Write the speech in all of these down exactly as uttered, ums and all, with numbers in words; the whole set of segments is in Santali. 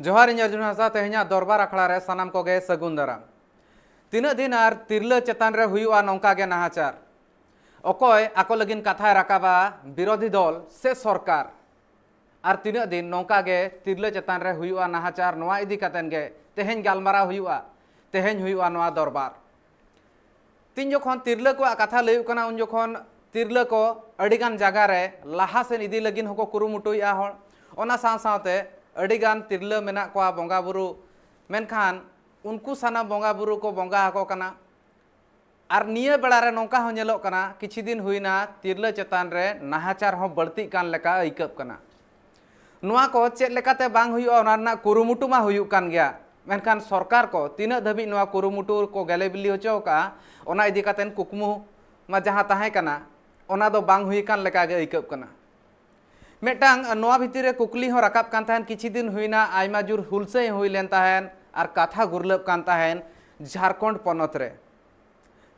ᱡᱚᱦᱟᱨ, ᱤᱧ ᱚᱨᱡᱩᱱ ᱦᱟᱸᱥᱫᱟ᱾ ᱛᱮᱦᱮᱧᱟᱜ ᱫᱚᱨᱵᱟᱨ ᱟᱠᱷᱲᱟ ᱨᱮ ᱥᱟᱱᱟᱢ ᱠᱚᱜᱮ ᱥᱟᱹᱜᱩᱱ ᱫᱟᱨᱟᱢ᱾ ᱛᱤᱱᱟᱹᱜ ᱫᱤᱱ ᱟᱨ ᱛᱤᱨᱞᱟᱹ ᱪᱮᱛᱟᱱ ᱨᱮ ᱦᱩᱭᱩᱜᱼᱟ ᱱᱚᱝᱠᱟ ᱜᱮ ᱱᱟᱦᱟᱪᱟᱨ? ᱚᱠᱚᱭ ᱟᱠᱚ ᱞᱟᱹᱜᱤᱫ ᱠᱟᱛᱷᱟᱭ ᱨᱟᱠᱟᱵᱟ, ᱵᱤᱨᱳᱫᱷᱤ ᱫᱚᱞ ᱥᱮ ᱥᱚᱨᱠᱟᱨ? ᱟᱨ ᱛᱤᱱᱟᱹᱜ ᱫᱤᱱ ᱱᱚᱝᱠᱟ ᱜᱮ ᱛᱤᱨᱞᱟᱹ ᱪᱮᱛᱟᱱ ᱨᱮ ᱦᱩᱭᱩᱜᱼᱟ ᱱᱟᱦᱟᱪᱟᱨ? ᱱᱚᱣᱟ ᱤᱫᱤ ᱠᱟᱛᱮᱱ ᱜᱮ ᱛᱮᱦᱮᱧ ᱜᱟᱞᱢᱟᱨᱟᱣ ᱦᱩᱭᱩᱜᱼᱟ, ᱛᱮᱦᱮᱧ ᱦᱩᱭᱩᱜᱼᱟ ᱱᱚᱣᱟ ᱫᱚᱨᱵᱟᱨ᱾ ᱛᱤᱱ ᱡᱚᱠᱷᱚᱱ ᱛᱤᱨᱞᱟᱹ ᱠᱚᱣᱟᱜ ᱠᱟᱛᱷᱟ ᱞᱟᱹᱭᱩᱜ ᱠᱟᱱᱟ, ᱩᱱ ᱡᱚᱠᱷᱚᱱ ᱛᱤᱨᱞᱟᱹ ᱠᱚ ᱟᱹᱰᱤᱜᱟᱱ ᱡᱟᱭᱜᱟ ᱨᱮ ᱞᱟᱦᱟ ᱥᱮᱱ ᱤᱫᱤ ᱞᱟᱹᱜᱤᱫ ᱦᱚᱸᱠᱚ ᱠᱩᱨᱩᱢᱩᱴᱩᱭᱮᱫᱼᱟ ᱦᱚᱲ᱾ ᱚᱱᱟ ᱥᱟᱶ ᱥᱟᱶᱛᱮ ᱟᱹᱰᱤᱜᱟᱱ ᱛᱤᱨᱞᱟᱹ ᱢᱮᱱᱟᱜ ᱠᱚᱣᱟ ᱵᱚᱸᱜᱟ ᱵᱩᱨᱩ, ᱢᱮᱱᱠᱷᱟᱱ ᱩᱱᱠᱩ ᱥᱟᱱᱟᱢ ᱵᱚᱸᱜᱟ ᱵᱩᱨᱩ ᱠᱚ ᱵᱚᱸᱜᱟ ᱟᱠᱚ ᱠᱟᱱᱟ᱾ ᱟᱨ ᱱᱤᱭᱟᱹ ᱵᱮᱲᱟ ᱨᱮ ᱱᱚᱝᱠᱟ ᱦᱚᱸ ᱧᱮᱞᱚᱜ ᱠᱟᱱᱟ, ᱠᱤᱪᱷᱩ ᱫᱤᱱ ᱦᱩᱭᱱᱟ ᱛᱤᱨᱞᱟᱹ ᱪᱮᱛᱟᱱ ᱨᱮ ᱱᱟᱦᱟᱪᱟᱨ ᱦᱚᱸ ᱵᱟᱹᱲᱛᱤᱜ ᱠᱟᱱ ᱞᱮᱠᱟ ᱟᱹᱭᱠᱟᱹᱜ ᱠᱟᱱᱟ᱾ ᱱᱚᱣᱟ ᱠᱚ ᱪᱮᱫ ᱞᱮᱠᱟᱛᱮ ᱵᱟᱝ ᱦᱩᱭᱩᱜᱼᱟ, ᱚᱱᱟ ᱨᱮᱱᱟᱜ ᱠᱩᱨᱩᱢᱩᱴᱩ ᱢᱟ ᱦᱩᱭᱩᱜ ᱠᱟᱱ ᱜᱮᱭᱟ, ᱢᱮᱱᱠᱷᱟᱱ ᱥᱚᱨᱠᱟᱨ ᱠᱚ ᱛᱤᱱᱟᱹᱜ ᱫᱷᱟᱹᱵᱤᱡ ᱱᱚᱣᱟ ᱠᱩᱨᱩᱢᱩᱴᱩ ᱠᱚ ᱜᱮᱞᱮ ᱵᱤᱞᱤ ᱦᱚᱪᱚ ᱟᱠᱟᱫᱼᱟ, ᱚᱱᱟ ᱤᱫᱤ ᱠᱟᱛᱮ ᱠᱩᱠᱢᱩ ᱢᱟ ᱡᱟᱦᱟᱸ ᱛᱟᱦᱮᱸ ᱠᱟᱱᱟ, ᱚᱱᱟ ᱫᱚ ᱵᱟᱝ ᱦᱩᱭ ᱟᱠᱟᱱ ᱞᱮᱠᱟ ᱜᱮ ᱟᱹᱭᱠᱟᱹᱜ ᱠᱟᱱᱟ᱾ ᱢᱤᱫᱴᱟᱝ ᱱᱚᱣᱟ ᱵᱷᱤᱛᱤᱨ ᱨᱮ ᱠᱩᱠᱞᱤ ᱦᱚᱸ ᱨᱟᱠᱟᱵ ᱠᱟᱱ ᱛᱟᱦᱮᱱ, ᱠᱤᱪᱷᱩ ᱫᱤᱱ ᱦᱩᱭᱱᱟ ᱟᱭᱢᱟ ᱡᱳᱨ ᱦᱩᱞᱥᱟᱹᱭ ᱦᱩᱭ ᱞᱮᱱ ᱛᱟᱦᱮᱱ ᱟᱨ ᱠᱟᱛᱷᱟ ᱜᱩᱨᱞᱟᱹᱵ ᱠᱟᱱ ᱛᱟᱦᱮᱱ ᱡᱷᱟᱲᱠᱷᱚᱸᱰ ᱯᱚᱱᱚᱛ ᱨᱮ᱾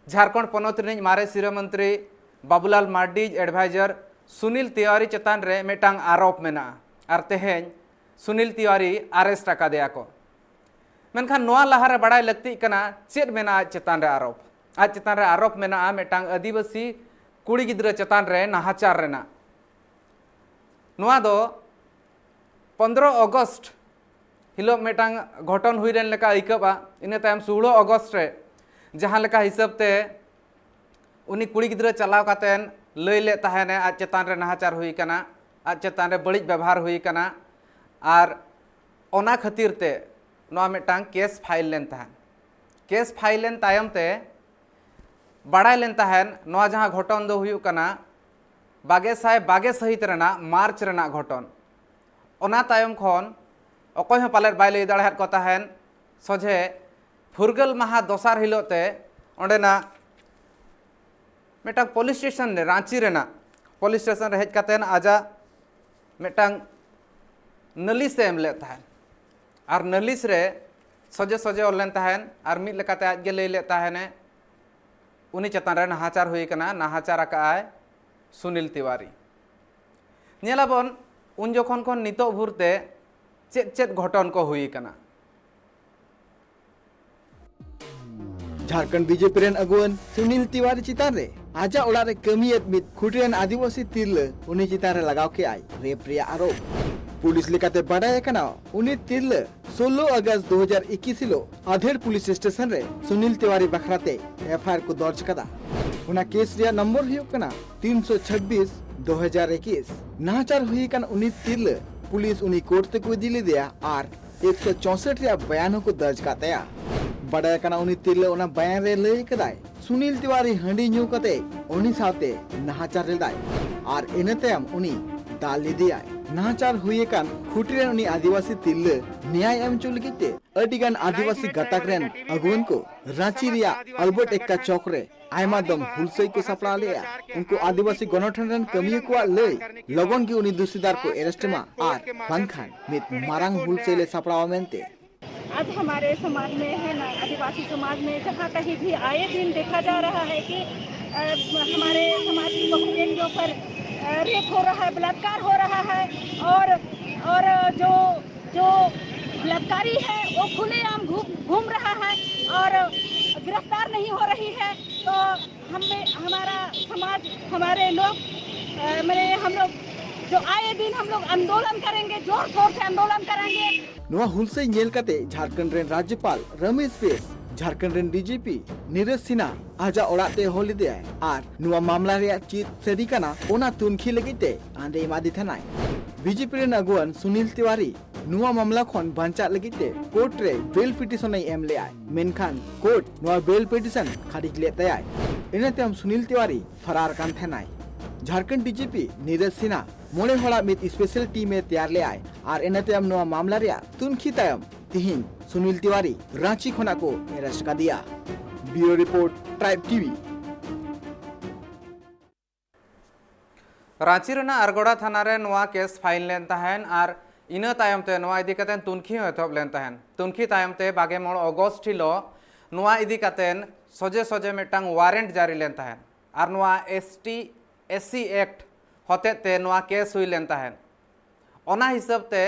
ᱡᱷᱟᱲᱠᱷᱚᱸᱰ ᱯᱚᱱᱚᱛ ᱨᱤᱱᱤᱡ ᱢᱟᱨᱮ ᱥᱤᱨᱟᱹ ᱢᱚᱱᱛᱨᱤ ᱵᱟᱵᱩᱞᱟᱞ ᱢᱟᱨᱰᱤ, ᱮᱰᱵᱷᱟᱭᱡᱟᱨ ᱥᱩᱱᱤᱞ ᱛᱤᱣᱟᱨᱤ ᱪᱮᱛᱟᱱ ᱨᱮ ᱢᱤᱫᱴᱟᱝ ᱟᱨᱳᱯ ᱢᱮᱱᱟᱜᱼᱟ ᱟᱨ ᱛᱮᱦᱮᱧ ᱥᱩᱱᱤᱞ ᱛᱤᱣᱟᱨᱤ ᱟᱨᱮᱥᱴ ᱟᱠᱟᱫᱮᱭᱟ ᱠᱚ᱾ ᱢᱮᱱᱠᱷᱟᱱ ᱱᱚᱣᱟ ᱞᱟᱦᱟᱨᱮ ᱵᱟᱲᱟᱭ ᱞᱟᱹᱠᱛᱤᱜ ᱠᱟᱱᱟ, ᱪᱮᱫ ᱢᱮᱱᱟᱜᱼᱟ ᱟᱡ ᱪᱮᱛᱟᱱ ᱨᱮ ᱟᱨᱳᱯ? ᱟᱡ ᱪᱮᱛᱟᱱ ᱨᱮ ᱟᱨᱳᱯ ᱢᱮᱱᱟᱜᱼᱟ ᱢᱤᱫᱴᱟᱝ ᱟᱹᱫᱤᱵᱟᱹᱥᱤ ᱠᱩᱲᱤ ᱜᱤᱫᱽᱨᱟᱹ ᱪᱮᱛᱟᱱ ᱨᱮ ᱱᱟᱦᱟᱪᱟᱨ ᱨᱮᱱᱟᱜ᱾ ᱱᱚᱣᱟ ᱫᱚ ᱯᱚᱱᱫᱽᱨᱚ ᱚᱜᱚᱥᱴ ᱦᱤᱞᱳᱜ ᱢᱤᱫᱴᱟᱝ ᱜᱷᱚᱴᱚᱱ ᱦᱩᱭ ᱞᱮᱱ ᱞᱮᱠᱟ ᱟᱹᱭᱠᱟᱹᱜᱼᱟ᱾ ᱤᱱᱟᱹ ᱛᱟᱭᱚᱢ ᱥᱳᱞᱳ ᱚᱜᱚᱥᱴ ᱨᱮ ᱡᱟᱦᱟᱸ ᱞᱮᱠᱟ ᱦᱤᱥᱟᱹᱵ ᱛᱮ ᱩᱱᱤ ᱠᱩᱲᱤ ᱜᱤᱫᱽᱨᱟᱹ ᱪᱟᱞᱟᱣ ᱠᱟᱛᱮᱱ ᱞᱟᱹᱭ ᱞᱮᱫ ᱛᱟᱦᱮᱱᱮ ᱟᱡ ᱪᱮᱛᱟᱱ ᱨᱮ ᱱᱟᱦᱟᱪᱟᱨ ᱦᱩᱭ ᱟᱠᱟᱱᱟ, ᱟᱡ ᱪᱮᱛᱟᱱ ᱨᱮ ᱵᱟᱹᱲᱤᱡ ᱵᱮᱵᱚᱦᱟᱨ ᱦᱩᱭ ᱟᱠᱟᱱᱟ, ᱟᱨ ᱚᱱᱟ ᱠᱷᱟᱹᱛᱤᱨ ᱛᱮ ᱱᱚᱣᱟ ᱢᱤᱫᱴᱟᱝ ᱠᱮᱥ ᱯᱷᱟᱭᱤᱞ ᱞᱮᱱ ᱛᱟᱦᱮᱸᱫ᱾ ᱠᱮᱥ ᱯᱷᱟᱭᱤᱞ ᱞᱮᱱ ᱛᱟᱭᱚᱢ ᱛᱮ ᱵᱟᱲᱟᱭ ᱞᱮᱱ ᱛᱟᱦᱮᱸᱫ, ᱱᱚᱣᱟ ᱡᱟᱦᱟᱸ ᱜᱷᱚᱴᱚᱱ ᱫᱚ ᱦᱩᱭᱩᱜ ᱠᱟᱱᱟ ᱵᱟᱜᱮ ᱥᱟᱭ ᱵᱟᱜᱮ ᱥᱟᱹᱦᱤᱛ ᱨᱮᱱᱟᱜ ᱢᱟᱨᱪ ᱨᱮᱱᱟᱜ ᱜᱷᱚᱴᱚᱱ᱾ ᱚᱱᱟ ᱛᱟᱭᱚᱢ ᱠᱷᱚᱱ ᱚᱠᱚᱭ ᱦᱚᱸ ᱯᱟᱞᱮᱫ ᱵᱟᱭ ᱞᱟᱹᱭ ᱫᱟᱲᱮᱭᱟᱫ ᱠᱚ ᱛᱟᱦᱮᱸᱫ᱾ ᱥᱚᱡᱷᱮ ᱯᱷᱩᱨᱜᱟᱹᱞ ᱢᱟᱦᱟ ᱫᱚᱥᱟᱨ ᱦᱤᱞᱳᱜ ᱛᱮ ᱚᱸᱰᱮᱱᱟᱜ ᱢᱤᱫᱴᱟᱝ ᱯᱩᱞᱤᱥ ᱥᱴᱮᱥᱚᱱ ᱨᱮ, ᱨᱟᱸᱪᱤ ᱨᱮᱱᱟᱜ ᱯᱩᱞᱤᱥ ᱥᱴᱮᱥᱚᱱ ᱨᱮ ᱦᱮᱡ ᱠᱟᱛᱮᱱ ᱟᱡᱟᱜ ᱢᱤᱫᱴᱟᱝ ᱱᱟᱹᱞᱤᱥ ᱮ ᱮᱢ ᱞᱮᱫ ᱛᱟᱦᱮᱸᱫ᱾ ᱟᱨ ᱱᱟᱹᱞᱤᱥ ᱨᱮ ᱥᱚᱡᱷᱮ ᱥᱚᱡᱷᱮ ᱚᱞ ᱞᱮᱱ ᱛᱟᱦᱮᱸᱫ ᱟᱨ ᱢᱤᱫ ᱞᱮᱠᱟᱛᱮ ᱟᱡ ᱜᱮ ᱞᱟᱹᱭ ᱞᱮᱫ ᱛᱟᱦᱮᱱᱮ, ᱩᱱᱤ ᱪᱮᱛᱟᱱ ᱨᱮ ᱱᱟᱦᱟᱪᱟᱨ ᱦᱩᱭ ᱟᱠᱟᱱᱟ, ᱱᱟᱦᱟᱪᱟᱨ ᱟᱠᱟᱫ ᱟᱭ ᱥᱩᱱᱤᱞ ᱛᱤᱣᱟᱨᱤ᱾ ᱧᱮᱞᱟᱵᱚᱱ, ᱩᱱ ᱡᱚᱠᱷᱚᱱ ᱠᱷᱚᱱ ᱱᱤᱛᱚᱜ ᱵᱷᱳᱨ ᱛᱮ ᱪᱮᱫ ᱪᱮᱫ ᱜᱷᱚᱴᱚᱱ ᱠᱚ ᱦᱩᱭ ᱟᱠᱟᱱᱟ? ᱡᱷᱟᱲᱠᱷᱚᱸᱰ ᱵᱤᱡᱮᱯᱤ ᱨᱮᱱ ᱟᱹᱜᱩᱣᱟᱹᱱ ᱥᱩᱱᱤᱞ ᱛᱤᱣᱟᱨᱤ ᱪᱮᱛᱟᱱ ᱨᱮ ᱟᱡᱟᱜ ᱚᱲᱟᱜ ᱨᱮ ᱠᱟᱹᱢᱤᱭᱮᱫ ᱢᱤᱫ ᱠᱷᱩᱴᱤ ᱨᱮᱱ ᱟᱹᱫᱤᱵᱟᱹᱥᱤ ᱛᱤᱨᱞᱟᱹ ᱩᱱᱤ ᱪᱮᱛᱟᱱ ᱨᱮ ᱞᱟᱜᱟᱣ ᱠᱮᱫᱼᱟᱭ ᱨᱮᱯ ᱨᱮᱭᱟᱜ ᱟᱨᱳᱯ᱾ ᱯᱩᱞᱤᱥ ᱞᱮᱠᱟᱛᱮ ᱵᱟᱰᱟᱭ ᱟᱠᱟᱱᱟ, ᱩᱱᱤ ᱛᱤᱨᱞᱟᱹ ᱥᱳᱞᱞᱳ ᱟᱜᱚᱥᱴ ᱫᱩ ᱦᱟᱡᱟᱨ ᱮᱠᱩᱥ ᱦᱤᱞᱳᱜ ᱟᱫᱷᱮᱨ ᱯᱩᱞᱤᱥ ᱥᱴᱮᱥᱚᱱ ᱨᱮ ᱥᱩᱱᱤᱞ ᱛᱤᱣᱟᱨᱤ ᱵᱟᱠᱷᱨᱟᱛᱮ ᱮᱯᱷ ᱟᱭ ᱟᱨ ᱠᱚ ᱫᱚᱨᱡᱽ ᱠᱟᱫᱟ᱾ ᱚᱱᱟ ᱠᱮᱥ ᱨᱮᱭᱟᱜ ᱱᱚᱢᱵᱚᱨ ᱦᱩᱭᱩᱜ ᱠᱟᱱᱟ ᱛᱤᱱᱥᱚ ᱪᱷᱟᱵᱵᱤᱥ ᱫᱩ ᱦᱟᱡᱟᱨ ᱮᱠᱩᱥ᱾ ᱱᱟᱦᱟᱪᱟᱨ ᱦᱩᱭ ᱟᱠᱟᱱ ᱩᱱᱤ ᱛᱤᱨᱞᱟᱹ ᱯᱩᱞᱤᱥ ᱩᱱᱤ ᱠᱳᱨᱴ ᱛᱮᱠᱚ ᱤᱫᱤ ᱞᱮᱫᱮᱭᱟ ᱟᱨ ᱮᱠᱥᱚ ᱪᱳᱥᱚᱴ ᱨᱮᱭᱟᱜ ᱵᱟᱭᱟᱱ ᱦᱚᱸᱠᱚ ᱫᱚᱨᱡᱽ ᱠᱟᱫ ᱛᱟᱭᱟ᱾ ᱵᱟᱰᱟᱭ ᱟᱠᱟᱱᱟ, ᱩᱱᱤ ᱛᱤᱨᱞᱟᱹ ᱚᱱᱟ ᱵᱟᱭᱟᱱ ᱨᱮ ᱞᱟᱹᱭ ᱟᱠᱟᱫᱟᱭ, ᱥᱩᱱᱤᱞ ᱛᱤᱣᱟᱨᱤ ᱦᱟᱺᱰᱤ ᱧᱩ ᱠᱟᱛᱮ ᱩᱱᱤ ᱥᱟᱶᱛᱮ ᱱᱟᱦᱟᱪᱟᱨ ᱞᱮᱫᱟᱭ ᱟᱨ ᱤᱱᱟᱹ ᱛᱟᱭᱚᱢ ᱩᱱᱤ ᱫᱟᱞ ᱞᱮᱫᱮᱭᱟᱭ᱾ ᱱᱟᱦᱟᱪᱟᱨ ᱦᱩᱭ ᱟᱠᱟᱱ ᱠᱷᱩᱴᱤ ᱨᱮᱱ ᱩᱱᱤ ᱟᱹᱫᱤᱵᱟᱹᱥᱤ ᱛᱤᱨᱞᱟᱹ ᱱᱮᱭᱟᱭ ᱮᱢ ᱦᱚᱪᱚ ᱞᱟᱹᱜᱤᱫ ᱛᱮ ᱟᱹᱰᱤ ᱜᱟᱱ ᱟᱹᱫᱤᱵᱟᱹᱥᱤ ᱜᱟᱛᱟᱠ ᱨᱮᱱ ᱟᱹᱜᱩᱣᱟᱹᱱ ᱠᱚ ᱨᱟᱸᱪᱤ ᱨᱮᱭᱟᱜ ᱟᱞᱵᱟᱨᱴ ᱮᱠᱠᱟ ᱪᱚᱠ ᱨᱮ ᱟᱭᱢᱟ ᱫᱚᱢ ᱦᱩᱞᱥᱟᱹᱭ ᱠᱚ ᱥᱟᱯᱲᱟᱣ ᱞᱮᱫᱼᱟ᱾ ᱩᱱᱠᱩ ᱟᱹᱫᱤᱵᱟᱹᱥᱤ ᱜᱚᱱᱚᱴᱷᱚᱱ ᱨᱮᱱ ᱠᱟᱹᱢᱤᱭᱟᱹ ᱠᱚᱣᱟᱜ ᱞᱟᱹᱭ, ᱞᱚᱜᱚᱱ ᱜᱮ ᱩᱱᱤ ᱫᱩᱥᱤᱫᱟᱨ ᱠᱚ ᱮᱨᱮᱥᱴ ᱢᱟ ᱟᱨ ᱵᱟᱝᱠᱷᱟᱱ ᱢᱤᱫ ᱢᱟᱨᱟᱝ ᱦᱩᱞᱥᱟᱹᱭ ᱞᱮ ᱥᱟᱯᱲᱟᱣᱟ ᱢᱮᱱᱛᱮ᱾ आज हमारे समाज में है ना, आदिवासी समाज में जहाँ कहीं भी आए दिन देखा जा रहा है कि अ, हमारे समाज की बहु बेटियों पर अ, रेप हो रहा है, बलात्कार हो रहा है और और जो जो बलात्कारी है वो खुलेआम घूम घूम रहा है और गिरफ्तार नहीं हो रही है। तो हमें हमारा समाज, हमारे लोग अ, मैंने हम लोग जो आए दिन हम लोग आंदोलन करेंगे, जोर शोर से आंदोलन करेंगे। ᱱᱚᱣᱟ ᱦᱩᱞᱥᱟᱹᱭ ᱧᱮᱞ ᱠᱟᱛᱮ ᱡᱷᱟᱲᱠᱷᱚᱸᱰ ᱨᱮᱱ ᱨᱟᱡᱽᱡᱚᱯᱟᱞ ᱨᱚᱢᱮᱥ ᱵᱮᱥ, ᱡᱷᱟᱲᱠᱷᱚᱸᱰ ᱨᱮᱱ ᱰᱤᱡᱤᱯᱤ ᱱᱤᱨᱚᱡᱽ ᱥᱤᱱᱦᱟ ᱟᱡᱟᱜ ᱚᱲᱟᱜ ᱛᱮ ᱦᱚᱦᱚ ᱞᱮᱫᱮᱭᱟᱭ ᱟᱨ ᱱᱚᱣᱟ ᱢᱟᱢᱞᱟ ᱨᱮᱭᱟᱜ ᱪᱮᱫ ᱥᱟᱹᱨᱤ ᱠᱟᱱᱟ ᱚᱱᱟ ᱛᱩᱱᱠᱷᱤ ᱞᱟᱹᱜᱤᱫ ᱛᱮ ᱟᱸᱫᱮ ᱮᱢᱟᱫᱮ ᱛᱟᱦᱮᱱᱟᱭ᱾ ᱵᱤᱡᱮᱯᱤ ᱨᱮᱱ ᱟᱹᱜᱩᱣᱟᱹᱱ ᱥᱩᱱᱤᱞ ᱛᱤᱣᱟᱨᱤ ᱱᱚᱣᱟ ᱢᱟᱢᱞᱟ ᱠᱷᱚᱱ ᱵᱟᱧᱪᱟᱜ ᱞᱟᱹᱜᱤᱫ ᱛᱮ ᱠᱳᱨᱴ ᱨᱮ ᱵᱮᱞ ᱯᱤᱴᱤᱥᱚᱱ ᱮ ᱮᱢ ᱞᱮᱫᱼᱟᱭ, ᱢᱮᱱᱠᱷᱟᱱ ᱠᱳᱨᱴ ᱱᱚᱣᱟ ᱵᱮᱞ ᱯᱤᱴᱤᱥᱚᱱ ᱠᱷᱟᱨᱤᱡ ᱞᱮᱫ ᱛᱟᱭᱟᱭ᱾ ᱤᱱᱟᱹ ᱛᱟᱭᱚᱢ ᱥᱩᱱᱤᱞ ᱛᱤᱣᱟᱨᱤ ᱯᱷᱟᱨᱟᱨ ᱠᱟᱱ ᱛᱟᱦᱮᱱᱟᱭ᱾ ᱡᱷᱟᱲᱠᱷᱚᱸᱰ ᱰᱤᱡᱤᱯᱤ ᱱᱤᱨᱚᱡᱽ ᱥᱤᱱᱦᱟ ᱢᱚᱬᱮ ᱦᱚᱲᱟᱜ ᱢᱤᱫ ᱥᱯᱮᱥᱟᱞ ᱴᱤᱢ ᱮ ᱛᱮᱭᱟᱨ ᱞᱮᱫᱼᱟᱭ ᱟᱨ ᱤᱱᱟᱹ ᱛᱟᱭᱚᱢ ᱱᱚᱣᱟ ᱢᱟᱢᱞᱟ ᱨᱮᱭᱟᱜ ᱛᱩᱱᱠᱷᱤ ᱛᱟᱭᱚᱢ ᱛᱤᱦᱤᱧ ᱥᱩᱱᱤᱞ ᱛᱤᱣᱟᱨᱤ ᱨᱟᱸᱪᱤ ᱠᱷᱚᱱᱟᱜ ᱠᱚ ᱮᱨᱮᱥᱴ ᱠᱟᱫᱮᱭᱟ᱾ ᱵᱤᱭᱩᱨᱳ ᱨᱤᱯᱳᱨᱴ, ᱴᱨᱟᱭᱤᱵᱽ ᱴᱤᱵᱷᱤ᱾ ᱨᱟᱸᱪᱤ ᱨᱮᱱᱟᱜ ᱟᱨᱜᱚᱲᱟ ᱛᱷᱟᱱᱟ ᱨᱮ ᱱᱚᱣᱟ ᱠᱮᱥ ᱯᱷᱟᱭᱤᱞ ᱞᱮᱱ ᱛᱟᱦᱮᱸᱱ ᱟᱨ ᱤᱱᱟᱹ ᱛᱟᱭᱚᱢ ᱛᱮ ᱱᱚᱣᱟ ᱤᱫᱤ ᱠᱟᱛᱮ ᱛᱩᱱᱠᱷᱤ ᱦᱚᱸ ᱮᱛᱚᱦᱚᱵ ᱞᱮᱱ ᱛᱟᱦᱮᱸᱱ᱾ ᱛᱩᱱᱠᱷᱤ ᱛᱟᱭᱚᱢ ᱛᱮ ᱵᱟᱜᱮ ᱢᱚᱬ ᱚᱜᱚᱥᱴ ᱦᱤᱞᱳᱜ ᱱᱚᱣᱟ ᱤᱫᱤ ᱠᱟᱛᱮ ᱥᱚᱡᱷᱮ ᱥᱚᱡᱷᱮ ᱢᱤᱫᱴᱟᱝ ᱣᱟᱨᱮᱱᱴ ᱡᱟᱹᱨᱤ ᱞᱮᱱ ᱛᱟᱦᱮᱸᱱ ᱟᱨ ᱱᱚᱣᱟ S T S C act ᱦᱚᱛᱮᱡ ᱛᱮ ᱱᱚᱣᱟ ᱠᱮᱥ ᱦᱩᱭ ᱞᱮᱱ ᱛᱟᱦᱮᱸᱱ᱾ ᱚᱱᱟ ᱦᱤᱥᱟᱹᱵ ᱛᱮ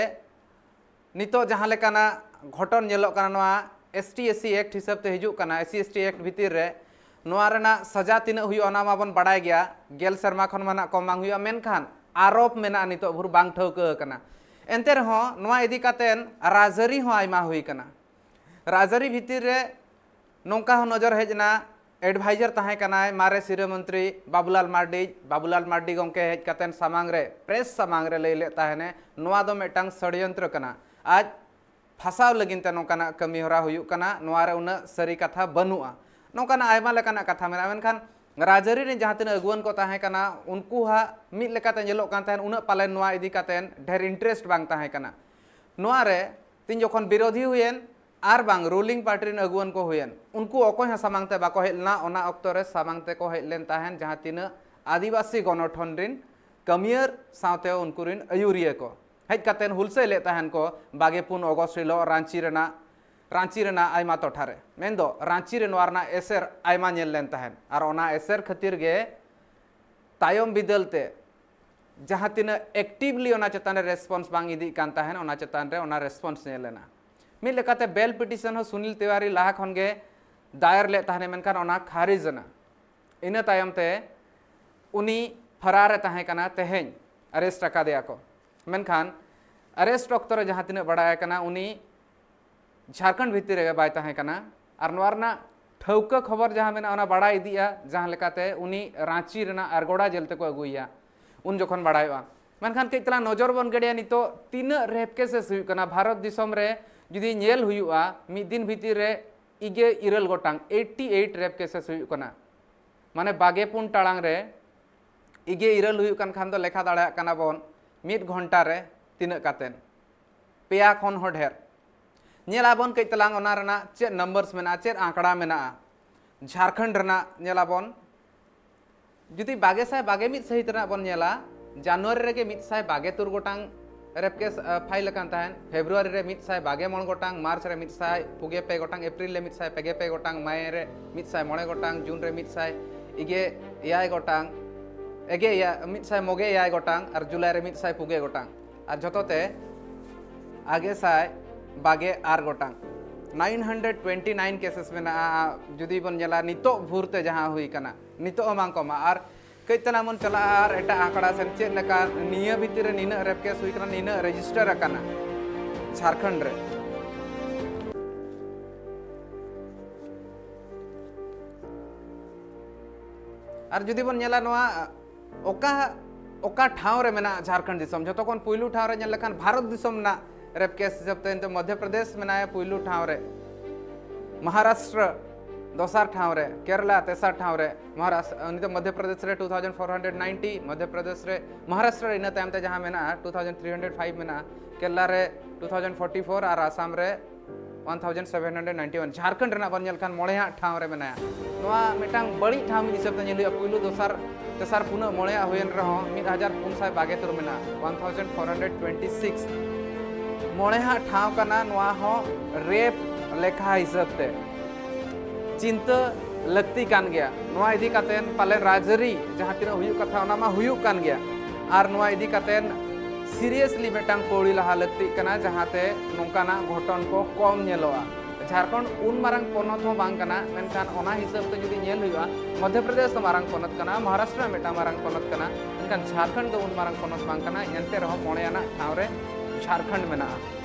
ᱱᱤᱛᱚᱜ ᱡᱟᱦᱟᱸ ᱞᱮᱠᱟᱱᱟᱜ ᱜᱷᱚᱴᱚᱱ ᱧᱮᱞᱚᱜ ᱠᱟᱱᱟ, ᱱᱚᱣᱟ ST SC Act ᱦᱤᱥᱟᱹᱵ ᱛᱮ ᱦᱤᱡᱩᱜ ᱠᱟᱱᱟ, SC ST Act ᱵᱷᱤᱛᱤᱨ ᱨᱮ ᱱᱚᱣᱟ ᱨᱮᱱᱟᱜ ᱥᱟᱡᱟ ᱛᱤᱱᱟᱹᱜ ᱦᱩᱭᱩᱜᱼᱟ, ᱚᱱᱟ ᱢᱟᱵᱚᱱ ᱵᱟᱲᱟᱭ ᱜᱮᱭᱟ, ᱜᱮᱞ ᱥᱮᱨᱢᱟ ᱠᱷᱚᱱ ᱢᱟ ᱱᱟᱜ ᱠᱚᱢ ᱵᱟᱝ ᱦᱩᱭᱩᱜᱼᱟ, ᱢᱮᱱᱠᱷᱟᱱ ᱟᱨᱳᱯ ᱢᱮᱱᱟᱜᱼᱟ, ᱱᱤᱛᱚᱜ ᱵᱷᱳᱨ ᱵᱟᱝ ᱴᱷᱟᱹᱣᱠᱟᱹ ᱟᱠᱟᱱᱟ᱾ ᱮᱱᱛᱮ ᱨᱮᱦᱚᱸ ᱱᱚᱣᱟ ᱤᱫᱤ ᱠᱟᱛᱮᱱ ᱨᱟᱡᱽᱟᱹᱨᱤ ᱦᱚᱸ ᱟᱭᱢᱟ ᱦᱩᱭ ᱟᱠᱟᱱᱟ᱾ ᱨᱟᱡᱽᱟᱹᱨᱤ ᱵᱷᱤᱛᱤᱨ ᱨᱮ ᱱᱚᱝᱠᱟ ᱦᱚᱸ ᱱᱚᱡᱚᱨ ᱦᱮᱡ ᱮᱱᱟ, advisor ᱛᱟᱦᱮᱸ ᱠᱟᱱᱟᱭ ᱢᱟᱨᱮ ᱥᱤᱨᱟᱹ ᱢᱚᱱᱛᱨᱤ ᱵᱟᱵᱩᱞᱟᱞ ᱢᱟᱨᱰᱤ᱾ ᱵᱟᱵᱩᱞᱟᱞ ᱢᱟᱨᱰᱤ ᱜᱚᱢᱠᱮ ᱦᱮᱡ ᱠᱟᱛᱮᱱ ᱥᱟᱢᱟᱝ ᱨᱮ, press ᱥᱟᱢᱟᱝ ᱨᱮ ᱞᱟᱹᱭ ᱞᱮᱫ ᱛᱟᱦᱮᱱᱮ, ᱱᱚᱣᱟ ᱫᱚ ᱢᱤᱫᱴᱟᱝ ᱥᱚᱲᱭᱚᱱᱛᱨᱚ ᱠᱟᱱᱟ, ᱟᱡ ᱯᱷᱟᱥᱟᱣ ᱞᱟᱹᱜᱤᱫ ᱛᱮ ᱱᱚᱝᱠᱟᱱᱟᱜ ᱠᱟᱹᱢᱤ ᱦᱚᱨᱟ ᱦᱩᱭᱩᱜ ᱠᱟᱱᱟ, ᱱᱚᱣᱟ ᱨᱮ ᱩᱱᱟᱹᱜ ᱥᱟᱹᱨᱤ ᱠᱟᱛᱷᱟ ᱵᱟᱹᱱᱩᱜᱼᱟ᱾ ᱱᱚᱝᱠᱟᱱᱟᱜ ᱟᱭᱢᱟ ᱞᱮᱠᱟᱱᱟᱜ ᱠᱟᱛᱷᱟ ᱢᱮᱱᱟᱜᱼᱟ, ᱢᱮᱱᱠᱷᱟᱱ ᱨᱟᱡᱽᱟᱹᱨᱤ ᱨᱮᱱ ᱡᱟᱦᱟᱸ ᱛᱤᱱᱟᱹᱜ ᱟᱹᱜᱩᱣᱟᱹᱱ ᱠᱚ ᱛᱟᱦᱮᱸ ᱠᱟᱱᱟ, ᱩᱱᱠᱩᱣᱟᱜ ᱢᱤᱫ ᱞᱮᱠᱟᱛᱮ ᱧᱮᱞᱚᱜ ᱠᱟᱱ ᱛᱟᱦᱮᱸᱫ, ᱩᱱᱟᱹᱜ ᱯᱟᱞᱮᱱ ᱱᱚᱣᱟ ᱤᱫᱤ ᱠᱟᱛᱮ ᱰᱷᱮᱨ interest ᱵᱟᱝ ᱛᱟᱦᱮᱸ ᱠᱟᱱᱟ᱾ ᱱᱚᱣᱟ ᱨᱮ ᱛᱤᱧ ᱡᱚᱠᱷᱚᱱ ᱵᱤᱨᱳᱫᱷᱤ ᱦᱩᱭᱮᱱ ᱟᱨ ᱵᱟᱝ ruling party ᱨᱮᱱ ᱟᱹᱜᱩᱣᱟᱹᱱ ᱠᱚ ᱦᱩᱭᱮᱱ, ᱩᱱᱠᱩ ᱚᱠᱚᱭ ᱦᱚᱸ ᱥᱟᱢᱟᱝ ᱛᱮ ᱵᱟᱠᱚ ᱦᱮᱡ ᱞᱮᱱᱟ᱾ ᱚᱱᱟ ᱚᱠᱛᱚ ᱨᱮ ᱥᱟᱢᱟᱝ ᱛᱮᱠᱚ ᱦᱮᱡ ᱞᱮᱱ ᱛᱟᱦᱮᱸᱱ ᱡᱟᱦᱟᱸ ᱛᱤᱱᱟᱹᱜ ᱟᱹᱫᱤᱵᱟᱹᱥᱤ ᱜᱚᱱᱚᱴᱷᱚᱱ ᱨᱤᱱ ᱠᱟᱹᱢᱤᱭᱟᱹᱨ ᱥᱟᱶᱛᱮ ᱩᱱᱠᱩ ᱨᱤᱱ ᱟᱹᱭᱩᱨᱤᱭᱟᱹ ᱠᱚ ᱦᱮᱡ ᱠᱟᱛᱮᱱ ᱦᱩᱞᱥᱟᱹᱭ ᱞᱮᱫ ᱛᱟᱦᱮᱸᱱ ᱠᱚ ᱵᱟᱜᱮ ᱯᱩᱱ ᱚᱜᱚᱥᱴ ᱦᱤᱞᱳᱜ ᱨᱟᱸᱪᱤ ᱨᱮᱱᱟᱜ, ᱨᱟᱸᱪᱤ ᱨᱮᱱᱟᱜ ᱟᱭᱢᱟ ᱴᱚᱴᱷᱟ ᱨᱮ, ᱢᱮᱱᱫᱚ ᱨᱟᱸᱪᱤ ᱨᱮ ᱱᱚᱣᱟ ᱨᱮᱱᱟᱜ ᱮᱥᱮᱨ ᱟᱭᱢᱟ ᱧᱮᱞ ᱞᱮᱱ ᱛᱟᱦᱮᱸᱱ᱾ ᱟᱨ ᱚᱱᱟ ᱮᱥᱮᱨ ᱠᱷᱟᱹᱛᱤᱨ ᱜᱮ ᱛᱟᱭᱚᱢ ᱵᱤᱫᱟᱹᱞ ᱛᱮ ᱡᱟᱦᱟᱸ ᱛᱤᱱᱟᱹᱜ actively ᱚᱱᱟ ᱪᱮᱛᱟᱱ ᱨᱮ response ᱵᱟᱝ ᱤᱫᱤᱜ ᱠᱟᱱ ᱛᱟᱦᱮᱸᱱ, ᱚᱱᱟ ᱪᱮᱛᱟᱱ ᱨᱮ ᱚᱱᱟ response ᱧᱮᱞ ᱮᱱᱟ᱾ ᱢᱤᱫ ᱞᱮᱠᱟᱛᱮ bail petition ᱦᱚᱸ ᱥᱩᱱᱤᱞ ᱛᱤᱣᱟᱨᱤ ᱞᱟᱦᱟ ᱠᱷᱚᱱ ᱜᱮ ᱫᱟᱭᱮᱨ ᱞᱮᱫ ᱛᱟᱦᱮᱸᱱᱮ, ᱢᱮᱱᱠᱷᱟᱱ ᱚᱱᱟ ᱠᱷᱟᱨᱤᱡ ᱮᱱᱟ᱾ ᱤᱱᱟᱹ ᱛᱟᱭᱚᱢ ᱛᱮ ᱩᱱᱤ ᱯᱷᱟᱨᱟᱨ ᱮ ᱛᱟᱦᱮᱸ ᱠᱟᱱᱟ, ᱛᱮᱦᱮᱧ arrest ᱟᱠᱟᱫᱮᱭᱟ ᱠᱚ᱾ ᱢᱮᱱᱠᱷᱟᱱ arrest ᱚᱠᱛᱚ ᱨᱮ ᱡᱟᱦᱟᱸ ᱛᱤᱱᱟᱹᱜ ᱵᱟᱲᱟᱭ ᱠᱟᱱᱟ, ᱩᱱᱤ ᱡᱷᱟᱲᱠᱷᱚᱸᱰ ᱵᱷᱤᱛᱤᱨ ᱨᱮᱜᱮ ᱵᱟᱭ ᱛᱟᱦᱮᱸ ᱠᱟᱱᱟ᱾ ᱟᱨ ᱱᱚᱣᱟ ᱨᱮᱱᱟᱜ ᱴᱷᱟᱹᱣᱠᱟᱹ ᱠᱷᱚᱵᱚᱨ ᱡᱟᱦᱟᱸ ᱢᱮᱱᱟᱜᱼᱟ, ᱚᱱᱟ ᱵᱟᱲᱟᱭ ᱤᱫᱤᱜᱼᱟ, ᱡᱟᱦᱟᱸ ᱞᱮᱠᱟᱛᱮ ᱩᱱᱤ ᱨᱟᱸᱪᱤ ᱨᱮᱱᱟᱜ ᱟᱨᱜᱚᱲᱟ ᱡᱮᱞ ᱛᱮᱠᱚ ᱟᱹᱜᱩᱭᱮᱭᱟ, ᱩᱱ ᱡᱚᱠᱷᱚᱱ ᱵᱟᱲᱟᱭᱚᱜᱼᱟ᱾ ᱢᱮᱱᱠᱷᱟᱱ ᱠᱟᱹᱡ ᱛᱟᱞᱟᱝ ᱱᱚᱡᱚᱨ ᱵᱚᱱ ᱜᱮᱰᱮᱭᱟ, ᱱᱤᱛᱚᱜ ᱛᱤᱱᱟᱹᱜ rape cases ᱦᱩᱭᱩᱜ ᱠᱟᱱᱟ ᱵᱷᱟᱨᱚᱛ ᱫᱤᱥᱚᱢ ᱨᱮ᱾ ᱡᱩᱫᱤ ᱧᱮᱞ ᱦᱩᱭᱩᱜᱼᱟ, ᱢᱤᱫ ᱫᱤᱱ ᱵᱷᱤᱛᱤᱨ ᱨᱮ ᱤᱜᱮ ᱤᱨᱟᱹᱞ ᱜᱚᱴᱟᱝ, eighty eight rape cases ᱦᱩᱭᱩᱜ ᱠᱟᱱᱟ᱾ ᱢᱟᱱᱮ ᱵᱟᱜᱮ ᱯᱩᱱ ᱴᱟᱲᱟᱝ ᱨᱮ ᱤᱜᱮ ᱤᱨᱟᱹᱞ ᱦᱩᱭᱩᱜ ᱠᱟᱱ ᱠᱷᱟᱱ ᱫᱚ ᱞᱮᱠᱷᱟ ᱫᱟᱲᱮᱭᱟᱜ ᱠᱟᱱᱟ ᱵᱚᱱ ᱢᱤᱫ ᱜᱷᱚᱱᱴᱟ ᱨᱮ ᱛᱤᱱᱟᱹᱜ ᱠᱟᱛᱮᱱ, ᱯᱮᱭᱟ ᱠᱷᱚᱱ ᱦᱚᱸ ᱰᱷᱮᱨ᱾ ᱧᱮᱞ ᱟᱵᱚᱱ ᱠᱟᱹᱡ ᱛᱟᱞᱟᱝ ᱚᱱᱟ ᱨᱮᱱᱟᱜ ᱪᱮᱫ numbers ᱢᱮᱱᱟᱜᱼᱟ, ᱪᱮᱫ ᱟᱸᱠᱲᱟ ᱢᱮᱱᱟᱜᱼᱟ᱾ ᱡᱷᱟᱲᱠᱷᱚᱸᱰ ᱨᱮᱱᱟᱜ ᱧᱮᱞ ᱟᱵᱚᱱ, ᱡᱩᱫᱤ ᱵᱟᱜᱮ ᱥᱟᱭ ᱵᱟᱜᱮ ᱢᱤᱫ ᱥᱟᱹᱦᱤᱛ ᱨᱮᱱᱟᱜ ᱵᱚᱱ ᱧᱮᱞᱟ, ᱡᱟᱱᱩᱣᱟᱨᱤ ᱨᱮᱜᱮ ᱢᱤᱫ ᱥᱟᱭ ᱵᱟᱜᱮ ᱛᱩᱨ ᱜᱚᱴᱟᱝ rape case, ᱟ, file ᱟᱠᱟᱱ ᱛᱟᱦᱮᱸᱱ, ᱯᱷᱮᱵᱽᱨᱩᱣᱟᱨᱤ ᱨᱮ ᱢᱤᱫ ᱥᱟᱭ ᱵᱟᱜᱮ ᱢᱚᱬᱮ ᱜᱚᱴᱟᱝ, ᱢᱟᱨᱪ ᱨᱮ ᱢᱤᱫ ᱥᱟᱭ ᱯᱩᱜᱮ ᱯᱮ ᱜᱚᱴᱟᱝ, ᱮᱯᱨᱤᱞ ᱨᱮ ᱢᱤᱫ ᱥᱟᱭ ᱯᱮᱜᱮ ᱯᱮ ᱜᱚᱴᱟᱝ, ᱢᱟᱭ ᱨᱮ ᱢᱤᱫ ᱥᱟᱭ ᱢᱚᱬᱮ ᱜᱚᱴᱟᱝ, ᱡᱩᱱ ᱨᱮ ᱢᱤᱫ ᱥᱟᱭ ᱤᱜᱮ ᱮᱭᱟᱭ ᱜᱚᱴᱟᱝ, ᱮᱜᱮ ᱮᱭᱟᱭ, ᱢᱤᱫ ᱥᱟᱭ ᱢᱚᱜᱮ ᱮᱭᱟᱭ ᱜᱚᱴᱟᱝ, ᱟᱨ ᱡᱩᱞᱟᱭ ᱨᱮ ᱢᱤᱫ ᱥᱟᱭ ᱯᱩᱜᱮ ᱜᱚᱴᱟᱝ᱾ ᱟᱨ ᱡᱷᱚᱛᱚ ᱛᱮ ᱟᱨᱮ ᱥᱟᱭ ᱵᱟᱜᱮ ᱟᱨ ᱜᱚᱴᱟᱝ, nine hundred twenty nine cases ᱢᱮᱱᱟᱜᱼᱟ᱾ ᱡᱩᱫᱤ ᱵᱚᱱ ᱧᱮᱞᱟ ᱱᱤᱛᱚᱜ ᱵᱷᱳᱨ ᱛᱮ ᱡᱟᱦᱟᱸ ᱦᱩᱭ ᱠᱟᱱᱟ, ᱱᱤᱛᱚᱜ ᱦᱚᱸ ᱵᱟᱝ ᱠᱚᱢᱟ᱾ ᱟᱨ ᱠᱟᱹᱡ ᱛᱟᱞᱟᱝ ᱵᱚᱱ ᱪᱟᱞᱟᱜᱼᱟ ᱟᱨ ᱮᱴᱟᱜ ᱟᱸᱠᱲᱟ ᱥᱮᱫ, ᱪᱮᱫ ᱞᱮᱠᱟ ᱱᱤᱭᱟᱹ ᱵᱷᱤᱛᱤᱨ ᱨᱮ ᱱᱤᱱᱟᱹᱜ ᱨᱮᱯ ᱠᱮᱥ ᱦᱩᱭ ᱠᱟᱱᱟ, ᱱᱤᱱᱟᱹᱜ ᱨᱮᱡᱤᱥᱴᱟᱨ ᱟᱠᱟᱱᱟ ᱡᱷᱟᱲᱠᱷᱚᱸᱰ ᱨᱮ᱾ ᱟᱨ ᱡᱩᱫᱤ ᱵᱚᱱ ᱧᱮᱞᱟ ᱱᱚᱣᱟ ᱚᱠᱟ, ᱚᱠᱟ ᱴᱷᱟᱶ ᱨᱮ ᱢᱮᱱᱟᱜᱼᱟ ᱡᱷᱟᱲᱠᱷᱚᱸᱰ ᱫᱤᱥᱚᱢ, ᱡᱷᱚᱛᱚ ᱠᱷᱚᱱ ᱯᱩᱭᱞᱩ ᱴᱷᱟᱶ ᱨᱮ ᱧᱮᱞ ᱞᱮᱠᱷᱟᱱ ᱵᱷᱟᱨᱚᱛ ᱫᱤᱥᱚᱢ ᱨᱮᱱᱟᱜ ᱨᱮᱯ ᱠᱮᱥ ᱦᱤᱥᱟᱹᱵ ᱛᱮ ᱱᱤᱛᱚᱜ ᱢᱚᱫᱽᱫᱷᱚ ᱯᱨᱚᱫᱮᱥ ᱢᱮᱱᱟᱭᱟ ᱯᱩᱭᱞᱩ ᱴᱷᱟᱶ ᱨᱮ, ᱢᱚᱦᱟᱨᱟᱥᱴᱨᱚ ᱫᱚᱥᱟᱨ ᱴᱷᱟᱶ ᱨᱮ, ᱠᱮᱨᱟᱞᱟ ᱛᱮᱥᱟᱨ ᱴᱷᱟᱶ ᱨᱮ, ᱢᱚᱦᱟᱨᱟᱥ-, ᱱᱤᱛᱚᱜ ᱢᱚᱫᱽᱫᱷᱚ ᱯᱨᱚᱫᱮᱥ ᱨᱮ two thousand four hundred ninety, Madhya Pradesh ᱨᱮ, ᱢᱚᱦᱟᱨᱟᱥᱴᱨᱚ ᱨᱮ ᱤᱱᱟᱹ ᱛᱟᱭᱚᱢ ᱛᱮ ᱡᱟᱦᱟᱸ ᱢᱮᱱᱟᱜᱼᱟ two thousand three hundred five ᱢᱮᱱᱟᱜᱼᱟ, ᱠᱮᱨᱟᱞᱟ ᱨᱮ ᱴᱩ ᱛᱷᱟᱣᱡᱮᱱᱰ ᱯᱷᱳᱨᱴᱤ ᱯᱷᱳᱨ ᱟᱨ ᱟᱥᱟᱢ ᱨᱮ one thousand seven hundred ninety one. Jharkhand ᱨᱮᱱᱟᱜ ᱵᱚᱱ ᱧᱮᱞ ᱠᱷᱟᱱ ᱢᱚᱬᱮᱭᱟᱜ ᱴᱷᱟᱶ ᱨᱮ ᱢᱮᱱᱟᱭᱟ᱾ ᱱᱚᱣᱟ ᱢᱤᱫᱴᱟᱝ ᱵᱟᱹᱲᱤᱡ ᱴᱷᱟᱶ ᱢᱤᱫ ᱦᱤᱥᱟᱹᱵ ᱛᱮ ᱧᱮᱞ ᱦᱩᱭᱩᱜᱼᱟ, ᱯᱩᱭᱞᱩ, ᱫᱚᱥᱟᱨ, ᱛᱮᱥᱟᱨ, ᱯᱩᱱᱟᱹᱜ, ᱢᱚᱬᱮᱭᱟᱜ ᱦᱩᱭᱮᱱ ᱨᱮᱦᱚᱸ ᱢᱤᱫ ᱦᱟᱡᱟᱨ ᱯᱩᱱ ᱥᱟᱭ ᱵᱟᱜᱮ ᱛᱩᱨ ᱢᱮᱱᱟᱜᱼᱟ, one thousand four hundred twenty six. ᱢᱚᱬᱮᱭᱟᱜ ᱴᱷᱟᱶ ᱠᱟᱱᱟ ᱱᱚᱣᱟ ᱦᱚᱸ ᱨᱮᱯ ᱞᱮᱠᱷᱟ ᱦᱤᱥᱟᱹᱵ ᱛᱮ᱾ ᱪᱤᱱᱛᱟᱹ ᱞᱟᱹᱠᱛᱤ ᱠᱟᱱ ᱜᱮᱭᱟ᱾ ᱱᱚᱣᱟ ᱤᱫᱤ ᱠᱟᱛᱮᱱ ᱯᱟᱞᱮᱱ ᱨᱟᱡᱽᱟᱹᱨᱤ ᱡᱟᱦᱟᱸ ᱛᱤᱱᱟᱹᱜ ᱦᱩᱭᱩᱜ ᱠᱟᱛᱷᱟ, ᱚᱱᱟ ᱢᱟ ᱦᱩᱭᱩᱜ ᱠᱟᱱ ᱜᱮᱭᱟ᱾ ᱟᱨ ᱱᱚᱣᱟ ᱤᱫᱤ ᱠᱟᱛᱮᱱ seriously ᱢᱤᱫᱴᱟᱝ ᱯᱟᱹᱣᱲᱤ ᱞᱟᱦᱟ ᱞᱟᱹᱠᱛᱤᱜ ᱠᱟᱱᱟ, ᱡᱟᱦᱟᱸᱛᱮ ᱱᱚᱝᱠᱟᱱᱟᱜ ᱜᱷᱚᱴᱚᱱ ᱠᱚ ᱠᱚᱢ ᱧᱮᱞᱚᱜᱼᱟ᱾ ᱡᱷᱟᱲᱠᱷᱚᱸᱰ ᱩᱱ ᱢᱟᱨᱟᱝ ᱯᱚᱱᱚᱛ ᱦᱚᱸ ᱵᱟᱝ ᱠᱟᱱᱟ, ᱢᱮᱱᱠᱷᱟᱱ ᱚᱱᱟ ᱦᱤᱥᱟᱹᱵ ᱛᱮ ᱡᱩᱫᱤ ᱧᱮᱞ ᱦᱩᱭᱩᱜᱼᱟ, ᱢᱚᱫᱽᱫᱷᱚ ᱯᱨᱚᱫᱮᱥ ᱫᱚ ᱢᱟᱨᱟᱝ ᱯᱚᱱᱚᱛ ᱠᱟᱱᱟ, ᱢᱚᱦᱟᱨᱟᱥᱴᱨᱚ ᱢᱤᱫᱴᱟᱝ ᱢᱟᱨᱟᱝ ᱯᱚᱱᱚᱛ ᱠᱟᱱᱟ, ᱢᱮᱱᱠᱷᱟᱱ ᱡᱷᱟᱲᱠᱷᱚᱸᱰ ᱫᱚ ᱩᱱ ᱢᱟᱨᱟᱝ ᱯᱚᱱᱚᱛ ᱵᱟᱝ ᱠᱟᱱᱟ᱾ ᱮᱱᱛᱮ ᱨᱮᱦᱚᱸ ᱢᱚᱬᱮ ᱟᱱᱟᱜ ᱴᱷᱟᱶ ᱨᱮ ᱡᱷᱟᱲᱠᱷᱚᱸᱰ ᱢᱮᱱᱟᱜᱼᱟ᱾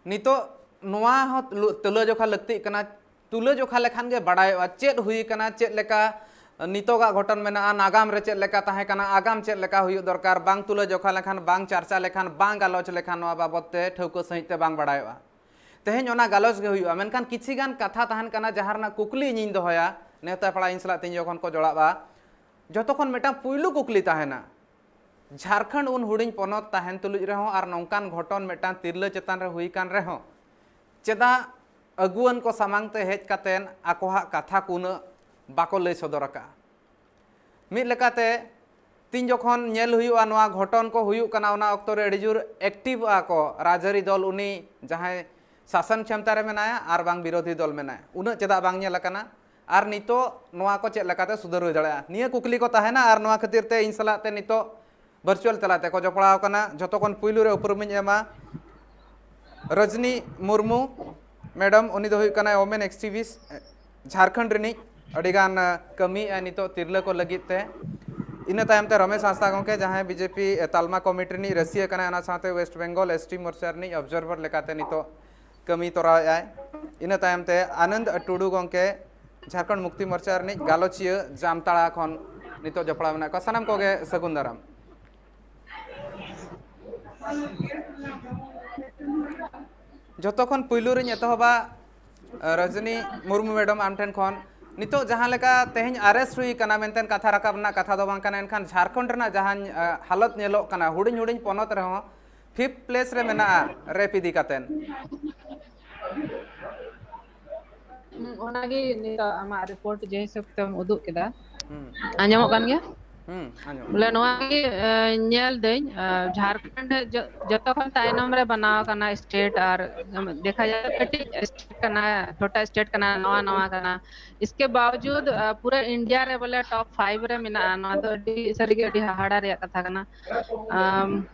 ᱱᱤᱛᱚᱜ ᱱᱚᱣᱟ ᱦᱚᱸ ᱛᱩᱞᱟᱹ-, ᱛᱩᱞᱟᱹᱡᱚᱠᱷᱟ ᱞᱟᱹᱠᱛᱤᱜ ᱠᱟᱱᱟ᱾ ᱛᱩᱞᱟᱹᱡᱚᱠᱷᱟ ᱞᱮᱠᱷᱟᱱ ᱜᱮ ᱵᱟᱰᱟᱭᱚᱜᱼᱟ ᱪᱮᱫ ᱦᱩᱭ ᱠᱟᱱᱟ, ᱪᱮᱫ ᱞᱮᱠᱟ ᱱᱤᱛᱚᱜᱟᱜ ᱜᱷᱚᱴᱚᱱ ᱢᱮᱱᱟᱜᱼᱟ, ᱱᱟᱜᱟᱢ ᱨᱮ ᱪᱮᱫ ᱞᱮᱠᱟ ᱛᱟᱦᱮᱸ ᱠᱟᱱᱟ, ᱟᱜᱟᱢ ᱪᱮᱫ ᱞᱮᱠᱟ ᱦᱩᱭᱩᱜ ᱫᱚᱨᱠᱟᱨ᱾ ᱵᱟᱝ ᱛᱩᱞᱟᱹᱡᱚᱠᱷᱟ ᱞᱮᱠᱷᱟᱱ, ᱵᱟᱝ ᱪᱟᱨᱪᱟ ᱞᱮᱠᱷᱟᱱ, ᱵᱟᱝ ᱜᱟᱞᱚᱪ ᱞᱮᱠᱷᱟᱱ ᱱᱚᱣᱟ ᱵᱟᱵᱚᱫ ᱛᱮ ᱴᱷᱟᱹᱣᱠᱟᱹ ᱥᱟᱺᱦᱤᱡ ᱛᱮ ᱵᱟᱝ ᱵᱟᱰᱟᱭᱚᱜᱼᱟ᱾ ᱛᱮᱦᱮᱧ ᱚᱱᱟ ᱜᱟᱞᱚᱪ ᱜᱮ ᱦᱩᱭᱩᱜᱼᱟ, ᱢᱮᱱᱠᱷᱟᱱ ᱠᱤᱪᱷᱤ ᱜᱟᱱ ᱠᱟᱛᱷᱟ ᱛᱟᱦᱮᱱ ᱠᱟᱱᱟ ᱡᱟᱦᱟᱸ ᱨᱮᱱᱟᱜ ᱠᱩᱠᱞᱤ ᱤᱧᱤᱧ ᱫᱚᱦᱚᱭᱟ, ᱱᱮᱣᱛᱟ ᱯᱮᱲᱟ ᱤᱧ ᱥᱟᱞᱟᱜ ᱛᱮᱦᱮᱧ ᱡᱚᱠᱷᱚᱱ ᱠᱚ ᱡᱚᱲᱟᱜᱼᱟ, ᱡᱚᱛᱚ ᱠᱷᱚᱱ ᱢᱤᱫᱴᱟᱝ ᱯᱩᱭᱞᱩ ᱠᱩᱠᱞᱤ ᱛᱟᱦᱮᱱᱟ, ᱡᱷᱟᱲᱠᱷᱚᱸᱰ ᱩᱱ ᱦᱩᱰᱤᱧ ᱯᱚᱱᱚᱛ ᱛᱟᱦᱮᱱ ᱛᱩᱞᱩᱡ ᱨᱮᱦᱚᱸ ᱟᱨ ᱱᱚᱝᱠᱟᱱ ᱜᱷᱚᱴᱚᱱ ᱢᱤᱫᱴᱟᱝ ᱛᱤᱨᱞᱟᱹ ᱪᱮᱛᱟᱱ ᱨᱮ ᱦᱩᱭ ᱠᱟᱱ ᱨᱮᱦᱚᱸ, ᱪᱮᱫᱟᱜ ᱟᱹᱜᱩᱣᱟᱹᱱ ᱠᱚ ᱥᱟᱢᱟᱝ ᱛᱮ ᱦᱮᱡ ᱠᱟᱛᱮᱱ ᱟᱠᱚᱣᱟᱜ ᱠᱟᱛᱷᱟ ᱠᱚ ᱩᱱᱟᱹᱜ ᱵᱟᱠᱚ ᱞᱟᱹᱭ ᱥᱚᱫᱚᱨ ᱟᱠᱟᱫᱼᱟ? ᱢᱤᱫ ᱞᱮᱠᱟᱛᱮ ᱛᱤᱧ ᱡᱚᱠᱷᱚᱱ ᱧᱮᱞ ᱦᱩᱭᱩᱜᱼᱟ, ᱱᱚᱣᱟ ᱜᱷᱚᱴᱚᱱ ᱠᱚ ᱦᱩᱭᱩᱜ ᱠᱟᱱᱟ, ᱚᱱᱟ ᱚᱠᱛᱚ ᱨᱮ ᱟᱹᱰᱤ ᱡᱳᱨ active ᱟᱠᱚ ᱨᱟᱡᱽᱟᱹᱨᱤ ᱫᱚᱞ, ᱩᱱᱤ ᱡᱟᱦᱟᱸᱭ ᱥᱟᱥᱚᱱ ᱠᱷᱮᱢᱛᱟ ᱨᱮ ᱢᱮᱱᱟᱭᱟ ᱟᱨ ᱵᱟᱝ ᱵᱤᱨᱳᱫᱷᱤ ᱫᱚᱞ ᱢᱮᱱᱟᱭᱟ, ᱩᱱᱟᱹᱜ ᱪᱮᱫᱟᱜ ᱵᱟᱝ ᱧᱮᱞ ᱟᱠᱟᱱᱟ? ᱟᱨ ᱱᱤᱛᱚᱜ ᱱᱚᱣᱟ ᱠᱚ ᱪᱮᱫ ᱞᱮᱠᱟᱛᱮ ᱥᱩᱫᱷᱟᱹᱨ ᱦᱩᱭ ᱫᱟᱲᱮᱭᱟᱜᱼᱟ? ᱱᱤᱭᱟᱹ ᱠᱩᱠᱞᱤ ᱠᱚ ᱛᱟᱦᱮᱱᱟ᱾ ᱟᱨ ᱱᱚᱣᱟ ᱠᱷᱟᱹᱛᱤᱨ ᱛᱮ ᱤᱧ ᱥᱟᱞᱟᱜ ᱛᱮ ᱱᱤᱛᱚᱜ virtual ᱛᱟᱞᱟᱛᱮ ᱠᱚ ᱡᱚᱯᱲᱟᱣ ᱟᱠᱟᱱᱟ, ᱡᱷᱚᱛᱚ ᱠᱷᱚᱱ ᱯᱩᱭᱞᱩ ᱨᱮ ᱩᱯᱨᱩᱢᱤᱧ ᱮᱢᱟ ᱨᱚᱡᱽᱱᱤ ᱢᱩᱨᱢᱩ ᱢᱮᱰᱟᱢ᱾ ᱩᱱᱤ ᱫᱚ ᱦᱩᱭᱩᱜ ᱠᱟᱱᱟᱭ women activist, ᱡᱷᱟᱲᱠᱷᱚᱸᱰ ᱨᱤᱱᱤᱡ᱾ ᱟᱹᱰᱤᱜᱟᱱ, ᱟᱸ, ᱠᱟᱹᱢᱤᱭᱮᱫᱼᱟᱭ ᱱᱤᱛᱚᱜ ᱛᱤᱨᱞᱟᱹ ᱠᱚ ᱞᱟᱹᱜᱤᱫ ᱛᱮ᱾ ᱤᱱᱟᱹ ᱛᱟᱭᱚᱢ ᱛᱮ ᱨᱚᱢᱮᱥ ᱦᱟᱸᱥᱫᱟ ᱜᱚᱢᱠᱮ, ᱡᱟᱦᱟᱸᱭ BJP ᱛᱟᱞᱢᱟ ᱠᱚᱢᱤᱴᱤ ᱨᱤᱱᱤᱡ ᱨᱟᱹᱥᱤᱭᱟᱹ ᱠᱟᱱᱟᱭ, ᱚᱱᱟ ᱥᱟᱶᱛᱮ West Bengal ST ᱢᱳᱨᱪᱟ ᱨᱤᱱᱤᱡ observer ᱞᱮᱠᱟᱛᱮ ᱱᱤᱛᱚᱜ ᱠᱟᱹᱢᱤ ᱛᱚᱨᱟᱣᱮᱫᱼᱟᱭ᱾ ᱤᱱᱟᱹ ᱛᱟᱭᱚᱢ ᱛᱮ ᱟᱱᱚᱱᱫ ᱴᱩᱰᱩ ᱜᱚᱢᱠᱮ, ᱡᱷᱟᱲᱠᱷᱚᱸᱰ ᱢᱩᱠᱛᱤ ᱢᱳᱨᱪᱟ ᱨᱤᱱᱤᱡ ᱜᱟᱞᱚᱪᱤᱭᱟᱹ, ᱡᱟᱢᱛᱟᱲᱟ ᱠᱷᱚᱱ ᱱᱤᱛᱚᱜ ᱡᱚᱯᱲᱟᱣ ᱢᱮᱱᱟᱜ ᱠᱚᱣᱟ᱾ ᱥᱟᱱᱟᱢ ᱠᱚᱜᱮ ᱥᱟᱹᱜᱩᱱ ᱫᱟᱨᱟᱢ᱾ ᱡᱷᱚᱛᱚ ᱠᱷᱚᱱ ᱯᱩᱭᱞᱩ ᱨᱤᱧ ᱮᱛᱚᱦᱚᱵᱟ, ᱨᱚᱡᱽᱱᱤ ᱢᱩᱨᱢᱩ ᱢᱮᱰᱟᱢ, ᱟᱢ ᱴᱷᱮᱱ ᱠᱷᱚᱱ᱾ ᱱᱤᱛᱚᱜ ᱡᱟᱦᱟᱸ ᱞᱮᱠᱟ ᱛᱮᱦᱮᱧ arrest ᱦᱩᱭ ᱠᱟᱱᱟ ᱢᱮᱱᱛᱮ ᱠᱟᱛᱷᱟ ᱨᱟᱠᱟᱵ ᱨᱮᱱᱟᱜ ᱠᱟᱛᱷᱟ ᱫᱚ ᱵᱟᱝ ᱠᱟᱱᱟ, ᱮᱱᱠᱷᱟᱱ ᱡᱷᱟᱲᱠᱷᱚᱸᱰ ᱨᱮᱱᱟᱜ ᱡᱟᱦᱟᱸ, ᱟᱸ, ᱦᱟᱞᱚᱛ ᱧᱮᱞᱚᱜ ᱠᱟᱱᱟ, ᱦᱩᱰᱤᱧ ᱦᱩᱰᱤᱧ ᱯᱚᱱᱚᱛ ᱨᱮᱦᱚᱸ fifth place ᱨᱮ ᱢᱮᱱᱟᱜᱼᱟ rape ᱤᱫᱤ ᱠᱟᱛᱮᱱ᱾ ᱦᱩᱸ, ᱚᱱᱟᱜᱮ ᱱᱤᱛᱚᱜ ᱟᱢᱟᱜ report ᱡᱮ ᱦᱤᱥᱟᱹᱵ ᱛᱮᱢ ᱩᱫᱩᱜ ᱠᱮᱫᱟ᱾ ᱦᱩᱸ᱾ ᱟᱸᱡᱚᱢᱚᱜ ᱠᱟᱱ ᱜᱮᱭᱟ? ᱦᱩᱸ, ᱟᱸᱡᱚᱢᱚᱜ ᱵᱚᱞᱮ ᱠᱟᱱᱟ᱾ ᱱᱚᱣᱟ ᱜᱮ, ᱮ, ᱧᱮᱞ ᱫᱟᱹᱧ, ᱮ, ᱡᱷᱟᱲᱠᱷᱚᱸᱰ ᱡᱚ-, ᱡᱚᱛᱚ ᱠᱷᱚᱱ ᱛᱟᱭᱱᱚᱢ ᱨᱮ ᱵᱮᱱᱟᱣ ᱟᱠᱟᱱᱟ state, ᱟᱨ ᱫᱮᱠᱷᱟ ᱡᱟᱭ ᱠᱟᱹᱴᱤᱡ state ᱠᱟᱱᱟ, ᱪᱷᱳᱴᱟ state ᱠᱟᱱᱟ, ᱱᱟᱣᱟ ᱱᱟᱣᱟ ᱠᱟᱱᱟ᱾ ᱤᱥᱠᱮ ᱵᱟᱣᱡᱩᱫ, ᱟ, ᱯᱩᱨᱟᱹ India ᱨᱮ ᱵᱚᱞᱮ top five ᱨᱮ ᱢᱮᱱᱟᱜᱼᱟ᱾ ᱱᱚᱣᱟ ᱫᱚ ᱟᱹᱰᱤ ᱥᱟᱹᱨᱤᱜᱮ ᱟᱹᱰᱤ ᱦᱟᱦᱟᱲᱟ ᱨᱮᱭᱟᱜ ᱠᱟᱛᱷᱟ ᱠᱟᱱᱟ᱾ ᱟᱢ,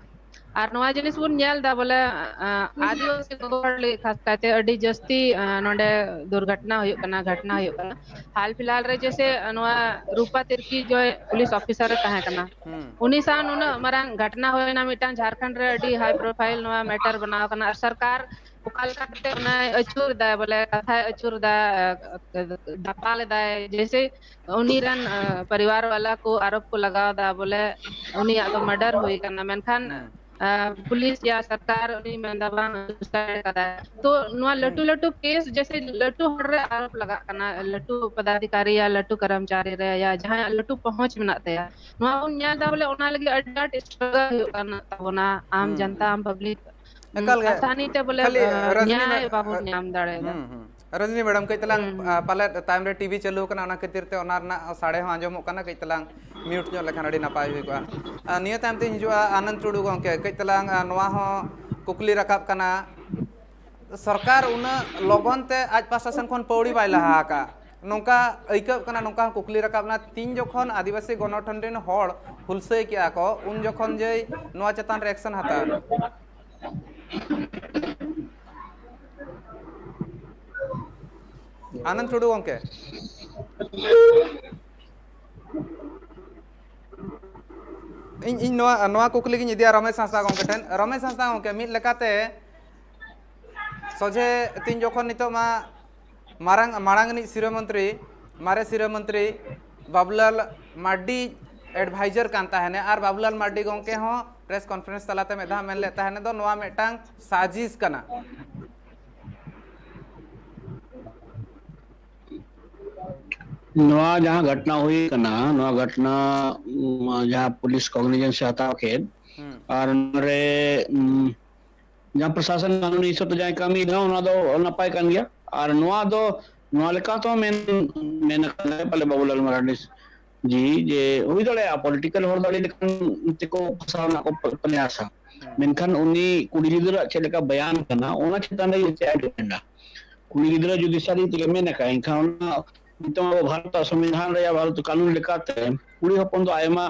ᱟᱨ ᱱᱚᱣᱟ ᱡᱤᱱᱤᱥ ᱵᱚᱱ ᱧᱮᱞ ᱮᱫᱟ ᱵᱚᱞᱮ, ᱟ, ᱟᱹᱫᱤᱵᱟᱹᱥᱤ ᱜᱚᱜᱚ ᱦᱚᱲ ᱞᱟᱹᱜᱤᱫ ᱠᱷᱟᱥ ᱠᱟᱭᱛᱮ ᱟᱹᱰᱤ ᱡᱟᱹᱥᱛᱤ, ᱟ, ᱱᱚᱰᱮ ᱫᱩᱨᱜᱷᱚᱴᱚᱱᱟ ᱦᱩᱭᱩᱜ ᱠᱟᱱᱟ, ᱜᱷᱚᱴᱚᱱᱟ ᱦᱩᱭᱩᱜ ᱠᱟᱱᱟ᱾ ᱦᱟᱞ ᱯᱷᱤᱞᱦᱟᱞ ᱨᱮ ᱡᱮᱥᱮ, ᱟ, ᱱᱚᱣᱟ ᱨᱩᱯᱟ ᱛᱤᱨᱠᱤ ᱡᱚᱭ ᱯᱩᱞᱤᱥ ᱚᱯᱷᱤᱥᱟᱨ ᱮ ᱛᱟᱦᱮᱸ ᱠᱟᱱᱟ, ᱦᱩᱸ᱾ ᱩᱱᱤ ᱥᱟᱶ ᱱᱩᱱᱟᱹᱜ ᱢᱟᱨᱟᱝ ᱜᱷᱚᱴᱚᱱᱟ ᱦᱩᱭᱱᱟ, ᱢᱤᱫᱴᱟᱝ ᱡᱷᱟᱲᱠᱷᱚᱸᱰ ᱨᱮ ᱟᱹᱰᱤ high profile ᱱᱚᱣᱟ matter ᱵᱮᱱᱟᱣ ᱠᱟᱱᱟ, ᱟᱨ ᱥᱚᱨᱠᱟᱨ ᱚᱠᱟ ᱞᱮᱠᱟ ᱠᱟᱛᱮ ᱚᱱᱟᱭ ᱟᱹᱪᱩᱨ ᱮᱫᱟ, ᱵᱚᱞᱮ ᱠᱟᱛᱷᱟᱭ ᱟᱹᱪᱩᱨ ᱮᱫᱟ, ᱫᱟᱯᱟᱞ ᱮᱫᱟᱭ, ᱡᱮᱭᱥᱮ ᱩᱱᱤ ᱨᱮᱱ, ᱟ, ᱯᱚᱨᱤᱵᱟᱨ ᱣᱟᱞᱟ ᱠᱚ ᱟᱨᱳᱯ ᱠᱚ ᱞᱟᱜᱟᱣ ᱮᱫᱟ, ᱵᱚᱞᱮ ᱩᱱᱤᱭᱟᱜ ᱫᱚ murder ᱦᱩᱭ ᱠᱟᱱᱟ, ᱢᱮᱱᱠᱷᱟᱱ ᱦᱩᱸ᱾ ᱟᱨ ᱯᱩᱞᱤᱥ ᱭᱟ ᱥᱚᱨᱠᱟᱨ ᱩᱱᱤ ᱢᱮᱱᱫᱟ ᱵᱟᱝ ᱫᱩᱥᱟᱨ ᱠᱟᱫᱟᱭ᱾ ᱛᱚ ᱱᱚᱣᱟ ᱞᱟᱹᱴᱩ ᱞᱟᱹᱴᱩ ᱠᱮᱥ ᱡᱮᱥᱮ ᱞᱟᱹᱴᱩ ᱦᱚᱲ ᱨᱮ ᱟᱨᱳᱯ ᱞᱟᱜᱟᱜ ᱠᱟᱱᱟ, ᱞᱟᱹᱴᱩ ᱯᱚᱫᱟᱫᱷᱤᱠᱟᱨᱤ ᱭᱟ ᱞᱟᱹᱴᱩ ᱠᱚᱨᱢᱪᱟᱨᱤ ᱨᱮ ᱭᱟ ᱡᱟᱦᱟᱸᱭᱟᱜ ᱞᱟᱹᱴᱩ ᱯᱚᱦᱚᱸᱪ ᱢᱮᱱᱟᱜ ᱛᱟᱭᱟ, ᱱᱚᱣᱟ ᱵᱚᱱ ᱧᱮᱞ ᱮᱫᱟ ᱵᱚᱞᱮ ᱚᱱᱟ ᱞᱟᱹᱜᱤᱫ ᱟᱹᱰᱤ ᱟᱸᱴ ᱥᱴᱨᱟᱜᱚᱞ ᱦᱩᱭᱩᱜ ᱠᱟᱱ ᱛᱟᱵᱚᱱᱟ᱾ ᱟᱢ ᱦᱩᱸ, ᱡᱟᱱᱛᱟ, ᱦᱩᱸ᱾ ᱟᱢ ᱯᱟᱵᱽᱞᱤᱠ, ᱮᱠᱟᱞ ᱜᱮ᱾ ᱟᱥᱟᱱᱤ ᱛᱮ ᱵᱚᱞᱮ, ᱠᱷᱟᱹᱞᱤ, ᱟ, ᱨᱟᱡᱽᱱᱤ ᱢᱮ-, ᱧᱟᱭ ᱵᱟᱵᱚᱱ ᱟ, ᱧᱟᱢ ᱫᱟᱲᱮᱭᱟᱫᱟ᱾ ᱦᱩᱸ, ᱦᱩᱸ᱾ ᱨᱟᱡᱽᱱᱤ ᱢᱮᱰᱟᱢ, ᱠᱟᱹᱡ ᱛᱟᱞᱟᱝ, ᱦᱩᱸ, ᱦᱩᱸ᱾ ᱟ, ᱯᱟᱞᱮᱫ ᱛᱟᱭᱚᱢ ᱨᱮ ᱴᱤᱵᱷᱤ ᱪᱟᱹᱞᱩ ᱟᱠᱟᱱᱟ, ᱚᱱᱟ ᱠᱷᱟᱹᱛᱤᱨ ᱛᱮ ᱚᱱᱟ ᱨᱮᱱᱟᱜ ᱥᱟᱰᱮ ᱦᱚᱸ ᱟᱸᱡᱚᱢᱚᱜ ᱠᱟᱱᱟ, ᱠᱟᱹᱡ ᱛᱟᱞᱟᱝ mute ᱧᱚᱜ ᱞᱮᱠᱷᱟᱱ ᱟᱹᱰᱤ ᱱᱟᱯᱟᱭ ᱦᱩᱭ ᱠᱚᱜᱼᱟ᱾ ᱟ, ᱱᱤᱭᱟᱹ ᱛᱟᱭᱚᱢ ᱛᱤᱧ ᱦᱤᱡᱩᱜᱼᱟ ᱟᱱᱚᱱᱫ ᱴᱩᱰᱩ ᱜᱚᱢᱠᱮ, ᱠᱟᱹᱡ ᱛᱟᱞᱟᱝ, ᱟ, ᱱᱚᱣᱟ ᱦᱚᱸ ᱠᱩᱠᱞᱤ ᱨᱟᱠᱟᱵ ᱠᱟᱱᱟ, ᱥᱚᱨᱠᱟᱨ ᱩᱱᱟᱹᱜ ᱞᱚᱜᱚᱱ ᱛᱮ ᱟᱡ ᱯᱟᱦᱴᱟ ᱥᱮᱱ ᱠᱷᱚᱱ ᱯᱟᱹᱣᱲᱤ ᱵᱟᱭ ᱞᱟᱦᱟ ᱟᱠᱟᱫᱼᱟ, ᱱᱚᱝᱠᱟ ᱟᱹᱭᱠᱟᱹᱜ ᱠᱟᱱᱟ, ᱱᱚᱝᱠᱟ ᱦᱚᱸ ᱠᱩᱠᱞᱤ ᱨᱟᱠᱟᱵ ᱮᱱᱟ, ᱛᱤᱱ ᱡᱚᱠᱷᱚᱱ ᱟᱹᱫᱤᱵᱟᱹᱥᱤ ᱜᱚᱱᱚᱴᱷᱚᱱ ᱨᱮᱱ ᱦᱚᱲ ᱦᱩᱞᱥᱟᱹᱭ ᱠᱮᱜᱼᱟ ᱠᱚ, ᱩᱱ ᱡᱚᱠᱷᱚᱱ ᱡᱮ ᱱᱚᱣᱟ ᱪᱮᱛᱟᱱ ᱨᱮ action ᱦᱟᱛᱟᱣ ᱮᱱᱟ? ᱟᱱᱚᱱᱫ ᱴᱩᱰᱩ ᱜᱚᱢᱠᱮ, ᱤᱧ, ᱤᱧ ᱱᱚᱣᱟ, ᱱᱚᱣᱟ ᱠᱩᱠᱞᱤ ᱜᱤᱧ ᱤᱫᱤᱭᱟ ᱨᱚᱢᱮᱥ ᱦᱟᱸᱥᱫᱟ ᱜᱚᱢᱠᱮ ᱴᱷᱮᱱ᱾ ᱨᱚᱢᱮᱥ ᱦᱟᱸᱥᱫᱟ ᱜᱚᱢᱠᱮ, ᱢᱤᱫ ᱞᱮᱠᱟᱛᱮ ᱥᱚᱡᱷᱮ ᱛᱤᱱ ᱡᱚᱠᱷᱚᱱ ᱱᱤᱛᱚᱜ ᱢᱟ ᱢᱟᱨᱟᱝ, ᱢᱟᱲᱟᱝ ᱨᱤᱱᱤᱡ ᱥᱤᱨᱟᱹ ᱢᱚᱱᱛᱨᱤ, ᱢᱟᱨᱮ ᱥᱤᱨᱟᱹ ᱢᱚᱱᱛᱨᱤ ᱵᱟᱵᱩᱞᱟᱞ ᱢᱟᱨᱰᱤ advisor ᱠᱟᱱ ᱛᱟᱦᱮᱱᱮ, ᱟᱨ ᱵᱟᱵᱩᱞᱟᱞ ᱢᱟᱨᱰᱤ ᱜᱚᱢᱠᱮ ᱦᱚᱸ press conference ᱛᱟᱞᱟᱛᱮ ᱢᱤᱫ ᱫᱷᱟᱣ ᱢᱮᱱ ᱞᱮᱫ ᱛᱟᱦᱮᱱᱮ ᱫᱚ ᱱᱚᱣᱟ ᱢᱤᱫᱴᱟᱝ ᱥᱟᱡᱤᱥ ᱠᱟᱱᱟ᱾ ᱱᱚᱣᱟ ᱡᱟᱦᱟᱸ ᱜᱷᱚᱴᱱᱟ ᱦᱩᱭ ᱠᱟᱱᱟ, ᱱᱚᱣᱟ ᱜᱷᱚᱴᱱᱟ, ᱩᱢ, ᱡᱟᱦᱟᱸ ᱯᱩᱞᱤᱥ cognizance ᱮ ᱦᱟᱛᱟᱣ ᱠᱮᱫ, ᱦᱩᱸ᱾ ᱟᱨ ᱱᱚᱣᱟᱨᱮ, ᱩᱢ, ᱡᱟᱦᱟᱸ ᱯᱨᱚᱥᱟᱥᱚᱱ ᱠᱟᱹᱱᱩᱱ ᱦᱤᱥᱟᱹᱵ ᱛᱮ ᱡᱟᱦᱟᱸᱭ ᱠᱟᱹᱢᱤᱭᱮᱫᱟ, ᱚᱱᱟ ᱫᱚ ᱱᱟᱯᱟᱭ ᱠᱟᱱ ᱜᱮᱭᱟ᱾ ᱟᱨ ᱱᱚᱣᱟ ᱫᱚ, ᱱᱚᱣᱟ ᱞᱮᱠᱟ ᱛᱮᱦᱚᱸ ᱢᱮᱱ, ᱢᱮᱱ ᱟᱠᱟᱫᱟᱭ ᱯᱟᱞᱮ ᱵᱟᱵᱩᱞᱟᱞ ᱢᱟᱨᱟᱱᱰᱤ ᱡᱤ, ᱡᱮ ᱦᱩᱭ ᱫᱟᱲᱮᱭᱟᱜᱼᱟ political ᱦᱚᱲ ᱫᱚ ᱟᱹᱰᱤ ᱞᱮᱠᱟᱱ ᱛᱮᱠᱚ ᱯᱷᱟᱥᱟᱣ ᱨᱮᱱᱟᱜ ᱠᱚ ᱯᱨᱚᱭᱟᱥᱟ᱾ ᱦᱩᱸ᱾ ᱢᱮᱱᱠᱷᱟᱱ ᱩᱱᱤ ᱠᱩᱲᱤ ᱜᱤᱫᱽᱨᱟᱹ ᱪᱮᱫ ᱞᱮᱠᱟ ᱵᱟᱭᱟᱱ ᱠᱟᱱᱟ, ᱚᱱᱟ ᱪᱮᱛᱟᱱ ᱨᱮ ᱪᱮᱫ ᱮ ᱰᱤᱯᱮᱱᱰᱟ? ᱠᱩᱲᱤ ᱜᱤᱫᱽᱨᱟᱹ ᱡᱩᱫᱤ ᱥᱟᱹᱨᱤ ᱛᱮᱜᱮ ᱢᱮᱱ ᱟᱠᱟᱫ, ᱮᱱᱠᱷᱟᱱ ᱚᱱᱟ ᱱᱤᱛᱚᱝ ᱟᱵᱚ ᱵᱷᱟᱨᱚᱛ ᱥᱚᱝᱵᱤᱫᱷᱟᱱ ᱨᱮᱭᱟᱜ, ᱵᱷᱟᱨᱚᱛ ᱠᱟᱹᱱᱩᱱ ᱞᱮᱠᱟᱛᱮ ᱠᱩᱲᱤ ᱦᱚᱯᱚᱱ ᱫᱚ ᱟᱭᱢᱟ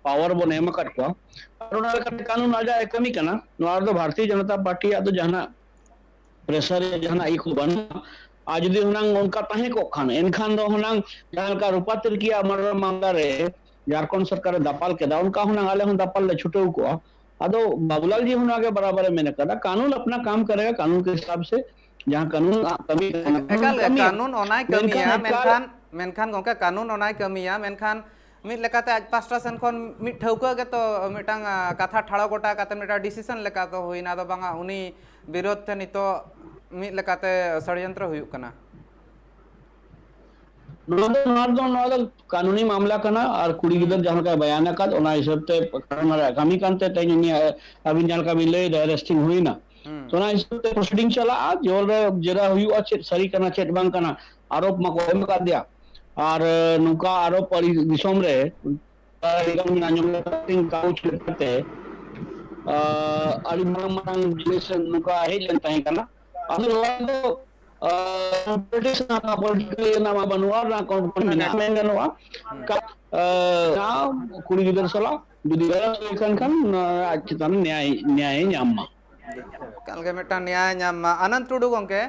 power ᱵᱚᱱ ᱮᱢ ᱟᱠᱟᱫ ᱠᱚᱣᱟ᱾ ᱟᱨ ᱚᱱᱟ ᱞᱮᱠᱟᱛᱮ ᱠᱟᱹᱱᱩᱱ ᱟᱡᱟᱜ ᱮ ᱠᱟᱹᱢᱤ ᱠᱟᱱᱟ᱾ ᱱᱚᱣᱟ ᱨᱮᱫᱚ ᱵᱷᱟᱨᱚᱛᱤᱭᱚ ᱡᱚᱱᱚᱛᱟ ᱯᱟᱨᱴᱤᱭᱟᱜ ᱫᱚ ᱡᱟᱦᱟᱱᱟᱜ pressure ᱨᱮᱭᱟᱜ ᱡᱟᱦᱟᱱᱟᱜ ᱤᱭᱟᱹ ᱠᱚ ᱵᱟᱹᱱᱩᱜᱼᱟ᱾ ᱟᱨ ᱡᱩᱫᱤ ᱦᱩᱱᱟᱝ ᱚᱱᱠᱟ ᱛᱟᱦᱮᱸ ᱠᱚᱜ ᱠᱷᱟᱱ, ᱮᱱᱠᱷᱟᱱ ᱫᱚ ᱦᱩᱱᱟᱝ ᱡᱟᱦᱟᱸ ᱞᱮᱠᱟ ᱨᱩᱯᱟ ᱛᱤᱞᱠᱤᱭᱟᱜ murder ᱢᱟᱢᱞᱟ ᱨᱮ ᱡᱷᱟᱲᱠᱷᱚᱸᱰ ᱥᱚᱨᱠᱟᱨᱮ ᱫᱟᱯᱟᱞ ᱠᱮᱫᱟ, ᱚᱱᱠᱟ ᱦᱩᱱᱟᱝ ᱟᱞᱮ ᱦᱚᱸ ᱫᱟᱯᱟᱞ ᱞᱮ ᱪᱷᱩᱴᱟᱹᱣ ᱠᱚᱜᱼᱟ᱾ ᱟᱫᱚ ᱵᱟᱵᱩᱞᱟᱞ ᱡᱤ ᱦᱚᱸ ᱱᱚᱣᱟ ᱜᱮ ᱵᱟᱨᱟᱵᱟᱨᱮ ᱢᱮᱱ ᱟᱠᱟᱫᱟ, ᱠᱟᱹᱱᱩᱱ ᱟᱯᱱᱟ ᱠᱟᱢ ᱠᱟᱨᱮᱜᱟ, ᱠᱟᱹᱱᱩᱱ ᱠᱮ ᱦᱤᱥᱟᱵ ᱥᱮ ᱡᱟᱦᱟᱸ ᱠᱟᱹᱱᱩᱱ ᱠᱟᱹᱢᱤ ᱠᱟᱱᱟ, ᱠᱟᱹᱱᱩᱱ ᱮᱠᱟᱞ ᱜᱮ ᱠᱟᱹᱢᱤᱭᱟ᱾ ᱠᱟᱹᱱᱩᱱ ᱚᱱᱟᱭ ᱢᱮᱱᱠᱷᱟᱱ ᱠᱟᱹᱢᱤᱭᱟ, ᱮᱠᱟᱞ ᱢᱮᱱᱠᱷᱟᱱ, ᱢᱮᱱᱠᱷᱟᱱ ᱜᱚᱢᱠᱮ, ᱠᱟᱹᱱᱩᱱ ᱚᱱᱟᱭ ᱠᱟᱹᱢᱤᱭᱟ, ᱢᱮᱱᱠᱷᱟᱱ ᱢᱤᱫ ᱞᱮᱠᱟᱛᱮ ᱟᱡ ᱯᱟᱥᱴᱟ ᱥᱮᱱ ᱠᱷᱚᱱ ᱢᱤᱫ ᱴᱷᱟᱹᱣᱠᱟᱹ ᱜᱮᱛᱚ ᱢᱤᱫᱴᱟᱝ, ᱟ, ᱠᱟᱛᱷᱟ ᱴᱷᱟᱲᱚ ᱜᱚᱴᱟ ᱠᱟᱛᱮ ᱢᱤᱫᱴᱟᱝ decision ᱞᱮᱠᱟ ᱫᱚ ᱦᱩᱭᱱᱟ, ᱟᱫᱚ ᱵᱟᱝᱟ ᱩᱱᱤ ᱵᱤᱨᱳᱫᱷ ᱛᱮ ᱱᱤᱛᱚᱜ ᱢᱤᱫ ᱞᱮᱠᱟᱛᱮ ᱥᱚᱲᱭᱚᱱᱛᱨᱚ ᱦᱩᱭᱩᱜ ᱠᱟᱱᱟ᱾ ᱱᱚᱣᱟ ᱫᱚ ᱱᱚᱣᱟ ᱫᱚ ᱱᱚᱣᱟ ᱫᱚ ᱠᱟᱹᱱᱩᱱᱤ ᱢᱟᱢᱞᱟ ᱠᱟᱱᱟ ᱟᱨ ᱠᱩᱲᱤ ᱜᱤᱫᱟᱹᱨ ᱡᱟᱦᱟᱸ ᱞᱮᱠᱟᱭ ᱵᱟᱭᱟᱱ ᱟᱠᱟᱫ, ᱚᱱᱟ ᱦᱤᱥᱟᱹᱵ ᱛᱮ ᱠᱟᱹᱢᱤ ᱠᱟᱱ ᱛᱮ ᱛᱮᱦᱮᱧ ᱩᱱᱤ, ᱟᱹᱵᱤᱱ ᱡᱟᱦᱟᱸ ᱞᱮᱠᱟ ᱵᱤᱱ ᱞᱟᱹᱭ ᱮᱫᱟ, arresting ᱦᱩᱭᱱᱟ᱾ ᱛᱚ ᱚᱱᱟ ᱦᱤᱥᱟᱹᱵ ᱛᱮ proceeding ᱪᱟᱞᱟᱜᱼᱟ, ᱡᱮᱞ ᱨᱮ ᱡᱮᱨᱟ ᱦᱩᱭᱩᱜᱼᱟ, ᱪᱮᱫ ᱥᱟᱹᱨᱤ ᱠᱟᱱᱟ ᱪᱮᱫ ᱵᱟᱝ ᱠᱟᱱᱟ, ᱟᱨᱳᱯ ᱢᱟᱠᱚ ᱮᱢ ᱟᱠᱟᱫ ᱫᱮᱭᱟ᱾ ᱟᱨ ᱱᱚᱝᱠᱟ ᱟᱨᱳᱯ ᱟᱹᱰᱤ ᱫᱤᱥᱚᱢ ᱨᱮ ᱟᱹᱰᱤ ᱜᱟᱱ ᱵᱤᱱ ᱟᱸᱡᱚᱢ ᱞᱮᱠᱷᱟᱱ ᱠᱟᱜᱚᱡᱽ ᱞᱮᱠᱟᱛᱮ ᱟᱹᱰᱤ ᱢᱟᱨᱟᱝ ᱢᱟᱨᱟᱝ ᱡᱤᱱᱤᱥ ᱱᱚᱝᱠᱟ ᱦᱮᱡ ᱞᱮᱱ ᱛᱟᱦᱮᱸ ᱠᱟᱱᱟ᱾ ᱟᱫᱚ ᱱᱚᱣᱟ ᱫᱚ politics ᱨᱮᱱᱟᱜ, political ᱨᱮᱱᱟᱜ ᱢᱟ ᱵᱟᱹᱱᱩᱜᱼᱟ, ᱚᱱᱟ ᱠᱚ ᱢᱮᱱᱟᱜᱼᱟ, ᱢᱮᱱ ᱜᱟᱱᱚᱜᱼᱟ᱾ ᱠᱩᱲᱤ ᱜᱤᱫᱟᱹᱨ ᱥᱟᱞᱟᱜ ᱡᱩᱫᱤ ᱜᱟᱞᱚᱪ ᱦᱩᱭ ᱠᱟᱱ ᱠᱷᱟᱱ ᱟᱡ ᱪᱮᱛᱟᱱ ᱨᱮ ᱱᱮᱭᱟᱭ, ᱱᱮᱭᱟᱭᱮ ᱧᱟᱢ ᱢᱟ᱾ ᱮᱠᱟᱞ ᱜᱮ ᱢᱤᱫᱴᱟᱝ ᱱᱮᱭᱟᱭ ᱧᱟᱢ ᱢᱟ᱾ ᱟᱱᱚᱱᱫ ᱴᱩᱰᱩ ᱜᱚᱢᱠᱮ,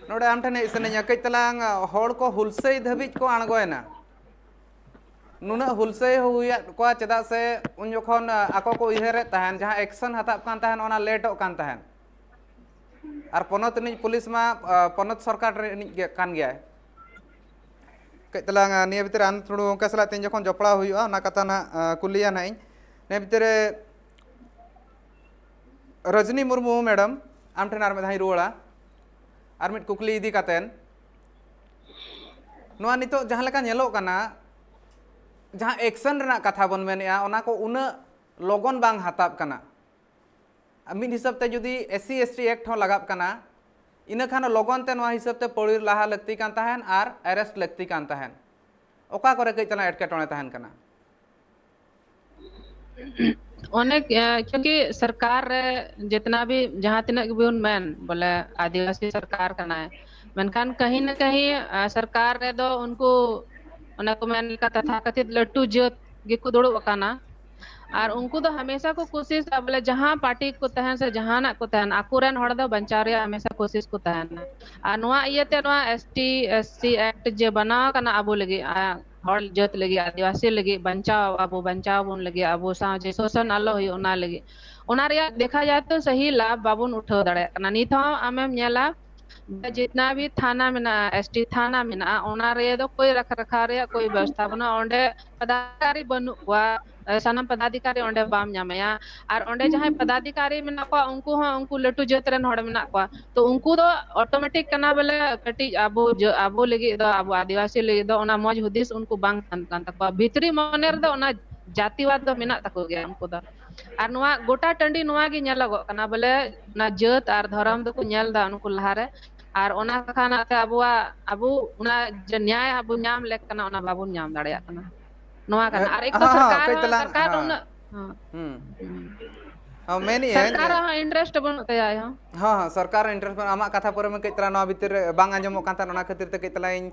ᱱᱚᱰᱮ ᱟᱢ ᱴᱷᱮᱱ ᱦᱮᱡ ᱥᱟᱱᱟᱧᱟ, ᱠᱟᱹᱡ ᱛᱟᱞᱟᱝ ᱦᱚᱲ ᱠᱚ ᱦᱩᱞᱥᱟᱹᱭ ᱫᱷᱟᱹᱵᱤᱡ ᱠᱚ ᱟᱬᱜᱚᱭᱮᱱᱟ᱾ ᱱᱩᱱᱟᱹᱜ ᱦᱩᱞᱥᱟᱹᱭ ᱦᱚᱸ ᱦᱩᱭᱟᱫ ᱠᱚᱣᱟ, ᱪᱮᱫᱟᱜ ᱥᱮ ᱩᱱ ᱡᱚᱠᱷᱚᱱ ᱟᱠᱚ ᱠᱚ ᱩᱭᱦᱟᱹᱨᱮᱫ ᱛᱟᱦᱮᱱ, ᱡᱟᱦᱟᱸ action ᱦᱟᱛᱟᱣ ᱠᱟᱱ ᱛᱟᱦᱮᱱ, ᱚᱱᱟ ᱞᱮᱴᱚᱜ ᱠᱟᱱ ᱛᱟᱦᱮᱱ᱾ ᱟᱨ ᱯᱚᱱᱚᱛ ᱨᱤᱱᱤᱡ ᱯᱩᱞᱤᱥ ᱢᱟ, ᱯᱚᱱᱚᱛ ᱥᱚᱨᱠᱟᱨ ᱨᱤᱱᱤᱡ ᱜᱮ ᱠᱟᱱ ᱜᱮᱭᱟᱭ᱾ ᱠᱟᱹᱡ ᱛᱟᱞᱟᱝ ᱱᱤᱭᱟᱹ ᱵᱷᱤᱛᱤᱨ ᱨᱮ ᱟᱱᱚᱱᱫ ᱴᱩᱰᱩ ᱜᱚᱢᱠᱮ ᱥᱟᱞᱟᱜ ᱛᱮᱦᱮᱧ ᱡᱚᱠᱷᱚᱱ ᱡᱚᱯᱲᱟᱣ ᱦᱩᱭᱩᱜᱼᱟ, ᱚᱱᱟ ᱠᱟᱛᱷᱟ ᱱᱟᱦᱟᱜ ᱠᱩᱞᱤᱭᱟ ᱱᱟᱦᱟᱜ ᱤᱧ᱾ ᱱᱤᱭᱟᱹ ᱵᱷᱤᱛᱤᱨ ᱨᱮ ᱨᱚᱡᱽᱱᱤ ᱢᱩᱨᱢᱩ ᱢᱮᱰᱟᱢ, ᱟᱢ ᱴᱷᱮᱱ ᱟᱨ ᱢᱤᱫ ᱫᱷᱟᱣ ᱤᱧ ᱨᱩᱣᱟᱹᱲᱟ, ᱟᱨ ᱢᱤᱫ ᱠᱩᱠᱞᱤ ᱤᱫᱤ ᱠᱟᱛᱮᱱ᱾ ᱱᱚᱣᱟ ᱱᱤᱛᱚᱜ ᱡᱟᱦᱟᱸ ᱞᱮᱠᱟ ᱧᱮᱞᱚᱜ ᱠᱟᱱᱟ, ᱡᱟᱦᱟᱸ action ᱨᱮᱱᱟᱜ ᱠᱟᱛᱷᱟ ᱵᱚᱱ ᱢᱮᱱᱮᱫᱼᱟ, ᱚᱱᱟ ᱠᱚ ᱩᱱᱟᱹᱜ ᱞᱚᱜᱚᱱ ᱵᱟᱝ ᱦᱟᱛᱟᱣ ᱠᱟᱱᱟ᱾ ᱢᱤᱫ ᱦᱤᱥᱟᱹᱵ ᱛᱮ ᱡᱩᱫᱤ SC ST Act ᱦᱚᱸ ᱞᱟᱜᱟᱜ ᱠᱟᱱᱟ, ᱤᱱᱟᱹ ᱠᱷᱟᱱ ᱞᱚᱜᱚᱱ ᱛᱮ ᱱᱚᱣᱟ ᱦᱤᱥᱟᱹᱵ ᱛᱮ ᱯᱟᱹᱣᱲᱤ ᱞᱟᱦᱟ ᱞᱟᱹᱠᱛᱤ ᱠᱟᱱ ᱛᱟᱦᱮᱸᱱ ᱟᱨ arrest ᱞᱟᱹᱠᱛᱤ ᱠᱟᱱ ᱛᱟᱦᱮᱸᱱ᱾ ᱚᱠᱟ ᱠᱚᱨᱮ ᱠᱟᱹᱡ ᱛᱟᱞᱟᱝ ᱮᱴᱠᱮᱴᱚᱬᱮ ᱛᱟᱦᱮᱸᱱ ᱠᱟᱱᱟ? ᱚᱱᱮ, ᱮ, ᱠᱤᱭᱩᱸᱠᱤ ᱥᱚᱨᱠᱟᱨ ᱨᱮ ᱡᱤᱛᱱᱟ ᱵᱷᱤ, ᱡᱟᱦᱟᱸ ᱛᱤᱱᱟᱹᱜ ᱜᱮᱵᱚᱱ ᱢᱮᱱ, ᱵᱚᱞᱮ, ᱟᱹᱫᱤᱵᱟᱹᱥᱤ ᱥᱚᱨᱠᱟᱨ ᱠᱟᱱᱟᱭ, ᱢᱮᱱᱠᱷᱟᱱ ᱠᱟᱹᱦᱤ ᱱᱟ ᱠᱟᱹᱦᱤ, ᱟ, ᱥᱚᱨᱠᱟᱨ ᱨᱮᱫᱚ ᱩᱱᱠᱩ, ᱚᱱᱮ ᱠᱚ ᱢᱮᱱ ᱞᱮᱠᱟ, ᱛᱟᱛᱷᱟ ᱠᱟᱛᱷᱤᱛ ᱞᱟᱹᱴᱩ ᱡᱟᱹᱛ ᱜᱮᱠᱚ ᱫᱩᱲᱩᱵ ᱟᱠᱟᱱᱟ᱾ ᱟᱨ ᱩᱱᱠᱩ ᱫᱚ ᱦᱟᱢᱮᱥᱟ ᱠᱚ ᱠᱩᱥᱤᱥᱟ, ᱵᱚᱞᱮ, ᱡᱟᱦᱟᱸ ᱯᱟᱨᱴᱤ ᱠᱚ ᱛᱟᱦᱮᱱ ᱥᱮ ᱡᱟᱦᱟᱱᱟᱜ ᱠᱚ ᱛᱟᱦᱮᱱ, ᱟᱠᱚᱨᱮᱱ ᱦᱚᱲ ᱫᱚ ᱵᱟᱧᱪᱟᱣ ᱨᱮᱭᱟᱜ ᱦᱟᱢᱮᱥᱟ ᱠᱩᱥᱤᱥ ᱠᱚ ᱛᱟᱦᱮᱱᱟ᱾ ᱟᱨ ᱱᱚᱣᱟ ᱤᱭᱟᱹᱛᱮ ᱱᱚᱣᱟ ST SC Act ᱡᱮ ᱵᱮᱱᱟᱣ ᱠᱟᱱᱟ ᱟᱵᱚ ᱞᱟᱹᱜᱤᱫ, ᱟ, ᱦᱚᱲ ᱡᱟᱹᱛ ᱞᱟᱹᱜᱤᱫ, ᱟᱹᱫᱤᱵᱟᱹᱥᱤ ᱞᱟᱹᱜᱤᱫ, ᱵᱟᱧᱪᱟᱣ, ᱟᱵᱚ ᱵᱟᱧᱪᱟᱣ ᱵᱚᱱ ᱞᱟᱹᱜᱤᱫ, ᱟᱵᱚ ᱥᱟᱶ ᱡᱮ ᱥᱳᱥᱚᱱ ᱟᱞᱚ ᱦᱩᱭᱩᱜ, ᱚᱱᱟ ᱞᱟᱹᱜᱤᱫ, ᱚᱱᱟ ᱨᱮᱭᱟᱜ ᱫᱮᱠᱷᱟ ᱡᱟᱭ ᱛᱚ ᱥᱟᱹᱦᱤ ᱞᱟᱵᱷ ᱵᱟᱵᱚᱱ ᱩᱴᱷᱟᱹᱣ ᱫᱟᱲᱮᱭᱟᱜ ᱠᱟᱱᱟ᱾ ᱱᱤᱛ ᱦᱚᱸ ᱟᱢᱮᱢ ᱧᱮᱞᱟ, ᱡᱤᱛᱱᱟ ᱵᱷᱤ ᱛᱷᱟᱱᱟ ᱢᱮᱱᱟᱜᱼᱟ, ᱮᱥ ᱴᱤ ᱛᱷᱟᱱᱟ ᱢᱮᱱᱟᱜᱼᱟ, ᱚᱱᱟ ᱨᱮᱫᱚ ᱠᱳᱭ ᱨᱟᱠᱷᱟ ᱨᱟᱠᱷᱟ ᱨᱮᱭᱟᱜ ᱠᱳᱭ ᱵᱮᱵᱚᱥᱛᱷᱟ ᱵᱟᱹᱱᱩᱜᱼᱟ᱾ ᱚᱸᱰᱮ ᱯᱚᱫᱟᱫᱷᱤᱠᱟᱨᱤ ᱵᱟᱹᱱᱩᱜ ᱠᱚᱣᱟ, ᱥᱟᱱᱟᱢ ᱯᱚᱫᱟᱫᱷᱤᱠᱟᱨᱤ ᱚᱸᱰᱮ ᱵᱟᱢ ᱧᱟᱢᱮᱭᱟ᱾ ᱟᱨ ᱚᱸᱰᱮ ᱡᱟᱦᱟᱸᱭ ᱯᱚᱫᱟᱫᱷᱤᱠᱟᱨᱤ ᱢᱮᱱᱟᱜ ᱠᱚᱣᱟ, ᱩᱱᱠᱩ ᱦᱚᱸ ᱩᱱᱠᱩ ᱞᱟᱹᱴᱩ ᱡᱟᱹᱛ ᱨᱮᱱ ᱦᱚᱲ ᱢᱮᱱᱟᱜ ᱠᱚᱣᱟ, ᱛᱚ ᱩᱱᱠᱩ ᱫᱚ ᱚᱴᱳᱢᱮᱴᱤᱠ ᱠᱟᱱᱟ ᱵᱚᱞᱮ ᱠᱟᱹᱴᱤᱡ ᱟᱵᱚ ᱡᱟᱹ-, ᱟᱵᱚ ᱞᱟᱹᱜᱤᱫ ᱫᱚ, ᱟᱵᱚ ᱟᱹᱫᱤᱵᱟᱹᱥᱤ ᱞᱟᱹᱜᱤᱫ ᱫᱚ ᱚᱱᱟ ᱢᱚᱡᱽ ᱦᱩᱫᱤᱥ ᱩᱱᱠᱩ ᱵᱟᱝ ᱛᱟᱦᱮᱱ ᱠᱟᱱ ᱛᱟᱠᱚᱣᱟ᱾ ᱵᱷᱤᱛᱨᱤ ᱢᱚᱱᱮ ᱨᱮᱫᱚ ᱚᱱᱟ ᱡᱟᱹᱛᱤᱣᱟᱫ ᱫᱚ ᱢᱮᱱᱟᱜ ᱛᱟᱠᱚ ᱜᱮᱭᱟ ᱩᱱᱠᱩ ᱫᱚ᱾ ᱟᱨ ᱱᱚᱣᱟ ᱜᱚᱴᱟ ᱴᱟᱺᱰᱤ ᱱᱚᱣᱟ ᱜᱮ ᱧᱮᱞᱚᱜᱚᱜ ᱠᱟᱱᱟ ᱵᱚᱞᱮ ᱚᱱᱟ ᱡᱟᱹᱛ ᱟᱨ ᱫᱷᱚᱨᱚᱢ ᱫᱚᱠᱚ ᱧᱮᱞ ᱮᱫᱟ ᱩᱱᱠᱩ ᱞᱟᱦᱟᱨᱮ᱾ ᱟᱨ ᱚᱱᱟ ᱠᱟᱠᱷᱟᱱᱟᱜ ᱛᱮ ᱟᱵᱚᱣᱟᱜ, ᱟᱵᱚ ᱚᱱᱟ ᱡᱮ ᱧᱟᱭ ᱟᱵᱚ ᱧᱟᱢ ᱞᱮᱠ ᱠᱟᱱᱟ, ᱚᱱᱟ ᱵᱟᱵᱚᱱ ᱧᱟᱢ ᱫᱟᱲᱮᱭᱟᱜ ᱠᱟᱱᱟ᱾ ᱱᱚᱣᱟ ᱠᱟᱱᱟ᱾ ᱟᱨ ᱮᱠ ᱛᱚ ᱦᱚᱸ, ᱦᱚᱸ, ᱥᱚᱨᱠᱟᱨ ᱠᱟᱹᱡ ᱦᱚᱸ, ᱛᱟᱞᱟᱝ, ᱥᱚᱨᱠᱟᱨ ᱦᱚᱸ᱾ ᱩᱱᱟᱹᱜ, ᱦᱚᱸ᱾ ᱦᱩᱸ᱾ ᱦᱚᱸ, ᱢᱮᱱᱮᱫ ᱟᱹᱧ, ᱥᱚᱨᱠᱟᱨᱟᱜ ᱦᱚᱸ ᱤᱱᱴᱟᱨᱮᱥᱴ ᱵᱟᱹᱱᱩᱜ ᱛᱟᱭᱟ ᱟᱭ ᱦᱚᱸ᱾ ᱦᱚᱸ, ᱦᱚᱸ, ᱥᱚᱨᱠᱟᱨ ᱤᱱᱴᱟᱨᱮᱥᱴ ᱵᱟᱹᱱᱩᱜ᱾ ᱟᱢᱟᱜ ᱠᱟᱛᱷᱟ ᱯᱚᱨᱮ ᱢᱟ ᱠᱟᱹᱡ ᱛᱟᱞᱟᱝ ᱱᱚᱣᱟ ᱵᱷᱤᱛᱤᱨ ᱨᱮ ᱵᱟᱝ ᱟᱸᱡᱚᱢᱚᱜ ᱠᱟᱱ ᱛᱟᱦᱮᱸᱫ, ᱚᱱᱟ ᱠᱷᱟᱹᱛᱤᱨ ᱛᱮ ᱠᱟᱹᱡ ᱛᱟᱞᱟᱝ ᱤᱧ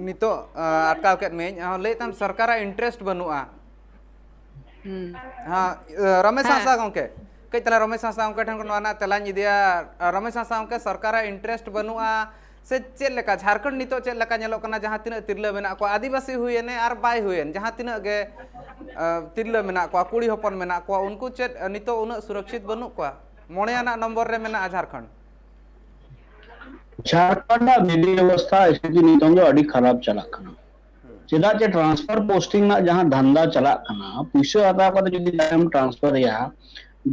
ᱱᱤᱛᱚᱜ, ᱟᱸ, ᱟᱴᱠᱟᱣ ᱠᱮᱫ ᱢᱤᱭᱟᱹᱧ᱾ ᱦᱚᱸ, ᱞᱟᱹᱭᱮᱫ ᱛᱟᱢ ᱥᱚᱨᱠᱟᱨᱟᱜ ᱤᱱᱴᱟᱨᱮᱥᱴ ᱵᱟᱹᱱᱩᱜᱼᱟ᱾ ᱦᱩᱸ᱾ ᱦᱮᱸ, ᱤᱭᱟᱹ, ᱨᱚᱢᱮᱥ ᱦᱮᱸ᱾ ᱦᱟᱸᱥᱫᱟ ᱜᱚᱢᱠᱮ, ᱠᱟᱹᱡ ᱛᱟᱞᱟᱝ ᱨᱚᱢᱮᱥ ᱦᱟᱸᱥᱫᱟ ᱜᱚᱢᱠᱮ ᱴᱷᱮᱱ ᱠᱷᱚᱱ ᱱᱚᱣᱟ ᱨᱮᱱᱟᱜ ᱛᱮᱞᱟᱧ ᱤᱫᱤᱭᱟ᱾ ᱨᱚᱢᱮᱥ ᱦᱟᱸᱥᱫᱟ ᱜᱚᱢᱠᱮ, ᱥᱚᱨᱠᱟᱨᱟᱜ ᱤᱱᱴᱟᱨᱮᱥᱴ ᱵᱟᱹᱱᱩᱜᱼᱟ ᱥᱮ ᱪᱮᱫ ᱞᱮᱠᱟ? ᱡᱷᱟᱲᱠᱷᱚᱸᱰ ᱱᱤᱛᱚᱜ ᱪᱮᱫ ᱞᱮᱠᱟ ᱧᱮᱞᱚᱜ ᱠᱟᱱᱟ, ᱡᱟᱦᱟᱸ ᱛᱤᱱᱟᱹᱜ ᱛᱤᱨᱞᱟᱹ ᱢᱮᱱᱟᱜ ᱠᱚᱣᱟ, ᱟᱹᱫᱤᱵᱟᱹᱥᱤ ᱦᱩᱭᱮᱱᱮ ᱟᱨ ᱵᱟᱭ ᱦᱩᱭᱮᱱ, ᱡᱟᱦᱟᱸ ᱛᱤᱱᱟᱹᱜ ᱜᱮ, ᱟᱸ, ᱛᱤᱨᱞᱟᱹ ᱢᱮᱱᱟᱜ ᱠᱚᱣᱟ, ᱠᱩᱲᱤ ᱦᱚᱯᱚᱱ ᱢᱮᱱᱟᱜ ᱠᱚᱣᱟ, ᱩᱱᱠᱩ ᱪᱮᱫ, ᱟᱸ, ᱱᱤᱛᱚᱜ ᱩᱱᱟᱹᱜ ᱥᱩᱨᱚᱠᱥᱤᱛ ᱵᱟᱹᱱᱩᱜ ᱠᱚᱣᱟ? ᱢᱚᱬᱮ ᱟᱱᱟᱜ ᱱᱚᱢᱵᱚᱨ ᱨᱮ ᱢᱮᱱᱟᱜᱼᱟ ᱡᱷᱟᱲᱠᱷᱚᱸᱰ᱾ ᱡᱷᱟᱲᱠᱷᱚᱸᱰ ᱨᱮᱱᱟᱜ ᱵᱤᱫᱷᱤ ᱵᱮᱵᱚᱥᱛᱷᱟ ᱥᱛᱷᱤᱛᱤ ᱱᱤᱛᱚᱝ ᱫᱚ ᱟᱹᱰᱤ ᱠᱷᱟᱨᱟᱯ ᱪᱟᱞᱟᱜ ᱠᱟᱱᱟ᱾ ᱪᱮᱫᱟᱜ ᱡᱮ ᱴᱨᱟᱱᱥᱯᱷᱟᱨ ᱯᱳᱥᱴᱤᱝ ᱨᱮᱱᱟᱜ ᱡᱟᱦᱟᱸ ᱫᱷᱟᱱᱫᱟ ᱪᱟᱞᱟᱜ ᱠᱟᱱᱟ, ᱯᱩᱭᱥᱟᱹ ᱦᱟᱛᱟᱣ ᱠᱟᱛᱮ ᱡᱩᱫᱤ ᱡᱟᱦᱟᱸᱭᱮᱢ ᱴᱨᱟᱱᱥᱯᱷᱟᱨ ᱮᱭᱟ,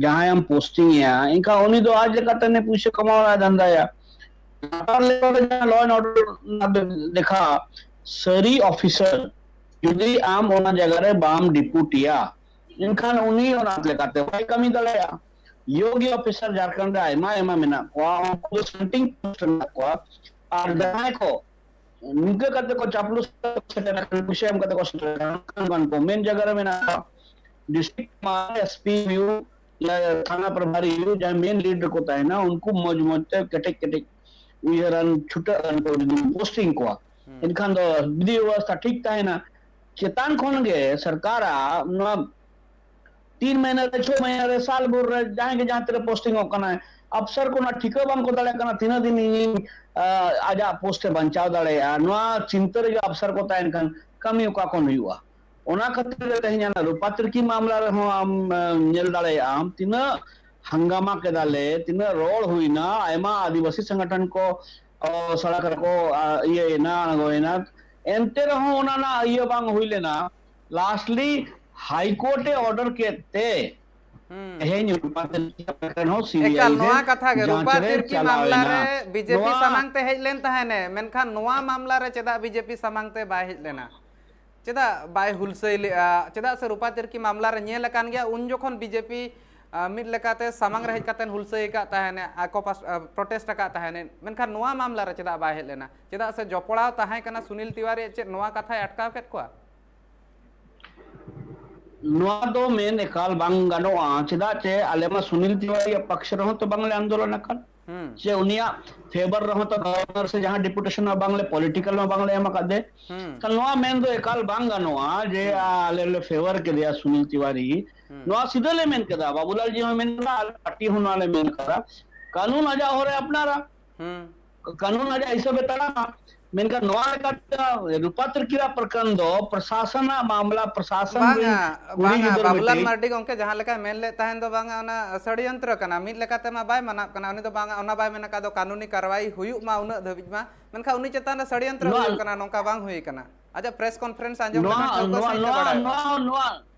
ᱡᱟᱦᱟᱸᱭᱮᱢ ᱯᱳᱥᱴᱤᱝ ᱮᱭᱟ, ᱮᱱᱠᱷᱟᱱ ᱩᱱᱤ ᱫᱚ ᱟᱡ ᱞᱮᱠᱟᱛᱮ ᱩᱱᱤ ᱯᱩᱭᱥᱟᱹ ᱠᱟᱢᱟᱣ ᱨᱮᱱᱟᱜ ᱫᱷᱟᱱᱫᱟᱭᱟ᱾ ᱞᱟᱛᱟᱨ ᱞᱮᱵᱮᱞ ᱨᱮ ᱡᱟᱦᱟᱸ law and order ᱨᱮᱱᱟᱜ ᱫᱮᱠᱷᱟ, ᱥᱟᱹᱨᱤ ᱚᱯᱷᱤᱥᱟᱨ ᱡᱩᱫᱤ ᱟᱢ ᱚᱱᱟ ᱡᱟᱭᱜᱟ ᱨᱮ ᱵᱟᱢ ᱰᱤᱯᱩᱴᱤᱭᱟ, ᱮᱱᱠᱷᱟᱱ ᱩᱱᱤ ᱚᱱᱟ ᱞᱮᱠᱟᱛᱮ ᱵᱟᱭ ᱠᱟᱹᱢᱤ ᱫᱟᱲᱮᱭᱟᱜᱼᱟ᱾ ᱭᱳᱜᱤ ᱚᱯᱷᱤᱥᱟᱨ ᱡᱷᱟᱲᱠᱷᱚᱸᱰ ᱨᱮ ᱟᱭᱢᱟ ᱟᱭᱢᱟ ᱢᱮᱱᱟᱜ ᱠᱚᱣᱟ, ᱩᱱᱠᱩ ᱫᱚ ᱥᱟᱱᱴᱤᱝ ᱯᱳᱥᱴ ᱨᱮ ᱢᱮᱱᱟᱜ ᱠᱚᱣᱟ᱾ ᱟᱨ ᱡᱟᱦᱟᱸᱭ ᱠᱚ ᱱᱤᱝᱠᱟᱹ ᱠᱟᱛᱮ ᱠᱚ ᱪᱟᱯᱞᱩᱥ ᱥᱮᱴᱮᱨ ᱟᱠᱟᱱᱟ, ᱯᱩᱭᱥᱟᱹ ᱮᱢ ᱠᱟᱛᱮ ᱠᱚ ᱥᱮᱴᱮᱨ ᱟᱠᱟᱱᱟ, ᱚᱱᱠᱟᱱ ᱠᱚ ᱢᱮᱱ ᱡᱟᱭᱜᱟ ᱨᱮ ᱢᱮᱱᱟᱜ ᱠᱚᱣᱟ᱾ ᱰᱤᱥᱴᱨᱤᱠᱴ ᱮᱥ ᱯᱤ ᱦᱩᱭᱩᱜ, ᱭᱟ ᱛᱷᱟᱱᱟ ᱯᱨᱚᱵᱷᱟᱨᱤ ᱦᱩᱭᱩᱜ, ᱡᱟᱦᱟᱸᱭ ᱢᱮᱱ ᱞᱤᱰ ᱨᱮᱠᱚ ᱛᱟᱦᱮᱱᱟ, ᱩᱱᱠᱩ ᱢᱚᱡᱽ ᱢᱚᱡᱽ ᱛᱮ ᱠᱮᱴᱮᱡ ᱠᱮᱴᱮᱡ ᱩᱭᱦᱟᱹᱨᱟᱱ, ᱪᱷᱩᱴᱟᱹᱜ ᱟᱱ ᱠᱚ ᱡᱩᱫᱤ ᱯᱳᱥᱴᱤᱝ ᱠᱚᱣᱟ, ᱦᱩᱸ᱾ ᱮᱱᱠᱷᱟᱱ ᱫᱚ ᱵᱤᱫᱷᱤ ᱵᱮᱵᱚᱥᱛᱷᱟ ᱴᱷᱤᱠ ᱛᱟᱦᱮᱱᱟ᱾ ᱪᱮᱛᱟᱱ ᱠᱷᱚᱱ ᱜᱮ ᱥᱚᱨᱠᱟᱨᱟᱜ ᱱᱚᱣᱟ ᱛᱤᱱ ᱢᱟᱹᱦᱱᱟᱹ ᱨᱮ, ᱪᱷᱚ ᱢᱟᱹᱦᱱᱟᱹ ᱨᱮ, ᱥᱟᱞ ᱵᱷᱳᱨ ᱨᱮ ᱡᱟᱦᱟᱸᱭ ᱜᱮ ᱡᱟᱦᱟᱸ ᱛᱤᱨᱮ ᱯᱳᱥᱴᱤᱝ ᱚᱜ ᱠᱟᱱᱟᱭ, ᱟᱯᱥᱟᱨ ᱠᱚ ᱚᱱᱟ ᱴᱷᱤᱠᱟᱹ ᱵᱟᱝ ᱠᱚ ᱫᱟᱲᱮᱭᱟᱜ ᱠᱟᱱᱟ, ᱛᱤᱱᱟᱹᱜ ᱫᱤᱱ ᱤᱧ, ᱟ, ᱟᱡᱟᱜ ᱯᱳᱥᱴ ᱮ ᱵᱟᱧᱪᱟᱣ ᱫᱟᱲᱮᱭᱟᱜᱼᱟ᱾ ᱱᱚᱣᱟ ᱪᱤᱱᱛᱟᱹ ᱨᱮᱜᱮ ᱟᱯᱥᱟᱨ ᱠᱚ ᱛᱟᱦᱮᱱ ᱠᱷᱟᱱ ᱠᱟᱹᱢᱤ ᱚᱠᱟ ᱠᱷᱚᱱ ᱦᱩᱭᱩᱜᱼᱟ? ᱚᱱᱟ ᱠᱷᱟᱹᱛᱤᱨ ᱛᱮ ᱛᱮᱦᱮᱧ ᱚᱱᱟ ᱨᱩᱯᱟ ᱛᱤᱨᱠᱤ ᱢᱟᱢᱞᱟ ᱨᱮᱦᱚᱸ ᱟᱢ, ᱟ, ᱧᱮᱞ ᱫᱟᱲᱮᱭᱟᱜ ᱟᱢ, ᱛᱤᱱᱟᱹᱜ ᱦᱟᱝᱜᱟᱢᱟ ᱠᱮᱫᱟᱞᱮ, ᱛᱤᱱᱟᱹᱜ ᱨᱚᱲ ᱦᱩᱭᱱᱟ, ᱟᱭᱢᱟ ᱟᱹᱫᱤᱵᱟᱹᱥᱤ ᱥᱚᱝᱜᱚᱴᱷᱚᱱ ᱠᱚ, ᱚ, ᱥᱟᱲᱟ ᱠᱚᱨᱮ ᱠᱚ, ᱟ, ᱤᱭᱟᱹᱭᱮᱱᱟ, ᱟᱬᱜᱚᱭᱮᱱᱟ᱾ ᱮᱱᱛᱮ ᱨᱮᱦᱚᱸ ᱚᱱᱟ ᱨᱮᱱᱟᱜ ᱤᱭᱟᱹ ᱵᱟᱝ ᱦᱩᱭ ᱞᱮᱱᱟ᱾ Lastly, High Court ᱮ order ᱠᱮᱫ ᱛᱮ ᱦᱩᱸ᱾ ᱛᱮᱦᱮᱧ ᱨᱩᱯᱟ ᱛᱤᱨᱠᱤ ᱨᱮᱱ ᱦᱚᱸ ᱮᱠᱟᱞ, ᱥᱤᱵᱤᱟᱭ ᱱᱚᱣᱟ ᱨᱮ ᱠᱟᱛᱷᱟ ᱜᱮ, ᱡᱟᱸᱪ ᱨᱩᱯᱟ ᱨᱮ ᱛᱤᱨᱠᱤ ᱪᱟᱞᱟᱣ ᱢᱟᱢᱞᱟ ᱮᱱᱟ᱾ ᱨᱮ ᱵᱤᱡᱮᱯᱤ ᱱᱚᱣᱟ ᱥᱟᱢᱟᱝ ᱛᱮ ᱦᱮᱡ ᱞᱮᱱ ᱛᱟᱦᱮᱱᱮ, ᱢᱮᱱᱠᱷᱟᱱ ᱱᱚᱣᱟ ᱢᱟᱢᱞᱟ ᱨᱮ ᱪᱮᱫᱟᱜ ᱵᱤᱡᱮᱯᱤ ᱥᱟᱢᱟᱝ ᱛᱮ ᱵᱟᱭ ᱦᱮᱡ ᱞᱮᱱᱟ? ᱪᱮᱫᱟᱜ ᱵᱟᱭ ᱦᱩᱞᱥᱟᱹᱭ ᱞᱮᱜᱼᱟ? ᱪᱮᱫᱟᱜ ᱥᱮ ᱨᱩᱯᱟ ᱛᱤᱨᱠᱤ ᱢᱟᱢᱞᱟ ᱨᱮ ᱧᱮᱞ ᱟᱠᱟᱱ ᱜᱮᱭᱟ, ᱩᱱ ᱡᱚᱠᱷᱚᱱ ᱵᱤᱡᱮᱯᱤ, ᱟ, ᱢᱤᱫ ᱞᱮᱠᱟᱛᱮ ᱥᱟᱢᱟᱝ ᱨᱮ ᱦᱮᱡ ᱠᱟᱛᱮ ᱦᱩᱞᱥᱟᱹᱭ ᱟᱠᱟᱫ ᱛᱟᱦᱮᱱᱮ, ᱟᱠᱚ ᱯᱟᱥ-, ᱟ, protest ᱟᱠᱟᱫ ᱛᱟᱦᱮᱱᱮ, ᱢᱮᱱᱠᱷᱟᱱ ᱱᱚᱣᱟ ᱢᱟᱢᱞᱟ ᱨᱮ ᱪᱮᱫᱟᱜ ᱵᱟᱭ ᱦᱮᱡ ᱞᱮᱱᱟ? ᱪᱮᱫᱟᱜ ᱥᱮ ᱡᱚᱯᱲᱟᱣ ᱛᱟᱦᱮᱸ ᱠᱟᱱᱟ ᱥᱩᱱᱤᱞ ᱛᱤᱣᱟᱨᱤ, ᱪᱮᱫ ᱱᱚᱣᱟ ᱠᱟᱛᱷᱟᱭ ᱟᱴᱠᱟᱣ ᱠᱮᱫ ᱠᱚᱣᱟ? ᱱᱚᱣᱟ ᱫᱚ ᱢᱮᱱ ᱮᱠᱟᱞ ᱵᱟᱝ ᱜᱟᱱᱚᱜᱼᱟ, ᱪᱮᱫᱟᱜ ᱪᱮ ᱟᱞᱮ ᱢᱟ ᱥᱩᱱᱤᱞ ᱛᱤᱣᱟᱨᱤᱭᱟᱜ ᱯᱟᱠᱥ ᱨᱮᱦᱚᱸ ᱛᱚ ᱵᱟᱝᱞᱮ ᱟᱱᱫᱳᱞᱚᱱ ᱟᱠᱟᱫ᱾ ᱦᱩᱸ᱾ ᱪᱮ ᱩᱱᱤᱭᱟᱜ ᱯᱷᱮᱵᱟᱨ ᱨᱮᱦᱚᱸ ᱛᱚ ᱜᱚᱵᱷᱚᱨᱱᱚᱨ ᱥᱮ ᱡᱟᱦᱟᱸ ᱰᱮᱯᱩᱴᱮᱥᱚᱱ ᱢᱟ ᱵᱟᱝᱞᱮ, ᱯᱚᱞᱤᱴᱤᱠᱟᱞ ᱢᱟ ᱵᱟᱝᱞᱮ ᱮᱢ ᱟᱠᱟᱫ ᱫᱮ᱾ ᱦᱩᱸ᱾ ᱠᱷᱟᱱ ᱱᱚᱣᱟ ᱢᱮᱱ ᱫᱚ ᱮᱠᱟᱞ ᱵᱟᱝ ᱜᱟᱱᱚᱜᱼᱟ ᱡᱮ, ᱦᱩᱸ᱾ ᱟ, ᱟᱞᱮ ᱞᱮ ᱯᱷᱮᱵᱟᱨ ᱠᱮᱫᱮᱭᱟ ᱥᱩᱱᱤᱞ ᱛᱤᱣᱟᱨᱤ᱾ ᱦᱩᱸ᱾ ᱱᱚᱣᱟ ᱥᱤᱫᱷᱟᱹ ᱞᱮ ᱢᱮᱱ ᱠᱮᱫᱟ, ᱵᱟᱵᱩᱞᱟᱞ ᱡᱤ ᱦᱚᱸ ᱢᱮᱱ ᱠᱟᱫᱟ, ᱟᱞᱮ ᱯᱟᱨᱴᱤ ᱦᱚᱸ ᱱᱚᱣᱟ ᱞᱮ ᱢᱮᱱ ᱠᱟᱫᱟ, ᱠᱟᱹᱱᱩᱱ ᱟᱡᱟᱜ ᱦᱚᱨᱮ ᱟᱯᱱᱟᱨᱟ᱾ ᱦᱩᱸ᱾ ᱠᱟᱹᱱᱩᱱ ᱟᱡᱟᱜ ᱦᱤᱥᱟᱹᱵ ᱮ ᱛᱟᱲᱟᱢᱟ᱾ ᱢᱮᱱᱠᱷᱟᱱ ᱱᱚᱣᱟ ᱞᱮᱠᱟᱛᱮ ᱨᱩᱯᱟ ᱛᱤᱨᱠᱤᱭᱟᱜ ᱯᱨᱚᱠᱚᱨᱚᱱ ᱫᱚ ᱯᱨᱚᱥᱟᱥᱚᱱᱟᱜ ᱢᱟᱢᱞᱟ, ᱯᱨᱚᱥᱟᱥᱚᱱ ᱨᱮᱱ ᱵᱟᱝᱟ, ᱠᱩᱲᱤ ᱵᱟᱝᱟ, ᱜᱤᱫᱟᱹᱨ ᱵᱟᱵᱩᱞᱟᱞ ᱢᱤᱫᱴᱤᱡ ᱢᱟᱨᱰᱤ ᱜᱚᱢᱠᱮ ᱡᱟᱦᱟᱸ ᱞᱮᱠᱟᱭ ᱢᱮᱱ ᱞᱮᱫ ᱛᱟᱦᱮᱱ ᱫᱚ, ᱵᱟᱝᱟ, ᱚᱱᱟ ᱥᱟᱹᱲᱤᱭᱚᱱᱛᱨᱚ ᱠᱟᱱᱟ, ᱢᱤᱫ ᱞᱮᱠᱟᱛᱮ ᱢᱟ ᱵᱟᱭ ᱢᱟᱱᱟᱜ ᱠᱟᱱᱟ, ᱩᱱᱤ ᱫᱚ ᱵᱟᱝᱟ, ᱚᱱᱟ ᱵᱟᱭ ᱢᱮᱱ ᱟᱠᱟᱫ ᱫᱚ ᱠᱟᱹᱱᱩᱱᱤ ᱠᱟᱨᱣᱟᱭ ᱦᱩᱭᱩᱜ ᱢᱟ ᱩᱱᱟᱹᱜ ᱫᱷᱟᱹᱵᱤᱡ ᱢᱟ, ᱢᱮᱱᱠᱷᱟᱱ ᱩᱱᱤ ᱪᱮᱛᱟᱱ ᱨᱮ ᱥᱟᱹᱲᱤᱭᱚᱱᱛᱨᱚ ᱱᱚᱣᱟ, ᱦᱩᱭᱩᱜ ᱠᱟᱱᱟ, ᱱᱚᱝᱠᱟ ᱵᱟᱝ ᱦᱩᱭ ᱠᱟᱱᱟ᱾ ᱟᱡᱟᱜ press conference ᱟᱸᱡᱚᱢ ᱞᱮᱠᱷᱟᱱ ᱱᱚᱣᱟ, ᱴᱷᱟᱹᱣᱠᱟᱹ ᱱᱚᱣᱟ, ᱥᱟᱺᱦᱤᱡ ᱛᱮ ᱱᱚᱣᱟ, ᱵᱟᱲᱟᱭᱚᱜᱼᱟ᱾ ᱱᱚᱣᱟ, ᱱᱚᱣᱟ,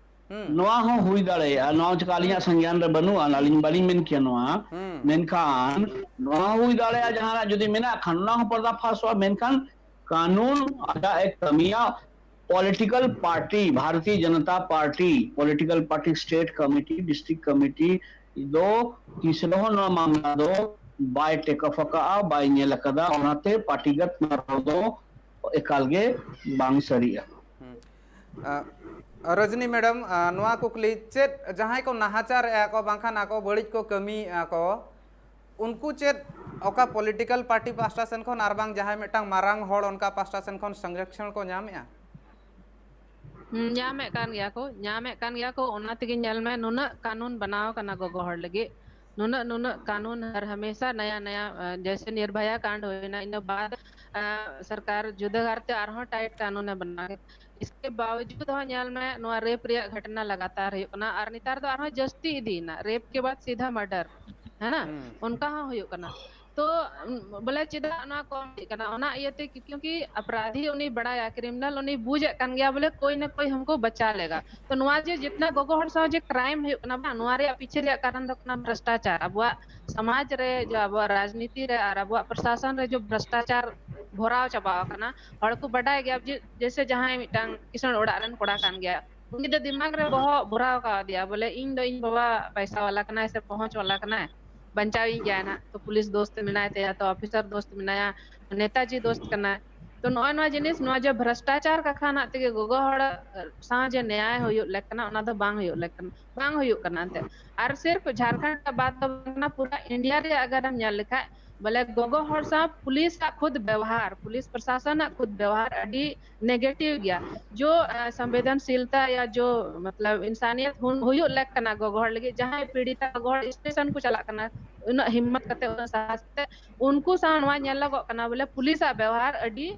ᱦᱩᱸ᱾ ᱱᱚᱣᱟ ᱦᱚᱸ ᱦᱩᱭ ᱫᱟᱲᱮᱭᱟᱜᱼᱟ, ᱱᱚᱣᱟ ᱪᱮᱠᱟ ᱟᱹᱞᱤᱧᱟᱜ ᱦᱩᱸ᱾ ᱥᱚᱝᱜᱮᱭᱟᱱ ᱨᱮ ᱵᱟᱹᱱᱩᱜᱼᱟ, ᱟᱹᱞᱤᱧ ᱵᱟᱹᱞᱤᱧ ᱢᱮᱱ ᱠᱮᱭᱟ ᱱᱚᱣᱟ᱾ ᱦᱩᱸ᱾ ᱢᱮᱱᱠᱷᱟᱱ ᱱᱚᱣᱟ ᱦᱚᱸ ᱦᱩᱭ ᱫᱟᱲᱮᱭᱟᱜᱼᱟ, ᱡᱟᱦᱟᱱᱟᱜ ᱡᱩᱫᱤ ᱢᱮᱱᱟᱜ ᱠᱷᱟᱱ ᱚᱱᱟ ᱦᱚᱸ ᱯᱚᱨᱫᱟ ᱯᱷᱟᱥᱚᱜᱼᱟ, ᱢᱮᱱᱠᱷᱟᱱ ᱠᱟᱹᱱᱩᱱ ᱟᱡᱟᱜ ᱮ ᱠᱟᱹᱢᱤᱭᱟ᱾ Political party, Bharatiya Janata party, political party, state committee, district committee ᱫᱚ ᱛᱤᱥ ᱨᱮᱦᱚᱸ ᱱᱚᱣᱟ ᱢᱟᱢᱞᱟ ᱫᱚ ᱵᱟᱭ ᱴᱮᱠ ᱚᱯᱷ ᱟᱠᱟᱫᱼᱟ, ᱵᱟᱭ ᱧᱮᱞ ᱟᱠᱟᱫᱟ, ᱚᱱᱟᱛᱮ ᱯᱟᱨᱴᱤᱜᱚᱛ ᱱᱚᱣᱟ ᱨᱚᱲ ᱫᱚ ᱮᱠᱟᱞ ᱜᱮ ᱵᱟᱝ ᱥᱟᱹᱨᱤᱜᱼᱟ᱾ ᱦᱩᱸ᱾ ᱟ, ᱨᱚᱡᱽᱱᱤ ᱢᱮᱰᱟᱢ, ᱟ, ᱱᱚᱣᱟ ᱠᱩᱠᱞᱤ, ᱪᱮᱫ ᱡᱟᱦᱟᱸᱭ ᱠᱚ ᱱᱟᱦᱟᱪᱟᱨᱮᱜᱼᱟ ᱠᱚ ᱵᱟᱝᱠᱷᱟᱱ ᱟᱠᱚ ᱵᱟᱹᱲᱤᱡ ᱠᱚ ᱠᱟᱹᱢᱤᱭᱮᱜᱼᱟ ᱠᱚ, ᱩᱱᱠᱩ ᱪᱮᱫ ᱚᱠᱟ ᱯᱚᱞᱤᱴᱤᱠᱟᱞ ᱯᱟᱨᱴᱤ ᱯᱟᱦᱴᱟ ᱥᱮᱱ ᱠᱷᱚᱱ ᱟᱨ ᱵᱟᱝ ᱡᱟᱦᱟᱸᱭ ᱢᱤᱫᱴᱟᱝ ᱢᱟᱨᱟᱝ ᱦᱚᱲ ᱚᱱᱠᱟ ᱯᱟᱦᱴᱟ ᱥᱮᱱ ᱠᱷᱚᱱ ᱥᱚᱝᱨᱚᱠᱷᱚᱱ ᱠᱚ ᱧᱟᱢᱮᱜᱼᱟ? ᱦᱩᱸ, ᱧᱟᱢᱮᱫ ᱠᱟᱱ ᱜᱮᱭᱟ ᱠᱚ, ᱧᱟᱢᱮᱫ ᱠᱟᱱ ᱜᱮᱭᱟ ᱠᱚ᱾ ᱚᱱᱟ ᱛᱮᱜᱮ ᱧᱮᱞ ᱢᱮ, ᱱᱩᱱᱟᱹᱜ ᱠᱟᱹᱱᱩᱱ ᱵᱮᱱᱟᱣ ᱠᱟᱱᱟ ᱜᱚᱜᱚ ᱦᱚᱲ ᱞᱟᱹᱜᱤᱫ, ᱱᱩᱱᱟᱹᱜ, ᱱᱩᱱᱟᱹᱜ ᱠᱟᱹᱱᱩᱱ ᱦᱟᱨ ᱦᱟᱢᱮᱥᱟ ᱱᱟᱭᱟ, ᱱᱟᱭᱟ, ᱟ, ᱡᱮᱭᱥᱮ ᱱᱤᱨᱵᱷᱟᱭᱟ ᱠᱟᱱᱰ ᱦᱩᱭᱱᱟ, ᱤᱱᱟᱹ ᱵᱟᱫ, ᱟ, ᱥᱚᱨᱠᱟᱨ ᱡᱩᱫᱟᱹ ᱠᱟᱨᱛᱮ ᱟᱨᱦᱚᱸ ᱴᱟᱭᱤᱴ ᱠᱟᱹᱱᱩᱱᱮ ᱵᱮᱱᱟᱣ ᱠᱮᱫ᱾ ᱤᱥᱠᱮ ᱵᱟᱣᱡᱩᱫ ᱦᱚᱸ ᱧᱮᱞ ᱢᱮ, ᱱᱚᱣᱟ ᱨᱮᱯ ᱨᱮᱭᱟᱜ ᱜᱷᱚᱴᱱᱟ ᱞᱟᱜᱟᱛᱟᱨ ᱦᱩᱭᱩᱜ ᱠᱟᱱᱟ, ᱟᱨ ᱱᱮᱛᱟᱨ ᱫᱚ ᱟᱨᱦᱚᱸ ᱡᱟᱹᱥᱛᱤ ᱤᱫᱤᱭᱮᱱᱟ, ᱨᱮᱯ ᱠᱮ ᱵᱟᱫ ᱥᱤᱫᱷᱟ ᱢᱟᱨᱰᱟᱨ, ᱦᱮᱸ ᱱᱟ? ᱦᱩᱸ᱾ ᱚᱱᱠᱟ ᱦᱚᱸ ᱦᱩᱭᱩᱜ ᱠᱟᱱᱟ᱾ ᱛᱚ, ᱩᱢ, ᱵᱚᱞᱮ ᱪᱮᱫᱟᱜ ᱱᱚᱣᱟ ᱠᱚᱢ ᱤᱫᱤᱜ ᱠᱟᱱᱟ? ᱚᱱᱟ ᱤᱭᱟᱹᱛᱮ, ᱠᱤ-, ᱠᱤᱭᱩᱸᱠᱤ ᱟᱯᱨᱟᱫᱷᱤ ᱩᱱᱤ ᱵᱟᱲᱟᱭᱟ, ᱠᱨᱤᱢᱤᱱᱟᱞ ᱩᱱᱤ ᱵᱩᱡᱮᱫ ᱠᱟᱱ ᱜᱮᱭᱟ, ᱵᱚᱞᱮ ᱠᱳᱭ ᱱᱟ ᱠᱳᱭ ᱦᱟᱢᱠᱳ ᱵᱟᱪᱟ ᱞᱮᱜᱟ᱾ ᱛᱚ, ᱱᱚᱣᱟ ᱡᱮ ᱡᱤᱛᱱᱟ ᱜᱚᱜᱚ ᱦᱚᱲ ᱥᱟᱶ ᱡᱮ ᱠᱨᱟᱭᱤᱢ ᱦᱩᱭᱩᱜ ᱠᱟᱱᱟ ᱵᱟᱝ, ᱱᱚᱣᱟ ᱨᱮᱭᱟᱜ ᱯᱤᱪᱷᱮ ᱨᱮᱭᱟᱜ ᱠᱟᱨᱚᱱ ᱫᱚ ᱠᱟᱱᱟ ᱵᱷᱨᱚᱥᱴᱟᱪᱟᱨ᱾ ᱟᱵᱚᱣᱟᱜ ᱥᱚᱢᱟᱡᱽ ᱨᱮ, ᱡᱮ ᱟᱵᱚᱣᱟᱜ ᱨᱟᱡᱽᱱᱤᱛᱤ ᱨᱮ ᱟᱨ ᱟᱵᱚᱣᱟᱜ ᱯᱨᱚᱥᱟᱥᱚᱱ ᱨᱮ ᱡᱮ ᱵᱷᱨᱚᱥᱴᱟᱪᱟᱨ ᱵᱷᱚᱨᱟᱣ ᱪᱟᱵᱟᱣ ᱟᱠᱟᱱᱟ, ᱦᱚᱲ ᱠᱚ ᱵᱟᱰᱟᱭ ᱜᱮᱭᱟ ᱡᱮ, ᱡᱮᱭᱥᱮ ᱡᱟᱦᱟᱸᱭ ᱢᱤᱫᱴᱟᱝ ᱠᱤᱥᱟᱹᱬ ᱚᱲᱟᱜ ᱨᱮᱱ ᱠᱚᱲᱟ ᱠᱟᱱ ᱜᱮᱭᱟ, ᱩᱱᱤ ᱫᱚ ᱫᱤᱢᱟᱜᱽ ᱨᱮ ᱵᱚᱦᱚᱜ ᱵᱷᱚᱨᱟᱣ ᱠᱟᱣᱫᱮᱭᱟ, ᱵᱚᱞᱮ ᱤᱧ ᱫᱚ, ᱤᱧ ᱵᱟᱵᱟ ᱯᱟᱭᱥᱟ ᱣᱟᱞᱟ ᱠᱟᱱᱟᱭ ᱥᱮ ᱯᱚᱦᱚᱸᱪ ᱣᱟᱞᱟ ᱠᱟᱱᱟᱭ, ᱵᱟᱧᱪᱟᱣᱤᱧ ᱜᱮᱭᱟᱭ ᱱᱟᱦᱟᱜ, ᱛᱚ ᱯᱩᱞᱤᱥ ᱫᱳᱥᱛ ᱢᱮᱱᱟᱭ ᱛᱟᱭᱟ, ᱛᱚ ᱚᱯᱷᱤᱥᱟᱨ ᱫᱳᱥᱛ ᱢᱮᱱᱟᱭᱟ, ᱱᱮᱛᱟᱡᱤ ᱫᱳᱥᱛ ᱠᱟᱱᱟᱭ᱾ ᱛᱚ ᱱᱚᱜᱼᱚᱭ ᱱᱚᱣᱟ ᱡᱤᱱᱤᱥ, ᱱᱚᱣᱟ ᱡᱮ ᱵᱷᱨᱚᱥᱴᱟᱪᱟᱨ ᱠᱟᱛᱷᱟ ᱱᱟᱜ ᱛᱮᱜᱮ ᱜᱚᱜᱚ ᱦᱚᱲ ᱥᱟᱶ ᱡᱮ ᱱᱮᱭᱟᱭ ᱦᱩᱭᱩᱜ ᱞᱮᱠ ᱠᱟᱱᱟ, ᱚᱱᱟ ᱫᱚ ᱵᱟᱝ ᱦᱩᱭᱩᱜ ᱞᱮᱠ ᱠᱟᱱᱟ, ᱵᱟᱝ ᱦᱩᱭᱩᱜ ᱠᱟᱱᱟ ᱮᱱᱛᱮ᱾ ᱟᱨ ᱥᱤᱨᱯ ᱡᱷᱟᱨᱠᱷᱚᱸᱰ ᱨᱮ ᱵᱟᱫ ᱫᱚ ᱵᱟᱝ ᱠᱟᱱᱟ, ᱯᱩᱨᱟ ᱤᱱᱰᱤᱭᱟ ᱨᱮ ᱟᱜᱟᱨ ᱮᱢ ᱧᱮᱞ ᱞᱮᱠᱷᱟᱡ, ᱵᱚᱞᱮ ᱜᱚᱜᱚ ᱦᱚᱲ ᱥᱟᱶ ᱯᱩᱞᱤᱥ ᱟᱜ ᱠᱷᱩᱫ ᱵᱮᱣᱦᱟᱨ, ᱯᱩᱞᱤᱥ ᱯᱨᱚᱥᱟᱥᱚᱱ ᱟᱜ ᱠᱷᱩᱫ ᱵᱮᱣᱦᱟᱨ ᱟᱹᱰᱤ ᱱᱮᱜᱮᱴᱤᱵᱷ ᱜᱮᱭᱟ᱾ ᱡᱚ, ᱟ, ᱥᱚᱝᱵᱮᱫᱚᱱᱥᱤᱞᱛᱟ ᱭᱟ ᱡᱚ, ᱢᱚᱛᱞᱚᱵ, ᱤᱱᱥᱟᱱᱤᱭᱚᱛ ᱦᱩᱱ-, ᱦᱩᱭᱩᱜ ᱞᱮᱠ ᱠᱟᱱᱟ, ᱜᱚᱜᱚ ᱦᱚᱲ ᱞᱟᱹᱜᱤᱫ ᱡᱟᱦᱟᱸᱭ ᱯᱤᱲᱤᱛᱟ ᱜᱚᱜᱚ ᱦᱚᱲ ᱥᱴᱮᱥᱚᱱ ᱠᱚ ᱪᱟᱞᱟᱜ ᱠᱟᱱᱟ, ᱩᱱᱟᱹᱜ ᱦᱤᱢᱢᱚᱛ ᱠᱟᱛᱮ, ᱩᱱᱟᱹᱜ ᱥᱟᱦᱟᱥ ᱠᱟᱛᱮ ᱩᱱᱠᱩ ᱥᱟᱶ ᱱᱚᱣᱟ ᱧᱮᱞᱚᱜᱚᱜ ᱠᱟᱱᱟ, ᱵᱚᱞᱮ ᱯᱩᱞᱤᱥ ᱟᱜ ᱵᱮᱣᱦᱟᱨ ᱟᱹᱰᱤ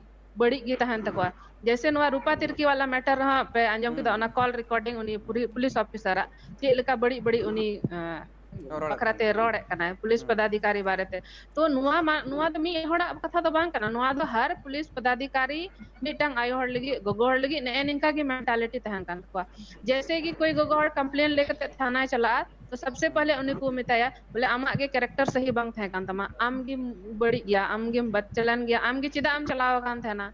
ᱵᱟᱹᱲᱤᱡ ᱜᱮ ᱛᱟᱦᱮᱱ ᱛᱟᱠᱚᱣᱟ᱾ ᱡᱮᱭᱥᱮ ᱱᱚᱣᱟ ᱨᱩᱯᱟ ᱛᱤᱨᱠᱤ ᱣᱟᱞᱟ ᱢᱮᱴᱟᱨ ᱨᱮᱦᱚᱸ ᱯᱮ ᱟᱸᱡᱚᱢ ᱠᱮᱫᱟ, ᱦᱩᱸ᱾ ᱚᱱᱟ ᱠᱚᱞ ᱨᱮᱠᱚᱨᱰᱤᱝ ᱩᱱᱤ ᱯᱩᱨᱤ-, ᱯᱩᱞᱤᱥ ᱚᱯᱷᱤᱥᱟᱨᱟᱜ ᱪᱮᱫ ᱞᱮᱠᱟ ᱵᱟᱹᱲᱤᱡ ᱵᱟᱹᱲᱤᱡ ᱩᱱᱤ, ᱮᱸ, ᱨᱚᱲᱮᱫ ᱵᱟᱠᱷᱨᱟ ᱛᱟᱦᱮᱱ ᱛᱮ ᱠᱟᱱᱟ᱾ ᱨᱚᱲᱮᱫ ᱠᱟᱱᱟᱭ ᱯᱩᱞᱤᱥ ᱦᱩᱸ᱾ ᱯᱚᱫᱟᱫᱷᱤᱠᱟᱨᱤ ᱵᱟᱨᱮᱛᱮ᱾ ᱛᱚ ᱱᱚᱣᱟ ᱢᱟ, ᱱᱚᱣᱟ ᱫᱚ ᱢᱤᱫ ᱦᱚᱲᱟᱜ ᱠᱟᱛᱷᱟ ᱫᱚ ᱵᱟᱝ ᱠᱟᱱᱟ, ᱱᱚᱣᱟ ᱫᱚ ᱦᱟᱨ ᱯᱩᱞᱤᱥ ᱯᱚᱫᱟᱫᱷᱤᱠᱟᱨᱤ, ᱢᱤᱫᱴᱟᱝ ᱟᱭᱳ ᱦᱚᱲ ᱞᱟᱹᱜᱤᱫ, ᱜᱚᱜᱚ ᱦᱚᱲ ᱞᱟᱹᱜᱤᱫ ᱱᱮᱜᱼᱮ ᱱᱤᱝᱠᱟ ᱜᱮ ᱢᱮᱱᱴᱟᱞᱤᱴᱤ ᱛᱟᱦᱮᱱ ᱠᱟᱱ ᱛᱟᱠᱚᱣᱟ᱾ ᱡᱮᱭᱥᱮ ᱠᱤ ᱠᱚᱭ ᱜᱚᱜᱚ ᱦᱚᱲ ᱠᱚᱢᱯᱞᱮᱱ ᱞᱟᱹᱭ ᱠᱟᱛᱮ ᱛᱷᱟᱱᱟᱭ ᱪᱟᱞᱟᱜᱼᱟ, ᱛᱚ ᱥᱚᱵᱥᱮ ᱦᱩᱸ᱾ ᱯᱟᱦᱞᱮ ᱩᱱᱤ ᱠᱚ ᱢᱮᱛᱟᱭᱟ, ᱵᱚᱞᱮ, "ᱟᱢᱟᱜ ᱜᱮ ᱠᱮᱨᱮᱠᱴᱟᱨ ᱥᱟᱦᱤ ᱵᱟᱝ ᱛᱟᱦᱮᱸ ᱠᱟᱱ ᱛᱟᱢᱟ, ᱟᱢ ᱜᱮᱢ ᱵᱟᱹᱲᱤᱡ ᱜᱮᱭᱟ, ᱟᱢ ᱜᱮᱢ ᱵᱟᱫᱪᱟᱞᱟᱱ ᱜᱮᱭᱟ, ᱟᱢ ᱜᱮ ᱪᱮᱫᱟᱜ ᱮᱢ ᱪᱟᱞᱟᱣ ᱟᱠᱟᱱ ᱛᱟᱦᱮᱱᱟ?"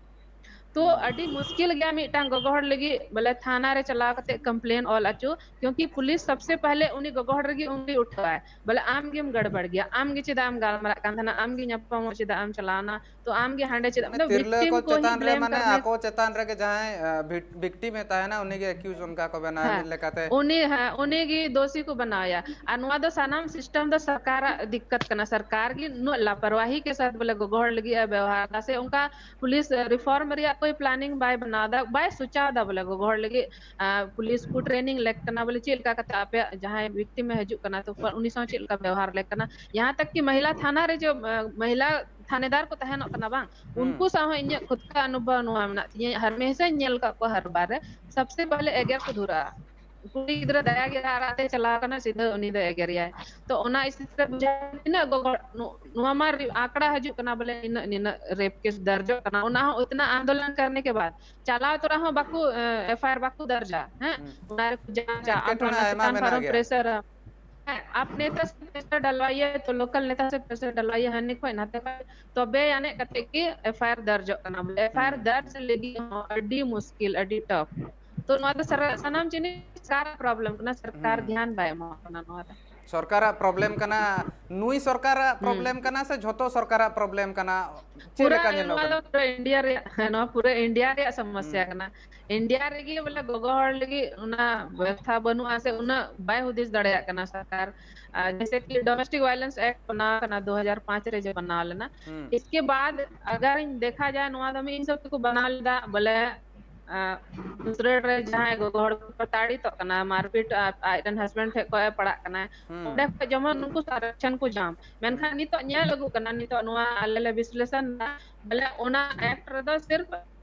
ᱛᱚ ᱦᱩᱸ᱾ ᱟᱹᱰᱤ ᱢᱩᱥᱠᱤᱞ ᱜᱮᱭᱟ ᱢᱤᱫᱴᱟᱝ ᱜᱚᱜᱚ ᱦᱚᱲ ᱞᱟᱹᱜᱤᱫ, ᱵᱚᱞᱮ, ᱛᱷᱟᱱᱟ ᱨᱮ ᱪᱟᱞᱟᱣ ᱠᱟᱛᱮ ᱠᱚᱢᱯᱞᱮᱱ ᱚᱞ ᱚᱪᱚ, ᱠᱤᱭᱩᱸᱠᱤ ᱯᱩᱞᱤᱥ ᱥᱚᱵᱥᱮ ᱯᱟᱦᱞᱮ ᱩᱱᱤ ᱜᱚᱜᱚ ᱦᱚᱲ ᱨᱮᱜᱮ ᱩᱱᱤ ᱩᱴᱷᱟᱹᱣᱟᱭ, ᱵᱚᱞᱮ, "ᱟᱢ ᱜᱮᱢ ᱜᱚᱲᱵᱚᱲ ᱜᱮᱭᱟ, ᱟᱢ ᱜᱮ ᱪᱮᱫᱟᱜ ᱮᱢ ᱜᱟᱞᱢᱟᱨᱟᱜ ᱠᱟᱱ ᱛᱟᱦᱮᱱᱟ, ᱟᱢ ᱜᱮ ᱧᱟᱯᱟᱢᱚᱜ ᱪᱮᱫᱟᱜ ᱮᱢ ᱪᱟᱞᱟᱣᱱᱟ?" ᱛᱚ ᱟᱢ ᱜᱮ ᱦᱟᱸᱰᱮ ᱪᱮᱫᱟᱜ, ᱢᱟᱱᱮ, ᱢᱟᱱᱮ, ᱛᱤᱨᱞᱟᱹ ᱵᱷᱤᱠᱴᱤᱢ ᱠᱚ ᱠᱚ ᱦᱤ ᱪᱮᱛᱟᱱ ᱨᱮ, ᱵᱞᱮᱢ ᱢᱟᱱᱮ, ᱠᱟᱨᱱᱮ ᱟᱠᱚ ᱪᱮᱛᱟᱱ ᱨᱮᱜᱮ ᱡᱟᱦᱟᱸᱭ, ᱟ, ᱵᱷᱤᱠ-, ᱵᱷᱤᱠᱴᱤᱢ ᱮ ᱛᱟᱦᱮᱱᱟ, ᱩᱱᱤ ᱜᱮ ᱮᱠᱤᱭᱩᱡᱽ ᱚᱱᱠᱟ ᱠᱚ ᱵᱮᱱᱟᱣᱟ ᱦᱮᱸ, ᱢᱤᱫ ᱞᱮᱠᱟᱛᱮ᱾ ᱩᱱᱤ, ᱦᱮᱸ, ᱩᱱᱤ ᱜᱮ ᱫᱳᱥᱤ ᱠᱚ ᱵᱮᱱᱟᱣᱮᱭᱟ᱾ ᱟᱨ ᱱᱚᱣᱟ ᱫᱚ ᱥᱟᱱᱟᱢ ᱥᱤᱥᱴᱮᱢ ᱫᱚ ᱥᱚᱨᱠᱟᱨᱟᱜ ᱫᱤᱠᱠᱟᱛ ᱠᱟᱱᱟ᱾ ᱥᱚᱨᱠᱟᱨ ᱜᱮ ᱩᱱᱟᱹᱜ ᱞᱟᱯᱚᱨᱣᱟᱦᱤ ᱠᱮ ᱥᱟᱛᱷ ᱵᱚᱞᱮ ᱜᱚᱜᱚ ᱦᱚᱲ ᱞᱟᱹᱜᱤᱫ ᱮ ᱵᱮᱣᱦᱟᱨ ᱮᱫᱟ, ᱥᱮ ᱚᱱᱠᱟ ᱯᱩᱞᱤᱥ ᱨᱤᱯᱷᱚᱨᱢ ᱨᱮᱭᱟᱜ ᱠᱳᱭ ᱯᱞᱟᱱᱤᱝ ᱵᱟᱭ ᱵᱮᱱᱟᱣ ᱮᱫᱟ, ᱵᱟᱭ ᱥᱳᱪᱟᱣ ᱮᱫᱟ ᱵᱚᱞᱮ ᱜᱚᱜᱚ ᱦᱚᱲ ᱞᱟᱹᱜᱤᱫ᱾ ᱟᱨ ᱯᱩᱞᱤᱥ ᱠᱚ ᱴᱨᱮᱱᱤᱝ ᱞᱮᱠ ᱠᱟᱱᱟ ᱵᱚᱞᱮ ᱪᱮᱫ ᱞᱮᱠᱟ ᱠᱟᱛᱮ ᱟᱯᱮᱭᱟᱜ ᱡᱟᱦᱟᱸᱭ ᱵᱷᱤᱠᱴᱤᱢ ᱮ ᱦᱤᱡᱩᱜ ᱠᱟᱱᱟ ᱛᱚ ᱩᱱᱤ ᱥᱟᱶ ᱪᱮᱫ ᱞᱮᱠᱟ ᱵᱮᱣᱦᱟᱨ ᱞᱮᱠ ᱠᱟᱱᱟ, ᱡᱟᱦᱟᱸ ᱛᱟᱠ ᱠᱤ ᱢᱟᱦᱤᱞᱟ ᱛᱷᱟᱱᱟ ᱨᱮ ᱡᱚ ᱢᱟᱦᱤᱞᱟ ᱛᱷᱟᱱᱮᱫᱟᱨ ᱠᱚ ᱛᱟᱦᱮᱱᱚᱜ ᱠᱟᱱᱟ ᱵᱟᱝ, ᱩᱱᱠᱩ ᱥᱟᱶ ᱦᱚᱸ ᱤᱧᱟᱹᱜ ᱠᱷᱩᱫ ᱠᱟ ᱚᱱᱩᱵᱷᱚᱵ ᱱᱚᱣᱟ ᱢᱮᱱᱟᱜ ᱛᱤᱧᱟᱹ᱾ ᱦᱟᱨ ᱢᱮᱥᱟᱧ ᱧᱮᱞ ᱟᱠᱟᱫ ᱠᱚᱣᱟ ᱦᱟᱨ ᱵᱟᱨ ᱨᱮ ᱥᱚᱵᱥᱮ ᱯᱟᱦᱞᱮ ᱮᱜᱮᱨ ᱠᱚ ᱫᱷᱩᱨᱟᱹᱜᱼᱟ᱾ ᱠᱩᱲᱤ ᱜᱤᱫᱽᱨᱟᱹ ᱫᱟᱭᱟ ᱜᱮ ᱟᱨᱟᱜ ᱛᱮ ᱪᱟᱞᱟᱣ ᱠᱟᱱᱟ, ᱥᱤᱫᱷᱟᱹ ᱩᱱᱤ ᱫᱚ ᱮᱜᱮᱨᱮᱭᱟᱭ᱾ ᱛᱚ ᱚᱱᱟ ᱥᱛᱷᱤᱛᱤ ᱨᱮ ᱵᱩᱡᱷᱟᱹᱣ ᱛᱤᱱᱟᱹᱜ ᱜᱚᱜᱚ ᱱᱚ-, ᱱᱚᱣᱟ ᱢᱟ ᱨᱤ-, ᱟᱸᱠᱲᱟ ᱦᱤᱡᱩᱜ ᱠᱟᱱᱟ ᱵᱚᱞᱮ ᱱᱤᱱᱟᱹᱜ ᱱᱤᱱᱟᱹᱜ ᱨᱮᱯ ᱠᱮᱥ ᱫᱟᱨᱡᱚᱜ ᱠᱟᱱᱟ, ᱚᱱᱟ ᱦᱚᱸ ᱩᱛᱱᱟ ᱟᱱᱫᱳᱞᱚᱱ ᱠᱟᱨᱱᱮ ᱠᱮ ᱵᱟᱫ ᱪᱟᱞᱟᱣ ᱛᱚᱨᱟ ᱦᱚᱸ ᱵᱟᱠᱚ ᱮᱯᱷ ᱟᱭ ᱟᱨ ᱵᱟᱠᱚ ᱫᱟᱨᱡᱟ᱾ ᱦᱮᱸ, ᱚᱱᱟ ᱨᱮᱠᱚ ᱡᱟᱸᱪᱟ, ᱟᱨ ᱮᱴᱠᱮᱴᱚᱬᱮ ᱚᱱᱟ ᱟᱭᱢᱟ ᱪᱮᱛᱟᱱ ᱢᱮᱱᱟᱜ ᱯᱟᱨᱚᱢ ᱜᱮᱭᱟ᱾ ᱯᱨᱮᱥᱟᱨ, ᱦᱮᱸ, ᱟᱯ ᱱᱮᱛᱟ ᱥᱮ ᱯᱨᱮᱥᱟᱨ ᱰᱟᱞᱣᱟᱭᱮ ᱛᱚ ᱞᱳᱠᱟᱞ ᱱᱮᱛᱟ ᱥᱮ ᱯᱨᱮᱥᱟᱨ ᱰᱟᱞᱣᱟᱭᱮ ᱦᱟᱹᱱᱤ ᱠᱷᱚᱡ ᱱᱟᱛᱮ ᱠᱷᱚᱡ, ᱛᱚᱵᱮ ᱟᱹᱱᱤᱡ ᱠᱟᱛᱮ ᱜᱮ ᱮᱯᱷ ᱟᱭ ᱟᱨ ᱫᱟᱨᱡᱚᱜ ᱠᱟᱱᱟ᱾ ᱵᱚᱞᱮ ᱮᱯᱷ ᱟᱭ ᱟᱨ ᱦᱩᱸ᱾ ᱫᱟᱨᱡ ᱞᱟᱹᱜᱤᱫ ᱦᱚᱸ ᱟᱹᱰᱤ ᱢᱩᱥᱠᱤᱞ, ᱟᱹᱰᱤ ᱴᱟᱯ᱾ ᱛᱚ ᱱᱚᱣᱟ ᱫᱚ ᱥᱟᱨᱟ-, ᱥᱟᱱᱟᱢ ᱡᱤᱱᱤᱥ ᱥᱚᱨᱠᱟᱨᱟᱜ ᱯᱨᱚᱵᱞᱮᱢ ᱠᱟᱱᱟ, ᱥᱚᱨᱠᱟᱨ ᱦᱩᱸ᱾ ᱫᱷᱮᱭᱟᱱ ᱵᱟᱭ ᱮᱢᱟ ᱠᱟᱱᱟ ᱱᱚᱣᱟ ᱨᱮ᱾ ᱥᱚᱨᱠᱟᱨᱟᱜ ᱯᱨᱚᱵᱞᱮᱢ ᱠᱟᱱᱟ, ᱱᱩᱭ ᱥᱚᱨᱠᱟᱨᱟᱜ ᱦᱩᱸ᱾ ᱯᱨᱚᱵᱞᱮᱢ ᱠᱟᱱᱟ ᱥᱮ ᱡᱷᱚᱛᱚ ᱥᱚᱨᱠᱟᱨᱟᱜ ᱯᱨᱚᱵᱞᱮᱢ ᱠᱟᱱᱟ? ᱪᱮᱫ ᱯᱩᱨᱟᱹ ᱞᱮᱠᱟ ᱧᱮᱞᱚᱜ ᱱᱚᱣᱟ ᱠᱟᱱᱟ? ᱫᱚ ᱯᱩᱨᱟᱹ ᱤᱱᱰᱤᱭᱟ ᱨᱮᱭᱟᱜ, ᱦᱮᱸ, ᱱᱚᱣᱟ ᱯᱩᱨᱟᱹ ᱤᱱᱰᱤᱭᱟ ᱨᱮᱭᱟᱜ ᱥᱚᱢᱚᱥᱥᱟ ᱦᱩᱸ᱾ ᱠᱟᱱᱟ᱾ ᱤᱱᱰᱤᱭᱟ ᱨᱮᱜᱮ ᱵᱚᱞᱮ ᱜᱚᱜᱚ ᱦᱚᱲ ᱞᱟᱹᱜᱤᱫ ᱚᱱᱟ ᱵᱮᱵᱚᱥᱛᱷᱟ ᱵᱟᱹᱱᱩᱜᱼᱟ ᱥᱮ ᱩᱱᱟᱹᱜ ᱵᱟᱭ ᱦᱩᱫᱤᱥ ᱫᱟᱲᱮᱭᱟᱜ ᱠᱟᱱᱟ ᱥᱚᱨᱠᱟᱨ᱾ ᱟᱨ ᱡᱮᱭᱥᱮ ᱠᱤ ᱰᱚᱢᱮᱥᱴᱤᱠ ᱣᱟᱭᱞᱮᱱᱥ ᱮᱠᱴ ᱵᱮᱱᱟᱣ ᱠᱟᱱᱟ ᱫᱩ ᱦᱟᱡᱟᱨ ᱯᱟᱸᱪ ᱨᱮ ᱡᱮ ᱵᱮᱱᱟᱣ ᱞᱮᱱᱟ᱾ ᱦᱩᱸ᱾ ᱤᱥᱠᱮ ᱵᱟᱫ ᱟᱜᱟᱨ ᱤᱧ ᱫᱮᱠᱷᱟ ᱡᱟᱭ ᱱᱚᱣᱟ ᱫᱚ ᱢᱤᱫ ᱦᱤᱥᱟᱹᱵ ᱛᱮᱠᱚ ᱵᱮᱱᱟᱣ ᱞᱮᱫᱟ ᱵᱚᱞᱮ ᱟᱸ, ᱫᱩᱥᱨᱟᱹ ᱨᱮ ᱡᱟᱦᱟᱸᱭ ᱜᱚᱜᱚ ᱦᱚᱲ ᱠᱚ ᱯᱨᱚᱛᱟᱲᱤᱛᱚᱜ ᱠᱟᱱᱟ, ᱢᱟᱨᱯᱤᱴ ᱟ-, ᱟᱡ ᱨᱮᱱ ᱦᱟᱥᱵᱮᱱᱰ ᱴᱷᱮᱡ ᱠᱷᱚᱡ ᱮ ᱯᱟᱲᱟᱜ ᱠᱟᱱᱟ, ᱦᱩᱸ᱾ ᱚᱸᱰᱮ ᱠᱷᱚᱡ ᱡᱮᱢᱚᱱ ᱱᱩᱠᱩ ᱥᱚᱨᱚᱠᱪᱷᱚᱱ ᱠᱚ ᱧᱟᱢ᱾ ᱦᱩᱸ᱾ ᱢᱮᱱᱠᱷᱟᱱ ᱱᱤᱛᱚᱜ ᱧᱮᱞ ᱟᱹᱜᱩᱜ ᱠᱟᱱᱟ, ᱱᱤᱛᱚᱜ ᱱᱚᱣᱟ ᱟᱞᱮ ᱞᱮ ᱵᱤᱥᱞᱮᱥᱚᱱ ᱫᱟ, ᱵᱚᱞᱮ ᱚᱱᱟ ᱮᱠᱴ ᱨᱮᱫᱚ ᱥᱤᱨᱯ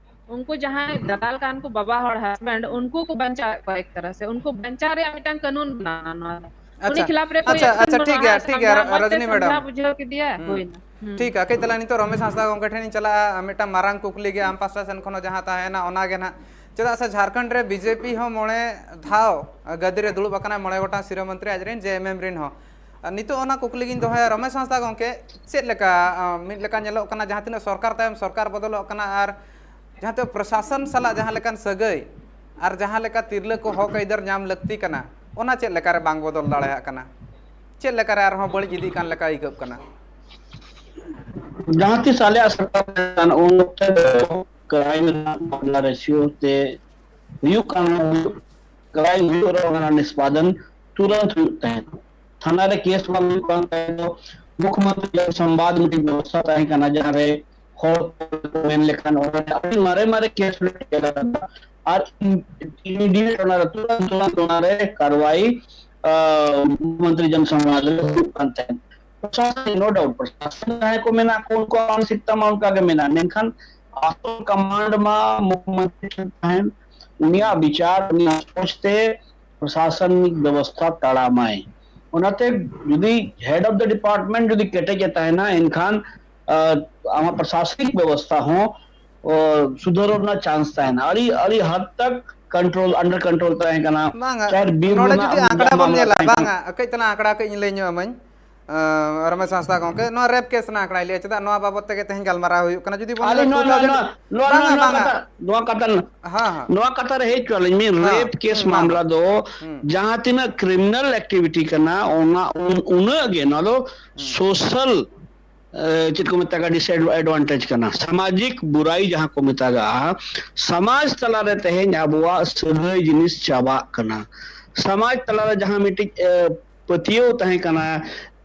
ᱩᱱᱠᱩ ᱡᱟᱦᱟᱸᱭ ᱫᱟᱫᱟᱞ ᱠᱟᱱ ᱠᱚ ᱵᱟᱵᱟ ᱦᱚᱲ ᱦᱟᱥᱵᱮᱱᱰ, ᱦᱩᱸ᱾ ᱩᱱᱠᱩ ᱠᱚ ᱵᱟᱧᱪᱟᱣᱮᱫ ᱠᱚᱣᱟ ᱮᱠ ᱛᱟᱨᱟ ᱥᱮ, ᱩᱱᱠᱩ ᱵᱟᱧᱪᱟᱣ ᱨᱮᱭᱟᱜ ᱢᱤᱫᱴᱟᱝ ᱠᱟᱹᱱᱩᱱ ᱵᱮᱱᱟᱣ ᱱᱚᱣᱟ ᱫᱚ᱾ ᱩᱱᱤ ᱟᱪᱪᱷᱟ, ᱠᱷᱤᱞᱟᱯ ᱨᱮ ᱠᱳᱭ ᱟᱪᱪᱷᱟ, ᱮᱠᱥᱮᱱ ᱟᱪᱪᱷᱟ, ᱴᱷᱤᱠ ᱵᱟᱹᱱᱩᱜᱼᱟ, ᱜᱮᱭᱟ, ᱴᱷᱤᱠ ᱜᱮᱭᱟ, ᱥᱟᱢᱡᱷᱟᱣ ᱢᱚᱡᱽ ᱛᱮ ᱨᱚᱡᱽᱱᱤ ᱥᱟᱢᱡᱷᱟᱣ ᱢᱮᱰᱟᱢ᱾ ᱵᱩᱡᱷᱟᱹᱣ ᱠᱮᱫᱮᱭᱟ, ᱦᱩᱸ᱾ ᱦᱩᱭᱱᱟ᱾ ᱦᱩᱸ᱾ ᱴᱷᱤᱠ, ᱟᱨ ᱠᱟᱹᱡ ᱛᱟᱞᱟᱝ ᱱᱤᱛᱚᱜ ᱨᱚᱢᱮᱥ ᱦᱟᱸᱥᱫᱟ ᱜᱚᱢᱠᱮ ᱴᱷᱮᱱ ᱤᱧ ᱪᱟᱞᱟᱜᱼᱟ, ᱟᱨ ᱢᱤᱫᱴᱟᱝ ᱢᱟᱨᱟᱝ ᱠᱩᱠᱞᱤ ᱜᱮ ᱟᱢ ᱯᱟᱥᱴᱟ ᱥᱮᱱ ᱠᱷᱚᱱ ᱦᱚᱸ ᱡᱟᱦᱟᱸ ᱛᱟᱦᱮᱸᱭᱮᱱᱟ, ᱚᱱᱟ ᱜᱮ ᱱᱟᱦᱟᱜ᱾ ᱪᱮᱫᱟᱜ ᱥᱮ ᱡᱷᱟᱲᱠᱷᱚᱸᱰ ᱨᱮ ᱵᱤᱡᱮᱯᱤ ᱦᱚᱸ ᱢᱚᱬᱮ ᱫᱷᱟᱣ ᱜᱟᱹᱫᱤ ᱨᱮ ᱫᱩᱲᱩᱵ ᱟᱠᱟᱱᱟᱭ, ᱢᱚᱬᱮ ᱜᱚᱴᱟᱝ ᱥᱤᱨᱟᱹ ᱢᱚᱱᱛᱨᱤ ᱟᱡ ᱨᱮᱱ ᱡᱮ ᱮᱢ ᱮᱢ ᱨᱮᱱ ᱦᱚᱸ᱾ ᱟᱨ ᱱᱤᱛᱚᱜ ᱚᱱᱟ ᱠᱩᱠᱞᱤ ᱜᱤᱧ ᱫᱚᱦᱚᱭᱟ, ᱨᱚᱢᱮᱥ ᱦᱟᱸᱥᱫᱟ ᱜᱚᱢᱠᱮ, ᱪᱮᱫ ᱞᱮᱠᱟ, ᱟᱸ, ᱢᱤᱫ ᱞᱮᱠᱟ ᱧᱮᱞᱚᱜ ᱠᱟᱱᱟ, ᱡᱟᱦᱟᱸ ᱛᱤᱱᱟᱹᱜ ᱥᱚᱨᱠᱟᱨ ᱛᱟᱭᱚᱢ ᱥᱚᱨᱠᱟᱨ ᱵᱚᱫᱚᱞᱚᱜ ᱠᱟᱱᱟ, ᱟᱨ ᱡᱟᱦᱟᱸ ᱛᱮ ᱯᱨᱚᱥᱟᱥᱚᱱ ᱥᱟᱞᱟᱜ ᱡᱟᱦᱟᱸ ᱞᱮᱠᱟᱱ ᱥᱟᱹᱜᱟᱹᱭ ᱟᱨ ᱡᱟᱦᱟᱸ ᱞᱮᱠᱟ ᱛᱤᱨᱞᱟᱹ ᱠᱚ ᱦᱚᱠ ᱟᱹᱭᱫᱟᱹᱨ ᱧᱟᱢ ᱞᱟᱹᱠᱛᱤ ᱠᱟᱱᱟ, ᱚᱱᱟ ᱪᱮᱫ ᱞᱮᱠᱟᱨᱮ ᱵᱟᱝ ᱵᱚᱫᱚᱞ ᱫᱟᱲᱮᱭᱟᱜ ᱠᱟᱱᱟ? ᱪᱮᱫ ᱞᱮᱠᱟᱨᱮ ᱟᱨᱦᱚᱸ ᱵᱟᱹᱲᱤᱡ ᱤᱫᱤᱜ ᱠᱟᱱ ᱞᱮᱠᱟ ᱟᱹᱭᱠᱟᱹᱜ ᱠᱟᱱᱟ? ᱡᱟᱦᱟᱸ ᱛᱤᱥ ᱟᱞᱮᱭᱟᱜ ᱥᱚᱨᱠᱟᱨ ᱛᱟᱦᱮᱸ ᱠᱟᱱᱟ, ᱩᱱ ᱚᱠᱛᱮ ᱫᱚ ᱠᱨᱟᱭᱤᱢ ᱨᱮᱱᱟᱜ ᱢᱟᱢᱞᱟ ᱨᱮᱥᱤᱭᱳ ᱛᱮ ᱦᱩᱭᱩᱜ ᱠᱟᱱᱟ, ᱠᱨᱟᱭᱤᱢ ᱦᱩᱭᱩᱜ ᱨᱮᱦᱚᱸ ᱚᱱᱟ ᱱᱤᱥᱯᱟᱫᱚᱱ ᱛᱩᱨᱟᱹᱱᱛ ᱦᱩᱭᱩᱜ ᱛᱟᱦᱮᱸᱫ᱾ ᱛᱷᱟᱱᱟ ᱨᱮ ᱠᱮᱥ ᱵᱟᱝ ᱦᱩᱭᱩᱜ ᱠᱟᱱ ᱛᱟᱦᱮᱸᱫ ᱫᱚ ᱢᱩᱠᱷᱚᱢᱚᱱᱛᱨᱤ ᱥᱚᱢᱵᱟᱫ ᱢᱤᱫᱴᱤᱡ ᱵᱮᱵᱚᱥᱛᱷᱟ ᱛᱟᱦᱮᱸ ᱠᱟᱱᱟ, ᱡᱟᱦᱟᱸ ᱨᱮ ᱦᱚᱲ ᱠᱚ ᱢᱮᱱ ᱞᱮᱠᱷᱟᱱ ᱚᱱᱟ ᱟᱹᱰᱤ ᱢᱟᱨᱮ ᱢᱟᱨᱮ ᱠᱮᱥ ᱨᱮ ᱴᱮᱠᱟᱣ ᱫᱟᱨᱟᱢ ᱟᱨ immediate ᱚᱱᱟ ᱨᱮ ᱛᱩᱨᱟᱹᱱᱛ ᱛᱩᱨᱟᱹᱱᱛ ᱚᱱᱟ ᱨᱮ ᱠᱟᱨᱣᱟᱭ, ᱟᱸ, ᱢᱩᱠᱷᱭᱚᱢᱚᱱᱛᱨᱤ ᱡᱚᱱ ᱥᱚᱢᱟᱡᱽ ᱨᱮ ᱦᱩᱭᱩᱜ ᱠᱟᱱ ᱛᱟᱦᱮᱸᱫ᱾ ᱯᱨᱚᱥᱟᱥᱚᱱ, no doubt, ᱯᱨᱚᱥᱟᱥᱚᱱ ᱡᱟᱦᱟᱸᱭ ᱠᱚ ᱢᱮᱱᱟᱜ ᱠᱚ, ᱩᱱᱠᱩᱣᱟᱜ ᱢᱟᱱᱥᱤᱠᱛᱟ ᱢᱟ ᱚᱱᱠᱟ ᱜᱮ ᱢᱮᱱᱟᱜᱼᱟ, ᱢᱮᱱᱠᱷᱟᱱ ᱟᱥᱚᱞ ᱠᱟᱢᱟᱱᱰ ᱢᱟ ᱢᱩᱠᱷᱭᱚᱢᱚᱱᱛᱨᱤ ᱴᱷᱮᱱ ᱛᱟᱦᱮᱸᱱ, ᱩᱱᱤᱭᱟᱜ ᱵᱤᱪᱟᱨ, ᱩᱱᱤᱭᱟᱜ ᱥᱳᱪ ᱛᱮ ᱯᱨᱚᱥᱟᱥᱚᱱᱤᱠ ᱵᱮᱵᱚᱥᱛᱷᱟ ᱛᱟᱲᱟᱢᱟᱭ᱾ ᱚᱱᱟᱛᱮ ᱡᱩᱫᱤ head of the department ᱡᱩᱫᱤ ᱠᱮᱴᱮᱡ ᱮ ᱛᱟᱦᱮᱱᱟ, ᱮᱱᱠᱷᱟᱱ, ᱟᱸ, ᱟᱢᱟᱜ ᱯᱨᱚᱥᱟᱥᱚᱱᱤᱠ ᱵᱮᱵᱚᱥᱛᱷᱟ ᱦᱚᱸ, ᱚ, ᱥᱩᱫᱷᱟᱹᱨᱚᱜ ᱨᱮᱱᱟᱜ chance ᱛᱟᱦᱮᱱᱟ᱾ ᱟᱹᱰᱤ, ᱟᱹᱰᱤ ᱦᱟᱫ ᱛᱟᱠ control, under control ᱛᱟᱦᱮᱸ ᱠᱟᱱᱟ᱾ ᱵᱟᱝᱟ, ᱪᱟᱦᱮ ᱵᱤᱨ ᱱᱚᱰᱮ ᱨᱮᱱᱟᱜ ᱡᱩᱫᱤ ᱟᱢ ᱟᱸᱠᱲᱟ ᱵᱚᱱ ᱢᱟᱢᱞᱟ ᱧᱮᱞᱟ, ᱛᱟᱦᱮᱸ ᱠᱟᱱᱟ᱾ ᱵᱟᱝᱟ, ᱠᱟᱹᱡ ᱛᱟᱞᱟᱝ ᱟᱸᱠᱲᱟ ᱠᱟᱹᱡ ᱤᱧ ᱞᱟᱹᱭ ᱧᱚᱜ ᱟᱹᱢᱟᱹᱧ᱾ ᱟᱸ, ᱨᱚᱢᱮᱥ ᱦᱟᱸᱥᱫᱟ ᱜᱚᱢᱠᱮ, ᱱᱚᱣᱟ ᱨᱮᱯ ᱠᱮᱥ ᱨᱮᱱᱟᱜ ᱟᱸᱠᱲᱟᱭ ᱞᱟᱹᱭᱟ, ᱪᱮᱫᱟᱜ ᱱᱚᱣᱟ ᱵᱟᱵᱚᱛ ᱛᱮᱜᱮ ᱛᱮᱦᱮᱧ ᱜᱟᱞᱢᱟᱨᱟᱣ ᱦᱩᱭᱩᱜ ᱠᱟᱱᱟ? ᱡᱩᱫᱤ ᱵᱚᱱ ᱟᱹᱞᱤᱧ ᱧᱮᱞᱟ ᱱᱚᱣᱟ, ᱱᱚᱣᱟ, two thousand, ᱱᱚᱣᱟ, ᱱᱚᱣᱟ ᱠᱟᱛᱷᱟ, ᱵᱟᱝᱟ, ᱱᱚᱣᱟ ᱠᱟᱛᱷᱟ, ᱵᱟᱝᱟ᱾ ᱦᱮᱸ, ᱦᱮᱸ᱾ ᱱᱚᱣᱟ ᱠᱟᱛᱷᱟ ᱨᱮ ᱦᱮᱡ ᱦᱚᱪᱚ ᱟᱹᱞᱤᱧ ᱵᱤᱱ, ᱦᱮᱸ, ᱨᱮᱯ ᱠᱮᱥ ᱦᱩᱸ, ᱢᱟ, ᱢᱟ᱾ ᱢᱟᱢᱞᱟ ᱫᱚ ᱦᱩᱸ᱾ ᱡᱟᱦᱟᱸ ᱛᱤᱱᱟᱹᱜ ᱠᱨᱤᱢᱤᱱᱟᱞ ᱮᱠᱴᱤᱵᱷᱤᱴᱤ ᱠᱟᱱᱟ, ᱚᱱᱟ ᱩᱱ-, ᱩᱱᱟᱹᱜ ᱜᱮ ᱱᱚᱣᱟ ᱫᱚ ᱦᱩᱸ᱾ ᱥᱳᱥᱟᱞ, ᱮ, ᱪᱮᱫ ᱠᱚ ᱢᱮᱛᱟᱜᱼᱟ, ᱰᱤᱥᱮᱰᱵᱷᱟᱱᱴᱮᱡᱽ ᱠᱟᱱᱟ, ᱥᱟᱢᱟᱡᱤᱠ ᱵᱩᱨᱟᱭᱤ ᱡᱟᱦᱟᱸ ᱠᱚ ᱢᱮᱛᱟᱜᱼᱟ᱾ ᱥᱚᱢᱟᱡᱽ ᱛᱟᱞᱟᱨᱮ ᱛᱮᱦᱮᱧ ᱟᱵᱚᱣᱟᱜ ᱥᱟᱹᱜᱟᱹᱭ ᱡᱤᱱᱤᱥ ᱪᱟᱵᱟᱜ ᱠᱟᱱᱟ᱾ ᱥᱚᱢᱟᱡᱽ ᱛᱟᱞᱟᱨᱮ ᱡᱟᱦᱟᱸ ᱢᱤᱫᱴᱤᱡ, ᱮ, ᱯᱟᱹᱛᱭᱟᱹᱣ ᱛᱟᱦᱮᱸ ᱠᱟᱱᱟ,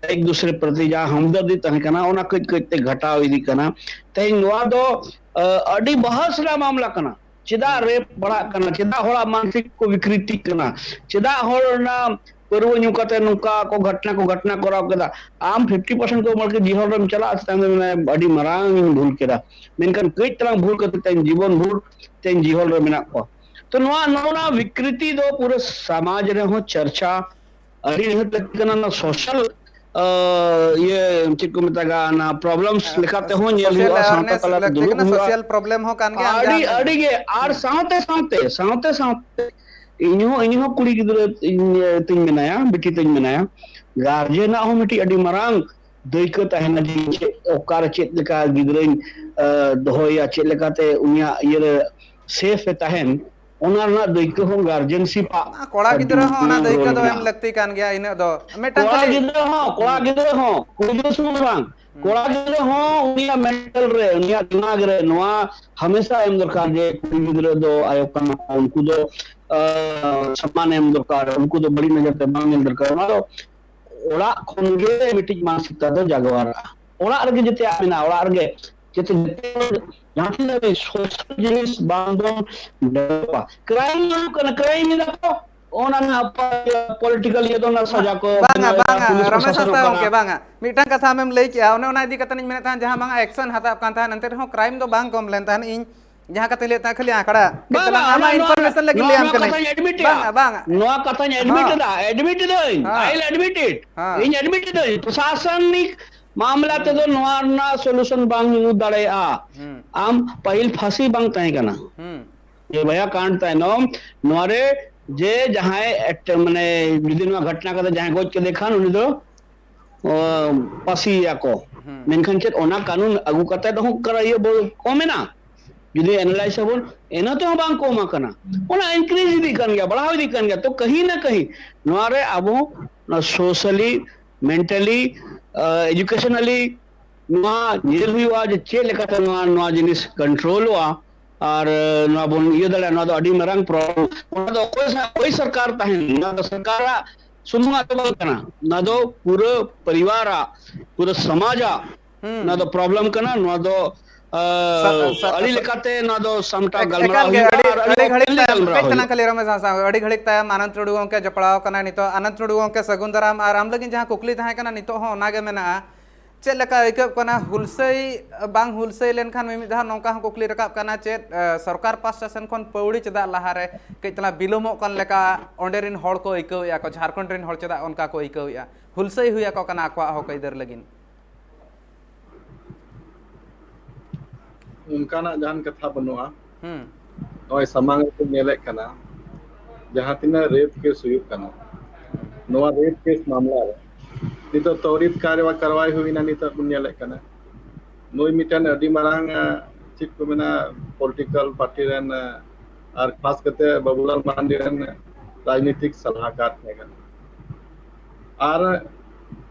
ᱮᱠ ᱫᱩᱥᱨᱮ ᱯᱨᱚᱛᱤ ᱡᱟᱦᱟᱸ ᱦᱚᱢᱫᱟᱨᱫᱤ ᱛᱟᱦᱮᱸ ᱠᱟᱱᱟ, ᱚᱱᱟ ᱠᱟᱹᱡ ᱠᱟᱹᱡ ᱛᱮ ᱜᱷᱟᱴᱟᱣ ᱤᱫᱤᱜ ᱠᱟᱱᱟ᱾ ᱛᱮᱦᱮᱧ ᱱᱚᱣᱟ ᱫᱚ, ᱮ, ᱟᱹᱰᱤ ᱵᱟᱦᱟᱥ ᱨᱮᱱᱟᱜ ᱢᱟᱢᱞᱟ ᱠᱟᱱᱟ᱾ ᱪᱮᱫᱟᱜ ᱨᱮᱯ ᱵᱟᱲᱟᱜ ᱠᱟᱱᱟ? ᱪᱮᱫᱟᱜ ᱦᱚᱲᱟᱜ ᱢᱟᱱᱥᱤᱠ ᱠᱚ ᱵᱤᱠᱨᱤᱛᱤᱜ ᱠᱟᱱᱟ? ᱪᱮᱫᱟᱜ ᱦᱚᱲ ᱚᱱᱟ ᱯᱟᱹᱨᱣᱟᱹ ᱧᱩ ᱠᱟᱛᱮ ᱱᱚᱝᱠᱟ ᱠᱚ ᱜᱷᱚᱴᱱᱟ ᱠᱚ ᱜᱷᱚᱴᱱᱟ ᱠᱚᱨᱟᱣ ᱠᱮᱫᱟ? ᱟᱢ fifty percent ᱠᱚ ᱢᱚᱬᱮ ᱡᱤᱦᱚᱞ ᱨᱮᱢ ᱪᱟᱞᱟᱜᱼᱟ, ᱛᱟᱭᱚᱢ ᱛᱮ ᱢᱮᱱᱟᱭ, "ᱟᱹᱰᱤ ᱢᱟᱨᱟᱝ ᱤᱧ ᱵᱷᱩᱞ ᱠᱮᱫᱟ, ᱢᱮᱱᱠᱷᱟᱱ ᱠᱟᱹᱡ ᱛᱟᱞᱟᱝ ᱵᱷᱩᱞ ᱠᱟᱛᱮ ᱛᱮᱦᱮᱧ ᱡᱤᱵᱚᱱ ᱵᱷᱳᱨ ᱛᱮᱦᱮᱧ ᱡᱤᱦᱚᱞ ᱨᱮ ᱢᱮᱱᱟᱜ ᱠᱚᱣᱟ᱾" ᱛᱚ ᱱᱚᱣᱟ, ᱱᱚᱜᱼᱚ ᱱᱚᱣᱟ ᱵᱤᱠᱨᱤᱛᱤ ᱫᱚ ᱯᱩᱨᱟᱹ ᱥᱚᱢᱟᱡᱽ ᱨᱮᱦᱚᱸ ᱪᱟᱨᱪᱟ ᱟᱹᱰᱤ ᱱᱤᱦᱟᱹᱛ ᱞᱟᱹᱠᱛᱤ ᱠᱟᱱᱟ᱾ ᱱᱚᱣᱟ ᱥᱳᱥᱟᱞ, ᱟᱸ, ᱤᱭᱟᱹ, ᱪᱮᱫ ᱠᱚ ᱢᱮᱛᱟᱜᱼᱟ, ᱚᱱᱟ ᱯᱨᱚᱵᱞᱮᱢᱥ ᱞᱮᱠᱟ ᱛᱮᱦᱚᱸ ᱧᱮᱞ ᱥᱳᱥᱟᱞ ᱦᱩᱭᱩᱜᱼᱟ, ᱥᱟᱶᱛᱟ ᱮᱣᱟᱨᱱᱮᱥ ᱛᱟᱞᱟ ᱨᱮ ᱞᱟᱹᱠᱛᱤ ᱫᱩᱲᱩᱵ ᱠᱟᱱᱟ, ᱦᱩᱭᱩᱜᱼᱟ᱾ ᱥᱳᱥᱟᱞ ᱯᱨᱚᱵᱞᱮᱢ ᱦᱚᱸ ᱠᱟᱱ ᱜᱮᱭᱟ, ᱟᱹᱰᱤ, ᱟᱱᱡᱟᱱ ᱟᱹᱰᱤ ᱜᱮ, ᱟᱨ ᱦᱩᱸ᱾ ᱥᱟᱶᱛᱮ ᱥᱟᱶᱛᱮ, ᱥᱟᱶᱛᱮ ᱥᱟᱶᱛᱮ ᱤᱧ ᱦᱚᱸ, ᱤᱧ ᱦᱚᱸ ᱠᱩᱲᱤ ᱜᱤᱫᱽᱨᱟᱹ ᱤᱧ, ᱛᱤᱧ ᱢᱮᱱᱟᱭᱟ, ᱵᱤᱴᱤ ᱛᱤᱧ ᱢᱮᱱᱟᱭᱟ᱾ ᱜᱟᱨᱡᱮᱱᱟᱜ ᱦᱚᱸ ᱢᱤᱫᱴᱤᱡ ᱟᱹᱰᱤ ᱢᱟᱨᱟᱝ ᱫᱟᱹᱭᱠᱟᱹ ᱛᱟᱦᱮᱱᱟ ᱡᱮ ᱪᱮᱫ, ᱚᱠᱟᱨᱮ ᱪᱮᱫ ᱞᱮᱠᱟ ᱜᱤᱫᱽᱨᱟᱹᱧ, ᱟᱸ, ᱫᱚᱦᱚᱭᱮᱭᱟ, ᱪᱮᱫ ᱞᱮᱠᱟᱛᱮ ᱩᱱᱤᱭᱟᱜ ᱤᱭᱟᱹᱨᱮ ᱥᱮᱯᱷ ᱮ ᱛᱟᱦᱮᱱ, ᱚᱱᱟ ᱨᱮᱱᱟᱜ ᱫᱟᱹᱭᱠᱟᱹ ᱦᱚᱸ ᱜᱟᱨᱡᱮᱱᱥᱤᱯ ᱟᱜ ᱠᱚᱲᱟ ᱜᱤᱫᱽᱨᱟᱹ ᱦᱚᱸ ᱚᱱᱟ ᱨᱳᱞ ᱫᱟᱹᱭᱠᱟᱹ ᱫᱚ ᱮᱢ ᱢᱮᱱᱟᱜᱼᱟ᱾ ᱞᱟᱹᱠᱛᱤ ᱠᱟᱱ ᱜᱮᱭᱟ᱾ ᱤᱱᱟᱹᱜ ᱫᱚ ᱢᱤᱫᱴᱟᱝ ᱠᱚᱲᱟ ᱠᱷᱟᱹᱞᱤ ᱜᱤᱫᱽᱨᱟᱹ ᱦᱚᱸ, ᱠᱚᱲᱟ ᱦᱩᱸ᱾ ᱜᱤᱫᱽᱨᱟᱹ ᱦᱚᱸ, ᱠᱩᱲᱤ ᱜᱤᱫᱽᱨᱟᱹ ᱥᱩᱢᱩᱝ ᱫᱚ ᱵᱟᱝ, ᱦᱩᱸ᱾ ᱠᱚᱲᱟ ᱜᱤᱫᱽᱨᱟᱹ ᱦᱚᱸ ᱩᱱᱤᱭᱟᱜ ᱢᱮᱱᱴᱟᱞ ᱨᱮ, ᱩᱱᱤᱭᱟᱜ ᱫᱤᱢᱟᱜᱽ ᱨᱮ ᱱᱚᱣᱟ ᱦᱟᱢᱮᱥᱟ ᱮᱢ ᱫᱚᱨᱠᱟᱨ ᱡᱮ ᱠᱩᱲᱤ ᱜᱤᱫᱽᱨᱟᱹ ᱫᱚ ᱟᱭᱳ ᱠᱟᱱᱟ ᱠᱚ, ᱩᱱᱠᱩ ᱫᱚ, ᱟᱸ, ᱥᱚᱢᱢᱟᱱ ᱮᱢ ᱫᱚᱨᱠᱟᱨ, ᱩᱱᱠᱩ ᱫᱚ ᱵᱟᱹᱲᱤᱡ ᱱᱚᱡᱚᱨ ᱛᱮ ᱵᱟᱝ ᱧᱮᱞ ᱫᱚᱨᱠᱟᱨ᱾ ᱚᱱᱟ ᱫᱚ ᱚᱲᱟᱜ ᱠᱷᱚᱱ ᱜᱮ ᱢᱤᱫᱴᱤᱡ ᱢᱟᱱᱥᱤᱠᱛᱟ ᱫᱚ ᱡᱟᱜᱣᱟᱨᱚᱜᱼᱟ᱾ ᱚᱲᱟᱜ ᱨᱮᱜᱮ ᱡᱮᱛᱮᱭᱟᱜ ᱢᱮᱱᱟᱜᱼᱟ, ᱚᱲᱟᱜ ᱨᱮᱜᱮ ᱡᱟᱛᱮ ᱡᱟᱦᱟᱸ ᱛᱤᱱᱟᱹᱜ ᱜᱮ social ᱡᱤᱱᱤᱥ ᱵᱟᱝ ᱵᱚᱱ developᱟ᱾ Crime ᱦᱩᱭᱩᱜ ᱠᱟᱱᱟ, crime ᱮᱫᱟ ᱠᱚ, ᱚᱱᱟ ᱨᱮᱱᱟᱜ political ᱤᱭᱟᱹ ᱫᱚ ᱚᱱᱟ ᱥᱟᱡᱟ ᱠᱚ ᱵᱟᱝᱟ ᱵᱮᱱᱟᱣᱮᱫᱟ, ᱵᱟᱝᱟ ᱯᱩᱞᱤᱥ ᱨᱚᱢᱮᱥ ᱯᱨᱚᱥᱟᱥᱚᱱ ᱦᱟᱸᱥᱫᱟ ᱠᱟᱱᱟ᱾ ᱜᱚᱢᱠᱮ, ᱵᱟᱝᱟ, ᱢᱤᱫᱴᱟᱝ ᱠᱟᱛᱷᱟ ᱟᱢᱮᱢ ᱞᱟᱹᱭ ᱠᱮᱜᱼᱟ, ᱚᱱᱮ ᱚᱱᱟ ᱤᱫᱤ ᱠᱟᱛᱮ ᱤᱧ ᱢᱮᱱᱮᱫ ᱛᱟᱦᱮᱸᱫ, ᱡᱟᱦᱟᱸ ᱵᱟᱝᱟ action ᱦᱟᱛᱟᱣ ᱠᱟᱱ ᱛᱟᱦᱮᱸᱫ, ᱮᱱᱛᱮ ᱨᱮᱦᱚᱸ crime ᱫᱚ ᱵᱟᱝ ᱠᱚᱢ ᱞᱮᱱ ᱛᱟᱦᱮᱸᱫ᱾ ᱤᱧ ᱡᱟᱦᱟᱸ ᱠᱟᱛᱷᱟᱧ ᱞᱟᱹᱭᱮᱫ ᱛᱟᱦᱮᱸᱫ ᱠᱷᱟᱹᱞᱤ ᱟᱸᱠᱲᱟ, ᱠᱟᱹᱡ ᱵᱟᱝᱟ, ᱛᱟᱞᱟᱝ ᱚᱱᱟ, ᱟᱢᱟᱜ ᱱᱚᱣᱟ, information ᱞᱟᱹᱜᱤᱫ ᱱᱚᱣᱟ, ᱞᱟᱹᱭᱟᱢ ᱱᱚᱣᱟ ᱠᱟᱹᱱᱟᱹᱧ᱾ ᱠᱟᱛᱷᱟᱧ admit ᱮᱫᱟ᱾ ᱵᱟᱝᱟ, ᱵᱟᱝᱟ᱾ ᱱᱚᱣᱟ ᱠᱟᱛᱷᱟᱧ admit ᱦᱚᱸ᱾ ᱮᱫᱟ, admit ᱮᱫᱟᱹᱧ, ᱦᱚᱸ᱾ I will admit it᱾ ᱦᱚᱸ᱾ ᱤᱧ admit ᱮᱫᱟᱹᱧ, ᱯᱨᱚᱥᱟᱥᱚᱱᱤᱠ ᱢᱟᱢᱞᱟ ᱛᱮᱫᱚ ᱱᱚᱣᱟ ᱨᱮᱱᱟᱜ solution ᱵᱟᱝ ᱦᱩᱭ ᱫᱟᱲᱮᱭᱟᱜᱼᱟ᱾ ᱦᱩᱸ᱾ ᱟᱢ ᱯᱟᱹᱦᱤᱞ ᱯᱷᱟᱸᱥᱤ ᱵᱟᱝ ᱛᱟᱦᱮᱸ ᱠᱟᱱᱟ᱾ ᱦᱩᱸ᱾ ᱱᱤᱨᱵᱷᱚᱭᱟ ᱠᱟᱱᱰ ᱛᱟᱭᱱᱚᱢ ᱱᱚᱣᱟ ᱨᱮ ᱡᱮ ᱡᱟᱦᱟᱸᱭ ᱮᱴ-, ᱢᱟᱱᱮ ᱡᱩᱫᱤ ᱱᱚᱣᱟ ᱜᱷᱚᱴᱱᱟ ᱠᱟᱛᱮ ᱡᱟᱦᱟᱸᱭ ᱜᱚᱡ ᱠᱮᱫᱮ ᱠᱷᱟᱱ ᱩᱱᱤ ᱫᱚ, ᱚ, ᱯᱷᱟᱸᱥᱤᱭᱮᱭᱟ ᱠᱚ᱾ ᱦᱩᱸ᱾ ᱢᱮᱱᱠᱷᱟᱱ ᱪᱮᱫ ᱚᱱᱟ ᱠᱟᱹᱱᱩᱱ ᱟᱹᱜᱩ ᱠᱟᱛᱮ ᱦᱚᱸ ᱠᱚ ᱤᱭᱟᱹ ᱵᱚ-, ᱠᱚᱢ ᱮᱱᱟ? ᱡᱩᱫᱤ analyse ᱟᱵᱚᱱ, ᱮᱱ ᱛᱮᱦᱚᱸ ᱵᱟᱝ ᱠᱚᱢ ᱟᱠᱟᱱᱟ᱾ ᱚᱱᱟ increase ᱤᱫᱤᱜ ᱠᱟᱱ ᱜᱮᱭᱟ, ᱵᱟᱲᱦᱟᱣ ᱤᱫᱤᱜ ᱠᱟᱱ ᱜᱮᱭᱟ᱾ ᱛᱚ ᱠᱟᱹᱦᱤ ᱱᱟ ᱠᱟᱹᱦᱤ ᱱᱚᱣᱟ ᱨᱮ ᱟᱵᱚ ᱱᱚᱣᱟ socially, mentally, educationally ᱱᱚᱣᱟ ᱧᱮᱞ ᱦᱩᱭᱩᱜᱼᱟ ᱡᱮ ᱪᱮᱫ ᱞᱮᱠᱟᱛᱮ ᱱᱚᱣᱟ, ᱱᱚᱣᱟ ᱡᱤᱱᱤᱥ controlᱚᱜᱼᱟ ᱟᱨ, ᱮ, ᱱᱚᱣᱟ ᱵᱚᱱ ᱤᱭᱟᱹ ᱫᱟᱲᱮᱭᱟᱜᱼᱟ᱾ ᱱᱚᱣᱟ ᱫᱚ ᱟᱹᱰᱤ ᱢᱟᱨᱟᱝ problem᱾ ᱚᱱᱟ ᱫᱚ ᱚᱠᱚᱭ ᱥᱟ-, ᱚᱠᱚᱭ ᱥᱚᱨᱠᱟᱨ ᱛᱟᱦᱮᱱ, ᱱᱚᱣᱟ ᱫᱚ ᱥᱚᱨᱠᱟᱨᱟᱜ ᱥᱩᱢᱩᱝᱟᱜ ᱫᱚ ᱵᱟᱝ ᱠᱟᱱᱟ, ᱱᱚᱣᱟ ᱫᱚ ᱯᱩᱨᱟᱹ ᱯᱚᱨᱤᱵᱟᱨᱟᱜ, ᱯᱩᱨᱟᱹ ᱥᱚᱢᱟᱡᱟᱜ ᱦᱩᱸ᱾ ᱱᱚᱣᱟ ᱫᱚ problem ᱠᱟᱱᱟ᱾ ᱱᱚᱣᱟ ᱫᱚ, ᱟ, ᱥᱟ-, ᱥᱟ-, ᱟᱹᱰᱤ ᱥᱟ-, ᱞᱮᱠᱟᱛᱮ ᱱᱚᱣᱟ ᱫᱚ ᱥᱟᱢᱴᱟᱣ ᱮᱠ-, ᱜᱟᱞᱢᱟᱨᱟᱣ ᱮᱠᱟᱞ ᱜᱮ, ᱦᱩᱭᱩᱜᱼᱟ ᱟᱹᱰᱤ, ᱟᱨ ᱟᱹᱰᱤ ᱟᱹᱰᱤ ᱜᱷᱟᱹᱲᱤᱡ openly ᱛᱟᱭᱚᱢ, ᱜᱟᱞᱢᱟᱨᱟᱣ ᱠᱟᱹᱡ ᱛᱟᱞᱟᱝ ᱦᱩᱭᱩᱜᱼᱟ᱾ ᱠᱷᱟᱹᱞᱤ ᱨᱚᱢᱮᱥ ᱦᱟᱸᱥᱫᱟ, ᱟᱹᱰᱤ ᱜᱷᱟᱹᱲᱤᱡ ᱛᱟᱭᱚᱢ ᱟᱱᱚᱱᱫ ᱴᱩᱰᱩ ᱜᱚᱢᱠᱮ ᱡᱚᱯᱲᱟᱣ ᱠᱟᱱᱟᱭ ᱱᱤᱛᱚᱜ᱾ ᱟᱱᱚᱱᱫ ᱴᱩᱰᱩ ᱜᱚᱢᱠᱮ, ᱥᱟᱹᱜᱩᱱ ᱫᱟᱨᱟᱢ᱾ ᱟᱨ ᱟᱢ ᱞᱟᱹᱜᱤᱫ ᱡᱟᱦᱟᱸ ᱠᱩᱠᱞᱤ ᱛᱟᱦᱮᱸ ᱠᱟᱱᱟ, ᱱᱤᱛᱚᱜ ᱦᱚᱸ ᱚᱱᱟᱜᱮ ᱢᱮᱱᱟᱜᱼᱟ᱾ ᱪᱮᱫ ᱞᱮᱠᱟ ᱟᱹᱭᱠᱟᱹᱜ ᱠᱟᱱᱟ ᱦᱩᱞᱥᱟᱹᱭ ᱵᱟᱝ ᱦᱩᱞᱥᱟᱹᱭ ᱞᱮᱱᱠᱷᱟᱱ? ᱢᱤᱢᱤᱫ ᱫᱷᱟᱣ ᱱᱚᱝᱠᱟ ᱦᱚᱸ ᱠᱩᱠᱞᱤ ᱨᱟᱠᱟᱵ ᱠᱟᱱᱟ, ᱪᱮᱫ, ᱮ, ᱥᱚᱨᱠᱟᱨ ᱯᱟᱥᱴᱟ ᱥᱮᱱ ᱠᱷᱚᱱ ᱯᱟᱹᱣᱲᱤ ᱪᱮᱫᱟᱜ ᱞᱟᱦᱟᱨᱮ ᱠᱟᱹᱡ ᱛᱟᱞᱟᱝ ᱵᱤᱞᱚᱢᱚᱜ ᱠᱟᱱ ᱞᱮᱠᱟ ᱚᱸᱰᱮ ᱨᱮᱱ ᱦᱚᱲ ᱠᱚ ᱟᱹᱭᱠᱟᱹᱣᱮᱫᱼᱟ ᱠᱚ, ᱡᱷᱟᱲᱠᱷᱚᱸᱰ ᱨᱮᱱ ᱦᱚᱲ ᱪᱮᱫᱟᱜ ᱚᱱᱠᱟ ᱠᱚ ᱟᱹᱭᱠᱟᱹᱣᱮᱫᱼᱟ? ᱦᱩᱞᱥᱟᱹᱭ ᱦᱩᱭ ᱟᱠᱚ ᱠᱟᱱᱟ ᱟᱠᱚᱣᱟᱜ ᱦᱚᱠ ᱟᱹᱭᱫᱟᱹᱨ ᱞᱟᱹᱜᱤᱫ᱾ ᱚᱱᱠᱟᱱᱟᱜ ᱡᱟᱦᱟᱱ ᱠᱟᱛᱷᱟ ᱵᱟᱹᱱᱩᱜᱼᱟ᱾ ᱦᱩᱸ᱾ ᱱᱚᱜᱼᱚᱭ ᱥᱟᱢᱟᱝ ᱨᱮᱵᱚᱱ ᱧᱮᱞᱮᱫ ᱠᱟᱱᱟ, ᱡᱟᱦᱟᱸ ᱛᱤᱱᱟᱹᱜ rape case ᱦᱩᱭᱩᱜ ᱠᱟᱱᱟ, ᱱᱚᱣᱟ rape case ᱢᱟᱢᱞᱟ ᱨᱮ ᱱᱤᱛᱚᱜ ᱛᱚᱨᱤᱛ ᱠᱟᱨᱣᱟ-, ᱠᱟᱨᱣᱟᱭ ᱦᱩᱭᱱᱟ, ᱱᱤᱛᱚᱜ ᱵᱚᱱ ᱧᱮᱞᱮᱫ ᱠᱟᱱᱟ᱾ ᱱᱩᱭ ᱢᱤᱫᱴᱮᱱ ᱟᱹᱰᱤ ᱢᱟᱨᱟᱝ, ᱟᱸ, ᱪᱮᱫ ᱠᱚ ᱢᱮᱱᱟ, political party ᱨᱮᱱ, ᱟᱸ, ᱟᱨ ᱠᱷᱟᱥ ᱠᱟᱛᱮ ᱵᱟᱵᱩᱞᱟᱞ ᱢᱟᱨᱟᱱᱰᱤ ᱨᱮᱱ ᱨᱟᱡᱽᱱᱤᱛᱤᱠ ᱥᱟᱞᱦᱟᱠᱟᱨ ᱛᱟᱦᱮᱸ ᱠᱟᱱᱟ᱾ ᱟᱨ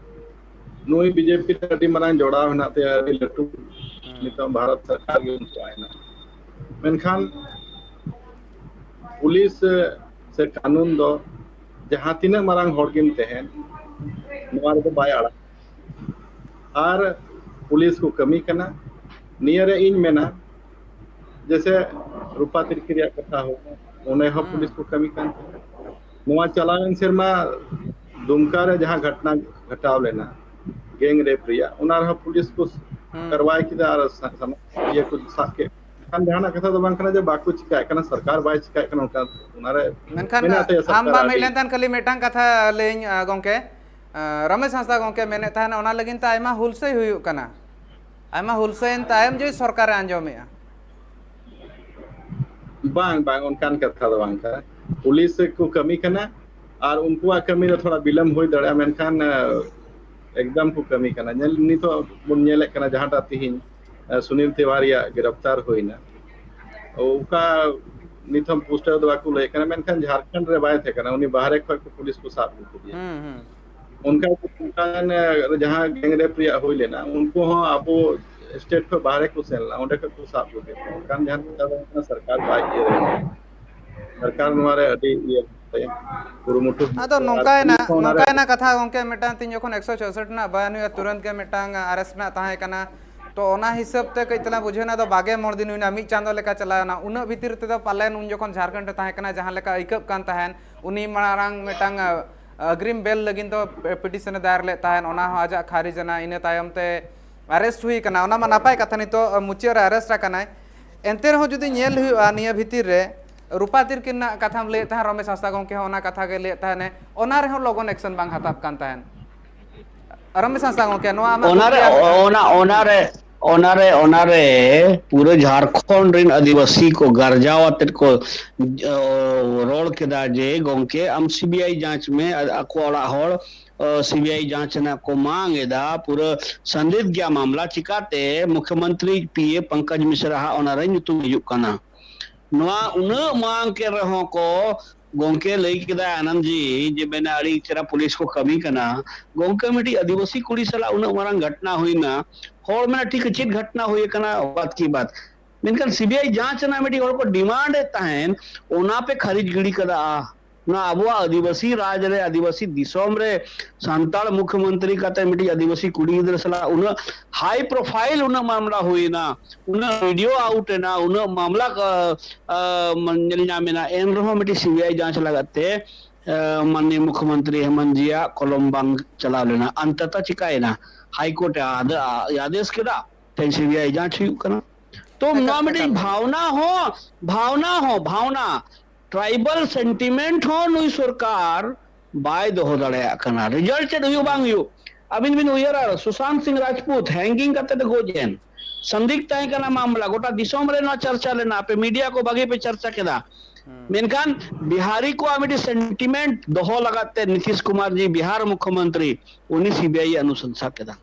ᱱᱩᱭ BJP ᱨᱮ ᱟᱹᱰᱤ ᱢᱟᱨᱟᱝ ᱡᱚᱲᱟᱣ ᱦᱮᱱᱟᱜ ᱛᱟᱭᱟ, ᱟᱹᱰᱤ ᱞᱟᱹᱴᱩ᱾ ᱱᱤᱛᱚᱝ ᱵᱷᱟᱨᱚᱛ ᱥᱚᱨᱠᱟᱨ ᱜᱮ ᱩᱱᱠᱩᱣᱟᱜ ᱦᱮᱱᱟᱜ᱾ ᱢᱮᱱᱠᱷᱟᱱ ᱯᱩᱞᱤᱥ ᱥᱮ ᱠᱟᱹᱱᱩᱱ ᱫᱚ ᱡᱟᱦᱟᱸ ᱛᱤᱱᱟᱹᱜ ᱢᱟᱨᱟᱝ ᱦᱚᱲ ᱜᱮᱢ ᱛᱟᱦᱮᱱ, ᱱᱚᱣᱟ ᱨᱮᱫᱚ ᱵᱟᱭ ᱟᱲᱟᱜ᱾ ᱟᱨ ᱯᱩᱞᱤᱥ ᱠᱚ ᱠᱟᱹᱢᱤ ᱠᱟᱱᱟ, ᱱᱤᱭᱟᱹ ᱨᱮ ᱤᱧ ᱢᱮᱱᱟ, ᱡᱮᱥᱮ ᱨᱩᱯᱟ ᱛᱤᱨᱠᱤ ᱨᱮᱭᱟᱜ ᱠᱟᱛᱷᱟ ᱦᱚᱸ, ᱚᱸᱰᱮ ᱦᱚᱸ ᱦᱩᱸ᱾ ᱯᱩᱞᱤᱥ ᱠᱚ ᱠᱟᱹᱢᱤ ᱠᱟᱱ ᱛᱟᱦᱮᱸᱫ᱾ ᱱᱚᱣᱟ ᱪᱟᱞᱟᱣᱮᱱ ᱥᱮᱨᱢᱟ ᱫᱩᱢᱠᱟ ᱨᱮ ᱡᱟᱦᱟᱸ ᱜᱷᱚᱴᱱᱟ ᱜᱷᱚᱴᱟᱣ ᱞᱮᱱᱟ ᱜᱮᱝ ᱨᱮᱯ ᱨᱮᱭᱟᱜ, ᱚᱱᱟ ᱨᱮᱦᱚᱸ ᱯᱩᱞᱤᱥ ᱠᱚ ᱦᱩᱸ᱾ ᱠᱟᱨᱣᱟᱭ ᱠᱮᱫᱟ ᱟᱨ ᱥᱟ- ᱥᱟᱱᱟᱢ ᱤᱭᱟᱹ ᱠᱚ ᱥᱟᱵ ᱠᱮᱫ᱾ ᱮᱱᱠᱷᱟᱱ ᱡᱟᱦᱟᱱᱟᱜ ᱠᱟᱛᱷᱟ ᱫᱚ ᱵᱟᱝ ᱠᱟᱱᱟ ᱡᱮ ᱵᱟᱠᱚ ᱪᱤᱠᱟᱭᱮᱫ ᱠᱟᱱᱟ, ᱥᱚᱨᱠᱟᱨ ᱵᱟᱭ ᱪᱤᱠᱟᱭᱮᱫ ᱠᱟᱱᱟ, ᱚᱱᱠᱟ ᱚᱱᱟᱨᱮ ᱢᱮᱱᱠᱷᱟᱱ ᱢᱮᱱᱟᱜ ᱛᱟᱭᱟ ᱟᱢ ᱥᱚᱨᱠᱟᱨ ᱵᱟᱢ ᱦᱮᱡ ᱟᱹᱰᱤ ᱞᱮᱱ ᱛᱟᱦᱮᱸᱱ ᱠᱷᱟᱹᱞᱤ ᱢᱤᱫᱴᱟᱝ ᱠᱟᱛᱷᱟ ᱞᱟᱹᱭᱟᱹᱧ, ᱟ, ᱜᱚᱢᱠᱮ, ᱟ, ᱨᱚᱢᱮᱥ ᱦᱟᱸᱥᱫᱟ ᱜᱚᱢᱠᱮ ᱢᱮᱱᱮᱫ ᱛᱟᱦᱮᱱ, ᱚᱱᱟ ᱞᱟᱹᱜᱤᱫ ᱛᱮ ᱟᱭᱢᱟ ᱦᱩᱞᱥᱟᱹᱭ ᱦᱩᱭᱩᱜ ᱠᱟᱱᱟ᱾ ᱟᱭᱢᱟ ᱦᱩᱞᱥᱟᱹᱭᱮᱱ ᱛᱟᱭᱚᱢ ᱡᱮ ᱥᱚᱨᱠᱟᱨᱮ ᱟᱸᱡᱚᱢᱮᱜᱼᱟ᱾ ᱵᱟᱝ, ᱵᱟᱝ, ᱚᱱᱠᱟᱱ ᱠᱟᱛᱷᱟ ᱫᱚ ᱵᱟᱝ ᱠᱟᱱᱟ᱾ ᱯᱩᱞᱤᱥ ᱠᱚ ᱠᱟᱹᱢᱤ ᱠᱟᱱᱟ ᱟᱨ ᱩᱱᱠᱩᱣᱟᱜ ᱠᱟᱹᱢᱤ ᱫᱚ ᱛᱷᱚᱲᱟ ᱵᱤᱞᱚᱢ ᱦᱩᱭ ᱫᱟᱲᱮᱭᱟᱜᱼᱟ, ᱢᱮᱱᱠᱷᱟᱱ, ᱟ, ᱮᱠᱫᱚᱢ ᱠᱚ ᱠᱟᱹᱢᱤ ᱠᱟᱱᱟ᱾ ᱧᱮᱞ, ᱱᱤᱛᱚᱜ ᱵᱚᱱ ᱧᱮᱞᱮᱫ ᱠᱟᱱᱟ ᱡᱟᱦᱟᱸᱴᱟᱜ ᱛᱤᱦᱤᱧ, ᱟ, ᱥᱩᱱᱤᱞ ᱛᱤᱣᱟᱨᱤᱭᱟᱜ ᱜᱨᱮᱯᱛᱟᱨ ᱦᱩᱭᱱᱟ, ᱚᱠᱟ ᱱᱤᱛ ᱦᱚᱸ ᱯᱩᱥᱴᱟᱹᱣ ᱫᱚ ᱵᱟᱠᱚ ᱞᱟᱹᱭᱮᱫ ᱠᱟᱱᱟ, ᱢᱮᱱᱠᱷᱟᱱ ᱡᱷᱟᱲᱠᱷᱚᱸᱰ ᱨᱮ ᱵᱟᱭ ᱛᱟᱦᱮᱸ ᱠᱟᱱᱟ, ᱩᱱᱤ ᱵᱟᱦᱨᱮ ᱠᱷᱚᱱ ᱠᱚ ᱯᱩᱞᱤᱥ ᱠᱚ ᱥᱟᱵ ᱟᱹᱜᱩ ᱠᱮᱫᱮᱭᱟ᱾ ᱦᱩᱸ, ᱦᱩᱸ᱾ ᱚᱱᱠᱟ ᱜᱮ ᱚᱱᱠᱟᱱ, ᱟ, ᱡᱟᱦᱟᱸ ᱜᱮᱝ ᱨᱮᱯ ᱨᱮᱭᱟᱜ ᱦᱩᱭ ᱞᱮᱱᱟ, ᱩᱱᱠᱩ ᱦᱚᱸ ᱟᱵᱚ ᱥᱴᱮᱴ ᱠᱷᱚᱱ ᱵᱟᱦᱨᱮ ᱠᱚ ᱥᱮᱱ ᱞᱮᱱᱟ, ᱚᱸᱰᱮ ᱠᱷᱚᱱ ᱠᱚ ᱥᱟᱵ ᱟᱹᱜᱩ ᱠᱮᱫ ᱠᱚᱣᱟ᱾ ᱚᱱᱠᱟᱱ ᱡᱟᱦᱟᱸ ᱠᱟᱛᱷᱟ ᱫᱚ ᱠᱟᱱᱟ, ᱥᱚᱨᱠᱟᱨ ᱵᱟᱭ ᱤᱭᱟᱹ ᱫᱟᱲᱮᱭᱟᱜᱼᱟ᱾ ᱥᱚᱨᱠᱟᱨ ᱱᱚᱣᱟ ᱨᱮ ᱟᱹᱰᱤ ᱤᱭᱟᱹ ᱠᱩᱨᱩᱢᱩᱴᱩ ᱟᱫᱚ ᱟᱨ ᱱᱚᱝᱠᱟᱭᱮᱱᱟ, ᱯᱩᱞᱤᱥ ᱦᱚᱸ ᱚᱱᱟ ᱨᱮ ᱱᱚᱝᱠᱟᱭᱮᱱᱟ ᱠᱟᱛᱷᱟ ᱜᱚᱢᱠᱮ, ᱢᱤᱫᱴᱟᱝ ᱛᱤᱧ ᱡᱚᱠᱷᱚᱱ ᱮᱠᱥᱚ ᱪᱳᱥᱚᱴ ᱨᱮᱱᱟᱜ ᱵᱟᱭᱟᱱ ᱦᱩᱭᱩᱜᱼᱟ, ᱛᱩᱨᱟᱹᱱᱛ ᱜᱮ ᱢᱤᱫᱴᱟᱝ ᱟᱨᱮᱥᱴ ᱨᱮᱱᱟᱜ ᱛᱟᱦᱮᱸ ᱠᱟᱱᱟ᱾ ᱛᱚ ᱚᱱᱟ ᱦᱤᱥᱟᱹᱵ ᱛᱮ ᱠᱟᱹᱡ ᱛᱟᱞᱟᱝ ᱵᱩᱡᱷᱟᱹᱣ ᱮᱱᱟ, ᱟᱫᱚ ᱵᱟᱜᱮ ᱢᱚᱬᱮ ᱫᱤᱱ ᱦᱩᱭᱱᱟ, ᱢᱤᱫ ᱪᱟᱸᱫᱚ ᱞᱮᱠᱟ ᱪᱟᱞᱟᱣ ᱮᱱᱟ᱾ ᱩᱱᱟᱹᱜ ᱵᱷᱤᱛᱤᱨ ᱛᱮᱫᱚ ᱯᱟᱞᱮᱱ ᱩᱱ ᱡᱚᱠᱷᱚᱱ ᱡᱷᱟᱲᱠᱷᱚᱸᱰ ᱨᱮ ᱛᱟᱦᱮᱸ ᱠᱟᱱᱟ, ᱡᱟᱦᱟᱸ ᱞᱮᱠᱟ ᱟᱹᱭᱠᱟᱹᱜ ᱠᱟᱱ ᱛᱟᱦᱮᱸᱱ, ᱩᱱᱤ ᱢᱟᱲᱟᱝ ᱢᱤᱫᱴᱟᱝ, ᱟ, ᱟᱜᱽᱨᱤᱢ ᱵᱮᱞ ᱞᱟᱹᱜᱤᱫ ᱫᱚ ᱯᱤᱴᱤᱥᱚᱱ ᱮ ᱫᱟᱭᱟᱨ ᱞᱮᱫ ᱛᱟᱦᱮᱸᱱ, ᱚᱱᱟ ᱦᱚᱸ ᱟᱡᱟᱜ ᱠᱷᱟᱨᱤᱡ ᱮᱱᱟ᱾ ᱤᱱᱟᱹ ᱛᱟᱭᱚᱢ ᱛᱮ ᱟᱨᱮᱥᱴ ᱦᱩᱭ ᱠᱟᱱᱟ, ᱚᱱᱟ ᱢᱟ ᱱᱟᱯᱟᱭ ᱠᱟᱛᱷᱟ, ᱱᱤᱛᱚᱜ ᱢᱩᱪᱟᱹᱫ ᱨᱮ ᱟᱨᱮᱥᱴ ᱟᱠᱟᱱᱟᱭ᱾ ᱮᱱᱛᱮ ᱨᱮᱦᱚᱸ ᱡᱩᱫᱤ ᱧᱮᱞ ᱦᱩᱭᱩᱜᱼᱟ, ᱱᱤᱭᱟᱹ ᱵᱷᱤᱛᱤᱨ ᱨᱮ ᱨᱩᱯᱟ ᱛᱤᱨᱠᱤ ᱨᱮᱱᱟᱜ ᱠᱟᱛᱷᱟᱢ ᱞᱟᱹᱭᱮᱫ ᱛᱟᱦᱮᱸᱫ, ᱨᱚᱢᱮᱥ ᱦᱟᱸᱥᱫᱟ ᱜᱚᱢᱠᱮ ᱦᱚᱸ ᱚᱱᱟ ᱠᱟᱛᱷᱟ ᱜᱮ ᱞᱟᱹᱭᱮᱫ ᱛᱟᱦᱮᱸᱱᱮ, ᱚᱱᱟ ᱨᱮᱦᱚᱸ ᱞᱚᱜᱚᱱ ᱮᱠᱥᱚᱱ ᱵᱟᱝ ᱦᱟᱛᱟᱣ ᱠᱟᱱ ᱛᱟᱦᱮᱸᱱ᱾ ᱨᱚᱢᱮᱥ ᱦᱟᱸᱥᱫᱟ ᱜᱚᱢᱠᱮ, ᱱᱚᱣᱟ ᱟᱢᱟᱜ ᱚᱱᱟᱨᱮ ᱠᱩᱠᱞᱤ ᱟᱨ ᱢᱤᱫᱴᱟᱝ᱾ ᱚᱱᱟ ᱚᱱᱟᱨᱮ ᱚᱱᱟᱨᱮ ᱚᱱᱟᱨᱮ ᱯᱩᱨᱟᱹ ᱡᱷᱟᱲᱠᱷᱚᱸᱰ ᱨᱮᱱ ᱟᱹᱫᱤᱵᱟᱹᱥᱤ ᱠᱚ ᱜᱟᱨᱡᱟᱣ ᱟᱛᱮᱫ ᱠᱚ, ᱚ, ᱨᱚᱲ ᱠᱮᱫᱟ ᱡᱮ, "ᱜᱚᱢᱠᱮ, ᱟᱢ ᱥᱤᱵᱤᱟᱭ ᱡᱟᱸᱪ ᱢᱮ", ᱟᱨ ᱟᱠᱚ ᱚᱲᱟᱜ ᱦᱚᱲ, ᱚ, ᱥᱤᱵᱤᱟᱭ ᱡᱟᱸᱪ ᱨᱮᱱᱟᱜ ᱠᱚ ᱢᱟᱝ ᱮᱫᱟ᱾ ᱯᱩᱨᱟᱹ ᱥᱟᱱᱫᱤᱫᱷ ᱜᱮᱭᱟ ᱢᱟᱢᱞᱟ, ᱪᱤᱠᱟᱛᱮ ᱢᱩᱠᱷᱭᱚᱢᱚᱱᱛᱨᱤ ᱯᱤ ᱮ ᱯᱚᱝᱠᱚᱡᱽ ᱢᱤᱥᱨᱟ ᱦᱟᱜ ᱚᱱᱟᱨᱮ ᱧᱩᱛᱩᱢ ᱦᱤᱡᱩᱜ ᱠᱟᱱᱟ? ᱱᱚᱣᱟ ᱩᱱᱟᱹᱜ ᱢᱟᱝ ᱠᱮᱫ ᱨᱮᱦᱚᱸ ᱠᱚ, ᱜᱚᱢᱠᱮ ᱞᱟᱹᱭ ᱠᱮᱫᱟ ᱟᱱᱚᱱᱫ ᱡᱤ ᱡᱮ ᱢᱮᱱᱟ ᱟᱹᱰᱤ ᱪᱮᱦᱨᱟ ᱯᱩᱞᱤᱥ ᱠᱚ ᱠᱟᱹᱢᱤ ᱠᱟᱱᱟ᱾ ᱜᱚᱢᱠᱮ, ᱢᱤᱫᱴᱤᱡ ᱟᱹᱫᱤᱵᱟᱹᱥᱤ ᱠᱩᱲᱤ ᱥᱟᱞᱟᱜ ᱩᱱᱟᱹᱜ ᱢᱟᱨᱟᱝ ᱜᱷᱚᱴᱱᱟ ᱦᱩᱭᱱᱟ, ᱦᱚᱲ ᱢᱮᱱᱟ ᱴᱷᱤᱠ ᱪᱮᱫ ᱜᱷᱚᱴᱱᱟ ᱦᱩᱭ ᱟᱠᱟᱱᱟ, ᱵᱟᱫ ᱠᱤ ᱵᱟᱫ, ᱢᱮᱱᱠᱷᱟᱱ ᱥᱤᱵᱤᱟᱭ ᱡᱟᱸᱪ ᱨᱮᱱᱟᱜ ᱢᱤᱫᱴᱤᱡ ᱦᱚᱲ ᱠᱚ ᱰᱤᱢᱟᱱᱰ ᱮᱫ ᱛᱟᱦᱮᱸᱱ, ᱚᱱᱟ ᱯᱮ ᱠᱷᱟᱨᱤᱡ ᱜᱤᱰᱤ ᱠᱟᱫᱟ᱾ ᱚᱱᱟ ᱟᱵᱚᱣᱟᱜ ᱟᱹᱫᱤᱵᱟᱹᱥᱤ ᱨᱟᱡᱽ ᱨᱮ, ᱟᱹᱫᱤᱵᱟᱹᱥᱤ ᱫᱤᱥᱚᱢ ᱨᱮ ᱥᱟᱱᱛᱟᱲ ᱢᱩᱠᱷᱭᱚᱢᱚᱱᱛᱨᱤ ᱠᱟᱛᱮ ᱢᱤᱫᱴᱤᱡ ᱟᱹᱫᱤᱵᱟᱹᱥᱤ ᱠᱩᱲᱤ ᱜᱤᱫᱽᱨᱟᱹ ᱥᱟᱞᱟᱜ ᱩᱱᱟᱹᱜ high profile ᱩᱱᱟᱹᱜ ᱢᱟᱢᱞᱟ ᱦᱩᱭᱮᱱᱟ, ᱩᱱᱟᱹᱜ video out ᱮᱱᱟ, ᱩᱱᱟᱹᱜ ᱢᱟᱢᱞᱟ, ᱟ, ᱟ, ᱧᱮᱞ ᱧᱟᱢ ᱮᱱᱟ, ᱮᱱ ᱨᱮᱦᱚᱸ ᱢᱤᱫᱴᱤᱡ CBI ᱡᱟᱸᱪ ᱞᱟᱜᱟᱫ ᱛᱮ, ᱟ, ᱢᱟᱱᱱᱤᱭᱚ ᱢᱩᱠᱷᱭᱚᱢᱚᱱᱛᱨᱤ ᱦᱮᱢᱚᱱᱛ ᱡᱤᱭᱟᱜ ᱠᱚᱞᱚᱢ ᱵᱟᱝ ᱪᱟᱞᱟᱣ ᱞᱮᱱᱟ᱾ ᱚᱱᱛᱚᱛᱚ ᱪᱤᱠᱟᱭᱮᱱᱟ? High Court ᱮ ᱟᱫ-, ᱟ-, ᱟᱫᱮᱥ ᱠᱮᱫᱟ, ᱛᱮᱦᱮᱧ CBI ᱡᱟᱸᱪ ᱦᱩᱭᱩᱜ ᱠᱟᱱᱟ᱾ ᱛᱚ ᱮᱠᱟᱞ, ᱱᱚᱣᱟ ᱢᱤᱫᱴᱤᱡ ᱮᱠᱟᱞ᱾ ᱵᱷᱟᱣᱱᱟ ᱦᱚᱸ, ᱵᱷᱟᱣᱱᱟ ᱦᱚᱸ, ᱵᱷᱟᱣᱱᱟ, tribal sentiment ᱦᱚᱸ ᱱᱩᱭ ᱥᱚᱨᱠᱟᱨ ᱵᱟᱭ ᱫᱚᱦᱚ ᱫᱟᱲᱮᱭᱟᱜ ᱠᱟᱱᱟ᱾ Result ᱪᱮᱫ ᱦᱩᱭᱩᱜ ᱵᱟᱝ ᱦᱩᱭᱩᱜ, ᱟᱹᱵᱤᱱ ᱵᱤᱱ ᱩᱭᱦᱟᱹᱨᱟ, ᱥᱩᱥᱟᱱᱛ ᱥᱤᱝ ᱨᱟᱡᱽᱯᱩᱛ hanging ᱠᱟᱛᱮ ᱮ ᱜᱚᱡ ᱮᱱ, ᱥᱟᱱᱫᱤᱠ ᱛᱟᱦᱮᱸ ᱠᱟᱱᱟ ᱢᱟᱢᱞᱟ, ᱜᱚᱴᱟ ᱫᱤᱥᱚᱢ ᱨᱮ ᱱᱚᱣᱟ ᱪᱟᱨᱪᱟ ᱞᱮᱱᱟ, ᱟᱯᱮ media ᱠᱚ ᱵᱷᱟᱜᱮ ᱯᱮ ᱪᱟᱨᱪᱟ ᱠᱮᱫᱟ᱾ ᱦᱩᱸ᱾ ᱢᱮᱱᱠᱷᱟᱱ ᱵᱤᱦᱟᱨᱤ ᱠᱚᱣᱟᱜ ᱢᱤᱫᱴᱤᱡ sentiment ᱫᱚᱦᱚ ᱞᱟᱜᱟᱫ ᱛᱮ ᱱᱤᱛᱤᱥ ᱠᱩᱢᱟᱨ ᱡᱤ, ᱵᱤᱦᱟᱨ ᱢᱩᱠᱷᱭᱚᱢᱚᱱᱛᱨᱤ, ᱩᱱᱤ CBI ᱮ ᱚᱱᱩᱥᱚᱝᱥᱟ ᱠᱮᱫᱟ᱾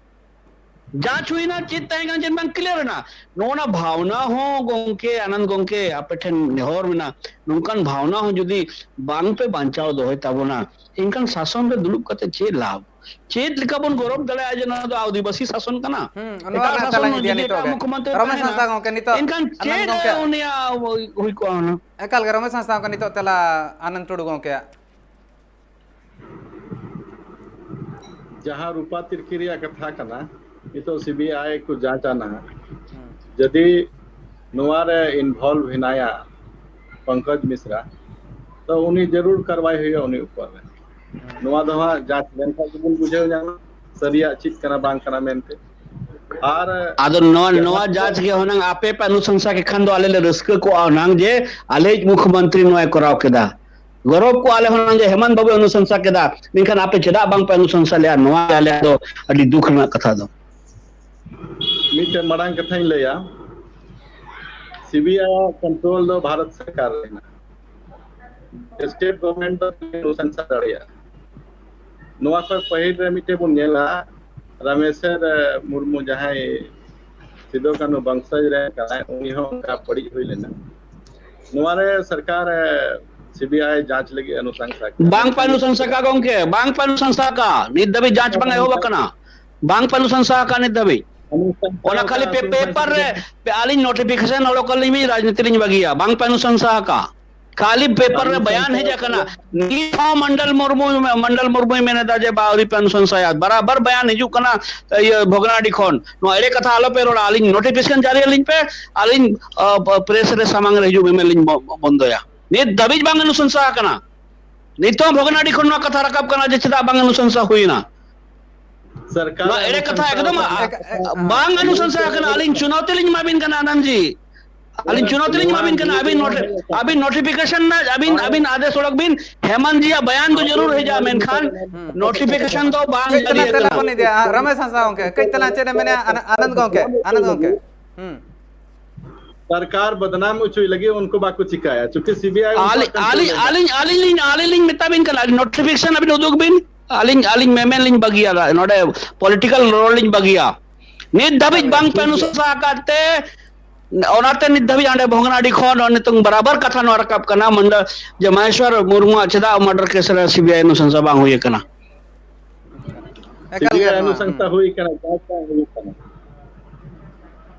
ᱡᱟᱸᱪ ᱦᱩᱭᱱᱟ, ᱪᱮᱫ ᱛᱟᱦᱮᱸ ᱠᱟᱱᱟ, ᱪᱮᱫ ᱵᱟᱝ clear ᱮᱱᱟ᱾ ᱱᱚᱜᱼᱚ ᱱᱟ ᱵᱷᱟᱣᱱᱟ ᱦᱚᱸ ᱜᱚᱝᱠᱮ, ᱟᱱᱟᱱᱫ ᱜᱚᱝᱠᱮ, ᱟᱯᱮ ᱴᱷᱮᱱ ᱱᱮᱦᱚᱨ ᱢᱮᱱᱟᱜᱼᱟ, ᱱᱚᱝᱠᱟᱱ ᱵᱷᱟᱣᱱᱟ ᱦᱚᱸ ᱡᱩᱫᱤ ᱵᱟᱝ ᱯᱮ ᱵᱟᱧᱪᱟᱣ ᱫᱚᱦᱚᱭ ᱛᱟᱵᱚᱱᱟ, ᱮᱱᱠᱷᱟᱱ ᱥᱟᱥᱚᱱ ᱨᱮ ᱫᱩᱲᱩᱵ ᱠᱟᱛᱮ ᱪᱮᱫ ᱞᱟᱵᱷ? ᱪᱮᱫ ᱞᱮᱠᱟ ᱵᱚᱱ ᱜᱚᱨᱚᱵ ᱫᱟᱲᱮᱭᱟᱜᱼᱟ ᱡᱮ ᱱᱚᱣᱟ ᱫᱚ ᱟᱹᱫᱤᱵᱟᱹᱥᱤ ᱥᱟᱥᱚᱱ ᱠᱟᱱᱟ? ᱦᱩᱸ, ᱱᱚᱣᱟ ᱮᱴᱟᱜ ᱨᱮᱱᱟᱜ ᱥᱟᱥᱚᱱ ᱛᱮᱞᱟᱧ ᱤᱫᱤᱭᱟ ᱡᱩᱫᱤ ᱱᱤᱛᱚᱜ ᱮᱴᱟᱜ ᱜᱮ᱾ ᱢᱩᱠᱷᱭᱚᱢᱚᱱᱛᱨᱤ ᱨᱚᱢᱮᱥ ᱛᱟᱦᱮᱱᱟ, ᱦᱟᱸᱥᱫᱟ ᱜᱚᱝᱠᱮ, ᱱᱤᱛᱚᱜ ᱮᱱᱠᱷᱟᱱ ᱟᱱᱟᱱᱫ ᱪᱮᱫ ᱜᱚᱝᱠᱮ᱾ ᱩᱱᱤᱭᱟᱜ ᱦᱩᱭ ᱠᱚᱜᱼᱟ ᱚᱱᱟ? ᱮᱠᱟᱞ ᱜᱮ, ᱨᱚᱢᱮᱥ ᱦᱟᱸᱥᱫᱟ ᱜᱚᱝᱠᱮ, ᱱᱤᱛᱚᱜ ᱛᱮᱞᱟ ᱟᱱᱟᱱᱫ ᱴᱩᱰᱩ ᱜᱚᱝᱠᱮᱭᱟᱜ᱾ ᱡᱟᱦᱟᱸ ᱨᱩᱯᱟ ᱛᱤᱨᱠᱤ ᱨᱮᱭᱟᱜ ᱠᱟᱛᱷᱟ ᱠᱟᱱᱟ, ᱱᱤᱛᱚᱜ CBI ᱠᱚ ᱡᱟᱸᱪᱟ ᱱᱟᱦᱟᱜ᱾ ᱦᱩᱸ᱾ ᱡᱩᱫᱤ ᱱᱚᱣᱟ ᱨᱮ involve ᱦᱮᱱᱟᱭᱟ ᱯᱚᱝᱠᱚᱡᱽ ᱢᱤᱥᱨᱟ, ᱛᱚ ᱩᱱᱤ ᱡᱟᱹᱨᱩᱲ ᱠᱟᱨᱣᱟᱭ ᱦᱩᱭᱩᱜᱼᱟ ᱩᱱᱤ ᱩᱯᱚᱨ ᱨᱮ᱾ ᱦᱩᱸ᱾ ᱱᱚᱣᱟ ᱫᱚ ᱦᱟᱸᱜ ᱡᱟᱸᱪ ᱞᱮᱱᱠᱷᱟᱱ ᱜᱮᱵᱚᱱ ᱵᱩᱡᱷᱟᱹᱣ ᱧᱟᱢᱟ ᱥᱟᱹᱨᱤᱭᱟᱜ ᱪᱮᱫ ᱠᱟᱱᱟ ᱵᱟᱝ ᱠᱟᱱᱟ ᱢᱮᱱᱛᱮ᱾ ᱟᱨ ᱟᱫᱚ ᱱᱚᱣᱟ, ᱡᱟᱦᱟᱸ ᱱᱚᱣᱟ ᱡᱟᱸᱪ ᱜᱮ ᱦᱩᱱᱟᱹᱝ ᱟᱯᱮ ᱯᱮ ᱚᱱᱩᱥᱚᱝᱥᱟ ᱠᱮ ᱠᱷᱟᱱ ᱫᱚ ᱟᱞᱮ ᱞᱮ ᱨᱟᱹᱥᱠᱟᱹ ᱠᱚᱜᱼᱟ ᱦᱩᱱᱟᱹᱝ ᱡᱮ ᱟᱞᱮᱭᱤᱡ ᱢᱩᱠᱷᱭᱚᱢᱚᱱᱛᱨᱤ ᱱᱚᱣᱟᱭ ᱠᱚᱨᱟᱣ ᱠᱮᱫᱟ᱾ ᱜᱚᱨᱚᱵ ᱠᱚᱜᱼᱟ ᱞᱮ ᱦᱩᱱᱟᱹᱝ ᱡᱮ ᱦᱮᱢᱚᱱᱛ ᱵᱟᱵᱩᱭ ᱚᱱᱩᱥᱚᱝᱥᱟ ᱠᱮᱫᱟ, ᱢᱮᱱᱠᱷᱟᱱ ᱟᱯᱮ ᱪᱮᱫᱟᱜ ᱵᱟᱝ ᱯᱮ ᱚᱱᱩᱥᱚᱝᱥᱟ ᱞᱮᱜᱼᱟ? ᱱᱚᱣᱟ ᱜᱮ ᱟᱞᱮᱭᱟᱜ ᱫᱚ ᱟᱹᱰᱤ ᱫᱩᱠ ᱨᱮᱱᱟᱜ ᱠᱟᱛᱷᱟ ᱫᱚ᱾ ᱢᱤᱫᱴᱮᱱ ᱢᱟᱲᱟᱝ ᱠᱟᱛᱷᱟᱧ ᱞᱟᱹᱭᱟ, CBI control ᱫᱚ ᱵᱷᱟᱨᱚᱛ ᱥᱚᱨᱠᱟᱨ ᱨᱮ ᱦᱮᱱᱟᱜᱼᱟ᱾ State government ᱫᱚ ᱚᱱᱩᱥᱚᱝᱥᱟ ᱫᱟᱲᱮᱭᱟᱜᱼᱟ᱾ ᱱᱚᱣᱟ ᱠᱷᱚᱱ ᱯᱟᱹᱦᱤᱞ ᱨᱮ ᱢᱤᱫᱴᱮᱱ ᱵᱚᱱ ᱧᱮᱞᱟ, ᱨᱟᱢᱮᱥᱚᱨ ᱢᱩᱨᱢᱩ ᱡᱟᱦᱟᱸᱭ ᱥᱤᱫᱩ ᱠᱟᱹᱱᱦᱩ ᱵᱚᱝᱥᱚᱡᱽ ᱨᱮ ᱠᱟᱱᱟᱭ, ᱩᱱᱤ ᱦᱚᱸ ᱚᱱᱠᱟ ᱵᱟᱹᱲᱤᱡ ᱦᱩᱭ ᱞᱮᱱᱟ᱾ ᱱᱚᱣᱟ ᱨᱮ ᱥᱚᱨᱠᱟᱨ, ᱮ, CBI ᱡᱟᱸᱪ ᱞᱟᱹᱜᱤᱫ ᱚᱱᱩᱥᱚᱝᱥᱟ ᱠᱮᱫᱟ᱾ ᱵᱟᱝ ᱯᱮ ᱢᱮᱱᱠᱷᱟᱱ ᱚᱱᱩᱥᱚᱝᱥᱟ ᱠᱟᱜᱼᱟ ᱜᱚᱝᱠᱮ, ᱵᱟᱝ ᱯᱮ ᱚᱱᱩᱥᱚᱝᱥᱟ ᱠᱟᱜᱼᱟ᱾ ᱱᱤᱛ ᱫᱷᱟᱹᱵᱤᱡ ᱡᱟᱸᱪ ᱵᱟᱝ ᱮᱦᱚᱵ ᱟᱠᱟᱱᱟ᱾ ᱵᱟᱝ ᱯᱮ ᱚᱱᱩᱥᱚᱝᱥᱟ ᱟᱠᱟᱫ ᱱᱤᱛ ᱫᱷᱟᱹᱵᱤᱡ᱾ ᱚᱱᱟ ᱠᱷᱟᱹᱞᱤ ᱯᱮ-, ᱯᱮᱯᱟᱨ ᱨᱮ ᱯᱮ-, ᱟᱹᱞᱤᱧ notification ᱚᱰᱚᱠ ᱟᱹᱞᱤᱧ ᱵᱤᱱ, ᱨᱟᱡᱽᱱᱤᱛᱤ ᱞᱤᱧ ᱵᱟᱹᱜᱤᱭᱟ, ᱵᱟᱝ ᱯᱮ ᱚᱱᱩᱥᱚᱝᱥᱟ ᱟᱠᱟᱫ᱾ ᱠᱷᱟᱹᱞᱤ ᱯᱮᱯᱟᱨ ᱨᱮ ᱵᱟᱭᱟᱱ ᱦᱮᱡ ᱟᱠᱟᱱᱟ᱾ ᱱᱤᱛ ᱦᱚᱸ ᱢᱚᱱᱰᱚᱞ ᱢᱩᱨᱢᱩ, ᱢᱚᱱᱰᱚᱞ ᱢᱩᱨᱢᱩᱭ ᱢᱮᱱ ᱮᱫᱟ ᱡᱮ ᱵᱟ, ᱟᱹᱣᱨᱤ ᱯᱮ ᱚᱱᱩᱥᱚᱝᱥᱟᱭᱟ᱾ ᱵᱟᱨᱟᱵᱟᱨ ᱵᱟᱭᱟᱱ ᱦᱤᱡᱩᱜ ᱠᱟᱱᱟ ᱤᱭᱟᱹ ᱵᱷᱚᱜᱽᱱᱟᱰᱤ ᱠᱷᱚᱱ, ᱱᱚᱣᱟ ᱮᱲᱮ ᱠᱟᱛᱷᱟ ᱟᱞᱚ ᱯᱮ ᱨᱚᱲᱟ᱾ ᱟᱹᱞᱤᱧ ᱱᱳᱴᱤᱯᱷᱤᱠᱮᱥᱚᱱ ᱡᱟᱹᱨᱤ ᱟᱹᱞᱤᱧ ᱯᱮ, ᱟᱹᱞᱤᱧ ᱯᱨᱮᱥ ᱨᱮ ᱥᱟᱢᱟᱝ ᱨᱮ ᱦᱤᱡᱩᱜ ᱮᱢᱮᱞ ᱞᱤᱧ ᱵᱚᱱᱫᱚᱭᱟ᱾ ᱱᱤᱛ ᱫᱷᱟᱹᱵᱤᱡ ᱵᱟᱝ ᱚᱱᱩᱥᱚᱝᱥᱟ ᱟᱠᱟᱱᱟ᱾ ᱱᱤᱛ ᱦᱚᱸ ᱵᱷᱚᱜᱽᱱᱟᱰᱤ ᱠᱷᱚᱱ ᱱᱚᱣᱟ ᱠᱟᱛᱷᱟ ᱨᱟᱠᱟᱵ ᱠᱟᱱᱟ ᱡᱮ ᱪᱮᱫᱟᱜ ᱵᱟᱝ ᱚᱱᱩᱥᱚᱝᱥᱟ ᱦᱩᱭᱮᱱᱟ᱾ ᱱᱚᱣᱟ ᱮᱲᱮ ᱠᱟᱛᱷᱟ ᱮᱠᱫᱚᱢ ᱵᱟᱝ ᱚᱱᱩᱥᱚᱝᱥᱟ ᱟᱠᱟᱱᱟ᱾ ᱟᱹᱞᱤᱧ ᱪᱩᱱᱚᱣᱛᱤ ᱞᱤᱧ ᱮᱢᱟᱵᱤᱱ ᱠᱟᱱᱟ ᱟᱱᱚᱱᱫ ᱡᱤ, ᱟᱹᱞᱤᱧ ᱪᱩᱱᱚᱣᱛᱤ ᱞᱤᱧ ᱮᱢᱟᱵᱤᱱ ᱠᱟᱱᱟ᱾ ᱟᱹᱵᱤᱱ ᱱᱚᱴᱤ-, ᱟᱹᱵᱤᱱ ᱱᱳᱴᱤᱯᱷᱤᱠᱮᱥᱚᱱ ᱨᱮᱱᱟᱜ ᱟᱹᱵᱤᱱ, ᱟᱹᱵᱤᱱ ᱟᱫᱮᱥ ᱚᱰᱚᱠ ᱵᱤᱱ, ᱦᱮᱢᱟᱱ ᱡᱤᱭᱟᱜ ᱵᱟᱭᱟᱱ ᱫᱚ ᱡᱟᱹᱨᱩᱲ ᱦᱤᱡᱩᱜᱼᱟ, ᱢᱮᱱᱠᱷᱟᱱ ᱱᱳᱴᱤᱯᱷᱤᱠᱮᱥᱚᱱ ᱫᱚ ᱵᱟᱝ ᱠᱟᱹᱡ ᱡᱟᱹᱨᱤ ᱛᱟᱞᱟᱝ ᱛᱮᱞᱟ ᱟᱠᱟᱱᱟ᱾ ᱵᱚᱱ ᱤᱫᱤᱭᱟ, ᱨᱚᱢᱮᱥ ᱦᱟᱸᱥᱫᱟ ᱜᱚᱝᱠᱮ, ᱠᱟᱹᱡ ᱛᱟᱞᱟᱝ ᱪᱮᱫ ᱮ ᱢᱮᱱᱟ, ᱟᱱ-, ᱟᱱᱚᱱᱫ ᱜᱚᱝᱠᱮ, ᱟᱱᱚᱱᱫ ᱜᱚᱝᱠᱮ᱾ ᱦᱩᱸ᱾ ᱥᱚᱨᱠᱟᱨ ᱵᱚᱫᱱᱟᱢ ᱦᱚᱪᱚᱭ ᱞᱟᱹᱜᱤᱫ ᱩᱱᱠᱩ ᱵᱟᱠᱚ ᱪᱤᱠᱟᱭᱟ, ᱪᱩᱸᱠᱤ ᱥᱤᱵᱤᱟᱭ ᱩᱱᱠᱩᱣᱟᱜ ᱟᱹᱞᱤᱧ, control ᱟᱹᱞᱤᱧ, ᱨᱮ ᱢᱮᱱᱟᱜᱼᱟ᱾ ᱟᱹᱞᱤᱧ, ᱟᱹᱞᱤᱧ ᱞᱤᱧ, ᱟᱹᱞᱤᱧ ᱞᱤᱧ ᱢᱮᱛᱟ ᱵᱤᱱ ᱠᱟᱱᱟ, ᱱᱳᱴᱤᱯᱷᱤᱠᱮᱥᱚᱱ ᱟᱹᱵᱤᱱ ᱩᱫᱩᱜ ᱵᱤᱱ᱾ ᱟᱹᱞᱤᱧ, ᱟᱹᱞᱤᱧ ᱢᱮᱢᱮᱱ ᱞᱤᱧ ᱵᱟᱹᱜᱤᱭᱟ, ᱱᱚᱰᱮ ᱯᱚᱞᱤᱴᱤᱠᱟᱞ ᱨᱚᱲ ᱞᱤᱧ ᱵᱟᱹᱜᱤᱭᱟ᱾ ᱱᱤᱛ ᱫᱷᱟᱹᱵᱤᱡ ᱵᱟᱝ ᱯᱮ ᱚᱱᱩᱥᱟᱥᱟ ᱟᱠᱟᱫ ᱛᱮ, ᱚᱱᱟᱛᱮ ᱱᱤᱛ ᱫᱷᱟᱹᱵᱤᱡ ᱚᱸᱰᱮ ᱵᱷᱚᱜᱽᱱᱟᱰᱤ ᱠᱷᱚᱱ ᱱᱤᱛᱚᱝ ᱵᱟᱨᱟᱵᱟᱨ ᱠᱟᱛᱷᱟ ᱱᱚᱣᱟ ᱨᱟᱠᱟᱵ ᱠᱟᱱᱟ, ᱢᱚᱱᱰᱚᱞ, ᱡᱮ ᱢᱚᱦᱮᱥᱣᱚᱨ ᱢᱩᱨᱢᱩᱣᱟᱜ ᱪᱮᱫᱟᱜ ᱢᱟᱨᱰᱟᱨ ᱠᱮᱥ ᱨᱮ ᱥᱤᱵᱤᱟᱭ ᱚᱱᱩᱥᱚᱝᱥᱟ ᱵᱟᱝ ᱦᱩᱭ ᱟᱠᱟᱱᱟ᱾ ᱮᱠᱟᱞ ᱜᱮ ᱥᱤᱵᱤᱟᱭ ᱱᱚᱣᱟ, ᱚᱱᱩᱥᱚᱝᱥᱟ ᱦᱩᱸ᱾ ᱦᱩᱭ ᱟᱠᱟᱱᱟ, ᱡᱟᱸᱪ ᱵᱟᱝ ᱦᱩᱭ ᱟᱠᱟᱱᱟ᱾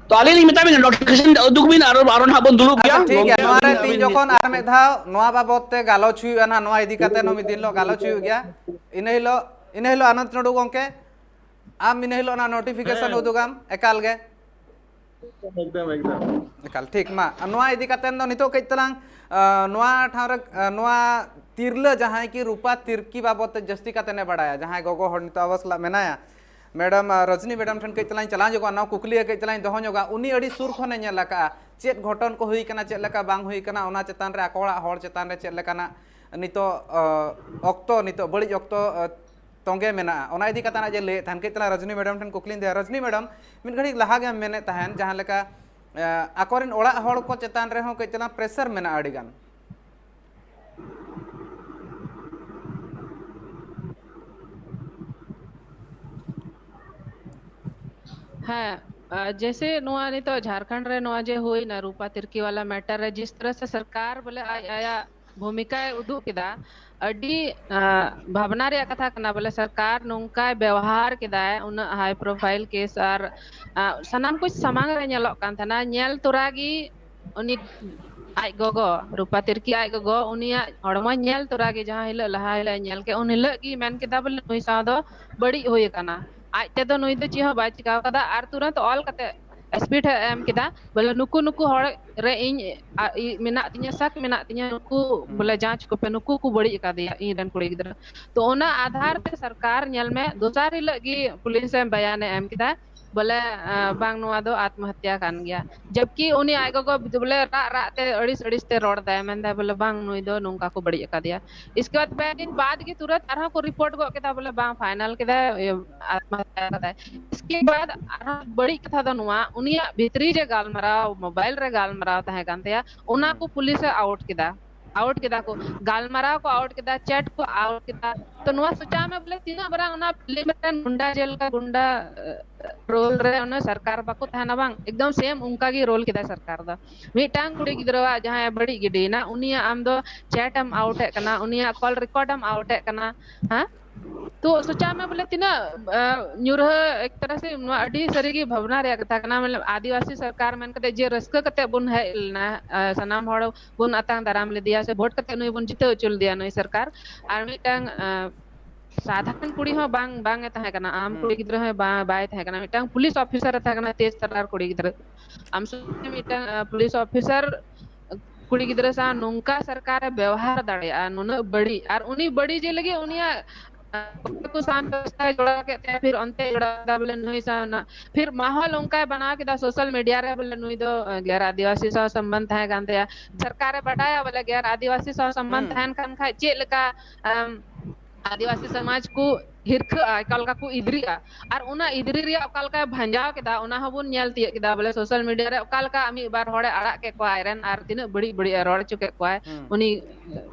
ᱛᱚ ᱟᱹᱞᱤᱧ ᱞᱤᱧ ᱢᱮᱛᱟ ᱵᱤᱱᱟ, ᱱᱳᱴᱤᱯᱷᱤᱠᱮᱥᱚᱱ ᱩᱫᱩᱜ ᱵᱤᱱ, ᱟᱨᱚ, ᱟᱨᱚ ᱱᱟᱦᱟᱜ ᱵᱚᱱ ᱫᱩᱲᱩᱵ ᱟᱪᱪᱷᱟ, ᱜᱮᱭᱟ᱾ ᱴᱷᱤᱠ ᱜᱮᱭᱟ᱾ ᱜᱚᱢᱠᱮ, ᱱᱚᱣᱟ ᱨᱮ ᱟᱹᱵᱤᱱ ᱛᱤᱱ ᱟᱹᱵᱤᱱ ᱡᱚᱠᱷᱚᱱ ᱟᱨ ᱢᱤᱫ ᱫᱷᱟᱣ ᱱᱚᱣᱟ ᱵᱟᱵᱚᱫ ᱛᱮ ᱜᱟᱞᱚᱪ ᱦᱩᱭᱩᱜᱼᱟ ᱱᱟᱦᱟᱜ, ᱱᱚᱣᱟ ᱤᱫᱤ ᱠᱟᱛᱮ ᱦᱚᱸ ᱢᱤᱫ ᱫᱤᱱ ᱦᱤᱞᱳᱜ ᱜᱟᱞᱚᱪ ᱦᱩᱭᱩᱜ ᱜᱮᱭᱟ᱾ ᱤᱱᱟᱹ ᱦᱤᱞᱳᱜ, ᱤᱱᱟᱹ ᱦᱤᱞᱳᱜ ᱟᱱᱚᱱᱫ ᱴᱩᱰᱩ ᱜᱚᱢᱠᱮ, ᱟᱢ ᱤᱱᱟᱹ ᱦᱤᱞᱳᱜ ᱚᱱᱟ ᱱᱳᱴᱤᱯᱷᱤᱠᱮᱥᱚᱱ ᱦᱮᱸ᱾ ᱩᱫᱩᱜᱟᱢ, ᱮᱠᱟᱞ ᱜᱮ᱾ ᱮᱠᱫᱚᱢ, ᱮᱠᱫᱚᱢ᱾ ᱮᱠᱟᱞ, ᱴᱷᱤᱠ᱾ ᱢᱟ, ᱱᱚᱣᱟ ᱤᱫᱤ ᱠᱟᱛᱮ ᱫᱚ ᱱᱤᱛᱚᱜ ᱠᱟᱹᱡ ᱛᱟᱞᱟᱝ, ᱟ, ᱱᱚᱣᱟ ᱴᱷᱟᱶ ᱨᱮ, ᱟ, ᱱᱚᱣᱟ ᱛᱤᱨᱞᱟᱹ ᱡᱟᱦᱟᱸᱭ ᱠᱤ ᱨᱩᱯᱟ ᱛᱤᱨᱠᱤ ᱵᱟᱵᱚᱫ ᱛᱮ ᱡᱟᱹᱥᱛᱤ ᱠᱟᱛᱮ ᱮ ᱵᱟᱲᱟᱭᱟ, ᱡᱟᱦᱟᱸᱭ ᱜᱚᱜᱚ ᱦᱚᱲ ᱱᱤᱛᱚᱜ ᱟᱵᱚ ᱥᱟᱞᱟᱜ ᱢᱮᱱᱟᱭᱟ, ᱢᱮᱰᱟᱢ, ᱟ, ᱨᱚᱡᱽᱱᱤ ᱢᱮᱰᱟᱢ ᱴᱷᱮᱱ ᱠᱟᱹᱡ ᱛᱟᱞᱟᱝ ᱪᱟᱞᱟᱣ ᱧᱚᱜᱚᱜᱼᱟ, ᱱᱚᱣᱟ ᱠᱩᱠᱞᱤ ᱠᱟᱹᱡ ᱛᱟᱞᱟᱝ ᱫᱚᱦᱚ ᱧᱚᱜᱟ᱾ ᱩᱱᱤ ᱟᱹᱰᱤ ᱥᱩᱨ ᱠᱷᱚᱱᱮ ᱧᱮᱞ ᱟᱠᱟᱫᱼᱟ, ᱪᱮᱫ ᱜᱷᱚᱴᱚᱱ ᱠᱚ ᱦᱩᱭ ᱠᱟᱱᱟ, ᱪᱮᱫ ᱞᱮᱠᱟ ᱵᱟᱝ ᱦᱩᱭ ᱠᱟᱱᱟ, ᱚᱱᱟ ᱪᱮᱛᱟᱱ ᱨᱮ ᱟᱠᱚ ᱚᱲᱟᱜ ᱦᱚᱲ ᱪᱮᱛᱟᱱ ᱨᱮ ᱪᱮᱫ ᱞᱮᱠᱟᱱᱟᱜ ᱱᱤᱛᱚᱜ, ᱟ, ᱚᱠᱛᱚ, ᱱᱤᱛᱚᱜ ᱵᱟᱹᱲᱤᱡ ᱚᱠᱛᱚ, ᱟ, ᱛᱚᱸᱜᱮ ᱢᱮᱱᱟᱜᱼᱟ, ᱚᱱᱟ ᱤᱫᱤ ᱠᱟᱛᱮ ᱱᱟᱜ ᱡᱮ ᱞᱟᱹᱭᱮᱫ ᱛᱟᱦᱮᱱ, ᱠᱟᱹᱡ ᱛᱟᱞᱟᱝ ᱨᱚᱡᱽᱱᱤ ᱢᱮᱰᱟᱢ ᱴᱷᱮᱱ ᱠᱩᱠᱞᱤᱧ ᱫᱚᱦᱚᱭᱟ᱾ ᱨᱚᱡᱽᱱᱤ ᱢᱮᱰᱟᱢ, ᱢᱤᱫ ᱜᱷᱟᱹᱲᱤᱡ ᱞᱟᱦᱟ ᱜᱮᱢ ᱢᱮᱱᱮᱫ ᱛᱟᱦᱮᱱ, ᱡᱟᱦᱟᱸ ᱞᱮᱠᱟ, ᱮ, ᱟᱠᱚᱨᱮᱱ ᱚᱲᱟᱜ ᱦᱚᱲ ᱠᱚ ᱪᱮᱛᱟᱱ ᱨᱮᱦᱚᱸ ᱠᱟᱹᱡ ᱛᱟᱞᱟᱝ pressure ᱢᱮᱱᱟᱜᱼᱟ ᱟᱹᱰᱤ ᱜᱟᱱ᱾ ᱦᱮᱸ, ᱟ, ᱡᱮᱥᱮ ᱱᱚᱣᱟ ᱱᱤᱛᱚᱜ ᱡᱷᱟᱨᱠᱷᱚᱸᱰ ᱨᱮ ᱱᱚᱣᱟ ᱡᱮ ᱦᱩᱭᱱᱟ ᱨᱩᱯᱟ ᱛᱤᱨᱠᱤ ᱣᱟᱞᱟ matter ᱨᱮ, ᱡᱤᱥ ᱛᱚᱨᱦ ᱥᱮ ᱥᱚᱨᱠᱟᱨ ᱵᱚᱞᱮ ᱟᱡ ᱟᱭᱟᱜ ᱵᱷᱩᱢᱤᱠᱟᱭ ᱩᱫᱩᱜ ᱠᱮᱫᱟ, ᱟᱹᱰᱤ, ᱟ, ᱵᱷᱟᱵᱽᱱᱟ ᱨᱮᱭᱟᱜ ᱠᱟᱛᱷᱟ ᱠᱟᱱᱟ᱾ ᱵᱚᱞᱮ ᱥᱚᱨᱠᱟᱨ ᱱᱚᱝᱠᱟᱭ ᱵᱮᱣᱦᱟᱨ ᱠᱮᱫᱟᱭ, ᱩᱱᱟᱹᱜ high profile case ᱟᱨ, ᱟ, ᱥᱟᱱᱟᱢ ᱠᱩᱪ ᱥᱟᱢᱟᱝ ᱨᱮ ᱧᱮᱞᱚᱜ ᱠᱟᱱ ᱛᱟᱦᱮᱱᱟ, ᱧᱮᱞ ᱛᱚᱨᱟ ᱜᱮ ᱩᱱᱤ ᱟᱡ ᱜᱚᱜᱚ, ᱨᱩᱯᱟ ᱛᱤᱨᱠᱤ ᱟᱡ ᱜᱚᱜᱚ, ᱩᱱᱤᱭᱟᱜ ᱦᱚᱲᱢᱚ ᱧᱮᱞ ᱛᱚᱨᱟ ᱜᱮ, ᱡᱟᱦᱟᱸ ᱦᱤᱞᱳᱜ ᱞᱟᱦᱟ ᱦᱤᱞᱳᱜ ᱮ ᱧᱮᱞ ᱠᱮᱫ, ᱩᱱ ᱦᱤᱞᱳᱜ ᱜᱮ ᱢᱮᱱ ᱠᱮᱫᱟ ᱵᱚᱞᱮ ᱱᱩᱭ ᱥᱟᱶ ᱫᱚ ᱵᱟᱹᱲᱤᱡ ᱦᱩᱭ ᱟᱠᱟᱱᱟ᱾ ᱟᱡ ᱛᱮᱫᱚ ᱱᱩᱭ ᱫᱚ ᱪᱮᱫ ᱦᱚᱸ ᱵᱟᱭ ᱪᱤᱠᱟᱹ ᱠᱟᱫᱟ, ᱟᱨ ᱛᱩᱨᱟᱹᱛ ᱚᱞ ᱠᱟᱛᱮ ᱥᱯᱤᱰ ᱮ ᱮᱢ ᱠᱮᱫᱟ ᱵᱚᱞᱮ ᱱᱩᱠᱩ ᱱᱩᱠᱩ ᱦᱚᱲ ᱨᱮ ᱤᱧ ᱟ, ᱤ, ᱢᱮᱱᱟᱜ ᱛᱤᱧᱟ, ᱥᱟᱠ ᱢᱮᱱᱟᱜ ᱛᱤᱧᱟ, ᱱᱩᱠᱩ ᱵᱚᱞᱮ ᱡᱟᱸᱪ ᱠᱚᱯᱮ, ᱱᱩᱠᱩ ᱠᱚ ᱵᱟᱹᱲᱤᱡ ᱟᱠᱟᱫᱮᱭᱟ ᱤᱧ ᱨᱮᱱ ᱠᱩᱲᱤ ᱜᱤᱫᱽᱨᱟᱹ᱾ ᱛᱚ ᱚᱱᱟ ᱟᱫᱷᱟᱨ ᱛᱮ ᱥᱚᱨᱠᱟᱨ ᱧᱮᱞ ᱢᱮ ᱫᱚᱥᱟᱨ ᱦᱤᱞᱳᱜ ᱜᱮ ᱯᱩᱞᱤᱥ ᱮ ᱵᱟᱭᱟᱱ ᱮ ᱮᱢ ᱠᱮᱫᱟ ᱵᱚᱞᱮ ᱟ, ᱵᱟᱝ ᱱᱚᱣᱟ ᱫᱚ ᱟᱛᱢᱚᱦᱚᱛᱭᱟ ᱠᱟᱱ ᱜᱮᱭᱟ, ᱡᱟᱵᱠᱤ ᱩᱱᱤ ᱟᱡ ᱜᱚᱜᱚ ᱵᱚᱞᱮ ᱨᱟᱜ ᱨᱟᱜ ᱛᱮ ᱟᱹᱲᱤᱥ ᱟᱹᱲᱤᱥ ᱛᱮ ᱨᱚᱲ ᱫᱟᱭ, ᱢᱮᱱᱫᱟᱭ ᱵᱚᱞᱮ ᱵᱟᱝ ᱱᱩᱭ ᱫᱚ ᱱᱚᱝᱠᱟ ᱠᱚ ᱵᱟᱹᱲᱤᱡ ᱟᱠᱟᱫᱮᱭᱟ᱾ ᱤᱥᱠᱮ ᱵᱟᱫ ᱯᱮ ᱫᱤᱱ ᱵᱟᱫ ᱜᱮ ᱛᱩᱨᱟᱹᱛ ᱟᱨᱦᱚᱸ ᱠᱚ ᱨᱤᱯᱳᱨᱴ ᱜᱚᱫ ᱠᱮᱫᱟ ᱵᱚᱞᱮ ᱵᱟᱝ ᱯᱷᱟᱭᱱᱟᱞ ᱠᱮᱫᱟᱭ, ᱤᱭᱟᱹ, ᱟᱛᱢᱚᱦᱚᱛᱭᱟ ᱠᱟᱫᱟᱭ᱾ ᱤᱥᱠᱮ ᱵᱟᱫ ᱟᱨᱦᱚᱸ ᱵᱟᱹᱲᱤᱡ ᱠᱟᱛᱷᱟ ᱫᱚ ᱱᱚᱣᱟ, ᱩᱱᱤᱭᱟᱜ ᱵᱷᱤᱛᱨᱤ ᱡᱮ ᱜᱟᱞᱢᱟᱨᱟᱣ, ᱢᱳᱵᱟᱭᱤᱞ ᱨᱮ ᱜᱟᱞᱢᱟᱨᱟᱣ ᱛᱟᱦᱮᱸ ᱠᱟᱱ ᱛᱟᱭᱟ, ᱚᱱᱟ ᱠᱚ ᱯᱩᱞᱤᱥ ᱮ ᱟᱣᱩᱴ ᱠᱮᱫᱟ᱾ ᱟᱣᱩᱴ ᱠᱮᱫᱟ ᱠᱚ, ᱜᱟᱞᱢᱟᱨᱟᱣ ᱠᱚ ᱟᱣᱩᱴ ᱠᱮᱫᱟ, ᱪᱮᱴ ᱠᱚ ᱟᱣᱩᱴ ᱠᱮᱫᱟ᱾ ᱛᱚ ᱱᱚᱣᱟ ᱥᱚᱪᱟᱣ ᱢᱮ ᱵᱚᱞᱮ ᱛᱤᱱᱟᱹᱜ ᱢᱟᱨᱟᱝ ᱚᱱᱟ ᱯᱷᱤᱞᱢ ᱨᱮᱱ ᱜᱩᱱᱰᱟ ᱡᱮᱞᱮᱠᱟ ᱜᱩᱱᱰᱟ ᱨᱳᱞ ᱨᱮ ᱚᱱᱟ ᱥᱚᱨᱠᱟᱨ ᱵᱟᱠᱚ ᱛᱟᱦᱮᱱᱟ ᱵᱟᱝ, ᱮᱠᱫᱚᱢ ᱥᱮᱢ ᱚᱱᱠᱟ ᱜᱮ ᱨᱳᱞ ᱠᱮᱫᱟ ᱥᱚᱨᱠᱟᱨ ᱫᱚ᱾ ᱢᱤᱫᱴᱟᱝ ᱠᱩᱲᱤ ᱜᱤᱫᱽᱨᱟᱹᱣᱟᱜ ᱡᱟᱦᱟᱸᱭ ᱵᱟᱹᱲᱤᱡ ᱜᱤᱰᱤᱭᱮᱱᱟ, ᱩᱱᱤᱭᱟᱜ ᱟᱢ ᱫᱚ ᱪᱮᱴ ᱮᱢ ᱟᱣᱩᱴ ᱮᱫ ᱠᱟᱱᱟ, ᱩᱱᱤᱭᱟᱜ ᱠᱚᱞ ᱨᱮᱠᱚᱨᱰ ᱮᱢ ᱟᱣᱩᱴ ᱮᱫ ᱠᱟᱱᱟ᱾ ᱦᱮᱸ, ᱛᱚ ᱥᱚᱪᱟᱣ ᱢᱮ ᱵᱚᱞᱮ ᱛᱤᱱᱟᱹᱜ ᱟ, ᱧᱩᱨᱦᱟᱹ ᱮᱠ ᱛᱟᱨᱟ ᱥᱮ ᱱᱚᱣᱟ ᱟᱹᱰᱤ ᱥᱟᱹᱨᱤᱜᱮ ᱵᱷᱟᱵᱽᱱᱟ ᱨᱮᱭᱟᱜ ᱠᱟᱛᱷᱟ ᱠᱟᱱᱟ᱾ ᱢᱟᱱᱮ ᱟᱹᱫᱤᱵᱟᱹᱥᱤ ᱥᱚᱨᱠᱟᱨ ᱢᱮᱱ ᱠᱟᱛᱮ ᱡᱮ ᱨᱟᱹᱥᱠᱟᱹ ᱠᱟᱛᱮ ᱵᱚᱱ ᱦᱮᱡ ᱞᱮᱱᱟ, ᱟ, ᱥᱟᱱᱟᱢ ᱦᱚᱲ ᱵᱚᱱ ᱟᱛᱟᱝ ᱫᱟᱨᱟᱢ ᱞᱮᱫᱮᱭᱟ ᱥᱮ ᱵᱷᱳᱴ ᱠᱟᱛᱮ ᱱᱩᱭ ᱵᱚᱱ ᱡᱤᱛᱟᱹᱣ ᱦᱚᱪᱚ ᱞᱮᱫᱮᱭᱟ ᱱᱩᱭ ᱥᱚᱨᱠᱟᱨ, ᱟᱨ ᱢᱤᱫᱴᱟᱝ ᱟ, ᱥᱟᱫᱷᱟᱨᱚᱱ ᱠᱩᱲᱤ ᱦᱚᱸ ᱵᱟᱝ ᱵᱟᱝ ᱮ ᱛᱟᱦᱮᱸ ᱠᱟᱱᱟ, ᱟᱢ ᱠᱩᱲᱤ ᱜᱤᱫᱽᱨᱟᱹ ᱦᱚᱸ ᱵᱟᱝ ᱵᱟᱭ ᱛᱟᱦᱮᱸ ᱠᱟᱱᱟ, ᱢᱤᱫᱴᱟᱝ ᱯᱩᱞᱤᱥ ᱚᱯᱷᱤᱥᱟᱨ ᱮ ᱛᱟᱦᱮᱸ ᱠᱟᱱᱟ, ᱛᱮᱡᱽ ᱛᱟᱨᱟᱨ ᱠᱩᱲᱤ ᱜᱤᱫᱽᱨᱟᱹ᱾ ᱟᱢ ᱥᱚᱸᱜᱮ ᱢᱤᱫᱴᱟᱝ ᱟ, ᱯᱩᱞᱤᱥ ᱚᱯᱷᱤᱥᱟᱨ ᱠᱩᱲᱤ ᱜᱤᱫᱽᱨᱟᱹ ᱥᱟᱶ ᱱᱚᱝᱠᱟ ᱥᱚᱨᱠᱟᱨᱮ ᱵᱮᱣᱦᱟᱨ ᱫᱟᱲᱮᱭᱟᱜᱼᱟ, ᱱᱩᱱᱟᱹᱜ ᱵᱟᱹᱲᱤᱡ, ᱟᱨ ᱩᱱᱤ ᱵᱟᱹᱲᱤᱡ ᱡᱮ ᱞᱟᱹᱜᱤᱫ ᱩᱱᱤᱭᱟᱜ ᱠᱚ ᱥᱟᱶ ᱵᱮᱵᱚᱥᱛᱷᱟᱭ ᱡᱚᱲᱟᱣ ᱠᱮᱫ ᱛᱟᱭᱟ, ᱯᱷᱤᱨ ᱚᱱᱛᱮ ᱡᱚᱲᱟᱣ ᱠᱮᱫᱟ ᱵᱚᱞᱮ ᱱᱩᱭ ᱥᱟᱶ ᱱᱟ-, ᱯᱷᱤᱨ ᱢᱟᱦᱚᱞ ᱚᱱᱠᱟᱭ ᱵᱮᱱᱟᱣ ᱠᱮᱫᱟ ᱥᱳᱥᱟᱞ ᱢᱤᱰᱤᱭᱟ ᱨᱮ ᱵᱚᱞᱮ ᱱᱩᱭ ᱫᱚ ᱜᱮᱨ ᱟᱹᱫᱤᱵᱟᱹᱥᱤ ᱥᱟᱶ ᱥᱚᱢᱵᱚᱱᱫᱷ ᱛᱟᱦᱮᱸ ᱠᱟᱱ ᱛᱟᱭᱟ᱾ ᱥᱚᱨᱠᱟᱨᱮ ᱵᱟᱰᱟᱭᱟ ᱵᱚᱞᱮ ᱜᱮᱨ ᱟᱹᱫᱤᱵᱟᱹᱥᱤ ᱥᱟᱶ ᱥᱚᱢᱵᱚᱱᱫᱷ ᱛᱟᱦᱮᱱ ᱠᱷᱟᱱ ᱠᱷᱟᱡ ᱪᱮᱫ ᱞᱮᱠᱟ, ᱟᱢ, ᱟᱹᱫᱤᱵᱟᱹᱥᱤ ᱥᱚᱢᱟᱡᱽ ᱠᱚ ᱦᱤᱨᱠᱷᱟᱹᱜᱼᱟ, ᱚᱠᱟ ᱞᱮᱠᱟ ᱠᱚ ᱤᱫᱨᱤᱜᱼᱟ, ᱟᱨ ᱚᱱᱟ ᱤᱫᱨᱤ ᱨᱮᱭᱟᱜ ᱚᱠᱟ ᱞᱮᱠᱟᱭ ᱵᱷᱟᱸᱡᱟᱣ ᱠᱮᱫᱟ, ᱚᱱᱟ ᱦᱚᱸᱵᱚᱱ ᱧᱮᱞ ᱛᱤᱭᱳᱜ ᱠᱮᱫᱟ᱾ ᱵᱚᱞᱮ ᱥᱳᱥᱟᱞ ᱢᱤᱰᱤᱭᱟ ᱨᱮ ᱚᱠᱟ ᱞᱮᱠᱟ ᱢᱤᱫ ᱵᱟᱨ ᱦᱚᱲᱮ ᱟᱲᱟᱜ ᱠᱮᱫ ᱠᱚᱣᱟ ᱟᱡᱨᱮᱱ, ᱟᱨ ᱛᱤᱱᱟᱹᱜ ᱵᱟᱹᱲᱤᱡ ᱵᱟᱹᱲᱤᱡ ᱮ ᱨᱚᱲ ᱦᱚᱪᱚ ᱠᱮᱫ ᱠᱚᱣᱟᱭ ᱩᱱᱤ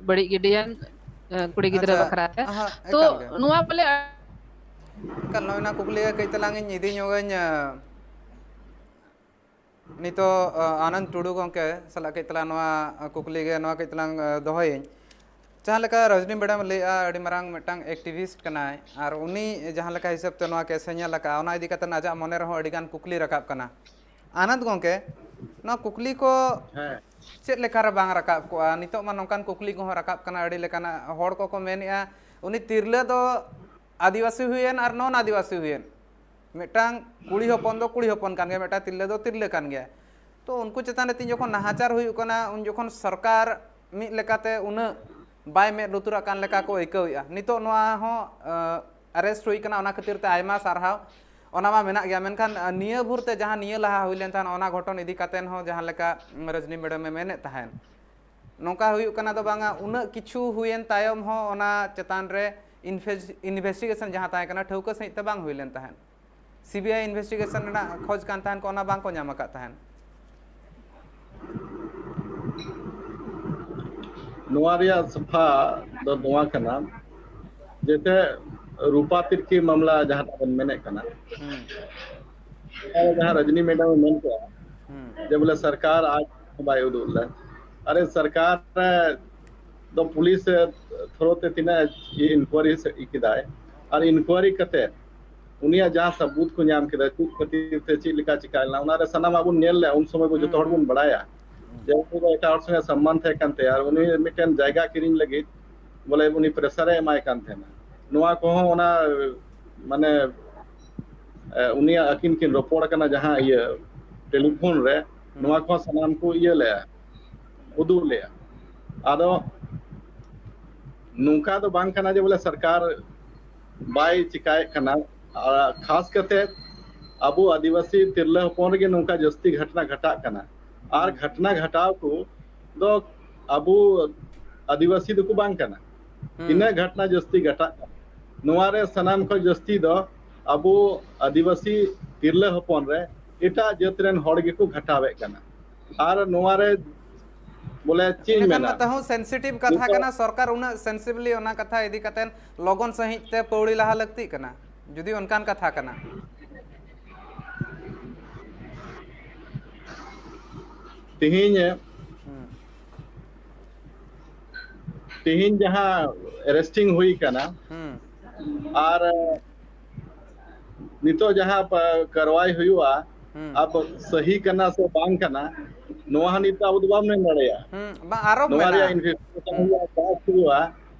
ᱵᱟᱹᱲᱤᱡ ᱜᱤᱰᱤᱭᱟᱱ ᱮ, ᱠᱩᱲᱤ ᱜᱤᱫᱽᱨᱟᱹ ᱟᱪᱪᱷᱟ, ᱵᱟᱠᱷᱨᱟ ᱛᱮ᱾ ᱦᱟᱸ, ᱛᱚ ᱮᱠᱟᱞ ᱜᱮ᱾ ᱱᱚᱣᱟ ᱵᱚᱞᱮ ᱮᱠᱟᱞ, ᱱᱚᱜᱼᱚᱭ ᱱᱟ ᱠᱩᱠᱞᱤ ᱜᱮ ᱠᱟᱹᱡ ᱛᱟᱞᱟᱝ ᱤᱧ ᱤᱫᱤ ᱧᱚᱜᱟᱹᱧ, ᱮ, ᱱᱤᱛᱚᱜ, ᱮ, ᱟᱱᱚᱱᱫ ᱴᱩᱰᱩ ᱜᱚᱢᱠᱮ ᱥᱟᱞᱟᱜ ᱠᱟᱹᱡ ᱛᱟᱞᱟᱝ ᱱᱚᱣᱟ, ᱮ, ᱠᱩᱠᱞᱤ ᱜᱮ ᱱᱚᱣᱟ ᱠᱟᱹᱡ ᱛᱟᱞᱟᱝ, ᱮ, ᱫᱚᱦᱚᱭᱟᱹᱧ᱾ ᱡᱟᱦᱟᱸ ᱞᱮᱠᱟ ᱨᱚᱡᱽᱱᱤ ᱢᱮᱰᱟᱢ ᱞᱟᱹᱭᱮᱜᱼᱟ, ᱟᱹᱰᱤ ᱢᱟᱨᱟᱝ ᱢᱤᱫᱴᱟᱝ activist ᱠᱟᱱᱟᱭ, ᱟᱨ ᱩᱱᱤ ᱡᱟᱦᱟᱸ ᱞᱮᱠᱟ ᱦᱤᱥᱟᱹᱵ ᱛᱮ ᱱᱚᱣᱟ case ᱮ ᱧᱮᱞ ᱟᱠᱟᱫᱼᱟ, ᱚᱱᱟ ᱤᱫᱤ ᱠᱟᱛᱮ ᱟᱡᱟᱜ ᱢᱚᱱᱮ ᱨᱮᱦᱚᱸ ᱟᱹᱰᱤ ᱜᱟᱱ ᱠᱩᱠᱞᱤ ᱨᱟᱠᱟᱵ ᱠᱟᱱᱟ᱾ ᱟᱱᱚᱱᱫ ᱜᱚᱢᱠᱮ, ᱱᱚᱣᱟ ᱠᱩᱠᱞᱤ ᱠᱚ ᱦᱮᱸ᱾ ᱪᱮᱫ ᱞᱮᱠᱟᱨᱮ ᱵᱟᱝ ᱨᱟᱠᱟᱵ ᱠᱚᱜᱼᱟ? ᱱᱤᱛᱚᱜ ᱢᱟ ᱱᱚᱝᱠᱟᱱ ᱠᱩᱠᱞᱤ ᱠᱚᱦᱚᱸ ᱨᱟᱠᱟᱵ ᱠᱟᱱᱟ, ᱟᱹᱰᱤ ᱞᱮᱠᱟᱱᱟᱜ᱾ ᱦᱚᱲ ᱠᱚᱠᱚ ᱢᱮᱱᱮᱫᱼᱟ, ᱩᱱᱤ ᱛᱤᱨᱞᱟᱹ ᱫᱚ ᱟᱹᱫᱤᱵᱟᱹᱥᱤ ᱦᱩᱭᱮᱱ ᱟᱨ ᱱᱚᱱ ᱟᱹᱫᱤᱵᱟᱹᱥᱤ ᱦᱩᱭᱮᱱ, ᱢᱤᱫᱴᱟᱝ ᱠᱩᱲᱤ ᱦᱚᱯᱚᱱ ᱫᱚ ᱠᱩᱲᱤ ᱦᱚᱯᱚᱱ ᱠᱟᱱ ᱜᱮᱭᱟ, ᱢᱤᱫᱴᱟᱝ ᱛᱤᱨᱞᱟᱹ ᱫᱚ ᱛᱤᱨᱞᱟᱹ ᱠᱟᱱ ᱜᱮᱭᱟ᱾ ᱛᱚ, ᱩᱱᱠᱩ ᱪᱮᱛᱟᱱ ᱨᱮ ᱛᱤᱱ ᱡᱚᱠᱷᱚᱱ ᱱᱟᱦᱟᱪᱟᱨ ᱦᱩᱭᱩᱜ ᱠᱟᱱᱟ, ᱩᱱ ᱡᱚᱠᱷᱚᱱ ᱥᱚᱨᱠᱟᱨ ᱢᱤᱫ ᱞᱮᱠᱟᱛᱮ ᱩᱱᱟᱹᱜ ᱵᱟᱭ ᱢᱮᱫ ᱞᱩᱛᱩᱨᱟᱜ ᱠᱟᱱ ᱞᱮᱠᱟ ᱠᱚ ᱟᱹᱭᱠᱟᱹᱣᱮᱫᱼᱟ᱾ ᱱᱤᱛᱚᱜ ᱱᱚᱣᱟ ᱦᱚᱸ, ᱟᱨᱮᱥᱴ ᱦᱩᱭ ᱠᱟᱱᱟ, ᱚᱱᱟ ᱠᱷᱟᱹᱛᱤᱨ ᱛᱮ ᱟᱭᱢᱟ ᱥᱟᱨᱦᱟᱣ, ᱚᱱᱟ ᱢᱟ ᱢᱮᱱᱟᱜ ᱜᱮᱭᱟ᱾ ᱢᱮᱱᱠᱷᱟᱱ, ᱟᱸ, ᱱᱤᱭᱟᱹ ᱵᱷᱳᱨ ᱛᱮ ᱡᱟᱦᱟᱸ ᱱᱤᱭᱟᱹ ᱞᱟᱦᱟ ᱦᱩᱭ ᱞᱮᱱ ᱛᱟᱦᱮᱸᱫ, ᱚᱱᱟ ᱜᱷᱚᱴᱚᱱ ᱤᱫᱤ ᱠᱟᱛᱮᱱ ᱦᱚᱸ ᱡᱟᱦᱟᱸ ᱞᱮᱠᱟ, ᱩᱢ, ᱨᱚᱡᱽᱱᱤ ᱢᱮᱰᱟᱢᱮ ᱢᱮᱱᱮᱫ ᱛᱟᱦᱮᱸᱫ, ᱱᱚᱝᱠᱟ ᱦᱩᱭᱩᱜ ᱠᱟᱱᱟ ᱫᱚ ᱵᱟᱝᱟ, ᱩᱱᱟᱹᱜ ᱠᱤᱪᱷᱩ ᱦᱩᱭᱮᱱ ᱛᱟᱭᱚᱢ ᱦᱚᱸ ᱚᱱᱟ ᱪᱮᱛᱟᱱ ᱨᱮ ᱤᱱᱵᱷᱮᱥ-, ᱤᱱᱵᱷᱮᱥᱴᱤᱜᱮᱥᱚᱱ ᱡᱟᱦᱟᱸ ᱛᱟᱦᱮᱸ ᱠᱟᱱᱟ, ᱴᱷᱟᱹᱣᱠᱟᱹ ᱥᱟᱺᱦᱤᱡ ᱛᱮ ᱵᱟᱝ ᱦᱩᱭ ᱞᱮᱱ ᱛᱟᱦᱮᱸᱫ᱾ ᱥᱤ ᱵᱤ ᱟᱭ ᱤᱱᱵᱷᱮᱥᱴᱤᱜᱮᱥᱚᱱ ᱨᱮᱱᱟᱜ ᱠᱷᱚᱡᱽ ᱠᱟᱱ ᱛᱟᱦᱮᱸᱫ ᱠᱚ, ᱚᱱᱟ ᱵᱟᱝ ᱠᱚ ᱧᱟᱢ ᱟᱠᱟᱫ ᱛᱟᱦᱮᱸᱫ᱾ ᱱᱚᱣᱟ ᱨᱮᱭᱟᱜ ᱥᱟᱯᱷᱟ ᱫᱚ ᱱᱚᱣᱟ ᱠᱟᱱᱟ, ᱡᱮᱛᱮ ᱨᱩᱯᱟ ᱛᱤᱨᱠᱤ ᱢᱟᱢᱞᱟ ᱡᱟᱦᱟᱸᱴᱟᱜ ᱵᱚᱱ ᱢᱮᱱᱮᱫ ᱠᱟᱱᱟ, ᱦᱩᱸ, ᱡᱟᱦᱟᱸ ᱨᱚᱡᱽᱱᱤ ᱢᱮᱰᱟᱢ ᱮ ᱢᱮᱱ ᱠᱮᱫᱟ, ᱦᱩᱸ, ᱡᱮ ᱵᱚᱞᱮ ᱥᱚᱨᱠᱟᱨ ᱟᱡ ᱦᱚᱸ ᱵᱟᱭ ᱩᱫᱩᱜ ᱞᱮᱫ᱾ ᱟᱨᱮ ᱥᱚᱨᱠᱟᱨ ᱫᱚ ᱯᱩᱞᱤᱥ ᱛᱷᱨᱳ ᱛᱮ ᱛᱤᱱᱟᱹᱜ ᱤᱱᱠᱩᱭᱟᱨᱤ ᱠᱮᱫᱟᱭ, ᱟᱨ ᱤᱱᱠᱩᱭᱟᱨᱤ ᱠᱟᱛᱮ ᱩᱱᱤᱭᱟᱜ ᱡᱟᱦᱟᱸ ᱥᱟᱵᱩᱛ ᱠᱚ ᱧᱟᱢ ᱠᱮᱫᱟ, ᱪᱮᱫ ᱠᱷᱟᱹᱛᱤᱨ ᱛᱮ ᱪᱮᱫ ᱞᱮᱠᱟ ᱪᱤᱠᱟ ᱞᱮᱱᱟ, ᱚᱱᱟ ᱨᱮ ᱥᱟᱱᱟᱢᱟᱜ ᱵᱚᱱ ᱧᱮᱞ ᱞᱮᱜᱼᱟ᱾ ᱩᱱ ᱥᱚᱢᱚᱭ ᱵᱚ ᱦᱩᱸ, ᱡᱚᱛᱚ ᱦᱚᱲ ᱦᱩᱸ, ᱵᱚᱱ ᱵᱟᱲᱟᱭᱟ ᱦᱩᱸ, ᱡᱮ ᱩᱱᱠᱩ ᱫᱚ ᱮᱴᱟᱜ ᱦᱚᱲ ᱥᱚᱸᱜᱮ ᱥᱚᱢᱵᱟᱱᱫᱷ ᱛᱟᱦᱮᱸ ᱠᱟᱱ ᱛᱟᱭᱟ, ᱟᱨ ᱩᱱᱤ ᱢᱤᱫᱴᱮᱱ ᱡᱟᱭᱜᱟ ᱠᱤᱨᱤᱧ ᱞᱟᱹᱜᱤᱫ ᱵᱚᱞᱮ ᱩᱱᱤ ᱯᱨᱮᱥᱟᱨ ᱮ ᱮᱢᱟᱭ ᱠᱟᱱ ᱛᱟᱦᱮᱱᱟ᱾ ᱱᱚᱣᱟ ᱠᱚᱦᱚᱸ ᱚᱱᱟ ᱢᱟᱱᱮ ᱮ, ᱩᱱᱤᱭᱟᱜ ᱟᱹᱠᱤᱱ ᱠᱤᱱ ᱨᱚᱯᱚᱲ ᱠᱟᱱᱟ ᱡᱟᱦᱟᱸ ᱤᱭᱟᱹ ᱴᱮᱞᱤᱯᱷᱳᱱ ᱨᱮ, ᱦᱩᱸ, ᱱᱚᱣᱟ ᱠᱚᱦᱚᱸ ᱥᱟᱱᱟᱢ ᱠᱚ ᱤᱭᱟᱹ ᱞᱮᱜᱼᱟ, ᱩᱫᱩᱜ ᱞᱮᱜᱼᱟ᱾ ᱟᱫᱚ ᱱᱚᱝᱠᱟ ᱫᱚ ᱵᱟᱝ ᱠᱟᱱᱟ ᱡᱮ ᱵᱚᱞᱮ ᱥᱚᱨᱠᱟᱨ ᱵᱟᱭ ᱪᱤᱠᱟᱭᱮᱫ ᱠᱟᱱᱟ᱾ ᱟᱨ ᱠᱷᱟᱥ ᱠᱟᱛᱮ ᱟᱵᱚ ᱟᱹᱫᱤᱵᱟᱹᱥᱤ ᱛᱤᱨᱞᱟᱹ ᱦᱚᱯᱚᱱ ᱨᱮᱜᱮ ᱱᱚᱝᱠᱟ ᱡᱟᱹᱥᱛᱤ ᱜᱷᱟᱴᱱᱟ ᱜᱷᱟᱴᱟᱜ ᱠᱟᱱᱟ᱾ ᱟᱨ ᱦᱩᱸ, ᱜᱷᱟᱴᱱᱟ ᱜᱷᱟᱴᱟᱣ ᱠᱚ ᱫᱚ ᱟᱵᱚ ᱟᱹᱫᱤᱵᱟᱹᱥᱤ ᱫᱚᱠᱚ ᱵᱟᱝ ᱠᱟᱱᱟ᱾ ᱦᱩᱸ, ᱛᱤᱱᱟᱹᱜ ᱜᱷᱟᱴᱱᱟ ᱡᱟᱹᱥᱛᱤ ᱜᱷᱟᱴᱟᱜ ᱠᱟᱱᱟ, ᱱᱚᱣᱟ ᱨᱮ ᱥᱟᱱᱟᱢ ᱠᱷᱚᱱ ᱡᱟᱹᱥᱛᱤ ᱫᱚ ᱟᱵᱚ ᱟᱹᱫᱤᱵᱟᱹᱥᱤ ᱛᱤᱨᱞᱟᱹ ᱦᱚᱯᱚᱱ ᱨᱮ ᱮᱴᱟᱜ ᱡᱟᱹᱛ ᱨᱮᱱ ᱦᱚᱲ ᱜᱮᱠᱚ ᱜᱷᱟᱴᱟᱣᱮᱫ ᱠᱟᱱᱟ᱾ ᱟᱨ ᱱᱚᱣᱟ ᱨᱮ ᱵᱚᱞᱮ ᱪᱮᱫ ᱤᱧ ᱤᱱᱟᱹᱠᱷᱟᱱ ᱢᱮᱱᱟ, ᱢᱟ ᱛᱟᱹᱦᱩ ᱥᱮᱱᱥᱤᱴᱤᱵᱷ ᱠᱟᱛᱷᱟ ᱱᱤᱛᱚᱜ ᱠᱟᱱᱟ, ᱥᱚᱨᱠᱟᱨ ᱩᱱᱟᱹᱜ ᱥᱮᱱᱥᱤᱵᱷᱞᱤ ᱚᱱᱟ ᱠᱟᱛᱷᱟ ᱤᱫᱤ ᱠᱟᱛᱮ ᱞᱚᱜᱚᱱ ᱥᱟᱺᱦᱤᱡ ᱛᱮ ᱯᱟᱹᱣᱲᱤ ᱞᱟᱦᱟ ᱞᱟᱹᱠᱛᱤᱜ ᱠᱟᱱᱟ, ᱡᱩᱫᱤ ᱚᱱᱠᱟᱱ ᱠᱟᱛᱷᱟ ᱠᱟᱱᱟ᱾ ᱛᱮᱦᱮᱧ ᱦᱩᱸ, ᱛᱮᱦᱮᱧ ᱡᱟᱦᱟᱸ ᱟᱨᱮᱥᱴᱤᱝ ᱦᱩᱭ ᱠᱟᱱᱟ, ᱦᱩᱸ, ᱟᱨ ᱱᱤᱛᱚᱜ ᱡᱟᱦᱟᱸ ᱯᱟ-, ᱠᱟᱨᱣᱟᱭ ᱦᱩᱭᱩᱜᱼᱟ, ᱦᱩᱸ, ᱟᱵ ᱥᱟᱹᱦᱤ ᱠᱟᱱᱟ ᱥᱮ ᱵᱟᱝ ᱠᱟᱱᱟ, ᱱᱚᱣᱟ ᱦᱚᱸ ᱱᱤᱛ ᱫᱚ ᱟᱵᱚ ᱫᱚ ᱵᱟᱵᱚᱱ ᱢᱮᱱ ᱫᱟᱲᱮᱭᱟᱜᱼᱟ᱾ ᱦᱩᱸ, ᱵᱟᱝ, ᱟᱨᱚᱯ ᱱᱚᱣᱟ ᱨᱮᱭᱟᱜ ᱢᱮᱱᱟᱜᱼᱟ᱾ ᱤᱱᱵᱷᱮᱥᱴᱤᱜᱮᱥᱚᱱ ᱦᱩᱭᱩᱜᱼᱟ, ᱡᱟᱦᱟᱸ ᱦᱩᱭᱩᱜᱼᱟ,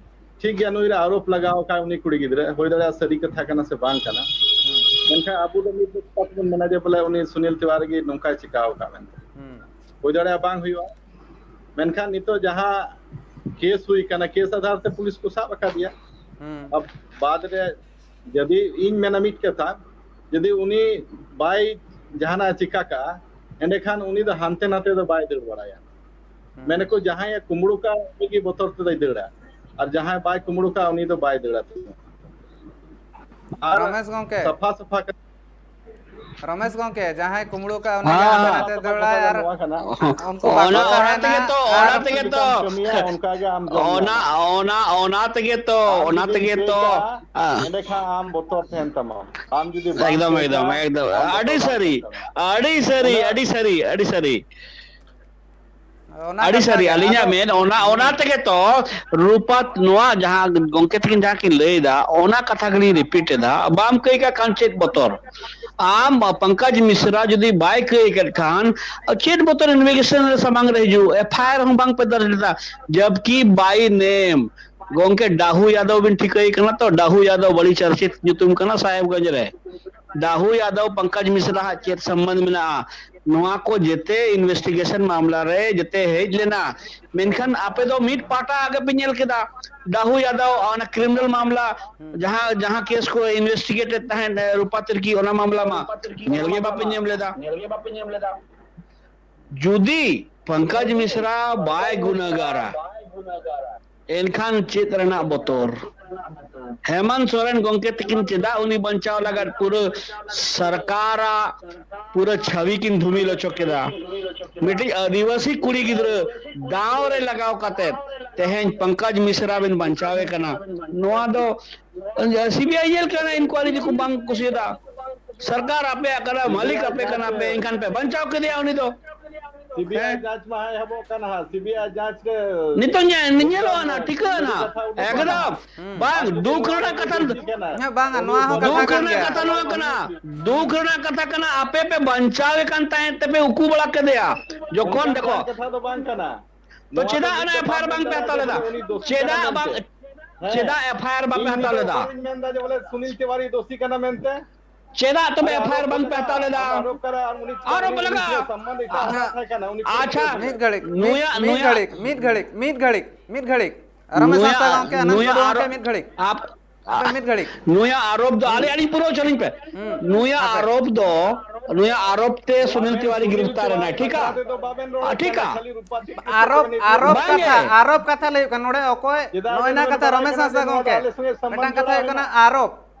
ᱴᱷᱤᱠ ᱜᱮᱭᱟ, ᱱᱩᱭ ᱨᱮ ᱟᱨᱚᱯ ᱞᱟᱜᱟᱣ ᱟᱠᱟᱫ ᱩᱱᱤ ᱠᱩᱲᱤ ᱜᱤᱫᱽᱨᱟᱹ, ᱦᱩᱭ ᱫᱟᱲᱮᱭᱟᱜᱼᱟ ᱥᱟᱹᱨᱤ ᱠᱟᱛᱷᱟ ᱠᱟᱱᱟ ᱥᱮ ᱵᱟᱝ ᱠᱟᱱᱟ, ᱢᱮᱱᱠᱷᱟᱱ ᱟᱵᱚ ᱫᱚ ᱢᱤᱫ ᱯᱚᱠᱠᱷᱚ ᱛᱮᱵᱚᱱ ᱢᱮᱱᱟ ᱡᱮ ᱵᱚᱞᱮ ᱩᱱᱤ ᱥᱩᱱᱤᱞ ᱛᱤᱣᱟᱨᱤ ᱜᱮ ᱱᱚᱝᱠᱟᱭ ᱪᱤᱠᱟᱹᱣ ᱟᱠᱟᱫ ᱢᱮᱱᱛᱮ᱾ ᱦᱩᱸ᱾ ᱦᱩᱭ ᱫᱟᱲᱮᱭᱟᱜᱼᱟ ᱵᱟᱝ ᱦᱩᱭᱩᱜᱼᱟ, ᱢᱮᱱᱠᱷᱟᱱ ᱱᱤᱛᱚᱜ ᱡᱟᱦᱟᱸ ᱠᱮᱥ ᱦᱩᱭ ᱠᱟᱱᱟ, ᱠᱮᱥ ᱟᱫᱷᱟᱨ ᱛᱮ ᱯᱩᱞᱤᱥ ᱠᱚ ᱥᱟᱵ ᱟᱠᱟᱫᱮᱭᱟ᱾ ᱦᱩᱸ᱾ ᱟᱵ-, ᱵᱟᱫ ᱨᱮ ᱡᱩᱫᱤ ᱤᱧ ᱢᱮᱱᱟ ᱢᱤᱫ ᱠᱟᱛᱷᱟ, ᱡᱩᱫᱤ ᱩᱱᱤ ᱵᱟᱭ ᱡᱟᱦᱟᱱᱟᱜ ᱮ ᱪᱤᱠᱟ ᱠᱟᱜᱼᱟ, ᱮᱸᱰᱮᱠᱷᱟᱱ ᱩᱱᱤ ᱫᱚ ᱦᱟᱱᱛᱮ ᱱᱟᱛᱮ ᱫᱚ ᱵᱟᱭ ᱫᱟᱹᱲ ᱵᱟᱲᱟᱭᱟ᱾ ᱦᱩᱸ᱾ ᱢᱮᱱᱟᱠᱚ ᱡᱟᱦᱟᱸᱭ ᱮ ᱠᱩᱢᱵᱽᱲᱩ ᱠᱟᱜᱼᱟ ᱩᱱᱤ ᱜᱮ ᱵᱚᱛᱚᱨ ᱛᱮᱫᱚᱭ ᱫᱟᱹᱲᱟ, ᱟᱨ ᱡᱟᱦᱟᱸᱭ ᱵᱟᱭ ᱠᱩᱢᱵᱽᱲᱩ ᱠᱟᱜᱼᱟ ᱩᱱᱤ ᱫᱚ ᱵᱟᱭ ᱫᱟᱹᱲᱟ᱾ ᱟᱨ ᱨᱚᱢᱮᱥ ᱜᱚᱝᱠᱮ᱾ ᱥᱟᱯᱷᱟ ᱥᱟᱯᱷᱟ ᱠᱟᱛᱮ ᱨᱚᱢᱮᱥ ᱜᱚᱝᱠᱮ, ᱡᱟᱦᱟᱸᱭ ᱠᱩᱢᱵᱽᱲᱩ ᱠᱟᱜ ᱩᱱᱤ ᱜᱮ ᱦᱟᱱᱛᱮ ᱦᱮᱸ᱾ ᱱᱟᱛᱮ ᱫᱟᱹᱲᱟᱭ ᱟᱨ ᱱᱚᱣᱟ ᱠᱟᱱᱟ᱾ ᱩᱱᱠᱩ ᱚᱱᱟ, ᱵᱟᱠᱚ ᱚᱱᱟ ᱛᱟᱦᱮᱱᱟ ᱛᱮᱜᱮ ᱛᱚ, ᱟᱨ ᱚᱱᱟ ᱛᱮᱜᱮ ᱛᱚ, ᱪᱮᱫ ᱞᱮᱠᱟᱢ ᱠᱟᱹᱢᱤᱭᱟ, ᱚᱱᱠᱟ ᱜᱮ ᱟᱢ ᱡᱚᱢ ᱚᱱᱟ, ᱧᱟᱢᱟ᱾ ᱚᱱᱟ, ᱚᱱᱟ, ᱚᱱᱟ ᱛᱮᱜᱮ ᱛᱚ, ᱟᱢ ᱚᱱᱟ ᱡᱩᱫᱤᱢ ᱛᱮᱜᱮ ᱛᱚ᱾ ᱪᱤᱠᱟᱹᱭᱟ, ᱦᱮᱸ᱾ ᱮᱸᱰᱮᱠᱷᱟᱱ ᱟᱢ ᱵᱚᱛᱚᱨ ᱛᱟᱦᱮᱱ ᱛᱟᱢᱟ᱾ ᱟᱢ ᱡᱩᱫᱤ ᱵᱟᱢ ᱮᱠᱫᱚᱢ, ᱪᱤᱠᱟᱹᱭᱟ, ᱮᱠᱫᱚᱢ, ᱮᱠᱫᱚᱢ᱾ ᱟᱢ ᱵᱚᱛᱚᱨ ᱟᱹᱰᱤ ᱵᱟᱝ ᱥᱟᱹᱨᱤ, ᱛᱟᱦᱮᱱ ᱛᱟᱢᱟ᱾ ᱟᱹᱰᱤ ᱥᱟᱹᱨᱤ, ᱚᱱᱟ ᱟᱹᱰᱤ ᱥᱟᱹᱨᱤ, ᱟᱹᱰᱤ ᱥᱟᱹᱨᱤ᱾ ᱚᱱᱟ ᱟᱹᱰᱤ ᱠᱟᱛᱷᱟ ᱥᱟᱹᱨᱤ, ᱜᱮ᱾ ᱟᱹᱞᱤᱧᱟᱜ ᱟᱫᱚ ᱢᱮᱱ, ᱚᱱᱟ, ᱚᱱᱟ ᱦᱩᱸ᱾ ᱛᱮᱜᱮ ᱛᱚ ᱨᱩᱯᱟᱛ, ᱱᱚᱣᱟ ᱡᱟᱦᱟᱸ ᱜᱚᱝᱠᱮ ᱛᱟᱹᱠᱤᱱ ᱡᱟᱦᱟᱸ ᱠᱤᱱ ᱞᱟᱹᱭ ᱮᱫᱟ, ᱚᱱᱟ ᱠᱟᱛᱷᱟ ᱜᱮᱞᱤᱧ ᱨᱤᱯᱤᱴ ᱮᱫᱟ᱾ ᱵᱟᱢ ᱠᱟᱹᱭ ᱠᱟᱜ ᱠᱷᱟᱱ ᱪᱮᱫ ᱵᱚᱛᱚᱨ? ᱟᱢ ᱯᱚᱝᱠᱚᱡᱽ ᱢᱤᱥᱨᱟ ᱡᱩᱫᱤ ᱵᱟᱭ ᱠᱟᱹᱭ ᱠᱟᱫ ᱠᱷᱟᱱ, ᱪᱮᱫ ᱵᱚᱛᱚᱨ ᱤᱱᱵᱷᱮᱥᱴᱤᱜᱮᱥᱚᱱ ᱨᱮ ᱥᱟᱢᱟᱝ ᱨᱮ ᱦᱤᱡᱩᱜ? ᱮᱯᱷ ᱟᱭ ᱟᱨ ᱦᱚᱸ ᱵᱟᱝ ᱯᱮ ᱫᱟᱨᱡ ᱞᱮᱫᱟ, ᱡᱟᱵᱠᱤ by name ᱜᱚᱝᱠᱮ ᱰᱟᱦᱩ ᱭᱟᱫᱚᱵ ᱵᱤᱱ ᱴᱷᱤᱠᱟᱹᱭ ᱠᱟᱱᱟ ᱛᱚ, ᱰᱟᱦᱩ ᱭᱟᱫᱚᱵ ᱟᱹᱰᱤ ᱪᱟᱨᱪᱤᱛ ᱧᱩᱛᱩᱢ ᱠᱟᱱᱟ ᱥᱟᱦᱮᱵᱽᱜᱚᱸᱡᱽ ᱨᱮ᱾ ᱰᱟᱦᱩ ᱭᱟᱫᱚᱵ ᱯᱚᱝᱠᱚᱡᱽ ᱢᱤᱥᱨᱟ ᱦᱟᱜ ᱪᱮᱫ ᱥᱚᱢᱵᱚᱱᱫᱷ ᱢᱮᱱᱟᱜᱼᱟ? ᱱᱚᱣᱟ ᱠᱚ ᱡᱮᱛᱮ ᱤᱱᱵᱷᱮᱥᱴᱤᱜᱮᱥᱚᱱ ᱢᱟᱢᱞᱟ ᱨᱮ ᱡᱮᱛᱮ ᱦᱮᱡ ᱞᱮᱱᱟ, ᱢᱮᱱᱠᱷᱟᱱ ᱟᱯᱮ ᱫᱚ ᱢᱤᱫ ᱯᱟᱦᱴᱟ ᱜᱮᱯᱮ ᱧᱮᱞ ᱠᱮᱫᱟ᱾ ᱰᱟᱦᱩ ᱭᱟᱫᱚᱵ ᱚᱱᱟ ᱠᱨᱤᱢᱤᱱᱟᱞ ᱢᱟᱢᱞᱟ, ᱦᱩᱸ᱾ ᱡᱟᱦᱟᱸ, ᱡᱟᱦᱟᱸ ᱠᱮᱥ ᱠᱚ ᱤᱱᱵᱷᱮᱥᱴᱤᱜᱮᱴ ᱮᱫ ᱛᱟᱦᱮᱸᱫ, ᱮ, ᱨᱩᱯᱟ ᱛᱤᱨᱠᱤ, ᱚᱱᱟ ᱢᱟᱢᱞᱟ ᱢᱟ ᱧᱮᱞ ᱜᱮ ᱵᱟᱯᱮ ᱧᱟᱢ ᱞᱮᱫᱟ᱾ ᱡᱩᱫᱤ ᱯᱚᱝᱠᱚᱡᱽ ᱢᱤᱥᱨᱟ ᱵᱟᱭ ᱜᱩᱱᱟᱹᱜᱟᱨᱟ, ᱮᱱᱠᱷᱟᱱ ᱪᱮᱫ ᱨᱮᱱᱟᱜ ᱵᱚᱛᱚᱨ? ᱦᱮᱢᱚᱱᱛ ᱥᱚᱨᱮᱱ ᱜᱚᱝᱠᱮ ᱛᱟᱹᱠᱤᱱ ᱪᱮᱫᱟᱜ ᱩᱱᱤ ᱵᱟᱧᱪᱟᱣ ᱞᱟᱹᱜᱤᱫ ᱯᱩᱨᱟᱹ ᱥᱚᱨᱠᱟᱨᱟᱜ ᱯᱩᱨᱟᱹ ᱪᱷᱟᱹᱵᱤ ᱠᱤᱱ ᱫᱷᱩᱢᱤᱞ ᱦᱚᱪᱚ ᱠᱮᱫᱟ? ᱢᱤᱫᱴᱤᱡ ᱟᱹᱫᱤᱵᱟᱹᱥᱤ ᱠᱩᱲᱤ ᱜᱤᱫᱽᱨᱟᱹ ᱫᱟᱣ ᱨᱮ ᱞᱟᱜᱟᱣ ᱠᱟᱛᱮ ᱛᱮᱦᱮᱧ ᱯᱚᱝᱠᱚᱡᱽ ᱢᱤᱥᱨᱟ ᱵᱮᱱ ᱵᱟᱧᱪᱟᱣᱮ ᱠᱟᱱᱟ᱾ ᱱᱚᱣᱟ ᱫᱚ ᱥᱤ ᱵᱤ ᱟᱭ ᱧᱮᱞ ᱠᱟᱱᱟ, ᱤᱱᱠᱩᱣᱟᱨᱤ ᱡᱩᱫᱤ ᱠᱚ ᱵᱟᱝ ᱠᱩᱥᱤᱭᱟᱫᱟ, ᱥᱚᱨᱠᱟᱨ ᱟᱯᱮᱭᱟᱜ ᱠᱟᱱᱟ, ᱢᱟᱹᱞᱤᱠ ᱟᱯᱮ ᱠᱟᱱᱟ ᱯᱮ, ᱮᱱᱠᱷᱟᱱ ᱯᱮ ᱵᱟᱧᱪᱟᱣ ᱠᱮᱫᱮᱭᱟ ᱩᱱᱤ ᱫᱚ᱾ ᱥᱤ ᱵᱤ ᱟᱭ ᱦᱮᱸ? ᱡᱟᱸᱪ ᱢᱟ ᱮᱦᱚᱵᱚᱜ ᱠᱟᱱᱟ ᱦᱟᱸᱜ, ᱥᱤ ᱵᱤ ᱟᱭ ᱡᱟᱸᱪ ᱨᱮ ᱱᱤᱛᱚᱜ ᱧᱮ-, ᱵᱩᱡᱽ ᱧᱮᱞᱚᱜᱼᱟ ᱫᱟᱢ ᱱᱟ, ᱱᱚᱣᱟ ᱴᱷᱤᱠᱟᱹᱱᱟ᱾ ᱠᱟᱛᱷᱟ ᱩᱰᱩᱠ ᱠᱟᱱᱟ᱾ ᱮᱠᱫᱚᱢ᱾ ᱵᱟᱝ, ᱟᱨ ᱡᱩᱫᱤ ᱫᱩᱠ ᱱᱚᱣᱟ ᱨᱮᱱᱟᱜ ᱠᱚ ᱠᱟᱛᱷᱟ, ᱫᱳᱥᱤ ᱠᱟᱱᱟ, ᱦᱮᱸ, ᱵᱟᱝᱟ, ᱩᱱᱤ ᱱᱚᱣᱟ ᱦᱚᱸ ᱵᱚᱛᱚᱨ ᱠᱟᱛᱷᱟ ᱫᱩᱠ ᱠᱟᱱ ᱨᱮᱱᱟᱜ ᱜᱮᱭᱟ᱾ ᱠᱟᱛᱷᱟ ᱱᱚᱣᱟ ᱠᱟᱱᱟ᱾ ᱫᱩᱠ ᱨᱮᱱᱟᱜ ᱠᱟᱛᱷᱟ ᱠᱟᱱᱟ, ᱟᱯᱮ ᱯᱮ ᱵᱟᱧᱪᱟᱣᱮ ᱠᱟᱱ ᱛᱟᱦᱮᱸᱫ ᱛᱮᱯᱮ ᱩᱠᱩ ᱵᱟᱲᱟ ᱠᱮᱫᱮᱭᱟ᱾ ᱡᱚᱠᱷᱚᱱ ᱚᱱᱠᱟᱱ ᱫᱮᱠᱷᱚ, ᱠᱟᱛᱷᱟ ᱫᱚ ᱵᱟᱝ ᱠᱟᱱᱟ᱾ ᱛᱚ ᱱᱚᱣᱟ ᱪᱮᱫᱟᱜ ᱫᱚ ᱚᱱᱟ ᱱᱤᱛ ᱫᱚ ᱮᱯᱷ ᱟᱭ ᱟᱨ ᱵᱟᱝ ᱯᱮ ᱦᱟᱛᱟᱣ ᱞᱮᱫᱟ? ᱩᱱᱤ ᱫᱳᱥᱤ ᱪᱮᱫᱟᱜ ᱠᱟᱱᱟ ᱵᱟᱝ, ᱢᱮᱱᱛᱮ᱾ ᱦᱮᱸ᱾ ᱪᱮᱫᱟᱜ ᱮᱯᱷ ᱟᱭ ᱟᱨ ᱵᱟᱯᱮ ᱤᱧ ᱦᱟᱛᱟᱣ ᱱᱤᱛ ᱞᱮᱫᱟ? ᱵᱟᱹᱧ ᱢᱮᱱᱫᱟ ᱡᱮ ᱵᱚᱞᱮ ᱥᱩᱱᱤᱞ ᱛᱤᱣᱟᱨᱤ ᱫᱳᱥᱤ ᱠᱟᱱᱟ ᱢᱮᱱᱛᱮ᱾ ᱪᱮᱫᱟᱜ ᱛᱚᱵᱮ ᱟᱨ ᱮᱯᱷ ᱟᱭ ᱟᱨ ᱟᱨᱳᱯ ᱵᱟᱝ ᱯᱮ ᱢᱮᱱᱟᱜᱼᱟ, ᱦᱟᱛᱟᱣ ᱞᱮᱫᱟ? ᱟᱢ ᱟᱨᱳᱯ ᱠᱟᱱᱟ, ᱟᱨ ᱩᱱᱤ ᱪᱮᱫᱟᱜ ᱟᱨᱳᱯ ᱩᱱᱤ ᱞᱟᱜᱟᱜᱼᱟ? ᱩᱱᱤ ᱥᱟᱢᱢᱟᱱ ᱮᱴᱟᱜ ᱟᱪᱪᱷᱟ, ᱦᱚᱲ ᱴᱷᱮᱱ ᱛᱟᱦᱮᱸ ᱠᱟᱱᱟ, ᱩᱱᱤ ᱪᱮᱫ ᱱᱩᱭᱟᱜ, ᱫᱳᱥᱤ ᱱᱩᱭᱟᱜ ᱠᱟᱱᱟ? ᱢᱤᱫ ᱜᱷᱟᱹᱲᱤᱡ, ᱢᱤᱫ, ᱱᱩᱭᱟᱜ, ᱢᱤᱫ ᱱᱩᱭᱟᱜ ᱜᱷᱟᱹᱲᱤᱡ, ᱢᱤᱫ ᱜᱷᱟᱹᱲᱤᱡ, ᱢᱤᱫ ᱜᱷᱟᱹᱲᱤᱡ᱾ ᱨᱚᱢᱮᱥ ᱦᱟᱸᱥᱫᱟ ᱱᱩᱭᱟᱜ, ᱜᱚᱢᱠᱮ, ᱟᱱᱚᱱᱫ ᱱᱩᱭᱟᱜ ᱴᱩᱰᱩ ᱜᱚᱢᱠᱮ, ᱟᱨᱳᱯ, ᱢᱤᱫ ᱜᱷᱟᱹᱲᱤᱡ᱾ ᱟᱯ-, ᱟᱯᱮ ᱢᱤᱫ ᱜᱷᱟᱹᱲᱤᱡ᱾ ᱱᱩᱭᱟᱜ ᱟᱨᱳᱯ ᱫᱚ, ᱦᱩᱸ᱾ ᱟᱞᱮ, ᱟᱹᱞᱤᱧ ᱯᱩᱨᱟᱹ ᱦᱚᱪᱚ ᱞᱤᱧ ᱯᱮ᱾ ᱦᱩᱸ, ᱱᱩᱭᱟᱜ ᱦᱟᱯᱮ᱾ ᱟᱨᱳᱯ ᱫᱚ, ᱱᱩᱭᱟᱜ ᱟᱨᱳᱯ ᱛᱮ ᱥᱩᱱᱤᱞ ᱛᱤᱣᱟᱨᱤ ᱜᱤᱨᱤᱯᱷᱛᱟᱨ ᱮᱱᱟᱭ, ᱴᱷᱤᱠᱟ? ᱟᱨ, ᱴᱷᱤᱠᱟ? ᱟᱨᱳᱯ, ᱟᱨᱳᱯ ᱵᱟᱝᱜᱮ᱾ ᱠᱟᱛᱷᱟ, ᱟᱨᱳᱯ ᱠᱟᱛᱷᱟ ᱞᱟᱹᱭ ᱦᱩᱭᱩᱜ ᱠᱟᱱᱟ ᱱᱚᱰᱮ, ᱚᱠᱚᱭ, ᱪᱮᱫᱟᱜ ᱱᱚᱜᱼᱚᱭ ᱡᱮ ᱱᱟ ᱱᱚᱰᱮ ᱠᱟᱛᱷᱟ ᱵᱟᱲᱟᱭ ᱨᱚᱢᱮᱥ ᱠᱟᱱᱟ ᱦᱟᱸᱥᱫᱟ ᱡᱮ ᱱᱚᱣᱟ ᱫᱚ ᱜᱚᱢᱠᱮ, ᱟᱞᱮ ᱥᱚᱸᱜᱮ ᱥᱚᱢᱵᱚᱱᱫᱷ ᱢᱤᱫᱴᱟᱝ ᱠᱟᱛᱷᱟ ᱡᱚᱲᱟᱣ ᱦᱩᱭᱩᱜ ᱠᱟᱱᱟ ᱢᱮᱱᱟᱜᱼᱟ? ᱟᱨᱳᱯ᱾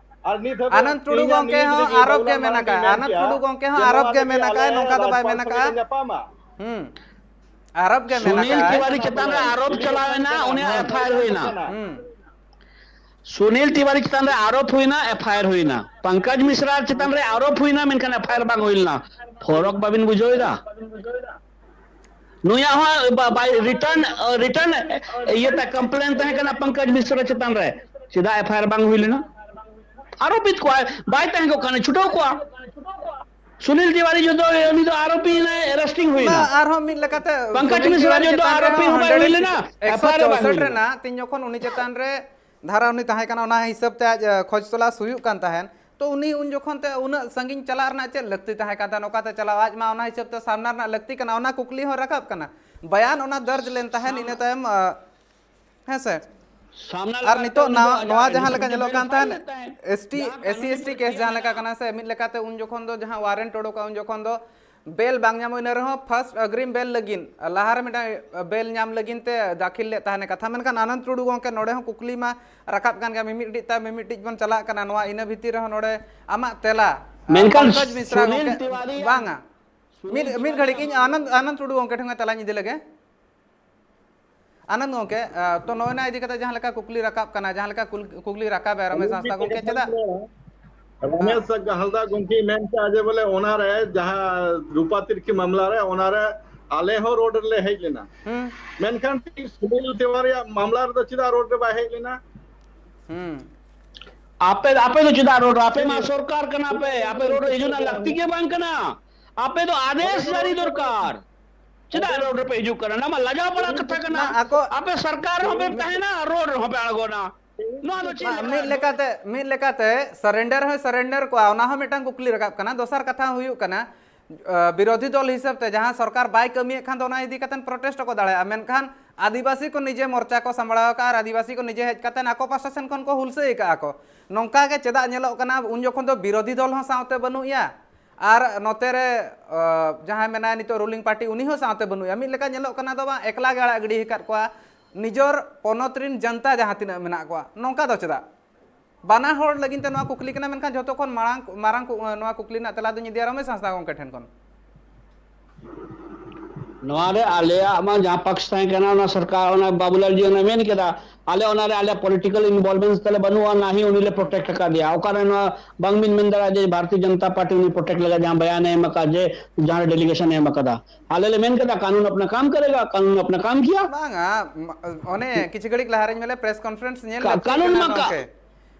ᱟᱨ ᱱᱤᱛ ᱦᱟᱹᱵᱤᱡ ᱟᱱᱚᱱᱫ ᱴᱩᱰᱩ ᱤᱧᱟᱹᱜ ᱜᱚᱢᱠᱮ news ᱦᱚᱸ ᱨᱮᱜᱮ ᱟᱨᱳᱯ ᱵᱟᱵᱩᱞᱟᱞ ᱜᱮ ᱢᱮᱱ ᱢᱟᱨᱟᱱᱰᱤ ᱟᱠᱟᱫ, ᱢᱮᱱ ᱟᱱᱚᱱᱫ ᱠᱮᱜᱼᱟ ᱴᱩᱰᱩ ᱜᱚᱢᱠᱮ ᱦᱚᱸ ᱡᱮ ᱟᱨᱳᱯ ᱱᱚᱣᱟ ᱜᱮ ᱞᱟᱹᱜᱤᱫ ᱢᱮᱱ ᱟᱞᱮ ᱟᱠᱟᱫ, ᱱᱚᱝᱠᱟ ᱫᱚ ᱵᱟᱭ ᱨᱟᱡᱽᱯᱟᱞ ᱢᱮᱱ ᱥᱚᱸᱜᱮ ᱞᱮ ᱟᱠᱟᱫ᱾ ᱧᱟᱯᱟᱢᱟ᱾ ᱦᱩᱸ᱾ ᱟᱨᱳᱯ ᱜᱮ ᱢᱮᱱ ᱥᱩᱱᱤᱞ ᱟᱠᱟᱫ᱾ ᱛᱤᱣᱟᱨᱤ ᱪᱮᱛᱟᱱ ᱨᱮ ᱟᱨᱳᱯ ᱪᱟᱞᱟᱣ ᱮᱱᱟ, ᱩᱱᱤᱭᱟᱜ ᱮᱯᱷ ᱟᱭ ᱟᱨ ᱦᱩᱭᱱᱟ᱾ ᱦᱩᱸ᱾ ᱥᱩᱱᱤᱞ ᱛᱤᱣᱟᱨᱤ ᱪᱮᱛᱟᱱ ᱨᱮ ᱟᱨᱳᱯ ᱦᱩᱭᱱᱟ, ᱮᱯᱷ ᱟᱭ ᱟᱨ ᱦᱩᱭᱱᱟ᱾ ᱯᱚᱝᱠᱚᱡᱽ ᱢᱤᱥᱨᱟ ᱪᱮᱛᱟᱱ ᱨᱮ ᱟᱨᱳᱯ ᱦᱩᱭᱱᱟ, ᱢᱮᱱᱠᱷᱟᱱ ᱮᱯᱷ ᱟᱭ ᱟᱨ ᱵᱟᱝ ᱦᱩᱭ ᱞᱮᱱᱟ᱾ ᱯᱷᱚᱨᱚᱠ ᱵᱟᱵᱤᱱ ᱵᱩᱡᱷᱟᱹᱣ ᱮᱫᱟ? ᱱᱩᱭᱟᱜ ᱦᱚᱸ ᱵᱟ-, ᱵᱟᱭ return, ᱨᱤᱴᱟᱨᱱ ᱤᱭᱟᱹ ᱛᱟ-, complain ᱛᱟᱦᱮᱸ ᱠᱟᱱᱟ ᱯᱚᱝᱠᱚᱡᱽ ᱢᱤᱥᱨᱟ ᱪᱮᱛᱟᱱ ᱨᱮ᱾ ᱪᱮᱫᱟᱜ ᱮᱯᱷ ᱟᱭ ᱟᱨ ᱵᱟᱝ ᱦᱩᱭ ᱞᱮᱱᱟ? ᱟᱨᱳᱯᱤᱛ ᱠᱚᱣᱟᱭ, ᱵᱟᱭ ᱛᱟᱦᱮᱸ ᱠᱚᱜ ᱠᱷᱟᱱ ᱪᱷᱩᱴᱟᱹᱣ ᱠᱚᱣᱟ᱾ ᱥᱩᱱᱤᱞ ᱛᱤᱣᱟᱨᱤ ᱡᱚᱫᱚ ᱩᱱᱤ ᱫᱚ ᱟᱨᱳᱯᱤ ᱮᱱᱟᱭ, arresting ᱦᱩᱭᱱᱟ᱾ ᱚᱱᱟ ᱟᱨᱦᱚᱸ ᱢᱤᱫ ᱞᱮᱠᱟᱛᱮ ᱯᱚᱝᱠᱚᱡᱽ ᱥᱩᱱᱤᱞ ᱢᱤᱥᱨᱟ ᱛᱤᱣᱟᱨᱤ ᱡᱚᱫᱚ ᱪᱮᱛᱟᱱ ᱟᱨᱳᱯᱤ ᱨᱮᱦᱚᱸ ᱦᱚᱸ ᱵᱟᱭ ᱦᱩᱭ hundred ᱞᱮᱱᱟ, ᱮᱯᱷ ᱟᱭ ᱟᱨ ᱵᱟᱝ ᱦᱩᱭ ᱮᱠᱥᱚ ᱪᱳᱥᱚᱴ ᱞᱮᱱᱟ᱾ ᱨᱮᱱᱟᱜ ᱛᱤᱱ ᱡᱚᱠᱷᱚᱱ ᱩᱱᱤ ᱪᱮᱛᱟᱱ ᱨᱮ ᱫᱷᱟᱨᱟ ᱩᱱᱤ ᱛᱟᱦᱮᱸ ᱠᱟᱱᱟ, ᱚᱱᱟ ᱦᱤᱥᱟᱹᱵ ᱛᱮ ᱟᱡ, ᱮ, ᱠᱷᱚᱡᱽ ᱛᱚᱞᱟᱥ ᱦᱩᱭᱩᱜ ᱠᱟᱱ ᱛᱟᱦᱮᱸᱫ, ᱛᱚ ᱩᱱᱤ ᱩᱱ ᱡᱚᱠᱷᱚᱱ ᱛᱮ ᱩᱱᱟᱹᱜ ᱥᱟᱺᱜᱤᱧ ᱪᱟᱞᱟᱜ ᱨᱮᱱᱟᱜ ᱪᱮᱫ ᱞᱟᱹᱠᱛᱤ ᱛᱟᱦᱮᱸ ᱠᱟᱱ ᱛᱟᱦᱮᱸᱫ? ᱚᱠᱟᱛᱮ ᱪᱟᱞᱟᱣ? ᱟᱡ ᱢᱟ ᱚᱱᱟ ᱦᱤᱥᱟᱹᱵ ᱛᱮ ᱥᱟᱢᱱᱟ ᱨᱮᱱᱟᱜ ᱞᱟᱹᱠᱛᱤ ᱠᱟᱱᱟ, ᱚᱱᱟ ᱠᱩᱠᱞᱤ ᱦᱚᱸ ᱨᱟᱠᱟᱵ ᱠᱟᱱᱟ᱾ ᱵᱟᱭᱟᱱ ᱚᱱᱟ ᱫᱚᱨᱡᱽ ᱞᱮᱱ ᱛᱟᱦᱮᱸᱫ, ᱥᱟᱢ-, ᱤᱱᱟᱹ ᱛᱟᱭᱚᱢ, ᱟ, ᱦᱮᱸ ᱥᱮ? ᱥᱟᱢᱱᱟ ᱟᱨ ᱞᱟᱜᱟᱣ ᱱᱤᱛᱚᱜ ᱛᱮ ᱩᱱᱤ ᱫᱚ ᱱᱟᱣᱟ, ᱟᱡᱟᱜ ᱱᱚᱣᱟ ᱡᱟᱦᱟᱸ ᱞᱮᱠᱟ defense ᱧᱮᱞᱚᱜ ᱞᱟᱹᱜᱤᱫ ᱠᱟᱱ ᱵᱟᱭ ᱛᱟᱦᱮᱸᱫ, ᱞᱟᱹᱭᱮᱫ ᱛᱟᱦᱮᱸᱫ᱾ ᱮᱥ ᱴᱤ, ᱡᱟᱦᱟᱸ ᱮᱥ ᱥᱤ, ᱠᱟᱹᱱᱩᱱ ᱮᱥ ᱴᱤ ᱠᱟᱹᱱᱩᱱ case ᱠᱟᱱᱟ, ᱡᱟᱦᱟᱸ ᱞᱮᱠᱟ ᱠᱟᱱᱟ ᱥᱮ, ᱢᱤᱫ ᱞᱮᱠᱟᱛᱮ ᱩᱱ ᱡᱚᱠᱷᱚᱱ ᱫᱚ ᱡᱟᱦᱟᱸ warrant ᱚᱰᱚᱠᱟ, ᱩᱱ ᱡᱚᱠᱷᱚᱱ ᱫᱚ bail ᱵᱟᱝ ᱧᱟᱢᱚᱜ, ᱤᱱᱟᱹ ᱨᱮᱦᱚᱸ first ᱟᱜᱨᱤᱢ bail ᱞᱟᱹᱜᱤᱫ, ᱞᱟᱦᱟᱨᱮ ᱢᱤᱫᱴᱟᱝ bail ᱧᱟᱢ ᱞᱟᱹᱜᱤᱫ ᱛᱮ ᱫᱟᱹᱠᱷᱤᱞ ᱞᱮᱫ ᱛᱟᱦᱮᱱ ᱠᱟᱛᱷᱟ᱾ ᱢᱮᱱᱠᱷᱟᱱ ᱟᱱᱚᱱᱫ ᱴᱩᱰᱩ ᱜᱚᱢᱠᱮ ᱱᱚᱰᱮ ᱦᱚᱸ ᱠᱩᱠᱞᱤ ᱢᱟ ᱨᱟᱠᱟᱵ ᱠᱟᱱ ᱜᱮᱭᱟ, ᱢᱤᱢᱤᱫᱴᱤᱡ ᱛᱟᱭᱚᱢ ᱢᱤᱢᱤᱫᱴᱤᱡ ᱵᱚᱱ ᱪᱟᱞᱟᱜ ᱠᱟᱱᱟ᱾ ᱱᱚᱣᱟ ᱤᱱᱟᱹ ᱵᱷᱤᱛᱤᱨ ᱨᱮᱦᱚᱸ ᱱᱚᱰᱮ ᱟᱢᱟᱜ ᱛᱮᱞᱟ, ᱢᱮᱱᱠᱷᱟᱱ ᱯᱚᱝᱠᱚᱡᱽ ᱢᱤᱥᱨᱟ ᱥᱩᱱᱤᱞ ᱜᱚᱢᱠᱮ, ᱛᱤᱣᱟᱨᱤᱭᱟᱜ ᱵᱟᱝᱟ, ᱥᱩᱱᱤᱞ ᱢᱤᱫ, ᱢᱤᱫ ᱛᱤᱣᱟᱨᱤ ᱜᱷᱟᱹᱲᱤᱡ ᱤᱧ ᱟᱱᱚᱱᱫ, ᱟᱱᱚᱱᱫ ᱴᱩᱰᱩ ᱜᱚᱢᱠᱮ ᱴᱷᱮᱱ ᱠᱷᱚᱱ ᱛᱮᱞᱟᱧ ᱤᱫᱤ ᱞᱮᱜᱮ᱾ ᱟᱱᱚᱱᱫ ᱜᱚᱢᱠᱮ, ᱟ, ᱛᱚ ᱱᱚᱜᱼᱚᱭ ᱱᱟ ᱤᱫᱤ ᱠᱟᱛᱮ ᱡᱟᱦᱟᱸ ᱞᱮᱠᱟ ᱠᱩᱠᱞᱤ ᱨᱟᱠᱟᱵ ᱠᱟᱱᱟ, ᱡᱟᱦᱟᱸ ᱞᱮᱠᱟ ᱠᱩᱞ-, ᱠᱩᱠᱞᱤ ᱨᱟᱠᱟᱵ ᱮ ᱨᱚᱢᱮᱥ ᱟᱹᱞᱤᱧ ᱦᱟᱸᱥᱫᱟ ᱢᱤᱫᱴᱮᱡ ᱜᱚᱢᱠᱮ, ᱠᱟᱛᱷᱟ ᱪᱮᱫᱟᱜ? ᱞᱤᱧ ᱞᱟᱹᱭᱟ, ᱦᱮᱸ᱾ ᱨᱚᱢᱮᱥ ᱦᱟᱸᱥᱫᱟ ᱜᱚᱢᱠᱮ ᱢᱮᱱ ᱠᱮᱜᱼᱟ ᱡᱮ ᱵᱚᱞᱮ ᱚᱱᱟᱨᱮ ᱡᱟᱦᱟᱸ ᱨᱩᱯᱟ ᱛᱤᱨᱠᱤ ᱢᱟᱢᱞᱟ ᱨᱮ, ᱚᱱᱟᱨᱮ ᱟᱞᱮ ᱦᱚᱸ road ᱨᱮᱞᱮ ᱦᱮᱡ ᱞᱮᱱᱟ᱾ ᱦᱩᱸ᱾ ᱢᱮᱱᱠᱷᱟᱱ ᱥᱩᱱᱤᱞ ᱛᱤᱣᱟᱨᱤᱭᱟᱜ ᱢᱟᱢᱞᱟ ᱨᱮᱫᱚ ᱪᱮᱫᱟᱜ road ᱨᱮ ᱵᱟᱭ ᱦᱮᱡ ᱞᱮᱱᱟ? ᱦᱩᱸ᱾ ᱟᱯᱮ, ᱟᱯᱮ ᱫᱚ ᱪᱮᱫᱟᱜ road ᱨᱮ? ᱟᱯᱮ ᱢᱟ ᱥᱚᱨᱠᱟᱨ ᱠᱟᱱᱟ ᱯᱮ, ᱟᱯᱮ road ᱨᱮ ᱦᱤᱡᱩᱜ ᱨᱮᱱᱟᱜ ᱞᱟᱹᱠᱛᱤ ᱜᱮ ᱵᱟᱝ ᱠᱟᱱᱟ᱾ ᱟᱯᱮ ᱫᱚ ᱟᱫᱮᱥ ᱡᱟᱹᱨᱤ ᱫᱚᱨᱠᱟᱨ᱾ ᱪᱮᱫᱟᱜ ᱨᱳᱰ ᱨᱮᱯᱮ ᱦᱤᱡᱩᱜ ᱠᱟᱱᱟ? ᱱᱚᱣᱟ ᱢᱟ ᱞᱟᱡᱟᱣ ᱯᱟᱲᱟ ᱠᱟᱛᱷᱟ ᱠᱟᱱᱟ᱾ ᱵᱟᱝ, ᱟᱠᱚ- ᱟᱯᱮ ᱥᱚᱨᱠᱟᱨ ᱨᱮᱦᱚᱸ ᱯᱮ ᱛᱟᱦᱮᱱᱟ, ᱨᱳᱰ ᱨᱮᱦᱚᱸ ᱯᱮ ᱟᱬᱜᱚᱱᱟ᱾ ᱱᱚᱣᱟ ᱫᱚ ᱪᱮᱫ ᱞᱮᱠᱟ? ᱢᱤᱫ ᱞᱮᱠᱟᱛᱮ ᱢᱤᱫ ᱞᱮᱠᱟᱛᱮ surrender ᱦᱚᱸᱭ surrender ᱠᱚᱣᱟ, ᱚᱱᱟ ᱦᱚᱸ ᱢᱤᱫᱴᱟᱝ ᱠᱩᱠᱞᱤ ᱨᱟᱠᱟᱵ ᱠᱟᱱᱟ᱾ ᱫᱚᱥᱟᱨ ᱠᱟᱛᱷᱟ ᱦᱩᱭᱩᱜ ᱠᱟᱱᱟ, ᱟᱸ, ᱵᱤᱨᱳᱫᱷᱤ ᱫᱚᱞ ᱦᱤᱥᱟᱹᱵ ᱛᱮ ᱡᱟᱦᱟᱸ ᱥᱚᱨᱠᱟᱨ ᱵᱟᱭ ᱠᱟᱹᱢᱤᱭᱮᱫ ᱠᱷᱟᱱ ᱫᱚ ᱚᱱᱟ ᱤᱫᱤ ᱠᱟᱛᱮ protest ᱠᱚ ᱫᱟᱲᱮᱭᱟᱜᱼᱟ, ᱢᱮᱱᱠᱷᱟᱱ ᱟᱹᱫᱤᱵᱟᱹᱥᱤ ᱠᱚ ᱱᱤᱡᱮ ᱢᱚᱨᱪᱟ ᱠᱚ ᱥᱟᱢᱵᱲᱟᱣ ᱟᱠᱟᱫᱼᱟ ᱟᱨ ᱟᱹᱫᱤᱵᱟᱹᱥᱤ ᱠᱚ ᱱᱤᱡᱮ ᱦᱮᱡ ᱠᱟᱛᱮ ᱟᱠᱚ ᱯᱟᱥᱴᱟ ᱥᱮᱱ ᱠᱷᱚᱱ ᱠᱚ ᱦᱩᱞᱥᱟᱹᱭ ᱟᱠᱟᱫᱼᱟ ᱠᱚ᱾ ᱱᱚᱝᱠᱟ ᱜᱮ ᱪᱮᱫᱟᱜ ᱧᱮᱞᱚᱜ ᱠᱟᱱᱟ ᱩᱱ ᱡᱚᱠᱷᱚᱱ ᱫᱚ ᱵᱤᱨᱳᱫᱷᱤ ᱫᱚᱞ ᱦᱚᱸ ᱥᱟᱶᱛᱮ ᱵᱟᱹᱱᱩᱜ ᱮᱭᱟ, ᱟᱨ ᱱᱚᱛᱮ ᱨᱮ, ᱟᱸ, ᱡᱟᱦᱟᱸᱭ ᱢᱮᱱᱟᱭᱟ ᱱᱤᱛᱚᱜ ruling party, ᱩᱱᱤ ᱦᱚᱸ ᱥᱟᱶᱛᱮ ᱵᱟᱹᱱᱩᱜ ᱮᱭᱟ? ᱢᱤᱫ ᱞᱮᱠᱟ ᱧᱮᱞᱚᱜ ᱠᱟᱱᱟ ᱫᱚ ᱵᱟᱝ, ᱮᱠᱞᱟ ᱜᱮ ᱟᱲᱟᱜ ᱜᱤᱰᱤ ᱟᱠᱟᱫ ᱠᱚᱣᱟ ᱱᱤᱡᱚᱨ ᱯᱚᱱᱚᱛ ᱨᱤᱱ ᱡᱚᱱᱛᱟ ᱡᱟᱦᱟᱸ ᱛᱤᱱᱟᱹᱜ ᱢᱮᱱᱟᱜ ᱠᱚᱣᱟ᱾ ᱱᱚᱝᱠᱟ ᱫᱚ ᱪᱮᱫᱟᱜ? ᱵᱟᱱᱟ ᱦᱚᱲ ᱞᱟᱹᱜᱤᱫ ᱛᱮ ᱱᱚᱣᱟ ᱠᱩᱠᱞᱤ ᱠᱟᱱᱟ, ᱢᱮᱱᱠᱷᱟᱱ ᱡᱷᱚᱛᱚ ᱠᱷᱚᱱ ᱢᱟᱲᱟᱝ ᱢᱟᱨᱟᱝ ᱠᱩ- ᱱᱚᱣᱟ ᱠᱩᱠᱞᱤ ᱨᱮᱱᱟᱜ ᱛᱮᱞᱟ ᱫᱚᱧ ᱤᱫᱤᱭᱟ ᱨᱚᱢᱮᱥ ᱦᱟᱸᱥᱫᱟ ᱜᱚᱢᱠᱮ ᱴᱷᱮᱱ ᱠᱷᱚᱱ᱾ ᱱᱚᱣᱟ ᱨᱮ ᱟᱞᱮᱭᱟᱜ ᱢᱟ ᱡᱟᱦᱟᱸ ᱯᱟᱠᱥ ᱛᱟᱦᱮᱸ ᱠᱟᱱᱟ, ᱚᱱᱟ ᱥᱚᱨᱠᱟᱨ, ᱚᱱᱟ ᱵᱟᱵᱩᱞᱟᱞ ᱡᱤ ᱚᱱᱟ ᱢᱮᱱ ᱠᱮᱫᱟ, ᱟᱞᱮ ᱚᱱᱟ ᱨᱮ ᱟᱞᱮᱭᱟᱜ political involvement ᱛᱟᱞᱮ ᱵᱟᱹᱱᱩᱜᱼᱟ, ᱱᱟ ᱦᱤ ᱩᱱᱤ ᱞᱮ protect ᱟᱠᱟᱫᱮᱭᱟ᱾ ᱚᱠᱟ ᱨᱮ ᱱᱚᱣᱟ ᱵᱟᱝ ᱵᱤᱱ ᱢᱮᱱ ᱫᱟᱲᱮᱭᱟᱜᱼᱟ ᱡᱮ ᱵᱷᱟᱨᱚᱛᱤᱭᱚ ᱡᱚᱱᱚᱛᱟ ᱯᱟᱨᱴᱤ ᱩᱱᱤ protect ᱞᱟᱹᱜᱤᱫ ᱡᱟᱦᱟᱸ ᱵᱟᱭᱟᱱ ᱮ ᱮᱢ ᱟᱠᱟᱫ, ᱡᱮ ᱡᱟᱦᱟᱸ ᱨᱮ delegation ᱮ ᱮᱢ ᱟᱠᱟᱫᱟ? ᱟᱞᱮ ᱞᱮ ᱢᱮᱱ ᱠᱮᱫᱟ, ᱠᱟᱱᱩᱱ ᱟᱯᱱᱟ ᱠᱟᱢ ᱠᱟᱨᱮᱜᱟ, ᱠᱟᱱᱩᱱ ᱟᱯᱱᱟ ᱠᱟᱢ ᱠᱤᱭᱟ᱾ ᱵᱟᱝᱟ, ᱢ- ᱚᱱᱮ ᱠᱤᱪᱷᱩ ᱜᱷᱟᱹᱲᱤᱡ ᱞᱟᱦᱟ ᱨᱮᱧ ᱢᱮᱱᱟ press conference ᱧᱮᱞ ᱠᱟ- ᱞᱟᱹᱠᱛᱤ ᱠᱟᱱᱩᱱ ᱠᱟᱱᱟ ᱢᱟ ᱠᱟ- ᱜᱚᱢᱠᱮ᱾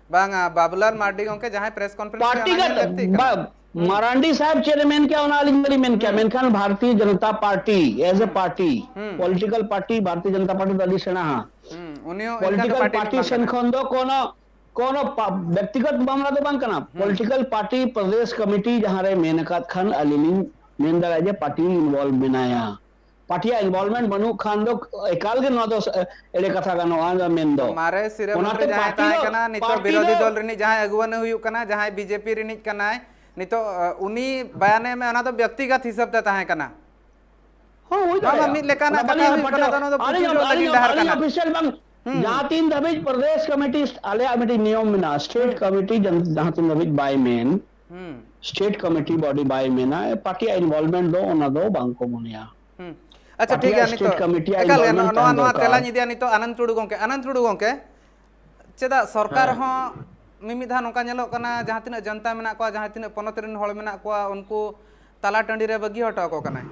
ᱵᱟᱝᱟ, ᱵᱟᱵᱩᱞᱟᱞ ᱢᱟᱨᱰᱤ ᱜᱚᱢᱠᱮ ᱡᱟᱦᱟᱸᱭ press conference ᱨᱮ ᱚᱱᱟ ᱧᱮᱞ ᱯᱟᱨᱴᱤᱜᱟᱛ ᱞᱟᱹᱠᱛᱤ ᱠᱟᱱᱟ᱾ ᱵᱟ- ᱢᱟᱨᱟᱱᱰᱤ ᱥᱟᱦᱮᱵ ᱪᱮᱫ ᱮ ᱢᱮᱱ ᱠᱮᱭᱟ, ᱚᱱᱟ ᱟᱹᱞᱤᱧ ᱵᱟᱹᱞᱤᱧ ᱢᱮᱱ ᱠᱮᱭᱟ, ᱢᱮᱱᱠᱷᱟᱱ ᱵᱷᱟᱨᱚᱛᱤᱭᱚ Janata party as a party, ᱦᱩᱸ᱾ political party, ᱵᱷᱟᱨᱚᱛᱤᱭᱚ ᱡᱚᱱᱚᱛᱟ ᱯᱟᱨᱴᱤ ᱫᱚ ᱟᱹᱰᱤ ᱥᱮᱬᱟ ᱦᱟ᱾ ᱦᱩᱸ, ᱩᱱᱤ ᱦᱚᱸ ᱯᱚᱞᱤᱴᱤᱠᱟᱞ ᱤᱱᱠᱟᱱ party ᱯᱟᱨᱴᱤ ᱨᱮᱱ ᱵᱟᱝ ᱥᱮᱱ ᱠᱟᱱᱟ᱾ ᱠᱷᱚᱱ ᱫᱚ ᱠᱳᱱᱳ ᱠᱳᱱᱳ ᱯᱟ- ᱵᱮᱠᱛᱤᱜᱚᱛ ᱢᱟᱢᱞᱟ ᱫᱚ ᱵᱟᱝ ᱠᱟᱱᱟ᱾ ᱯᱚᱞᱤᱴᱤᱠᱟᱞ ᱯᱟᱨᱴᱤ ᱯᱨᱚᱫᱮᱥ ᱠᱚᱢᱤᱴᱤ ᱡᱟᱦᱟᱸ ᱨᱮ ᱢᱮᱱ ᱟᱠᱟᱫ ᱠᱷᱟᱱ ᱟᱹᱞᱤᱧ ᱞᱤᱧ ᱢᱮᱱ ᱫᱟᱲᱮᱭᱟᱜᱼᱟ ᱡᱮ ᱯᱟᱨᱴᱤ involve ᱢᱮᱱᱟᱭᱟ᱾ ᱯᱟᱨᱴᱤᱭᱟᱜ involvement ᱵᱟᱹᱱᱩᱜ ᱠᱷᱟᱱ ᱫᱚ ᱮᱠᱟᱞ ᱜᱮ ᱱᱚᱣᱟ ᱫᱚ ᱮᱲᱮ ᱠᱟᱛᱷᱟ ᱜᱟᱱᱚᱜᱼᱟ ᱢᱮᱱ ᱫᱚ᱾ ᱢᱟᱨᱮ ᱥᱤᱨᱟᱹ ᱢᱚᱱᱛᱨᱤ ᱚᱱᱟᱛᱮ ᱡᱟᱦᱟᱸᱭ ᱯᱟᱨᱴᱤ ᱛᱟᱦᱮᱸ ᱫᱚ ᱠᱟᱱᱟ, ᱱᱤᱛᱚᱜ ᱯᱟᱨᱴᱤ ᱵᱤᱨᱳᱫᱷᱤ ᱫᱚ ᱫᱚᱞ ᱨᱤᱱᱤᱡ ᱡᱟᱦᱟᱸᱭ ᱟᱹᱜᱩᱣᱟᱹᱱ ᱦᱩᱭᱩᱜ ᱠᱟᱱᱟ, ᱡᱟᱦᱟᱸᱭ ᱵᱤᱡᱮᱯᱤ ᱨᱤᱱᱤᱡ ᱠᱟᱱᱟᱭ, ᱱᱤᱛᱚᱜ ᱟᱸ, ᱩᱱᱤ ᱵᱟᱭᱟᱱᱮ ᱮᱢᱟ, ᱚᱱᱟ ᱫᱚ ᱵᱮᱠᱛᱤᱜᱚᱛ ᱦᱤᱥᱟᱹᱵ ᱛᱮ ᱛᱟᱦᱮᱸ ᱠᱟᱱᱟ᱾ ᱦᱚᱸ, ᱦᱩᱭ ᱱᱚᱣᱟ ᱢᱟ ᱫᱟᱲᱮᱭᱟᱜᱼᱟ᱾ ᱢᱤᱫ ᱞᱮᱠᱟᱱᱟᱜ ᱚᱱᱟ ᱠᱟᱛᱷᱟ ᱵᱟᱹᱞᱤᱧ ᱦᱩᱭᱩᱜ ᱠᱟᱱᱟ, ᱯᱟᱹᱴᱤᱭᱟᱹᱣ- ᱚᱱᱟ ᱫᱚ ᱯᱩᱪᱩᱡ ᱟᱹᱞᱤᱧ ᱞᱟᱹᱜᱤᱫ ᱟᱹᱞᱤᱧ ᱰᱟᱦᱟᱨ ᱟᱹᱞᱤᱧ ᱠᱟᱱᱟ᱾ official ᱵᱟᱝ, ᱦᱩᱸ᱾ ᱡᱟᱦᱟᱸ ᱛᱤᱱ ᱫᱷᱟᱹᱵᱤᱡ ᱯᱨᱚᱫᱮᱥ ᱠᱚᱢᱤᱴᱤ, ᱟᱞᱮᱭᱟᱜ ᱢᱤᱫᱴᱤᱡ ᱱᱤᱭᱚᱢ ᱢᱮᱱᱟᱜᱼᱟ, ᱥᱴᱮᱴ ᱠᱚᱢᱤᱴᱤ ᱡᱟᱦᱟᱸ ᱛᱤᱱ ᱫᱷᱟᱹᱵᱤᱡ ᱵᱟᱭ ᱢᱮᱱ, ᱦᱩᱸ᱾ ᱥᱴᱮᱴ ᱠᱚᱢᱤᱴᱤ ᱵᱚᱰᱤ ᱵᱟᱭ ᱢᱮᱱᱟ, ᱯᱟᱨᱴᱤᱭᱟᱜ involvement ᱫᱚ ᱚᱱᱟ ᱫᱚ ᱵᱟᱝ ᱠᱚ ᱢᱚᱱᱮᱭᱟ᱾ ᱦᱩᱸ᱾ ᱟᱪᱪᱷᱟ, ᱴᱷᱤᱠ ᱯᱟᱨᱴᱤᱭᱟᱜ ᱜᱮᱭᱟ, ᱥᱴᱮᱴ ᱱᱤᱛᱚᱜ ᱠᱚᱢᱤᱴᱤᱭᱟᱜ ᱮᱠᱟᱞ ᱜᱮ ᱱᱚᱣᱟ, involvement ᱱᱚᱣᱟ, ᱛᱟᱦᱮᱸ ᱱᱚᱣᱟ ᱫᱚᱨᱠᱟᱨ᱾ ᱛᱮᱞᱟᱧ ᱤᱫᱤᱭᱟ ᱱᱤᱛᱚᱜ ᱟᱱᱚᱱᱫ ᱴᱩᱰᱩ ᱜᱚᱢᱠᱮ᱾ ᱟᱱᱚᱱᱫ ᱴᱩᱰᱩ ᱜᱚᱢᱠᱮ, ᱪᱮᱫᱟᱜ ᱥᱚᱨᱠᱟᱨ ᱦᱮᱸ᱾ ᱦᱚᱸ ᱢᱤᱢᱤᱫ ᱫᱷᱟᱣ ᱱᱚᱝᱠᱟ ᱧᱮᱞᱚᱜ ᱠᱟᱱᱟ, ᱡᱟᱦᱟᱸ ᱛᱤᱱᱟᱹᱜ ᱡᱚᱱᱛᱟ ᱢᱮᱱᱟᱜ ᱠᱚᱣᱟ, ᱡᱟᱦᱟᱸ ᱛᱤᱱᱟᱹᱜ ᱯᱚᱱᱚᱛ ᱨᱮᱱ ᱦᱚᱲ ᱢᱮᱱᱟᱜ ᱠᱚᱣᱟ, ᱩᱱᱠᱩ ᱛᱟᱞᱟ ᱴᱟᱺᱰᱤ ᱨᱮ ᱵᱟᱹᱜᱤ ᱦᱚᱴᱚ ᱟᱠᱚ ᱠᱟᱱᱟᱭ?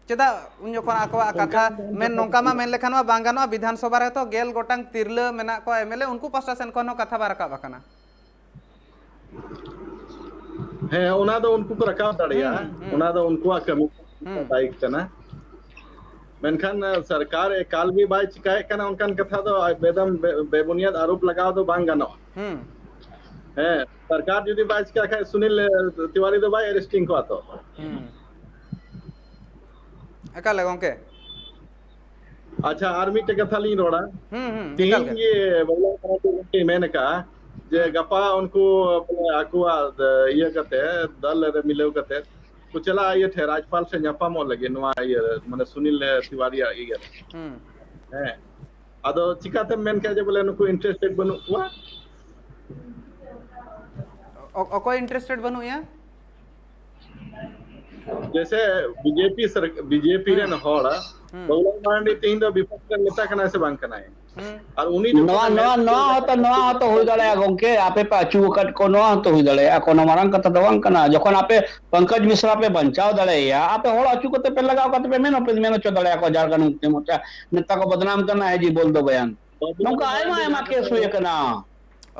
ᱪᱮᱫᱟᱜ ᱩᱱ ᱡᱚᱠᱷᱚᱱ ᱟᱠᱚᱣᱟᱜ ᱠᱟᱛᱷᱟ ᱢᱮᱱ ᱱᱚᱝᱠᱟ ᱢᱟ ᱢᱮᱱ ᱞᱮᱠᱷᱟᱱ ᱢᱟ ᱵᱟᱝ ᱜᱟᱱᱚᱜᱼᱟ, ᱵᱤᱫᱷᱟᱱ ᱥᱚᱵᱷᱟ ᱨᱮ ᱛᱚ ᱜᱮᱞ ᱜᱚᱴᱟᱝ ᱛᱤᱨᱞᱟᱹ ᱢᱮᱱᱟᱜ ᱠᱚᱣᱟ, ᱮᱢᱮᱞᱮ, ᱩᱱᱠᱩ ᱯᱟᱥᱴᱟ ᱥᱮᱱ ᱠᱷᱚᱱ ᱦᱚᱸ ᱠᱟᱛᱷᱟ ᱵᱟᱭ ᱨᱟᱠᱟᱵ ᱟᱠᱟᱱᱟ᱾ ᱦᱮᱸ, ᱚᱱᱟ ᱫᱚ ᱩᱱᱠᱩ ᱠᱚ ᱨᱟᱠᱟᱵ ᱫᱟᱲᱮᱭᱟᱜᱼᱟ, ᱦᱩᱸ, ᱦᱩᱸ᱾ ᱚᱱᱟ ᱫᱚ ᱩᱱᱠᱩᱣᱟᱜ ᱠᱟᱹᱢᱤ ᱦᱩᱸ᱾ ᱫᱟᱭᱤᱛ ᱠᱟᱱᱟ᱾ ᱢᱮᱱᱠᱷᱟᱱ ᱥᱚᱨᱠᱟᱨ ᱮᱠᱟᱞ ᱜᱮ ᱵᱟᱭ ᱪᱤᱠᱟᱭᱮᱫ ᱠᱟᱱᱟ, ᱚᱱᱠᱟᱱ ᱠᱟᱛᱷᱟ ᱫᱚ ᱵᱮᱫᱟᱢ ᱵᱮ-, ᱵᱮᱵᱩᱱᱤᱭᱟᱫ ᱟᱨᱳᱯ ᱞᱟᱜᱟᱣ ᱫᱚ ᱵᱟᱝ ᱜᱟᱱᱚᱜᱼᱟ᱾ ᱦᱩᱸ᱾ ᱦᱮᱸ, ᱥᱚᱨᱠᱟᱨ ᱡᱩᱫᱤ ᱵᱟᱭ ᱪᱤᱠᱟ ᱠᱷᱟᱡ ᱥᱩᱱᱤᱞ ᱛᱤᱣᱟᱨᱤ ᱫᱚ ᱵᱟᱭ ᱟᱨᱮᱥᱴᱤᱝ ᱠᱚᱣᱟ ᱛᱚ᱾ ᱦᱩᱸ᱾ ᱮᱠᱟᱞ ᱜᱮ ᱜᱚᱝᱠᱮ᱾ ᱟᱪᱪᱷᱟ, ᱟᱨ ᱢᱤᱫᱴᱮᱡ ᱠᱟᱛᱷᱟ ᱞᱤᱧ ᱨᱚᱲᱟ᱾ ᱦᱩᱸ, ᱦᱩᱸ, ᱮᱠᱟᱞ ᱛᱤᱦᱤᱧ ᱜᱮ᱾ ᱜᱮ ᱵᱟᱵᱞᱟ ᱢᱟᱨᱰᱤ ᱜᱚᱢᱠᱮᱭ ᱢᱮᱱ ᱟᱠᱟᱫᱼᱟ ᱡᱮ ᱦᱩᱸ᱾ ᱜᱟᱯᱟ ᱩᱱᱠᱩ ᱵᱚᱞᱮ ᱟᱠᱚᱣᱟᱜ ᱤᱭᱟᱹ ᱠᱟᱛᱮ, ᱫᱚᱞ ᱨᱮ ᱢᱤᱞᱟᱹᱣ ᱠᱟᱛᱮ ᱠᱚ ᱪᱟᱞᱟᱜᱼᱟ ᱤᱭᱟᱹ ᱴᱷᱮᱱ, ᱨᱟᱡᱽᱯᱟᱞ ᱥᱮ ᱧᱟᱯᱟᱢᱚᱜ ᱞᱟᱹᱜᱤᱫ, ᱱᱚᱣᱟ ᱤᱭᱟᱹ ᱢᱟᱱᱮ ᱥᱩᱱᱤᱞ ᱛᱤᱣᱟᱨᱤᱭᱟᱜ ᱤᱭᱟᱹ ᱨᱮ᱾ ᱦᱩᱸ᱾ ᱦᱮᱸ, ᱟᱫᱚ ᱪᱤᱠᱟᱛᱮᱢ ᱢᱮᱱ ᱠᱮᱭᱟ ᱡᱮ ᱵᱚᱞᱮ ᱱᱩᱠᱩ interested ᱵᱟᱹᱱᱩᱜ ᱠᱚᱣᱟ? ᱚ-, ᱚᱠᱚᱭ interested ᱵᱟᱹᱱᱩᱜ ᱮᱭᱟ? ᱡᱮᱥᱮ ᱵᱤᱡᱮᱯᱤ ᱥᱚᱨ-, ᱵᱤᱡᱮᱯᱤ ᱦᱩᱸ᱾ ᱨᱮᱱ ᱦᱚᱲ, ᱦᱩᱸ᱾ ᱵᱟᱵᱩᱞᱟᱞ ᱢᱟᱨᱟᱱᱰᱤ ᱛᱮᱦᱮᱧ ᱫᱚ ᱵᱤᱯᱚᱠᱷ ᱨᱮᱱ ᱱᱮᱛᱟ ᱠᱟᱱᱟᱭ ᱥᱮ ᱵᱟᱝ ᱠᱟᱱᱟᱭ? ᱦᱩᱸ᱾ ᱟᱨ ᱩᱱᱤ ᱡᱚᱠᱷᱚᱱ ᱱᱚᱣᱟ, ᱮ ᱢᱮᱱ ᱱᱚᱣᱟ, ᱦᱚᱪᱚ ᱱᱚᱣᱟ ᱞᱮᱫᱟ ᱦᱚᱸᱛᱚ, ᱱᱚᱣᱟ ᱦᱚᱸᱛᱚ ᱦᱩᱭ ᱫᱟᱲᱮᱭᱟᱜᱼᱟ ᱜᱚᱝᱠᱮ, ᱟᱯᱮ ᱯᱮ ᱟᱹᱪᱩ ᱟᱠᱟᱫ ᱠᱚ, ᱱᱚᱣᱟ ᱦᱚᱸᱛᱚ ᱦᱩᱭ ᱫᱟᱲᱮᱭᱟᱜᱼᱟ, ᱠᱳᱱᱳ ᱢᱟᱨᱟᱝ ᱠᱟᱛᱷᱟ ᱫᱚ ᱵᱟᱝ ᱠᱟᱱᱟ᱾ ᱡᱚᱠᱷᱚᱱ ᱟᱯᱮ ᱯᱚᱝᱠᱚᱡᱽ ᱢᱤᱥᱨᱟ ᱯᱮ ᱵᱟᱧᱪᱟᱣ ᱫᱟᱲᱮᱭᱟᱭᱟ, ᱟᱯᱮ ᱦᱚᱲ ᱟᱹᱪᱩ ᱠᱟᱛᱮ ᱯᱮ ᱞᱟᱜᱟᱣ ᱠᱟᱛᱮ ᱯᱮ ᱢᱮᱱ ᱦᱚᱸᱯᱮ ᱢᱮᱱ ᱦᱚᱪᱚ ᱫᱟᱲᱮᱭᱟᱠᱚᱣᱟ ᱡᱷᱟᱲᱠᱷᱚᱸᱰ ᱢᱩᱠᱛᱤ ᱢᱳᱨᱪᱟ ᱱᱮᱛᱟ ᱠᱚ ᱵᱚᱫᱱᱟᱢ ᱠᱟᱱᱟ, ᱦᱮ ᱡᱤ ᱵᱚᱞ ᱫᱚ ᱵᱚᱭᱟᱱ᱾ ᱱᱚᱝᱠᱟ ᱟᱭᱢᱟ, ᱟᱭᱢᱟ ᱠᱮᱥ ᱦᱩᱭ ᱟᱠᱟᱱᱟ᱾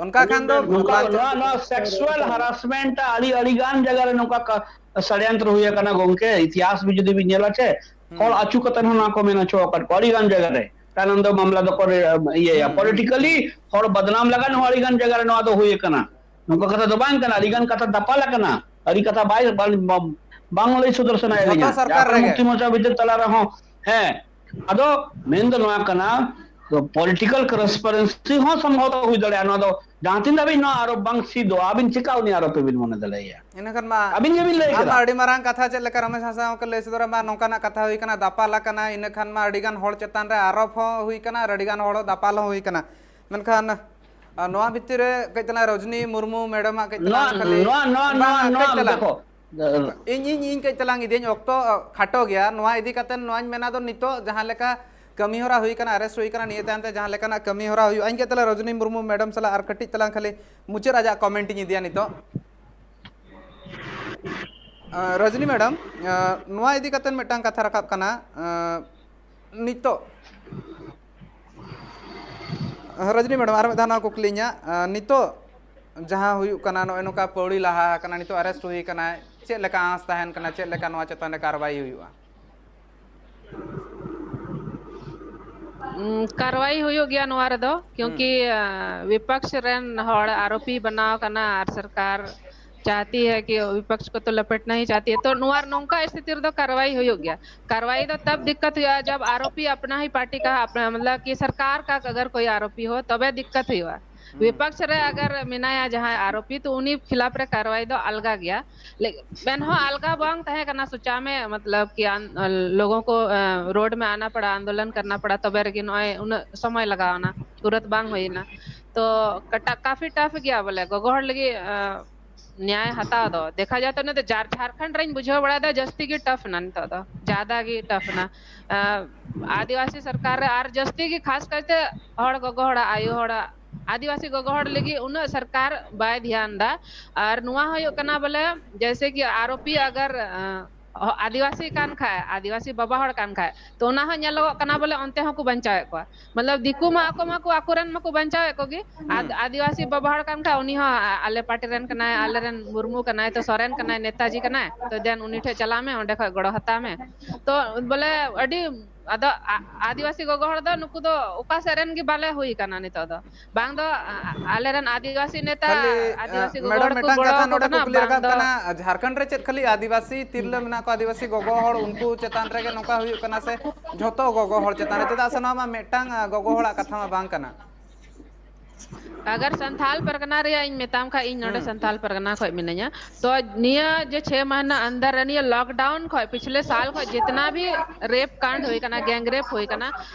ᱚᱱᱠᱟ ᱠᱷᱟᱱ ᱫᱚ ᱱᱚᱝᱠᱟ ᱵᱟᱧᱪᱟᱣ ᱱᱚᱣᱟ, ᱱᱚᱣᱟ sexual harassment ᱟᱹᱰᱤ, ᱟᱹᱰᱤ ᱜᱟᱱ ᱡᱟᱭᱜᱟ ᱨᱮ ᱱᱚᱝᱠᱟ ᱠᱟ-, ᱥᱟᱲᱭᱟᱱᱛᱨᱚ ᱦᱩᱭ ᱟᱠᱟᱱᱟ ᱜᱚᱝᱠᱮ᱾ ᱤᱛᱤᱦᱟᱥ ᱵᱤᱱ ᱡᱩᱫᱤ ᱵᱤᱱ ᱧᱮᱞᱟ ᱪᱮ, ᱦᱩᱸ᱾ ᱦᱚᱲ ᱟᱹᱪᱩ ᱠᱟᱛᱮ ᱦᱚᱸ ᱱᱚᱣᱟ ᱠᱚ ᱢᱮᱱ ᱦᱚᱪᱚ ᱟᱠᱟᱫ ᱠᱚᱣᱟ ᱟᱹᱰᱤ ᱜᱟᱱ ᱡᱟᱭᱜᱟ ᱨᱮ᱾ ᱛᱟᱭᱱᱚᱢ ᱫᱚ ᱢᱟᱢᱞᱟ ᱫᱚᱠᱚ ᱨᱮ-, ᱤᱭᱟᱹᱭᱟ᱾ ᱦᱩᱸ, ᱦᱩᱸ, politically ᱦᱩᱸ᱾ ᱦᱚᱲ ᱵᱟᱫᱱᱟᱢ ᱞᱟᱜᱟᱱ ᱦᱚᱸ ᱟᱹᱰᱤ ᱜᱟᱱ ᱡᱟᱭᱜᱟ ᱨᱮ ᱱᱚᱣᱟ ᱫᱚ ᱦᱩᱭ ᱟᱠᱟᱱᱟ᱾ ᱱᱚᱝᱠᱟ ᱠᱟᱛᱷᱟ ᱫᱚ ᱵᱟᱝ ᱠᱟᱱᱟ, ᱟᱹᱰᱤ ᱜᱟᱱ ᱠᱟᱛᱷᱟ ᱫᱟᱯᱟᱞ ᱟᱠᱟᱱᱟ, ᱟᱹᱰᱤ ᱠᱟᱛᱷᱟ ᱵᱟᱭ, ᱵᱟᱝ, ᱵᱟᱝ, ᱵᱟᱝ ᱞᱟᱹᱭ ᱥᱚᱫᱚᱨ ᱥᱟᱱᱟᱭᱮᱫ ᱡᱷᱚᱛᱚ ᱞᱤᱧᱟ᱾ ᱥᱚᱨᱠᱟᱨ ᱡᱷᱟᱲᱠᱷᱚᱸᱰ ᱨᱮᱜᱮ᱾ ᱢᱩᱠᱛᱤ ᱢᱳᱨᱪᱟ ᱵᱷᱤᱛᱤᱨ ᱛᱟᱞᱟ ᱨᱮᱦᱚᱸ, ᱦᱮᱸ, ᱟᱫᱚ ᱢᱮᱱ ᱫᱚ ᱱᱚᱣᱟ ᱠᱟᱱᱟ, political conspiracy ᱦᱚᱸ ᱥᱚᱢᱵᱷᱚᱵᱚᱛ ᱦᱩᱭ ᱫᱟᱲᱮᱭᱟᱜᱼᱟ᱾ ᱱᱚᱣᱟ ᱫᱚ ᱡᱟᱦᱟᱸ ᱛᱤᱱ ᱫᱷᱟᱹᱵᱤᱡ ᱱᱚᱣᱟ ᱟᱨᱳᱯ ᱵᱟᱝ ᱥᱤᱫᱚᱜᱼᱟ, ᱟᱹᱵᱤᱱ ᱪᱤᱠᱟ ᱩᱱᱤ ᱟᱨᱳᱯ ᱵᱤᱱ ᱢᱚᱱᱮ ᱫᱟᱲᱮᱭᱟᱭᱟ? ᱤᱱᱟᱹ ᱠᱷᱟᱱ ᱢᱟ ᱟᱹᱵᱤᱱ ᱜᱮᱵᱤᱱ ᱞᱟᱹᱭ ᱟᱢ ᱢᱟ ᱠᱮᱫᱟ᱾ ᱟᱹᱰᱤ ᱢᱟᱨᱟᱝ ᱠᱟᱛᱷᱟ ᱪᱮᱫ ᱞᱮᱠᱟ ᱨᱚᱢᱮᱥ ᱦᱟᱸᱥᱫᱟ ᱜᱚᱢᱠᱮ ᱞᱟᱹᱭ ᱥᱚᱫᱚᱨᱟ, ᱢᱟ ᱱᱚᱝᱠᱟᱱᱟᱜ ᱠᱟᱛᱷᱟ ᱦᱩᱭ ᱠᱟᱱᱟ, ᱫᱟᱯᱟᱞ ᱟᱠᱟᱱᱟ, ᱤᱱᱟᱹ ᱠᱷᱟᱱ ᱢᱟ ᱟᱹᱰᱤ ᱜᱟᱱ ᱦᱚᱲ ᱪᱮᱛᱟᱱ ᱨᱮ ᱟᱨᱳᱯ ᱦᱚᱸ ᱦᱩᱭ ᱠᱟᱱᱟ ᱟᱨ ᱟᱹᱰᱤ ᱜᱟᱱ ᱦᱚᱲ ᱫᱟᱯᱟᱞ ᱦᱚᱸ ᱦᱩᱭ ᱠᱟᱱᱟ᱾ ᱢᱮᱱᱠᱷᱟᱱ, ᱟᱨ ᱱᱚᱣᱟ ᱵᱷᱤᱛᱤᱨ ᱨᱮ ᱠᱟᱹᱡ ᱛᱟᱞᱟᱝ ᱨᱚᱡᱽᱱᱤ ᱢᱩᱨᱢᱩ ᱢᱮᱰᱟᱢᱟᱜ ᱠᱟᱹᱡ ᱛᱟᱞᱟᱝ ᱱᱚᱣᱟ, ᱠᱷᱟᱹᱞᱤ ᱱᱚᱣᱟ, ᱱᱚᱣᱟ, ᱵᱟᱝᱟ, ᱱᱚᱣᱟ, ᱠᱟᱹᱡ ᱱᱚᱣᱟ ᱛᱟᱞᱟᱝ᱾ ᱫᱮᱠᱷᱚ, ᱤᱧ, ᱤᱧ, ᱤᱧ ᱠᱟᱹᱡ ᱛᱟᱞᱟᱝ ᱤᱫᱤᱭᱟᱹᱧ, ᱚᱠᱛᱚ, ᱟ, ᱠᱷᱟᱴᱚ ᱜᱮᱭᱟ᱾ ᱱᱚᱣᱟ ᱤᱫᱤ ᱠᱟᱛᱮ ᱱᱚᱣᱟᱧ ᱢᱮᱱᱟ ᱫᱚ ᱱᱤᱛᱚᱜ ᱡᱟᱦᱟᱸ ᱞᱮᱠᱟ ᱠᱟᱹᱢᱤ ᱦᱚᱨᱟ ᱦᱩᱭ ᱠᱟᱱᱟ, arrest ᱦᱩᱭ ᱠᱟᱱᱟ, ᱱᱤᱭᱟᱹ ᱛᱟᱭᱚᱢ ᱛᱮ ᱡᱟᱦᱟᱸ ᱞᱮᱠᱟᱱᱟᱜ ᱠᱟᱹᱢᱤ ᱦᱚᱨᱟ ᱦᱩᱭᱩᱜᱼᱟ, ᱤᱧ ᱠᱟᱹᱡ ᱛᱟᱞᱟᱝ ᱨᱚᱡᱽᱱᱤ ᱢᱩᱨᱢᱩ ᱢᱮᱰᱟᱢ ᱥᱟᱞᱟᱜ ᱟᱨ ᱠᱟᱹᱴᱤᱡ ᱛᱟᱞᱟᱝ ᱠᱷᱟᱹᱞᱤ ᱢᱩᱪᱟᱹᱫ ᱟᱡᱟᱜ comment ᱤᱧ ᱤᱫᱤᱭᱟ ᱱᱤᱛᱚᱜ᱾ ᱟ, ᱨᱚᱡᱽᱱᱤ ᱢᱮᱰᱟᱢ, ᱟ, ᱱᱚᱣᱟ ᱤᱫᱤ ᱠᱟᱛᱮ ᱢᱤᱫᱴᱟᱝ ᱠᱟᱛᱷᱟ ᱨᱟᱠᱟᱵ ᱠᱟᱱᱟ, ᱟ, ᱱᱤᱛᱚᱜ, ᱨᱚᱡᱽᱱᱤ ᱢᱮᱰᱟᱢ, ᱟᱨ ᱢᱤᱫ ᱫᱷᱟᱣ ᱱᱚᱣᱟ ᱠᱩᱠᱞᱤ ᱤᱧᱟᱹᱜ, ᱟ, ᱱᱤᱛᱚᱜ ᱡᱟᱦᱟᱸ ᱦᱩᱭᱩᱜ ᱠᱟᱱᱟ, ᱱᱚᱜᱼᱚᱭ ᱱᱚᱝᱠᱟ ᱯᱟᱹᱣᱲᱤ ᱞᱟᱦᱟ ᱟᱠᱟᱱᱟ, ᱱᱤᱛᱚᱜ arrest ᱦᱩᱭ ᱟᱠᱟᱱᱟᱭ, ᱪᱮᱫ ᱞᱮᱠᱟ ᱟᱸᱥ ᱛᱟᱦᱮᱱ ᱠᱟᱱᱟ, ᱪᱮᱫ ᱞᱮᱠᱟ ᱱᱚᱣᱟ ᱪᱮᱛᱟᱱ ᱨᱮ ᱠᱟᱨᱣᱟᱭ ᱦᱩᱭᱩᱜᱼᱟ? ᱩᱸ, ᱠᱟᱨᱣᱟᱭ ᱦᱩᱭᱩᱜ ᱜᱮᱭᱟ ᱱᱚᱣᱟ ᱨᱮᱫᱚ, ᱠᱤᱭᱩᱸᱠᱤ, ᱦᱩᱸ᱾ ᱟᱸ, ᱵᱤᱯᱚᱠᱥ ᱨᱮᱱ ᱦᱚᱲ ᱟᱨᱳᱯᱤ ᱵᱮᱱᱟᱣ ᱠᱟᱱᱟ ᱟᱨ ᱥᱚᱨᱠᱟᱨ ᱪᱟᱦᱛᱤ ᱦᱟᱭ ᱠᱤ ᱵᱤᱯᱚᱠᱥ ᱠᱚ ᱛᱚ ᱞᱟᱯᱮᱴᱱᱟ ᱦᱤ ᱪᱟᱦᱛᱤ ᱦᱟᱭ᱾ ᱛᱚ ᱱᱚᱣᱟ ᱱᱚᱝᱠᱟ ᱥᱛᱷᱤᱛᱤ ᱨᱮᱫᱚ ᱠᱟᱨᱣᱟᱭ ᱦᱩᱭᱩᱜ ᱜᱮᱭᱟ᱾ ᱠᱟᱨᱣᱟᱭ ᱫᱚ ᱛᱟᱵ ᱫᱤᱠᱠᱟᱛ ᱦᱩᱭᱩᱜᱼᱟ ᱡᱟᱵ ᱟᱨᱳᱯᱤ ᱟᱯᱱᱟ ᱦᱤ ᱯᱟᱨᱴᱤ ᱠᱟ, ᱟᱯᱱᱟ, ᱢᱚᱛᱞᱚᱵ ᱠᱤ ᱥᱚᱨᱠᱟᱨ ᱠᱟ ᱟᱜᱟᱨ ᱠᱳᱭ ᱟᱨᱳᱯᱤ ᱦᱳ ᱛᱚᱵᱮ ᱫᱤᱠᱠᱟᱛ ᱦᱩᱭᱩᱜᱼᱟ᱾ ᱦᱩᱸ᱾ ᱵᱤᱯᱚᱠᱥ ᱨᱮ ᱟᱜᱟᱨ ᱢᱮᱱᱟᱭᱟ ᱡᱟᱦᱟᱸᱭ ᱟᱨᱳᱯᱤ, ᱛᱚ ᱩᱱᱤ ᱠᱷᱤᱞᱟᱯ ᱨᱮ ᱠᱟᱨᱣᱟᱭ ᱫᱚ ᱟᱞᱜᱟ ᱜᱮᱭᱟ᱾ ᱞᱮ-, ᱮᱱᱦᱚᱸ ᱟᱞᱜᱟ ᱵᱟᱝ ᱛᱟᱦᱮᱸ ᱠᱟᱱᱟ, ᱥᱚᱪᱟ ᱢᱮ, ᱢᱚᱛᱞᱚᱵ ᱠᱤ ᱟᱱ-, ᱞᱳᱜᱳ ᱠᱚ, ᱮ, ᱨᱳᱰ ᱢᱮ ᱟᱱᱟ ᱯᱟᱲᱟ, ᱟᱱᱫᱳᱞᱚᱱ ᱠᱟᱨᱱᱟ ᱯᱟᱲᱟ, ᱛᱚᱵᱮ ᱨᱮᱜᱮ ᱱᱚᱜᱼᱚᱭ ᱩᱱᱟᱹᱜ ᱥᱚᱢᱚᱭ ᱞᱟᱜᱟᱣ ᱮᱱᱟ, ᱛᱩᱨᱟᱹᱛ ᱵᱟᱝ ᱦᱩᱭ ᱮᱱᱟ᱾ ᱛᱚ ᱠᱟᱴᱟ-, ᱠᱟᱯᱷᱤ ᱴᱟᱯᱷ ᱜᱮᱭᱟ ᱵᱚᱞᱮ ᱜᱚᱜᱚ ᱦᱚᱲ ᱞᱟᱹᱜᱤᱫ, ᱮ, ᱱᱮᱭᱟᱭ ᱦᱟᱛᱟᱣ ᱫᱚ᱾ ᱫᱮᱠᱷᱟ ᱡᱟᱭ ᱛᱚ, ᱱᱚᱛᱮ ᱡᱟᱨ-, ᱡᱷᱟᱨᱠᱷᱚᱸᱰ ᱨᱮᱧ ᱵᱩᱡᱷᱟᱹᱣ ᱵᱟᱲᱟᱭᱮᱫᱟ ᱡᱟᱹᱥᱛᱤ ᱜᱮ ᱴᱟᱯᱷ ᱮᱱᱟ ᱱᱤᱛᱚᱜ ᱫᱚ, ᱡᱟᱫᱟ ᱜᱮ ᱴᱟᱯᱷ ᱮᱱᱟ᱾ ᱮ, ᱟᱹᱫᱤᱵᱟᱹᱥᱤ ᱥᱚᱨᱠᱟᱨ ᱨᱮ ᱟᱨ ᱡᱟᱹᱥᱛᱤ ᱜᱮ ᱠᱷᱟᱥ ᱠᱟᱭᱛᱮ ᱦᱚᱲ ᱜᱚᱜᱚ ᱦᱚᱲᱟᱜ, ᱟᱭᱳ ᱦᱚᱲᱟᱜ, ᱟᱹᱫᱤᱵᱟᱹᱥᱤ ᱜᱚᱜᱚ ᱦᱚᱲ ᱞᱟᱹᱜᱤᱫ ᱩᱱᱟᱹᱜ ᱥᱚᱨᱠᱟᱨ ᱵᱟᱭ ᱫᱷᱮᱭᱟᱱ ᱫᱟ᱾ ᱟᱨ ᱱᱚᱣᱟ ᱦᱩᱭᱩᱜ ᱠᱟᱱᱟ ᱵᱚᱞᱮ ᱡᱮᱭᱥᱮ ᱠᱤ ᱟᱨᱳᱯᱤ ᱟᱜᱟᱨ, ᱮ, ᱟᱹᱫᱤᱵᱟᱹᱥᱤ ᱠᱟᱱ ᱠᱷᱟᱡ, ᱟᱹᱫᱤᱵᱟᱹᱥᱤ ᱵᱟᱵᱟ ᱦᱚᱲ ᱠᱟᱱ ᱠᱷᱟᱡ, ᱛᱚ ᱚᱱᱟ ᱦᱚᱸ ᱧᱮᱞᱚᱜᱚᱜ ᱠᱟᱱᱟ ᱵᱚᱞᱮ ᱚᱱᱛᱮ ᱦᱚᱸᱠᱚ ᱵᱟᱧᱪᱟᱣᱮᱫ ᱠᱚᱣᱟ᱾ ᱢᱚᱛᱞᱚᱵ ᱫᱤᱠᱩ ᱢᱟ ᱟᱠᱚ ᱢᱟᱠᱚ ᱟᱠᱚᱨᱮᱱ ᱢᱟᱠᱚ ᱵᱟᱧᱪᱟᱣᱮᱫ ᱠᱚᱜᱮ, ᱟᱨ ᱦᱩᱸ᱾ ᱟᱹᱫᱤᱵᱟᱹᱥᱤ ᱵᱟᱵᱟ ᱦᱚᱲ ᱠᱟᱱ ᱠᱷᱟᱡ ᱩᱱᱤ ᱦᱚᱸ ᱟ-, ᱟᱞᱮ ᱯᱟᱨᱴᱤ ᱨᱮᱱ ᱠᱟᱱᱟᱭ, ᱟᱞᱮᱨᱮᱱ ᱢᱩᱨᱢᱩ ᱠᱟᱱᱟᱭ, ᱛᱚ ᱥᱚᱨᱮᱱ ᱠᱟᱱᱟᱭ, ᱛᱚ ᱫᱮᱱ ᱩᱱᱤ ᱴᱷᱮᱡ ᱪᱟᱞᱟᱜ ᱢᱮ, ᱚᱸᱰᱮ ᱠᱷᱚᱡ ᱜᱚᱲᱚ ᱦᱟᱛᱟᱣ ᱢᱮ᱾ ᱛᱚ ᱵᱚᱞᱮ ᱟᱹᱰᱤ, ᱟᱫᱚ ᱟ-, ᱟᱹᱫᱤᱵᱟᱹᱥᱤ ᱜᱚᱜᱚ ᱦᱚᱲ ᱫᱚ ᱱᱩᱠᱩ ᱫᱚ ᱚᱠᱟ ᱥᱮᱫ ᱨᱮᱱ ᱜᱮ ᱵᱟᱞᱮ ᱦᱩᱭ ᱠᱟᱱᱟ ᱱᱤᱛᱚᱜ ᱫᱚ᱾ ᱵᱟᱝ ᱫᱚ, ᱟ-, ᱟ-, ᱟᱞᱮᱨᱮᱱ ᱟᱹᱫᱤᱵᱟᱹᱥᱤ ᱱᱮᱛᱟ, ᱠᱷᱟᱹᱞᱤ, ᱟ-, ᱟᱹᱫᱤᱵᱟᱹᱥᱤ ᱜᱚᱜᱚ ᱢᱮᱰᱟᱢ, ᱦᱚᱲ ᱠᱚ ᱢᱤᱫᱴᱟᱝ ᱜᱚᱲᱚ ᱠᱟᱛᱷᱟ ᱟᱠᱚ ᱱᱚᱰᱮ ᱠᱟᱱᱟ, ᱠᱩᱠᱞᱤ ᱵᱟᱝ ᱨᱟᱠᱟᱵ ᱫᱚ ᱠᱟᱱᱟ, ᱡᱷᱟᱲᱠᱷᱚᱸᱰ ᱨᱮ ᱪᱮᱫ ᱠᱷᱟᱹᱞᱤ ᱟᱹᱫᱤᱵᱟᱹᱥᱤ ᱛᱤᱨᱞᱟᱹ ᱢᱮᱱᱟᱜ ᱠᱚᱣᱟ, ᱟᱹᱫᱤᱵᱟᱹᱥᱤ ᱜᱚᱜᱚ ᱦᱚᱲ, ᱩᱱᱠᱩ ᱪᱮᱛᱟᱱ ᱨᱮᱜᱮ ᱱᱚᱝᱠᱟ ᱦᱩᱭᱩᱜ ᱠᱟᱱᱟ ᱥᱮ ᱡᱷᱚᱛᱚ ᱜᱚᱜᱚ ᱦᱚᱲ ᱪᱮᱛᱟᱱ ᱨᱮ? ᱪᱮᱫᱟᱜ ᱥᱮ ᱱᱚᱣᱟ ᱢᱟ ᱢᱤᱫᱴᱟᱝ, ᱟ, ᱜᱚᱜᱚ ᱦᱚᱲᱟᱜ ᱠᱟᱛᱷᱟ ᱢᱟ ᱵᱟᱝ ᱠᱟᱱᱟ᱾ ᱟᱜᱟᱨ ᱥᱟᱱᱛᱷᱟᱞ ᱯᱟᱨᱜᱟᱱᱟ ᱨᱮᱭᱟᱜ ᱤᱧ ᱢᱮᱛᱟᱢ ᱠᱷᱟᱡ, ᱤᱧ ᱱᱚᱰᱮ ᱦᱩᱸ᱾ ᱥᱟᱱᱛᱷᱟᱞ ᱯᱟᱨᱜᱟᱱᱟ ᱠᱷᱚᱡ ᱢᱤᱱᱟᱹᱧᱟ᱾ ᱛᱚ ᱱᱤᱭᱟᱹ ᱡᱮ ᱪᱷᱮ ᱢᱟᱦᱱᱟ ᱟᱱᱫᱟᱨ ᱨᱮ ᱱᱤᱭᱟᱹ lockdown ᱠᱷᱚᱡ, ᱯᱤᱪᱷᱞᱮ ᱥᱟᱞ ᱠᱷᱚᱡ ᱡᱤᱛᱱᱟ ᱵᱷᱤ rape ᱠᱟᱱᱰ ᱦᱩᱭ ᱠᱟᱱᱟ, gang rape ᱦᱩᱭ ᱠᱟᱱᱟ,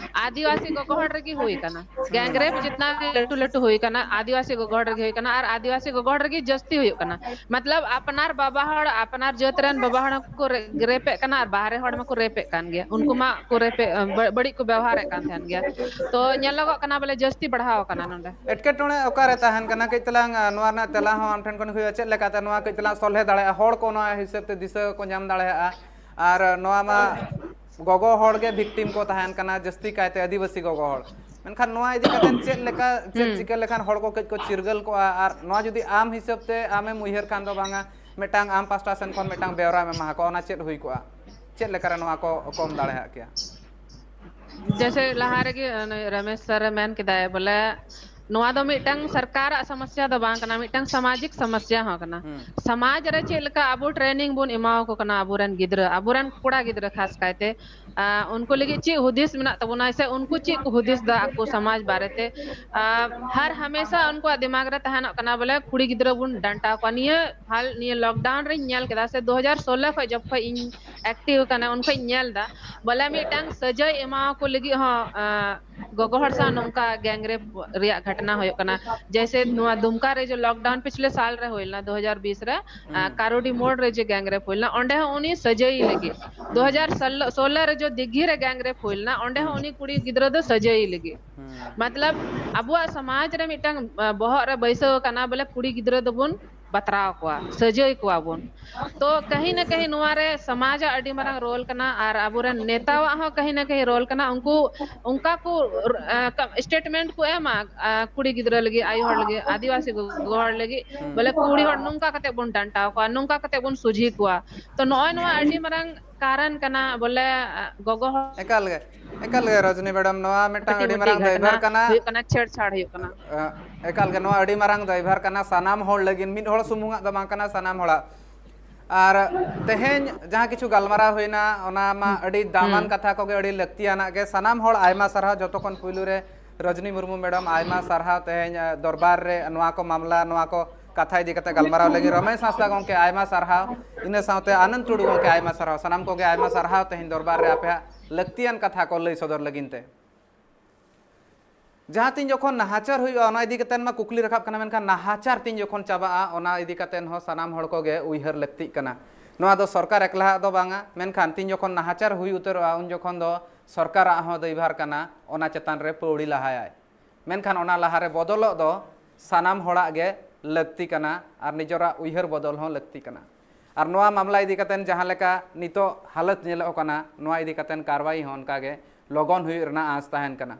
ᱟᱹᱫᱤᱵᱟᱹᱥᱤ ᱜᱚᱜᱚ ᱦᱚᱲ ᱨᱮᱜᱮ ᱦᱩᱭ ᱠᱟᱱᱟ᱾ Gang rape ᱡᱤᱛᱱᱟ ᱵᱷᱤ ᱞᱟᱹᱴᱩ ᱞᱟᱹᱴᱩ ᱦᱩᱭ ᱠᱟᱱᱟ, ᱟᱹᱫᱤᱵᱟᱹᱥᱤ ᱜᱚᱜᱚ ᱦᱚᱲ ᱨᱮᱜᱮ ᱦᱩᱭ ᱠᱟᱱᱟ, ᱟᱨ ᱟᱹᱫᱤᱵᱟᱹᱥᱤ ᱜᱚᱜᱚ ᱦᱚᱲ ᱨᱮᱜᱮ ᱡᱟᱹᱥᱛᱤ ᱦᱩᱭᱩᱜ ᱠᱟᱱᱟ᱾ ᱢᱚᱛᱞᱚᱵ ᱟᱯᱱᱟᱨ ᱵᱟᱵᱟ ᱦᱚᱲ, ᱟᱯᱱᱟᱨ ᱡᱟᱹᱛ ᱨᱮᱱ ᱵᱟᱵᱟ ᱦᱚᱲ ᱦᱚᱸᱠᱚ ᱨᱮ-, rape ᱮᱫ ᱠᱟᱱᱟ, ᱟᱨ ᱵᱟᱦᱨᱮ ᱦᱚᱲ ᱢᱟᱠᱚ rape ᱮᱫ ᱠᱟᱱ ᱜᱮᱭᱟ, ᱩᱱᱠᱩ ᱢᱟ ᱠᱚ rape ᱮᱫ, ᱵᱟᱹ-, ᱵᱟᱹᱲᱤᱡ ᱠᱚ ᱵᱮᱣᱦᱟᱨᱮᱫ ᱠᱟᱱ ᱛᱟᱦᱮᱱ ᱜᱮᱭᱟ᱾ ᱛᱚ ᱧᱮᱞᱚᱜᱚᱜ ᱠᱟᱱᱟ ᱵᱚᱞᱮ ᱡᱟᱹᱥᱛᱤ ᱵᱟᱲᱦᱟᱣ ᱟᱠᱟᱱᱟ ᱱᱚᱰᱮ᱾ ᱮᱴᱠᱮᱴᱚᱬᱮ ᱚᱠᱟᱨᱮ ᱛᱟᱦᱮᱱ ᱠᱟᱱᱟ? ᱠᱟᱹᱡ ᱛᱟᱞᱟᱝ, ᱟ, ᱱᱚᱣᱟ ᱨᱮᱱᱟᱜ ᱛᱮᱞᱟ ᱦᱚᱸ ᱟᱢ ᱴᱷᱮᱱ ᱠᱷᱚᱱ ᱦᱩᱭᱩᱜᱼᱟ, ᱪᱮᱫ ᱞᱮᱠᱟᱛᱮ ᱱᱚᱣᱟ ᱠᱟᱹᱡ ᱛᱟᱞᱟᱝ ᱥᱚᱞᱦᱮ ᱫᱟᱲᱮᱭᱟᱜᱼᱟ, ᱦᱚᱲ ᱠᱚ ᱱᱚᱣᱟ ᱦᱤᱥᱟᱹᱵ ᱛᱮ ᱫᱤᱥᱟᱹ ᱠᱚ ᱧᱟᱢ ᱫᱟᱲᱮᱭᱟᱜᱼᱟ? ᱟᱨ ᱱᱚᱣᱟ ᱢᱟ ᱜᱚᱜᱚ ᱦᱚᱲ ᱜᱮ victim ᱠᱚ ᱛᱟᱦᱮᱱ ᱠᱟᱱᱟ, ᱡᱟᱹᱥᱛᱤ ᱠᱟᱭᱛᱮ ᱟᱹᱫᱤᱵᱟᱹᱥᱤ ᱜᱚᱜᱚ ᱦᱚᱲ᱾ ᱢᱮᱱᱠᱷᱟᱱ ᱱᱚᱣᱟ ᱤᱫᱤ ᱠᱟᱛᱮ ᱪᱮᱫ ᱞᱮᱠᱟ, ᱪᱮᱫ ᱦᱩᱸ᱾ ᱪᱤᱠᱟᱹ ᱞᱮᱠᱷᱟᱱ ᱦᱚᱲ ᱠᱚ ᱠᱟᱹᱡ ᱠᱚ ᱪᱤᱨᱜᱟᱹᱞ ᱠᱚᱜᱼᱟ? ᱟᱨ ᱱᱚᱣᱟ ᱡᱩᱫᱤ ᱟᱢ ᱦᱤᱥᱟᱹᱵ ᱛᱮ ᱟᱢᱮᱢ ᱩᱭᱦᱟᱹᱨ ᱠᱷᱟᱱ ᱫᱚ ᱵᱟᱝᱟ, ᱢᱤᱫᱴᱟᱝ ᱟᱢ ᱯᱟᱥᱴᱟ ᱥᱮᱱ ᱠᱷᱚᱱ ᱢᱤᱫᱴᱟᱝ ᱵᱮᱣᱨᱟᱢ ᱮᱢᱟ ᱠᱚᱣᱟ, ᱚᱱᱟ ᱪᱮᱫ ᱦᱩᱭ ᱠᱚᱜᱼᱟ? ᱪᱮᱫ ᱞᱮᱠᱟᱨᱮ ᱱᱚᱣᱟ ᱠᱚ ᱠᱚᱢ ᱫᱟᱲᱮᱭᱟᱜ ᱠᱮᱭᱟ? ᱡᱮᱭᱥᱮ ᱞᱟᱦᱟ ᱨᱮᱜᱮ ᱩᱱᱤ ᱨᱚᱢᱮᱥ ᱥᱟᱨ ᱮ ᱢᱮᱱ ᱠᱮᱫᱟᱭ, ᱵᱚᱞᱮ ᱱᱚᱣᱟ ᱫᱚ ᱢᱤᱫᱴᱟᱝ ᱥᱚᱨᱠᱟᱨᱟᱜ ᱥᱚᱢᱚᱥᱭᱟ ᱫᱚ ᱵᱟᱝ ᱠᱟᱱᱟ, ᱢᱤᱫᱴᱟᱝ ᱥᱟᱢᱟᱡᱤᱠ ᱥᱚᱢᱚᱥᱭᱟ ᱦᱚᱸ ᱠᱟᱱᱟ᱾ ᱦᱩᱸ᱾ ᱥᱚᱢᱟᱡᱽ ᱨᱮ ᱪᱮᱫ ᱞᱮᱠᱟ ᱟᱵᱚ ᱴᱨᱮᱱᱤᱝ ᱵᱚᱱ ᱮᱢᱟ ᱠᱚ ᱠᱟᱱᱟ ᱟᱵᱚᱨᱮᱱ ᱜᱤᱫᱽᱨᱟᱹ, ᱟᱵᱚᱨᱮᱱ ᱠᱚᱲᱟ ᱜᱤᱫᱽᱨᱟᱹ ᱠᱷᱟᱥ ᱠᱟᱭᱛᱮ, ᱟ, ᱩᱱᱠᱩ ᱞᱟᱹᱜᱤᱫ ᱪᱮᱫ ᱦᱩᱫᱤᱥ ᱢᱮᱱᱟᱜ ᱛᱟᱵᱚᱱᱟ ᱥᱮ ᱩᱱᱠᱩ ᱪᱮᱫ ᱠᱚ ᱦᱩᱫᱤᱥ ᱫᱟ ᱟᱠᱚ ᱥᱚᱢᱟᱡᱽ ᱵᱟᱨᱮᱛᱮ, ᱟ, ᱦᱟᱨ ᱦᱟᱢᱮᱥᱟ ᱩᱱᱠᱩᱣᱟᱜ ᱫᱤᱢᱟᱜᱽ ᱨᱮ ᱛᱟᱦᱮᱱᱚᱜ ᱠᱟᱱᱟ ᱵᱚᱞᱮ ᱠᱩᱲᱤ ᱜᱤᱫᱽᱨᱟᱹ ᱵᱚᱱ ᱰᱟᱱᱴᱟᱣ ᱠᱚᱣᱟ᱾ ᱱᱤᱭᱟᱹ ᱦᱟᱞ, ᱱᱤᱭᱟᱹ ᱞᱚᱠᱰᱟᱣᱩᱱ ᱨᱤᱧ ᱧᱮᱞ ᱠᱮᱫᱟ ᱥᱮ ᱫᱩ ᱦᱟᱡᱟᱨ ᱥᱳᱞᱞᱳ ᱠᱷᱚᱱ ᱡᱚᱠᱷᱚᱱ ᱤᱧ ᱮᱠᱴᱤᱵᱷ ᱠᱟᱱᱟ ᱩᱱ ᱠᱷᱚᱱ ᱤᱧ ᱧᱮᱞ ᱮᱫᱟ ᱵᱚᱞᱮ ᱢᱤᱫᱴᱟᱝ ᱥᱟᱹᱡᱟᱹᱭ ᱮᱢᱟᱣᱟᱠᱚ ᱞᱟᱹᱜᱤᱫ ᱦᱚᱸ, ᱟ, ᱜᱚᱜᱚ ᱦᱚᱲ ᱥᱟᱶ ᱱᱚᱝᱠᱟ ᱜᱮᱝ ᱨᱮᱯ ᱨᱮᱭᱟᱜ ᱜᱷᱚᱴᱱᱟ ᱦᱩᱭᱩᱜ ᱠᱟᱱᱟ᱾ ᱡᱮᱭᱥᱮ ᱱᱚᱣᱟ ᱫᱩᱢᱠᱟ ᱨᱮ ᱡᱮ ᱞᱚᱠᱰᱟᱣᱩᱱ ᱯᱤᱪᱷᱞᱮ ᱥᱟᱞ ᱨᱮ ᱦᱩᱭ ᱞᱮᱱᱟ ᱫᱩ ᱦᱟᱡᱟᱨ ᱵᱤᱥ ᱨᱮ, ᱟ, ᱦᱩᱸ᱾ ᱠᱟᱨᱳᱰᱤ ᱢᱳᱲ ᱨᱮ ᱡᱮ ᱜᱮᱝ ᱨᱮᱯ ᱦᱩᱭ ᱞᱮᱱᱟ, ᱚᱸᱰᱮ ᱦᱚᱸ ᱩᱱᱤ ᱥᱟᱹᱡᱟᱹᱭᱤ ᱞᱟᱹᱜᱤᱫ᱾ ᱦᱩᱸ᱾ ᱫᱩ ᱦᱟᱡᱟᱨ ᱥᱳᱞᱞᱳ ᱨᱮ ᱡᱮ ᱫᱤᱜᱷᱤ ᱨᱮ ᱜᱮᱝ ᱨᱮᱯ ᱦᱩᱭ ᱞᱮᱱᱟ, ᱚᱸᱰᱮ ᱦᱚᱸ ᱦᱩᱸ᱾ ᱩᱱᱤ ᱠᱩᱲᱤ ᱜᱤᱫᱽᱨᱟᱹ ᱫᱚ ᱥᱟᱹᱡᱟᱹᱭᱤ ᱞᱟᱹᱜᱤᱫ᱾ ᱦᱩᱸ᱾ ᱢᱚᱛᱞᱚᱵ ᱟᱵᱚᱣᱟᱜ ᱥᱚᱢᱟᱡᱽ ᱨᱮ ᱢᱤᱫᱴᱟᱝ, ᱟ, ᱵᱚᱦᱚᱜ ᱨᱮ ᱵᱟᱹᱭᱥᱟᱹᱣ ᱟᱠᱟᱱᱟ ᱵᱚᱞᱮ ᱠᱩᱲᱤ ᱜᱤᱫᱽᱨᱟᱹ ᱫᱚᱵᱚᱱ ᱵᱟᱛᱨᱟᱣ ᱠᱚᱣᱟ, ᱥᱟᱹᱡᱟᱹᱭ ᱠᱚᱣᱟ ᱵᱚᱱ᱾ ᱛᱚ ᱠᱟᱹᱦᱤ ᱱᱟ ᱠᱟᱹᱦᱤ ᱱᱚᱣᱟ ᱨᱮ ᱥᱚᱢᱟᱡᱽ ᱟᱜ ᱟᱹᱰᱤ ᱢᱟᱨᱟᱝ ᱨᱳᱞ ᱠᱟᱱᱟ ᱟᱨ ᱟᱵᱚᱨᱮᱱ ᱱᱮᱛᱟᱣᱟᱜ ᱦᱚᱸ ᱠᱟᱹᱦᱤ ᱱᱟ ᱠᱟᱹᱦᱤ ᱨᱳᱞ ᱠᱟᱱᱟ᱾ ᱩᱱᱠᱩ ᱚᱱᱠᱟ ᱠᱚ, ᱟ, ᱥᱴᱮᱴᱢᱮᱱᱴ ᱠᱚ ᱮᱢᱟ, ᱟ, ᱠᱩᱲᱤ ᱜᱤᱫᱽᱨᱟᱹ ᱞᱟᱹᱜᱤᱫ, ᱟᱭᱳ ᱦᱚᱲ ᱞᱟᱹᱜᱤᱫ, ᱟᱹᱫᱤᱵᱟᱹᱥᱤ ᱜᱚᱜᱚ ᱦᱚᱲ ᱞᱟᱹᱜᱤᱫ, ᱦᱩᱸ᱾ ᱵᱚᱞᱮ ᱠᱩᱲᱤ ᱦᱚᱲ ᱱᱚᱝᱠᱟ ᱠᱟᱛᱮ ᱵᱚᱱ ᱰᱟᱱᱴᱟᱣ ᱠᱚᱣᱟ, ᱱᱚᱝᱠᱟ ᱠᱟᱛᱮ ᱵᱚᱱ ᱥᱚᱡᱷᱮ ᱠᱚᱣᱟ᱾ ᱛᱚ ᱱᱚᱜᱼᱚᱭ ᱱᱚᱣᱟ ᱟᱹᱰᱤ ᱢᱟᱨᱟᱝ ᱠᱟᱨᱚᱱ ᱠᱟᱱᱟ ᱵᱚᱞᱮ, ᱟ, ᱜᱚᱜᱚ ᱦᱚᱲ ᱮᱠᱟᱞ ᱜᱮ, ᱮᱠᱟᱞ ᱜᱮ ᱨᱚᱡᱽᱱᱤ ᱢᱮᱰᱟᱢ, ᱱᱚᱣᱟ ᱢᱤᱫᱴᱟᱝ ᱠᱟᱹᱴᱤᱡ ᱟᱹᱰᱤ ᱢᱟᱹᱴᱤᱡ ᱢᱟᱨᱟᱝ ᱜᱷᱚᱴᱱᱟ ᱫᱟᱭᱵᱷᱟᱨ ᱠᱟᱱᱟ᱾ ᱦᱩᱭᱩᱜ ᱠᱟᱱᱟ, ᱪᱷᱮᱲᱪᱷᱟᱲ ᱦᱩᱭᱩᱜ ᱠᱟᱱᱟ᱾ ᱮ, ᱮᱠᱟᱞ ᱜᱮ, ᱱᱚᱣᱟ ᱟᱹᱰᱤ ᱢᱟᱨᱟᱝ ᱫᱟᱭᱵᱷᱟᱨ ᱠᱟᱱᱟ ᱥᱟᱱᱟᱢ ᱦᱚᱲ ᱞᱟᱹᱜᱤᱫ, ᱢᱤᱫ ᱦᱚᱲ ᱥᱩᱢᱩᱝᱟᱜ ᱫᱚ ᱵᱟᱝ ᱠᱟᱱᱟ, ᱥᱟᱱᱟᱢ ᱦᱚᱲᱟᱜ᱾ ᱟᱨ ᱛᱮᱦᱮᱧ ᱡᱟᱦᱟᱸ ᱠᱤᱪᱷᱩ ᱜᱟᱞᱢᱟᱨᱟᱣ ᱦᱩᱭᱱᱟ, ᱚᱱᱟ ᱢᱟ ᱦᱩᱸ, ᱟᱹᱰᱤ ᱫᱟᱢᱟᱱ ᱦᱩᱸ᱾ ᱠᱟᱛᱷᱟ ᱠᱚᱜᱮ, ᱟᱹᱰᱤ ᱞᱟᱹᱠᱛᱤᱭᱟᱱᱟᱜ ᱜᱮ᱾ ᱥᱟᱱᱟᱢ ᱦᱚᱲ ᱟᱭᱢᱟ ᱥᱟᱨᱦᱟᱣ, ᱡᱚᱛᱚ ᱠᱷᱚᱱ ᱯᱩᱭᱞᱩ ᱨᱮ ᱨᱚᱡᱽᱱᱤ ᱢᱩᱨᱢᱩ ᱢᱮᱰᱟᱢ, ᱟᱭᱢᱟ ᱥᱟᱨᱦᱟᱣ ᱛᱮᱦᱮᱧ, ᱮ, ᱫᱚᱨᱵᱟᱨ ᱨᱮ ᱱᱚᱣᱟ ᱠᱚ ᱢᱟᱢᱞᱟ, ᱱᱚᱣᱟ ᱠᱚ ᱠᱟᱛᱷᱟ ᱤᱫᱤ ᱠᱟᱛᱮ ᱜᱟᱞᱢᱟᱨᱟᱣ ᱞᱟᱹᱜᱤᱫ᱾ ᱨᱚᱢᱮᱥ ᱦᱟᱸᱥᱫᱟ ᱜᱚᱢᱠᱮ, ᱟᱭᱢᱟ ᱥᱟᱨᱦᱟᱣ᱾ ᱤᱱᱟᱹ ᱥᱟᱶᱛᱮ ᱟᱱᱚᱱᱫ ᱴᱩᱰᱩ ᱜᱚᱢᱠᱮ, ᱟᱭᱢᱟ ᱥᱟᱨᱦᱟᱣ᱾ ᱥᱟᱱᱟᱢ ᱠᱚᱜᱮ ᱟᱭᱢᱟ ᱥᱟᱨᱦᱟᱣ ᱛᱮᱦᱮᱧ ᱫᱚᱨᱵᱟᱨ ᱨᱮ ᱟᱯᱮᱭᱟᱜ ᱞᱟᱹᱠᱛᱤᱭᱟᱱ ᱠᱟᱛᱷᱟ ᱠᱚ ᱞᱟᱹᱭ ᱥᱚᱫᱚᱨ ᱞᱟᱹᱜᱤᱫ ᱛᱮ᱾ ᱡᱟᱦᱟᱸ ᱛᱤᱱ ᱡᱚᱠᱷᱚᱱ ᱱᱟᱦᱟᱪᱟᱨ ᱦᱩᱭᱩᱜᱼᱟ, ᱚᱱᱟ ᱤᱫᱤ ᱠᱟᱛᱮ ᱢᱟ ᱠᱩᱠᱞᱤ ᱨᱟᱠᱟᱵ ᱠᱟᱱᱟ, ᱢᱮᱱᱠᱷᱟᱱ ᱱᱟᱦᱟᱪᱟᱨ ᱛᱤᱱ ᱡᱚᱠᱷᱚᱱ ᱪᱟᱵᱟᱜᱼᱟ, ᱚᱱᱟ ᱤᱫᱤ ᱠᱟᱛᱮ ᱦᱚᱸ ᱥᱟᱱᱟᱢ ᱦᱚᱲ ᱠᱚᱜᱮ ᱩᱭᱦᱟᱹᱨ ᱞᱟᱹᱠᱛᱤᱜ ᱠᱟᱱᱟ᱾ ᱱᱚᱣᱟ ᱫᱚ ᱥᱚᱨᱠᱟᱨ ᱮᱠᱞᱟᱣᱟᱜ ᱫᱚ ᱵᱟᱝᱟ, ᱢᱮᱱᱠᱷᱟᱱ ᱛᱤᱱ ᱡᱚᱠᱷᱚᱱ ᱱᱟᱦᱟᱪᱟᱨ ᱦᱩᱭ ᱩᱛᱟᱹᱨᱚᱜᱼᱟ, ᱩᱱ ᱡᱚᱠᱷᱚᱱ ᱫᱚ ᱥᱚᱨᱠᱟᱨᱟᱜ ᱦᱚᱸ ᱫᱟᱹᱭᱵᱷᱟᱨ ᱠᱟᱱᱟ ᱚᱱᱟ ᱪᱮᱛᱟᱱ ᱨᱮ ᱯᱟᱹᱣᱲᱤ ᱞᱟᱦᱟᱭᱟᱭ᱾ ᱢᱮᱱᱠᱷᱟᱱ ᱚᱱᱟ ᱞᱟᱦᱟᱨᱮ ᱵᱚᱫᱚᱞᱚᱜ ᱫᱚ ᱥᱟᱱᱟᱢ ᱦᱚᱲᱟᱜ ᱜᱮ ᱞᱟᱹᱠᱛᱤ ᱠᱟᱱᱟ ᱟᱨ ᱱᱤᱡᱚᱨᱟᱜ ᱩᱭᱦᱟᱹᱨ ᱵᱚᱫᱚᱞ ᱦᱚᱸ ᱞᱟᱹᱠᱛᱤ ᱠᱟᱱᱟ᱾ ᱟᱨ ᱱᱚᱣᱟ ᱢᱟᱢᱞᱟ ᱤᱫᱤ ᱠᱟᱛᱮ ᱡᱟᱦᱟᱸ ᱞᱮᱠᱟ ᱱᱤᱛᱚᱜ ᱦᱟᱞᱚᱛ ᱧᱮᱞᱚᱜ ᱠᱟᱱᱟ, ᱱᱚᱣᱟ ᱤᱫᱤ ᱠᱟᱛᱮ ᱠᱟᱨᱣᱟᱭ ᱦᱚᱸ ᱚᱱᱠᱟ ᱜᱮ ᱞᱚᱜᱚᱱ ᱦᱩᱭᱩᱜ ᱨᱮᱱᱟᱜ ᱟᱸᱥ ᱛᱟᱦᱮᱱ ᱠᱟᱱᱟ᱾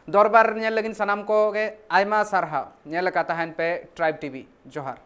ᱫᱚᱨᱵᱟᱨ ᱧᱮᱞ ᱞᱟᱹᱜᱤᱫ ᱥᱟᱱᱟᱢ ᱠᱚᱜᱮ ᱟᱭᱢᱟ ᱥᱟᱨᱦᱟᱣ᱾ ᱧᱮᱞ ᱟᱠᱟ ᱛᱟᱦᱮᱱ ᱯᱮ ᱴᱨᱟᱭᱤᱵᱽ ᱴᱤᱵᱷᱤ᱾ ᱡᱚᱦᱟᱨ᱾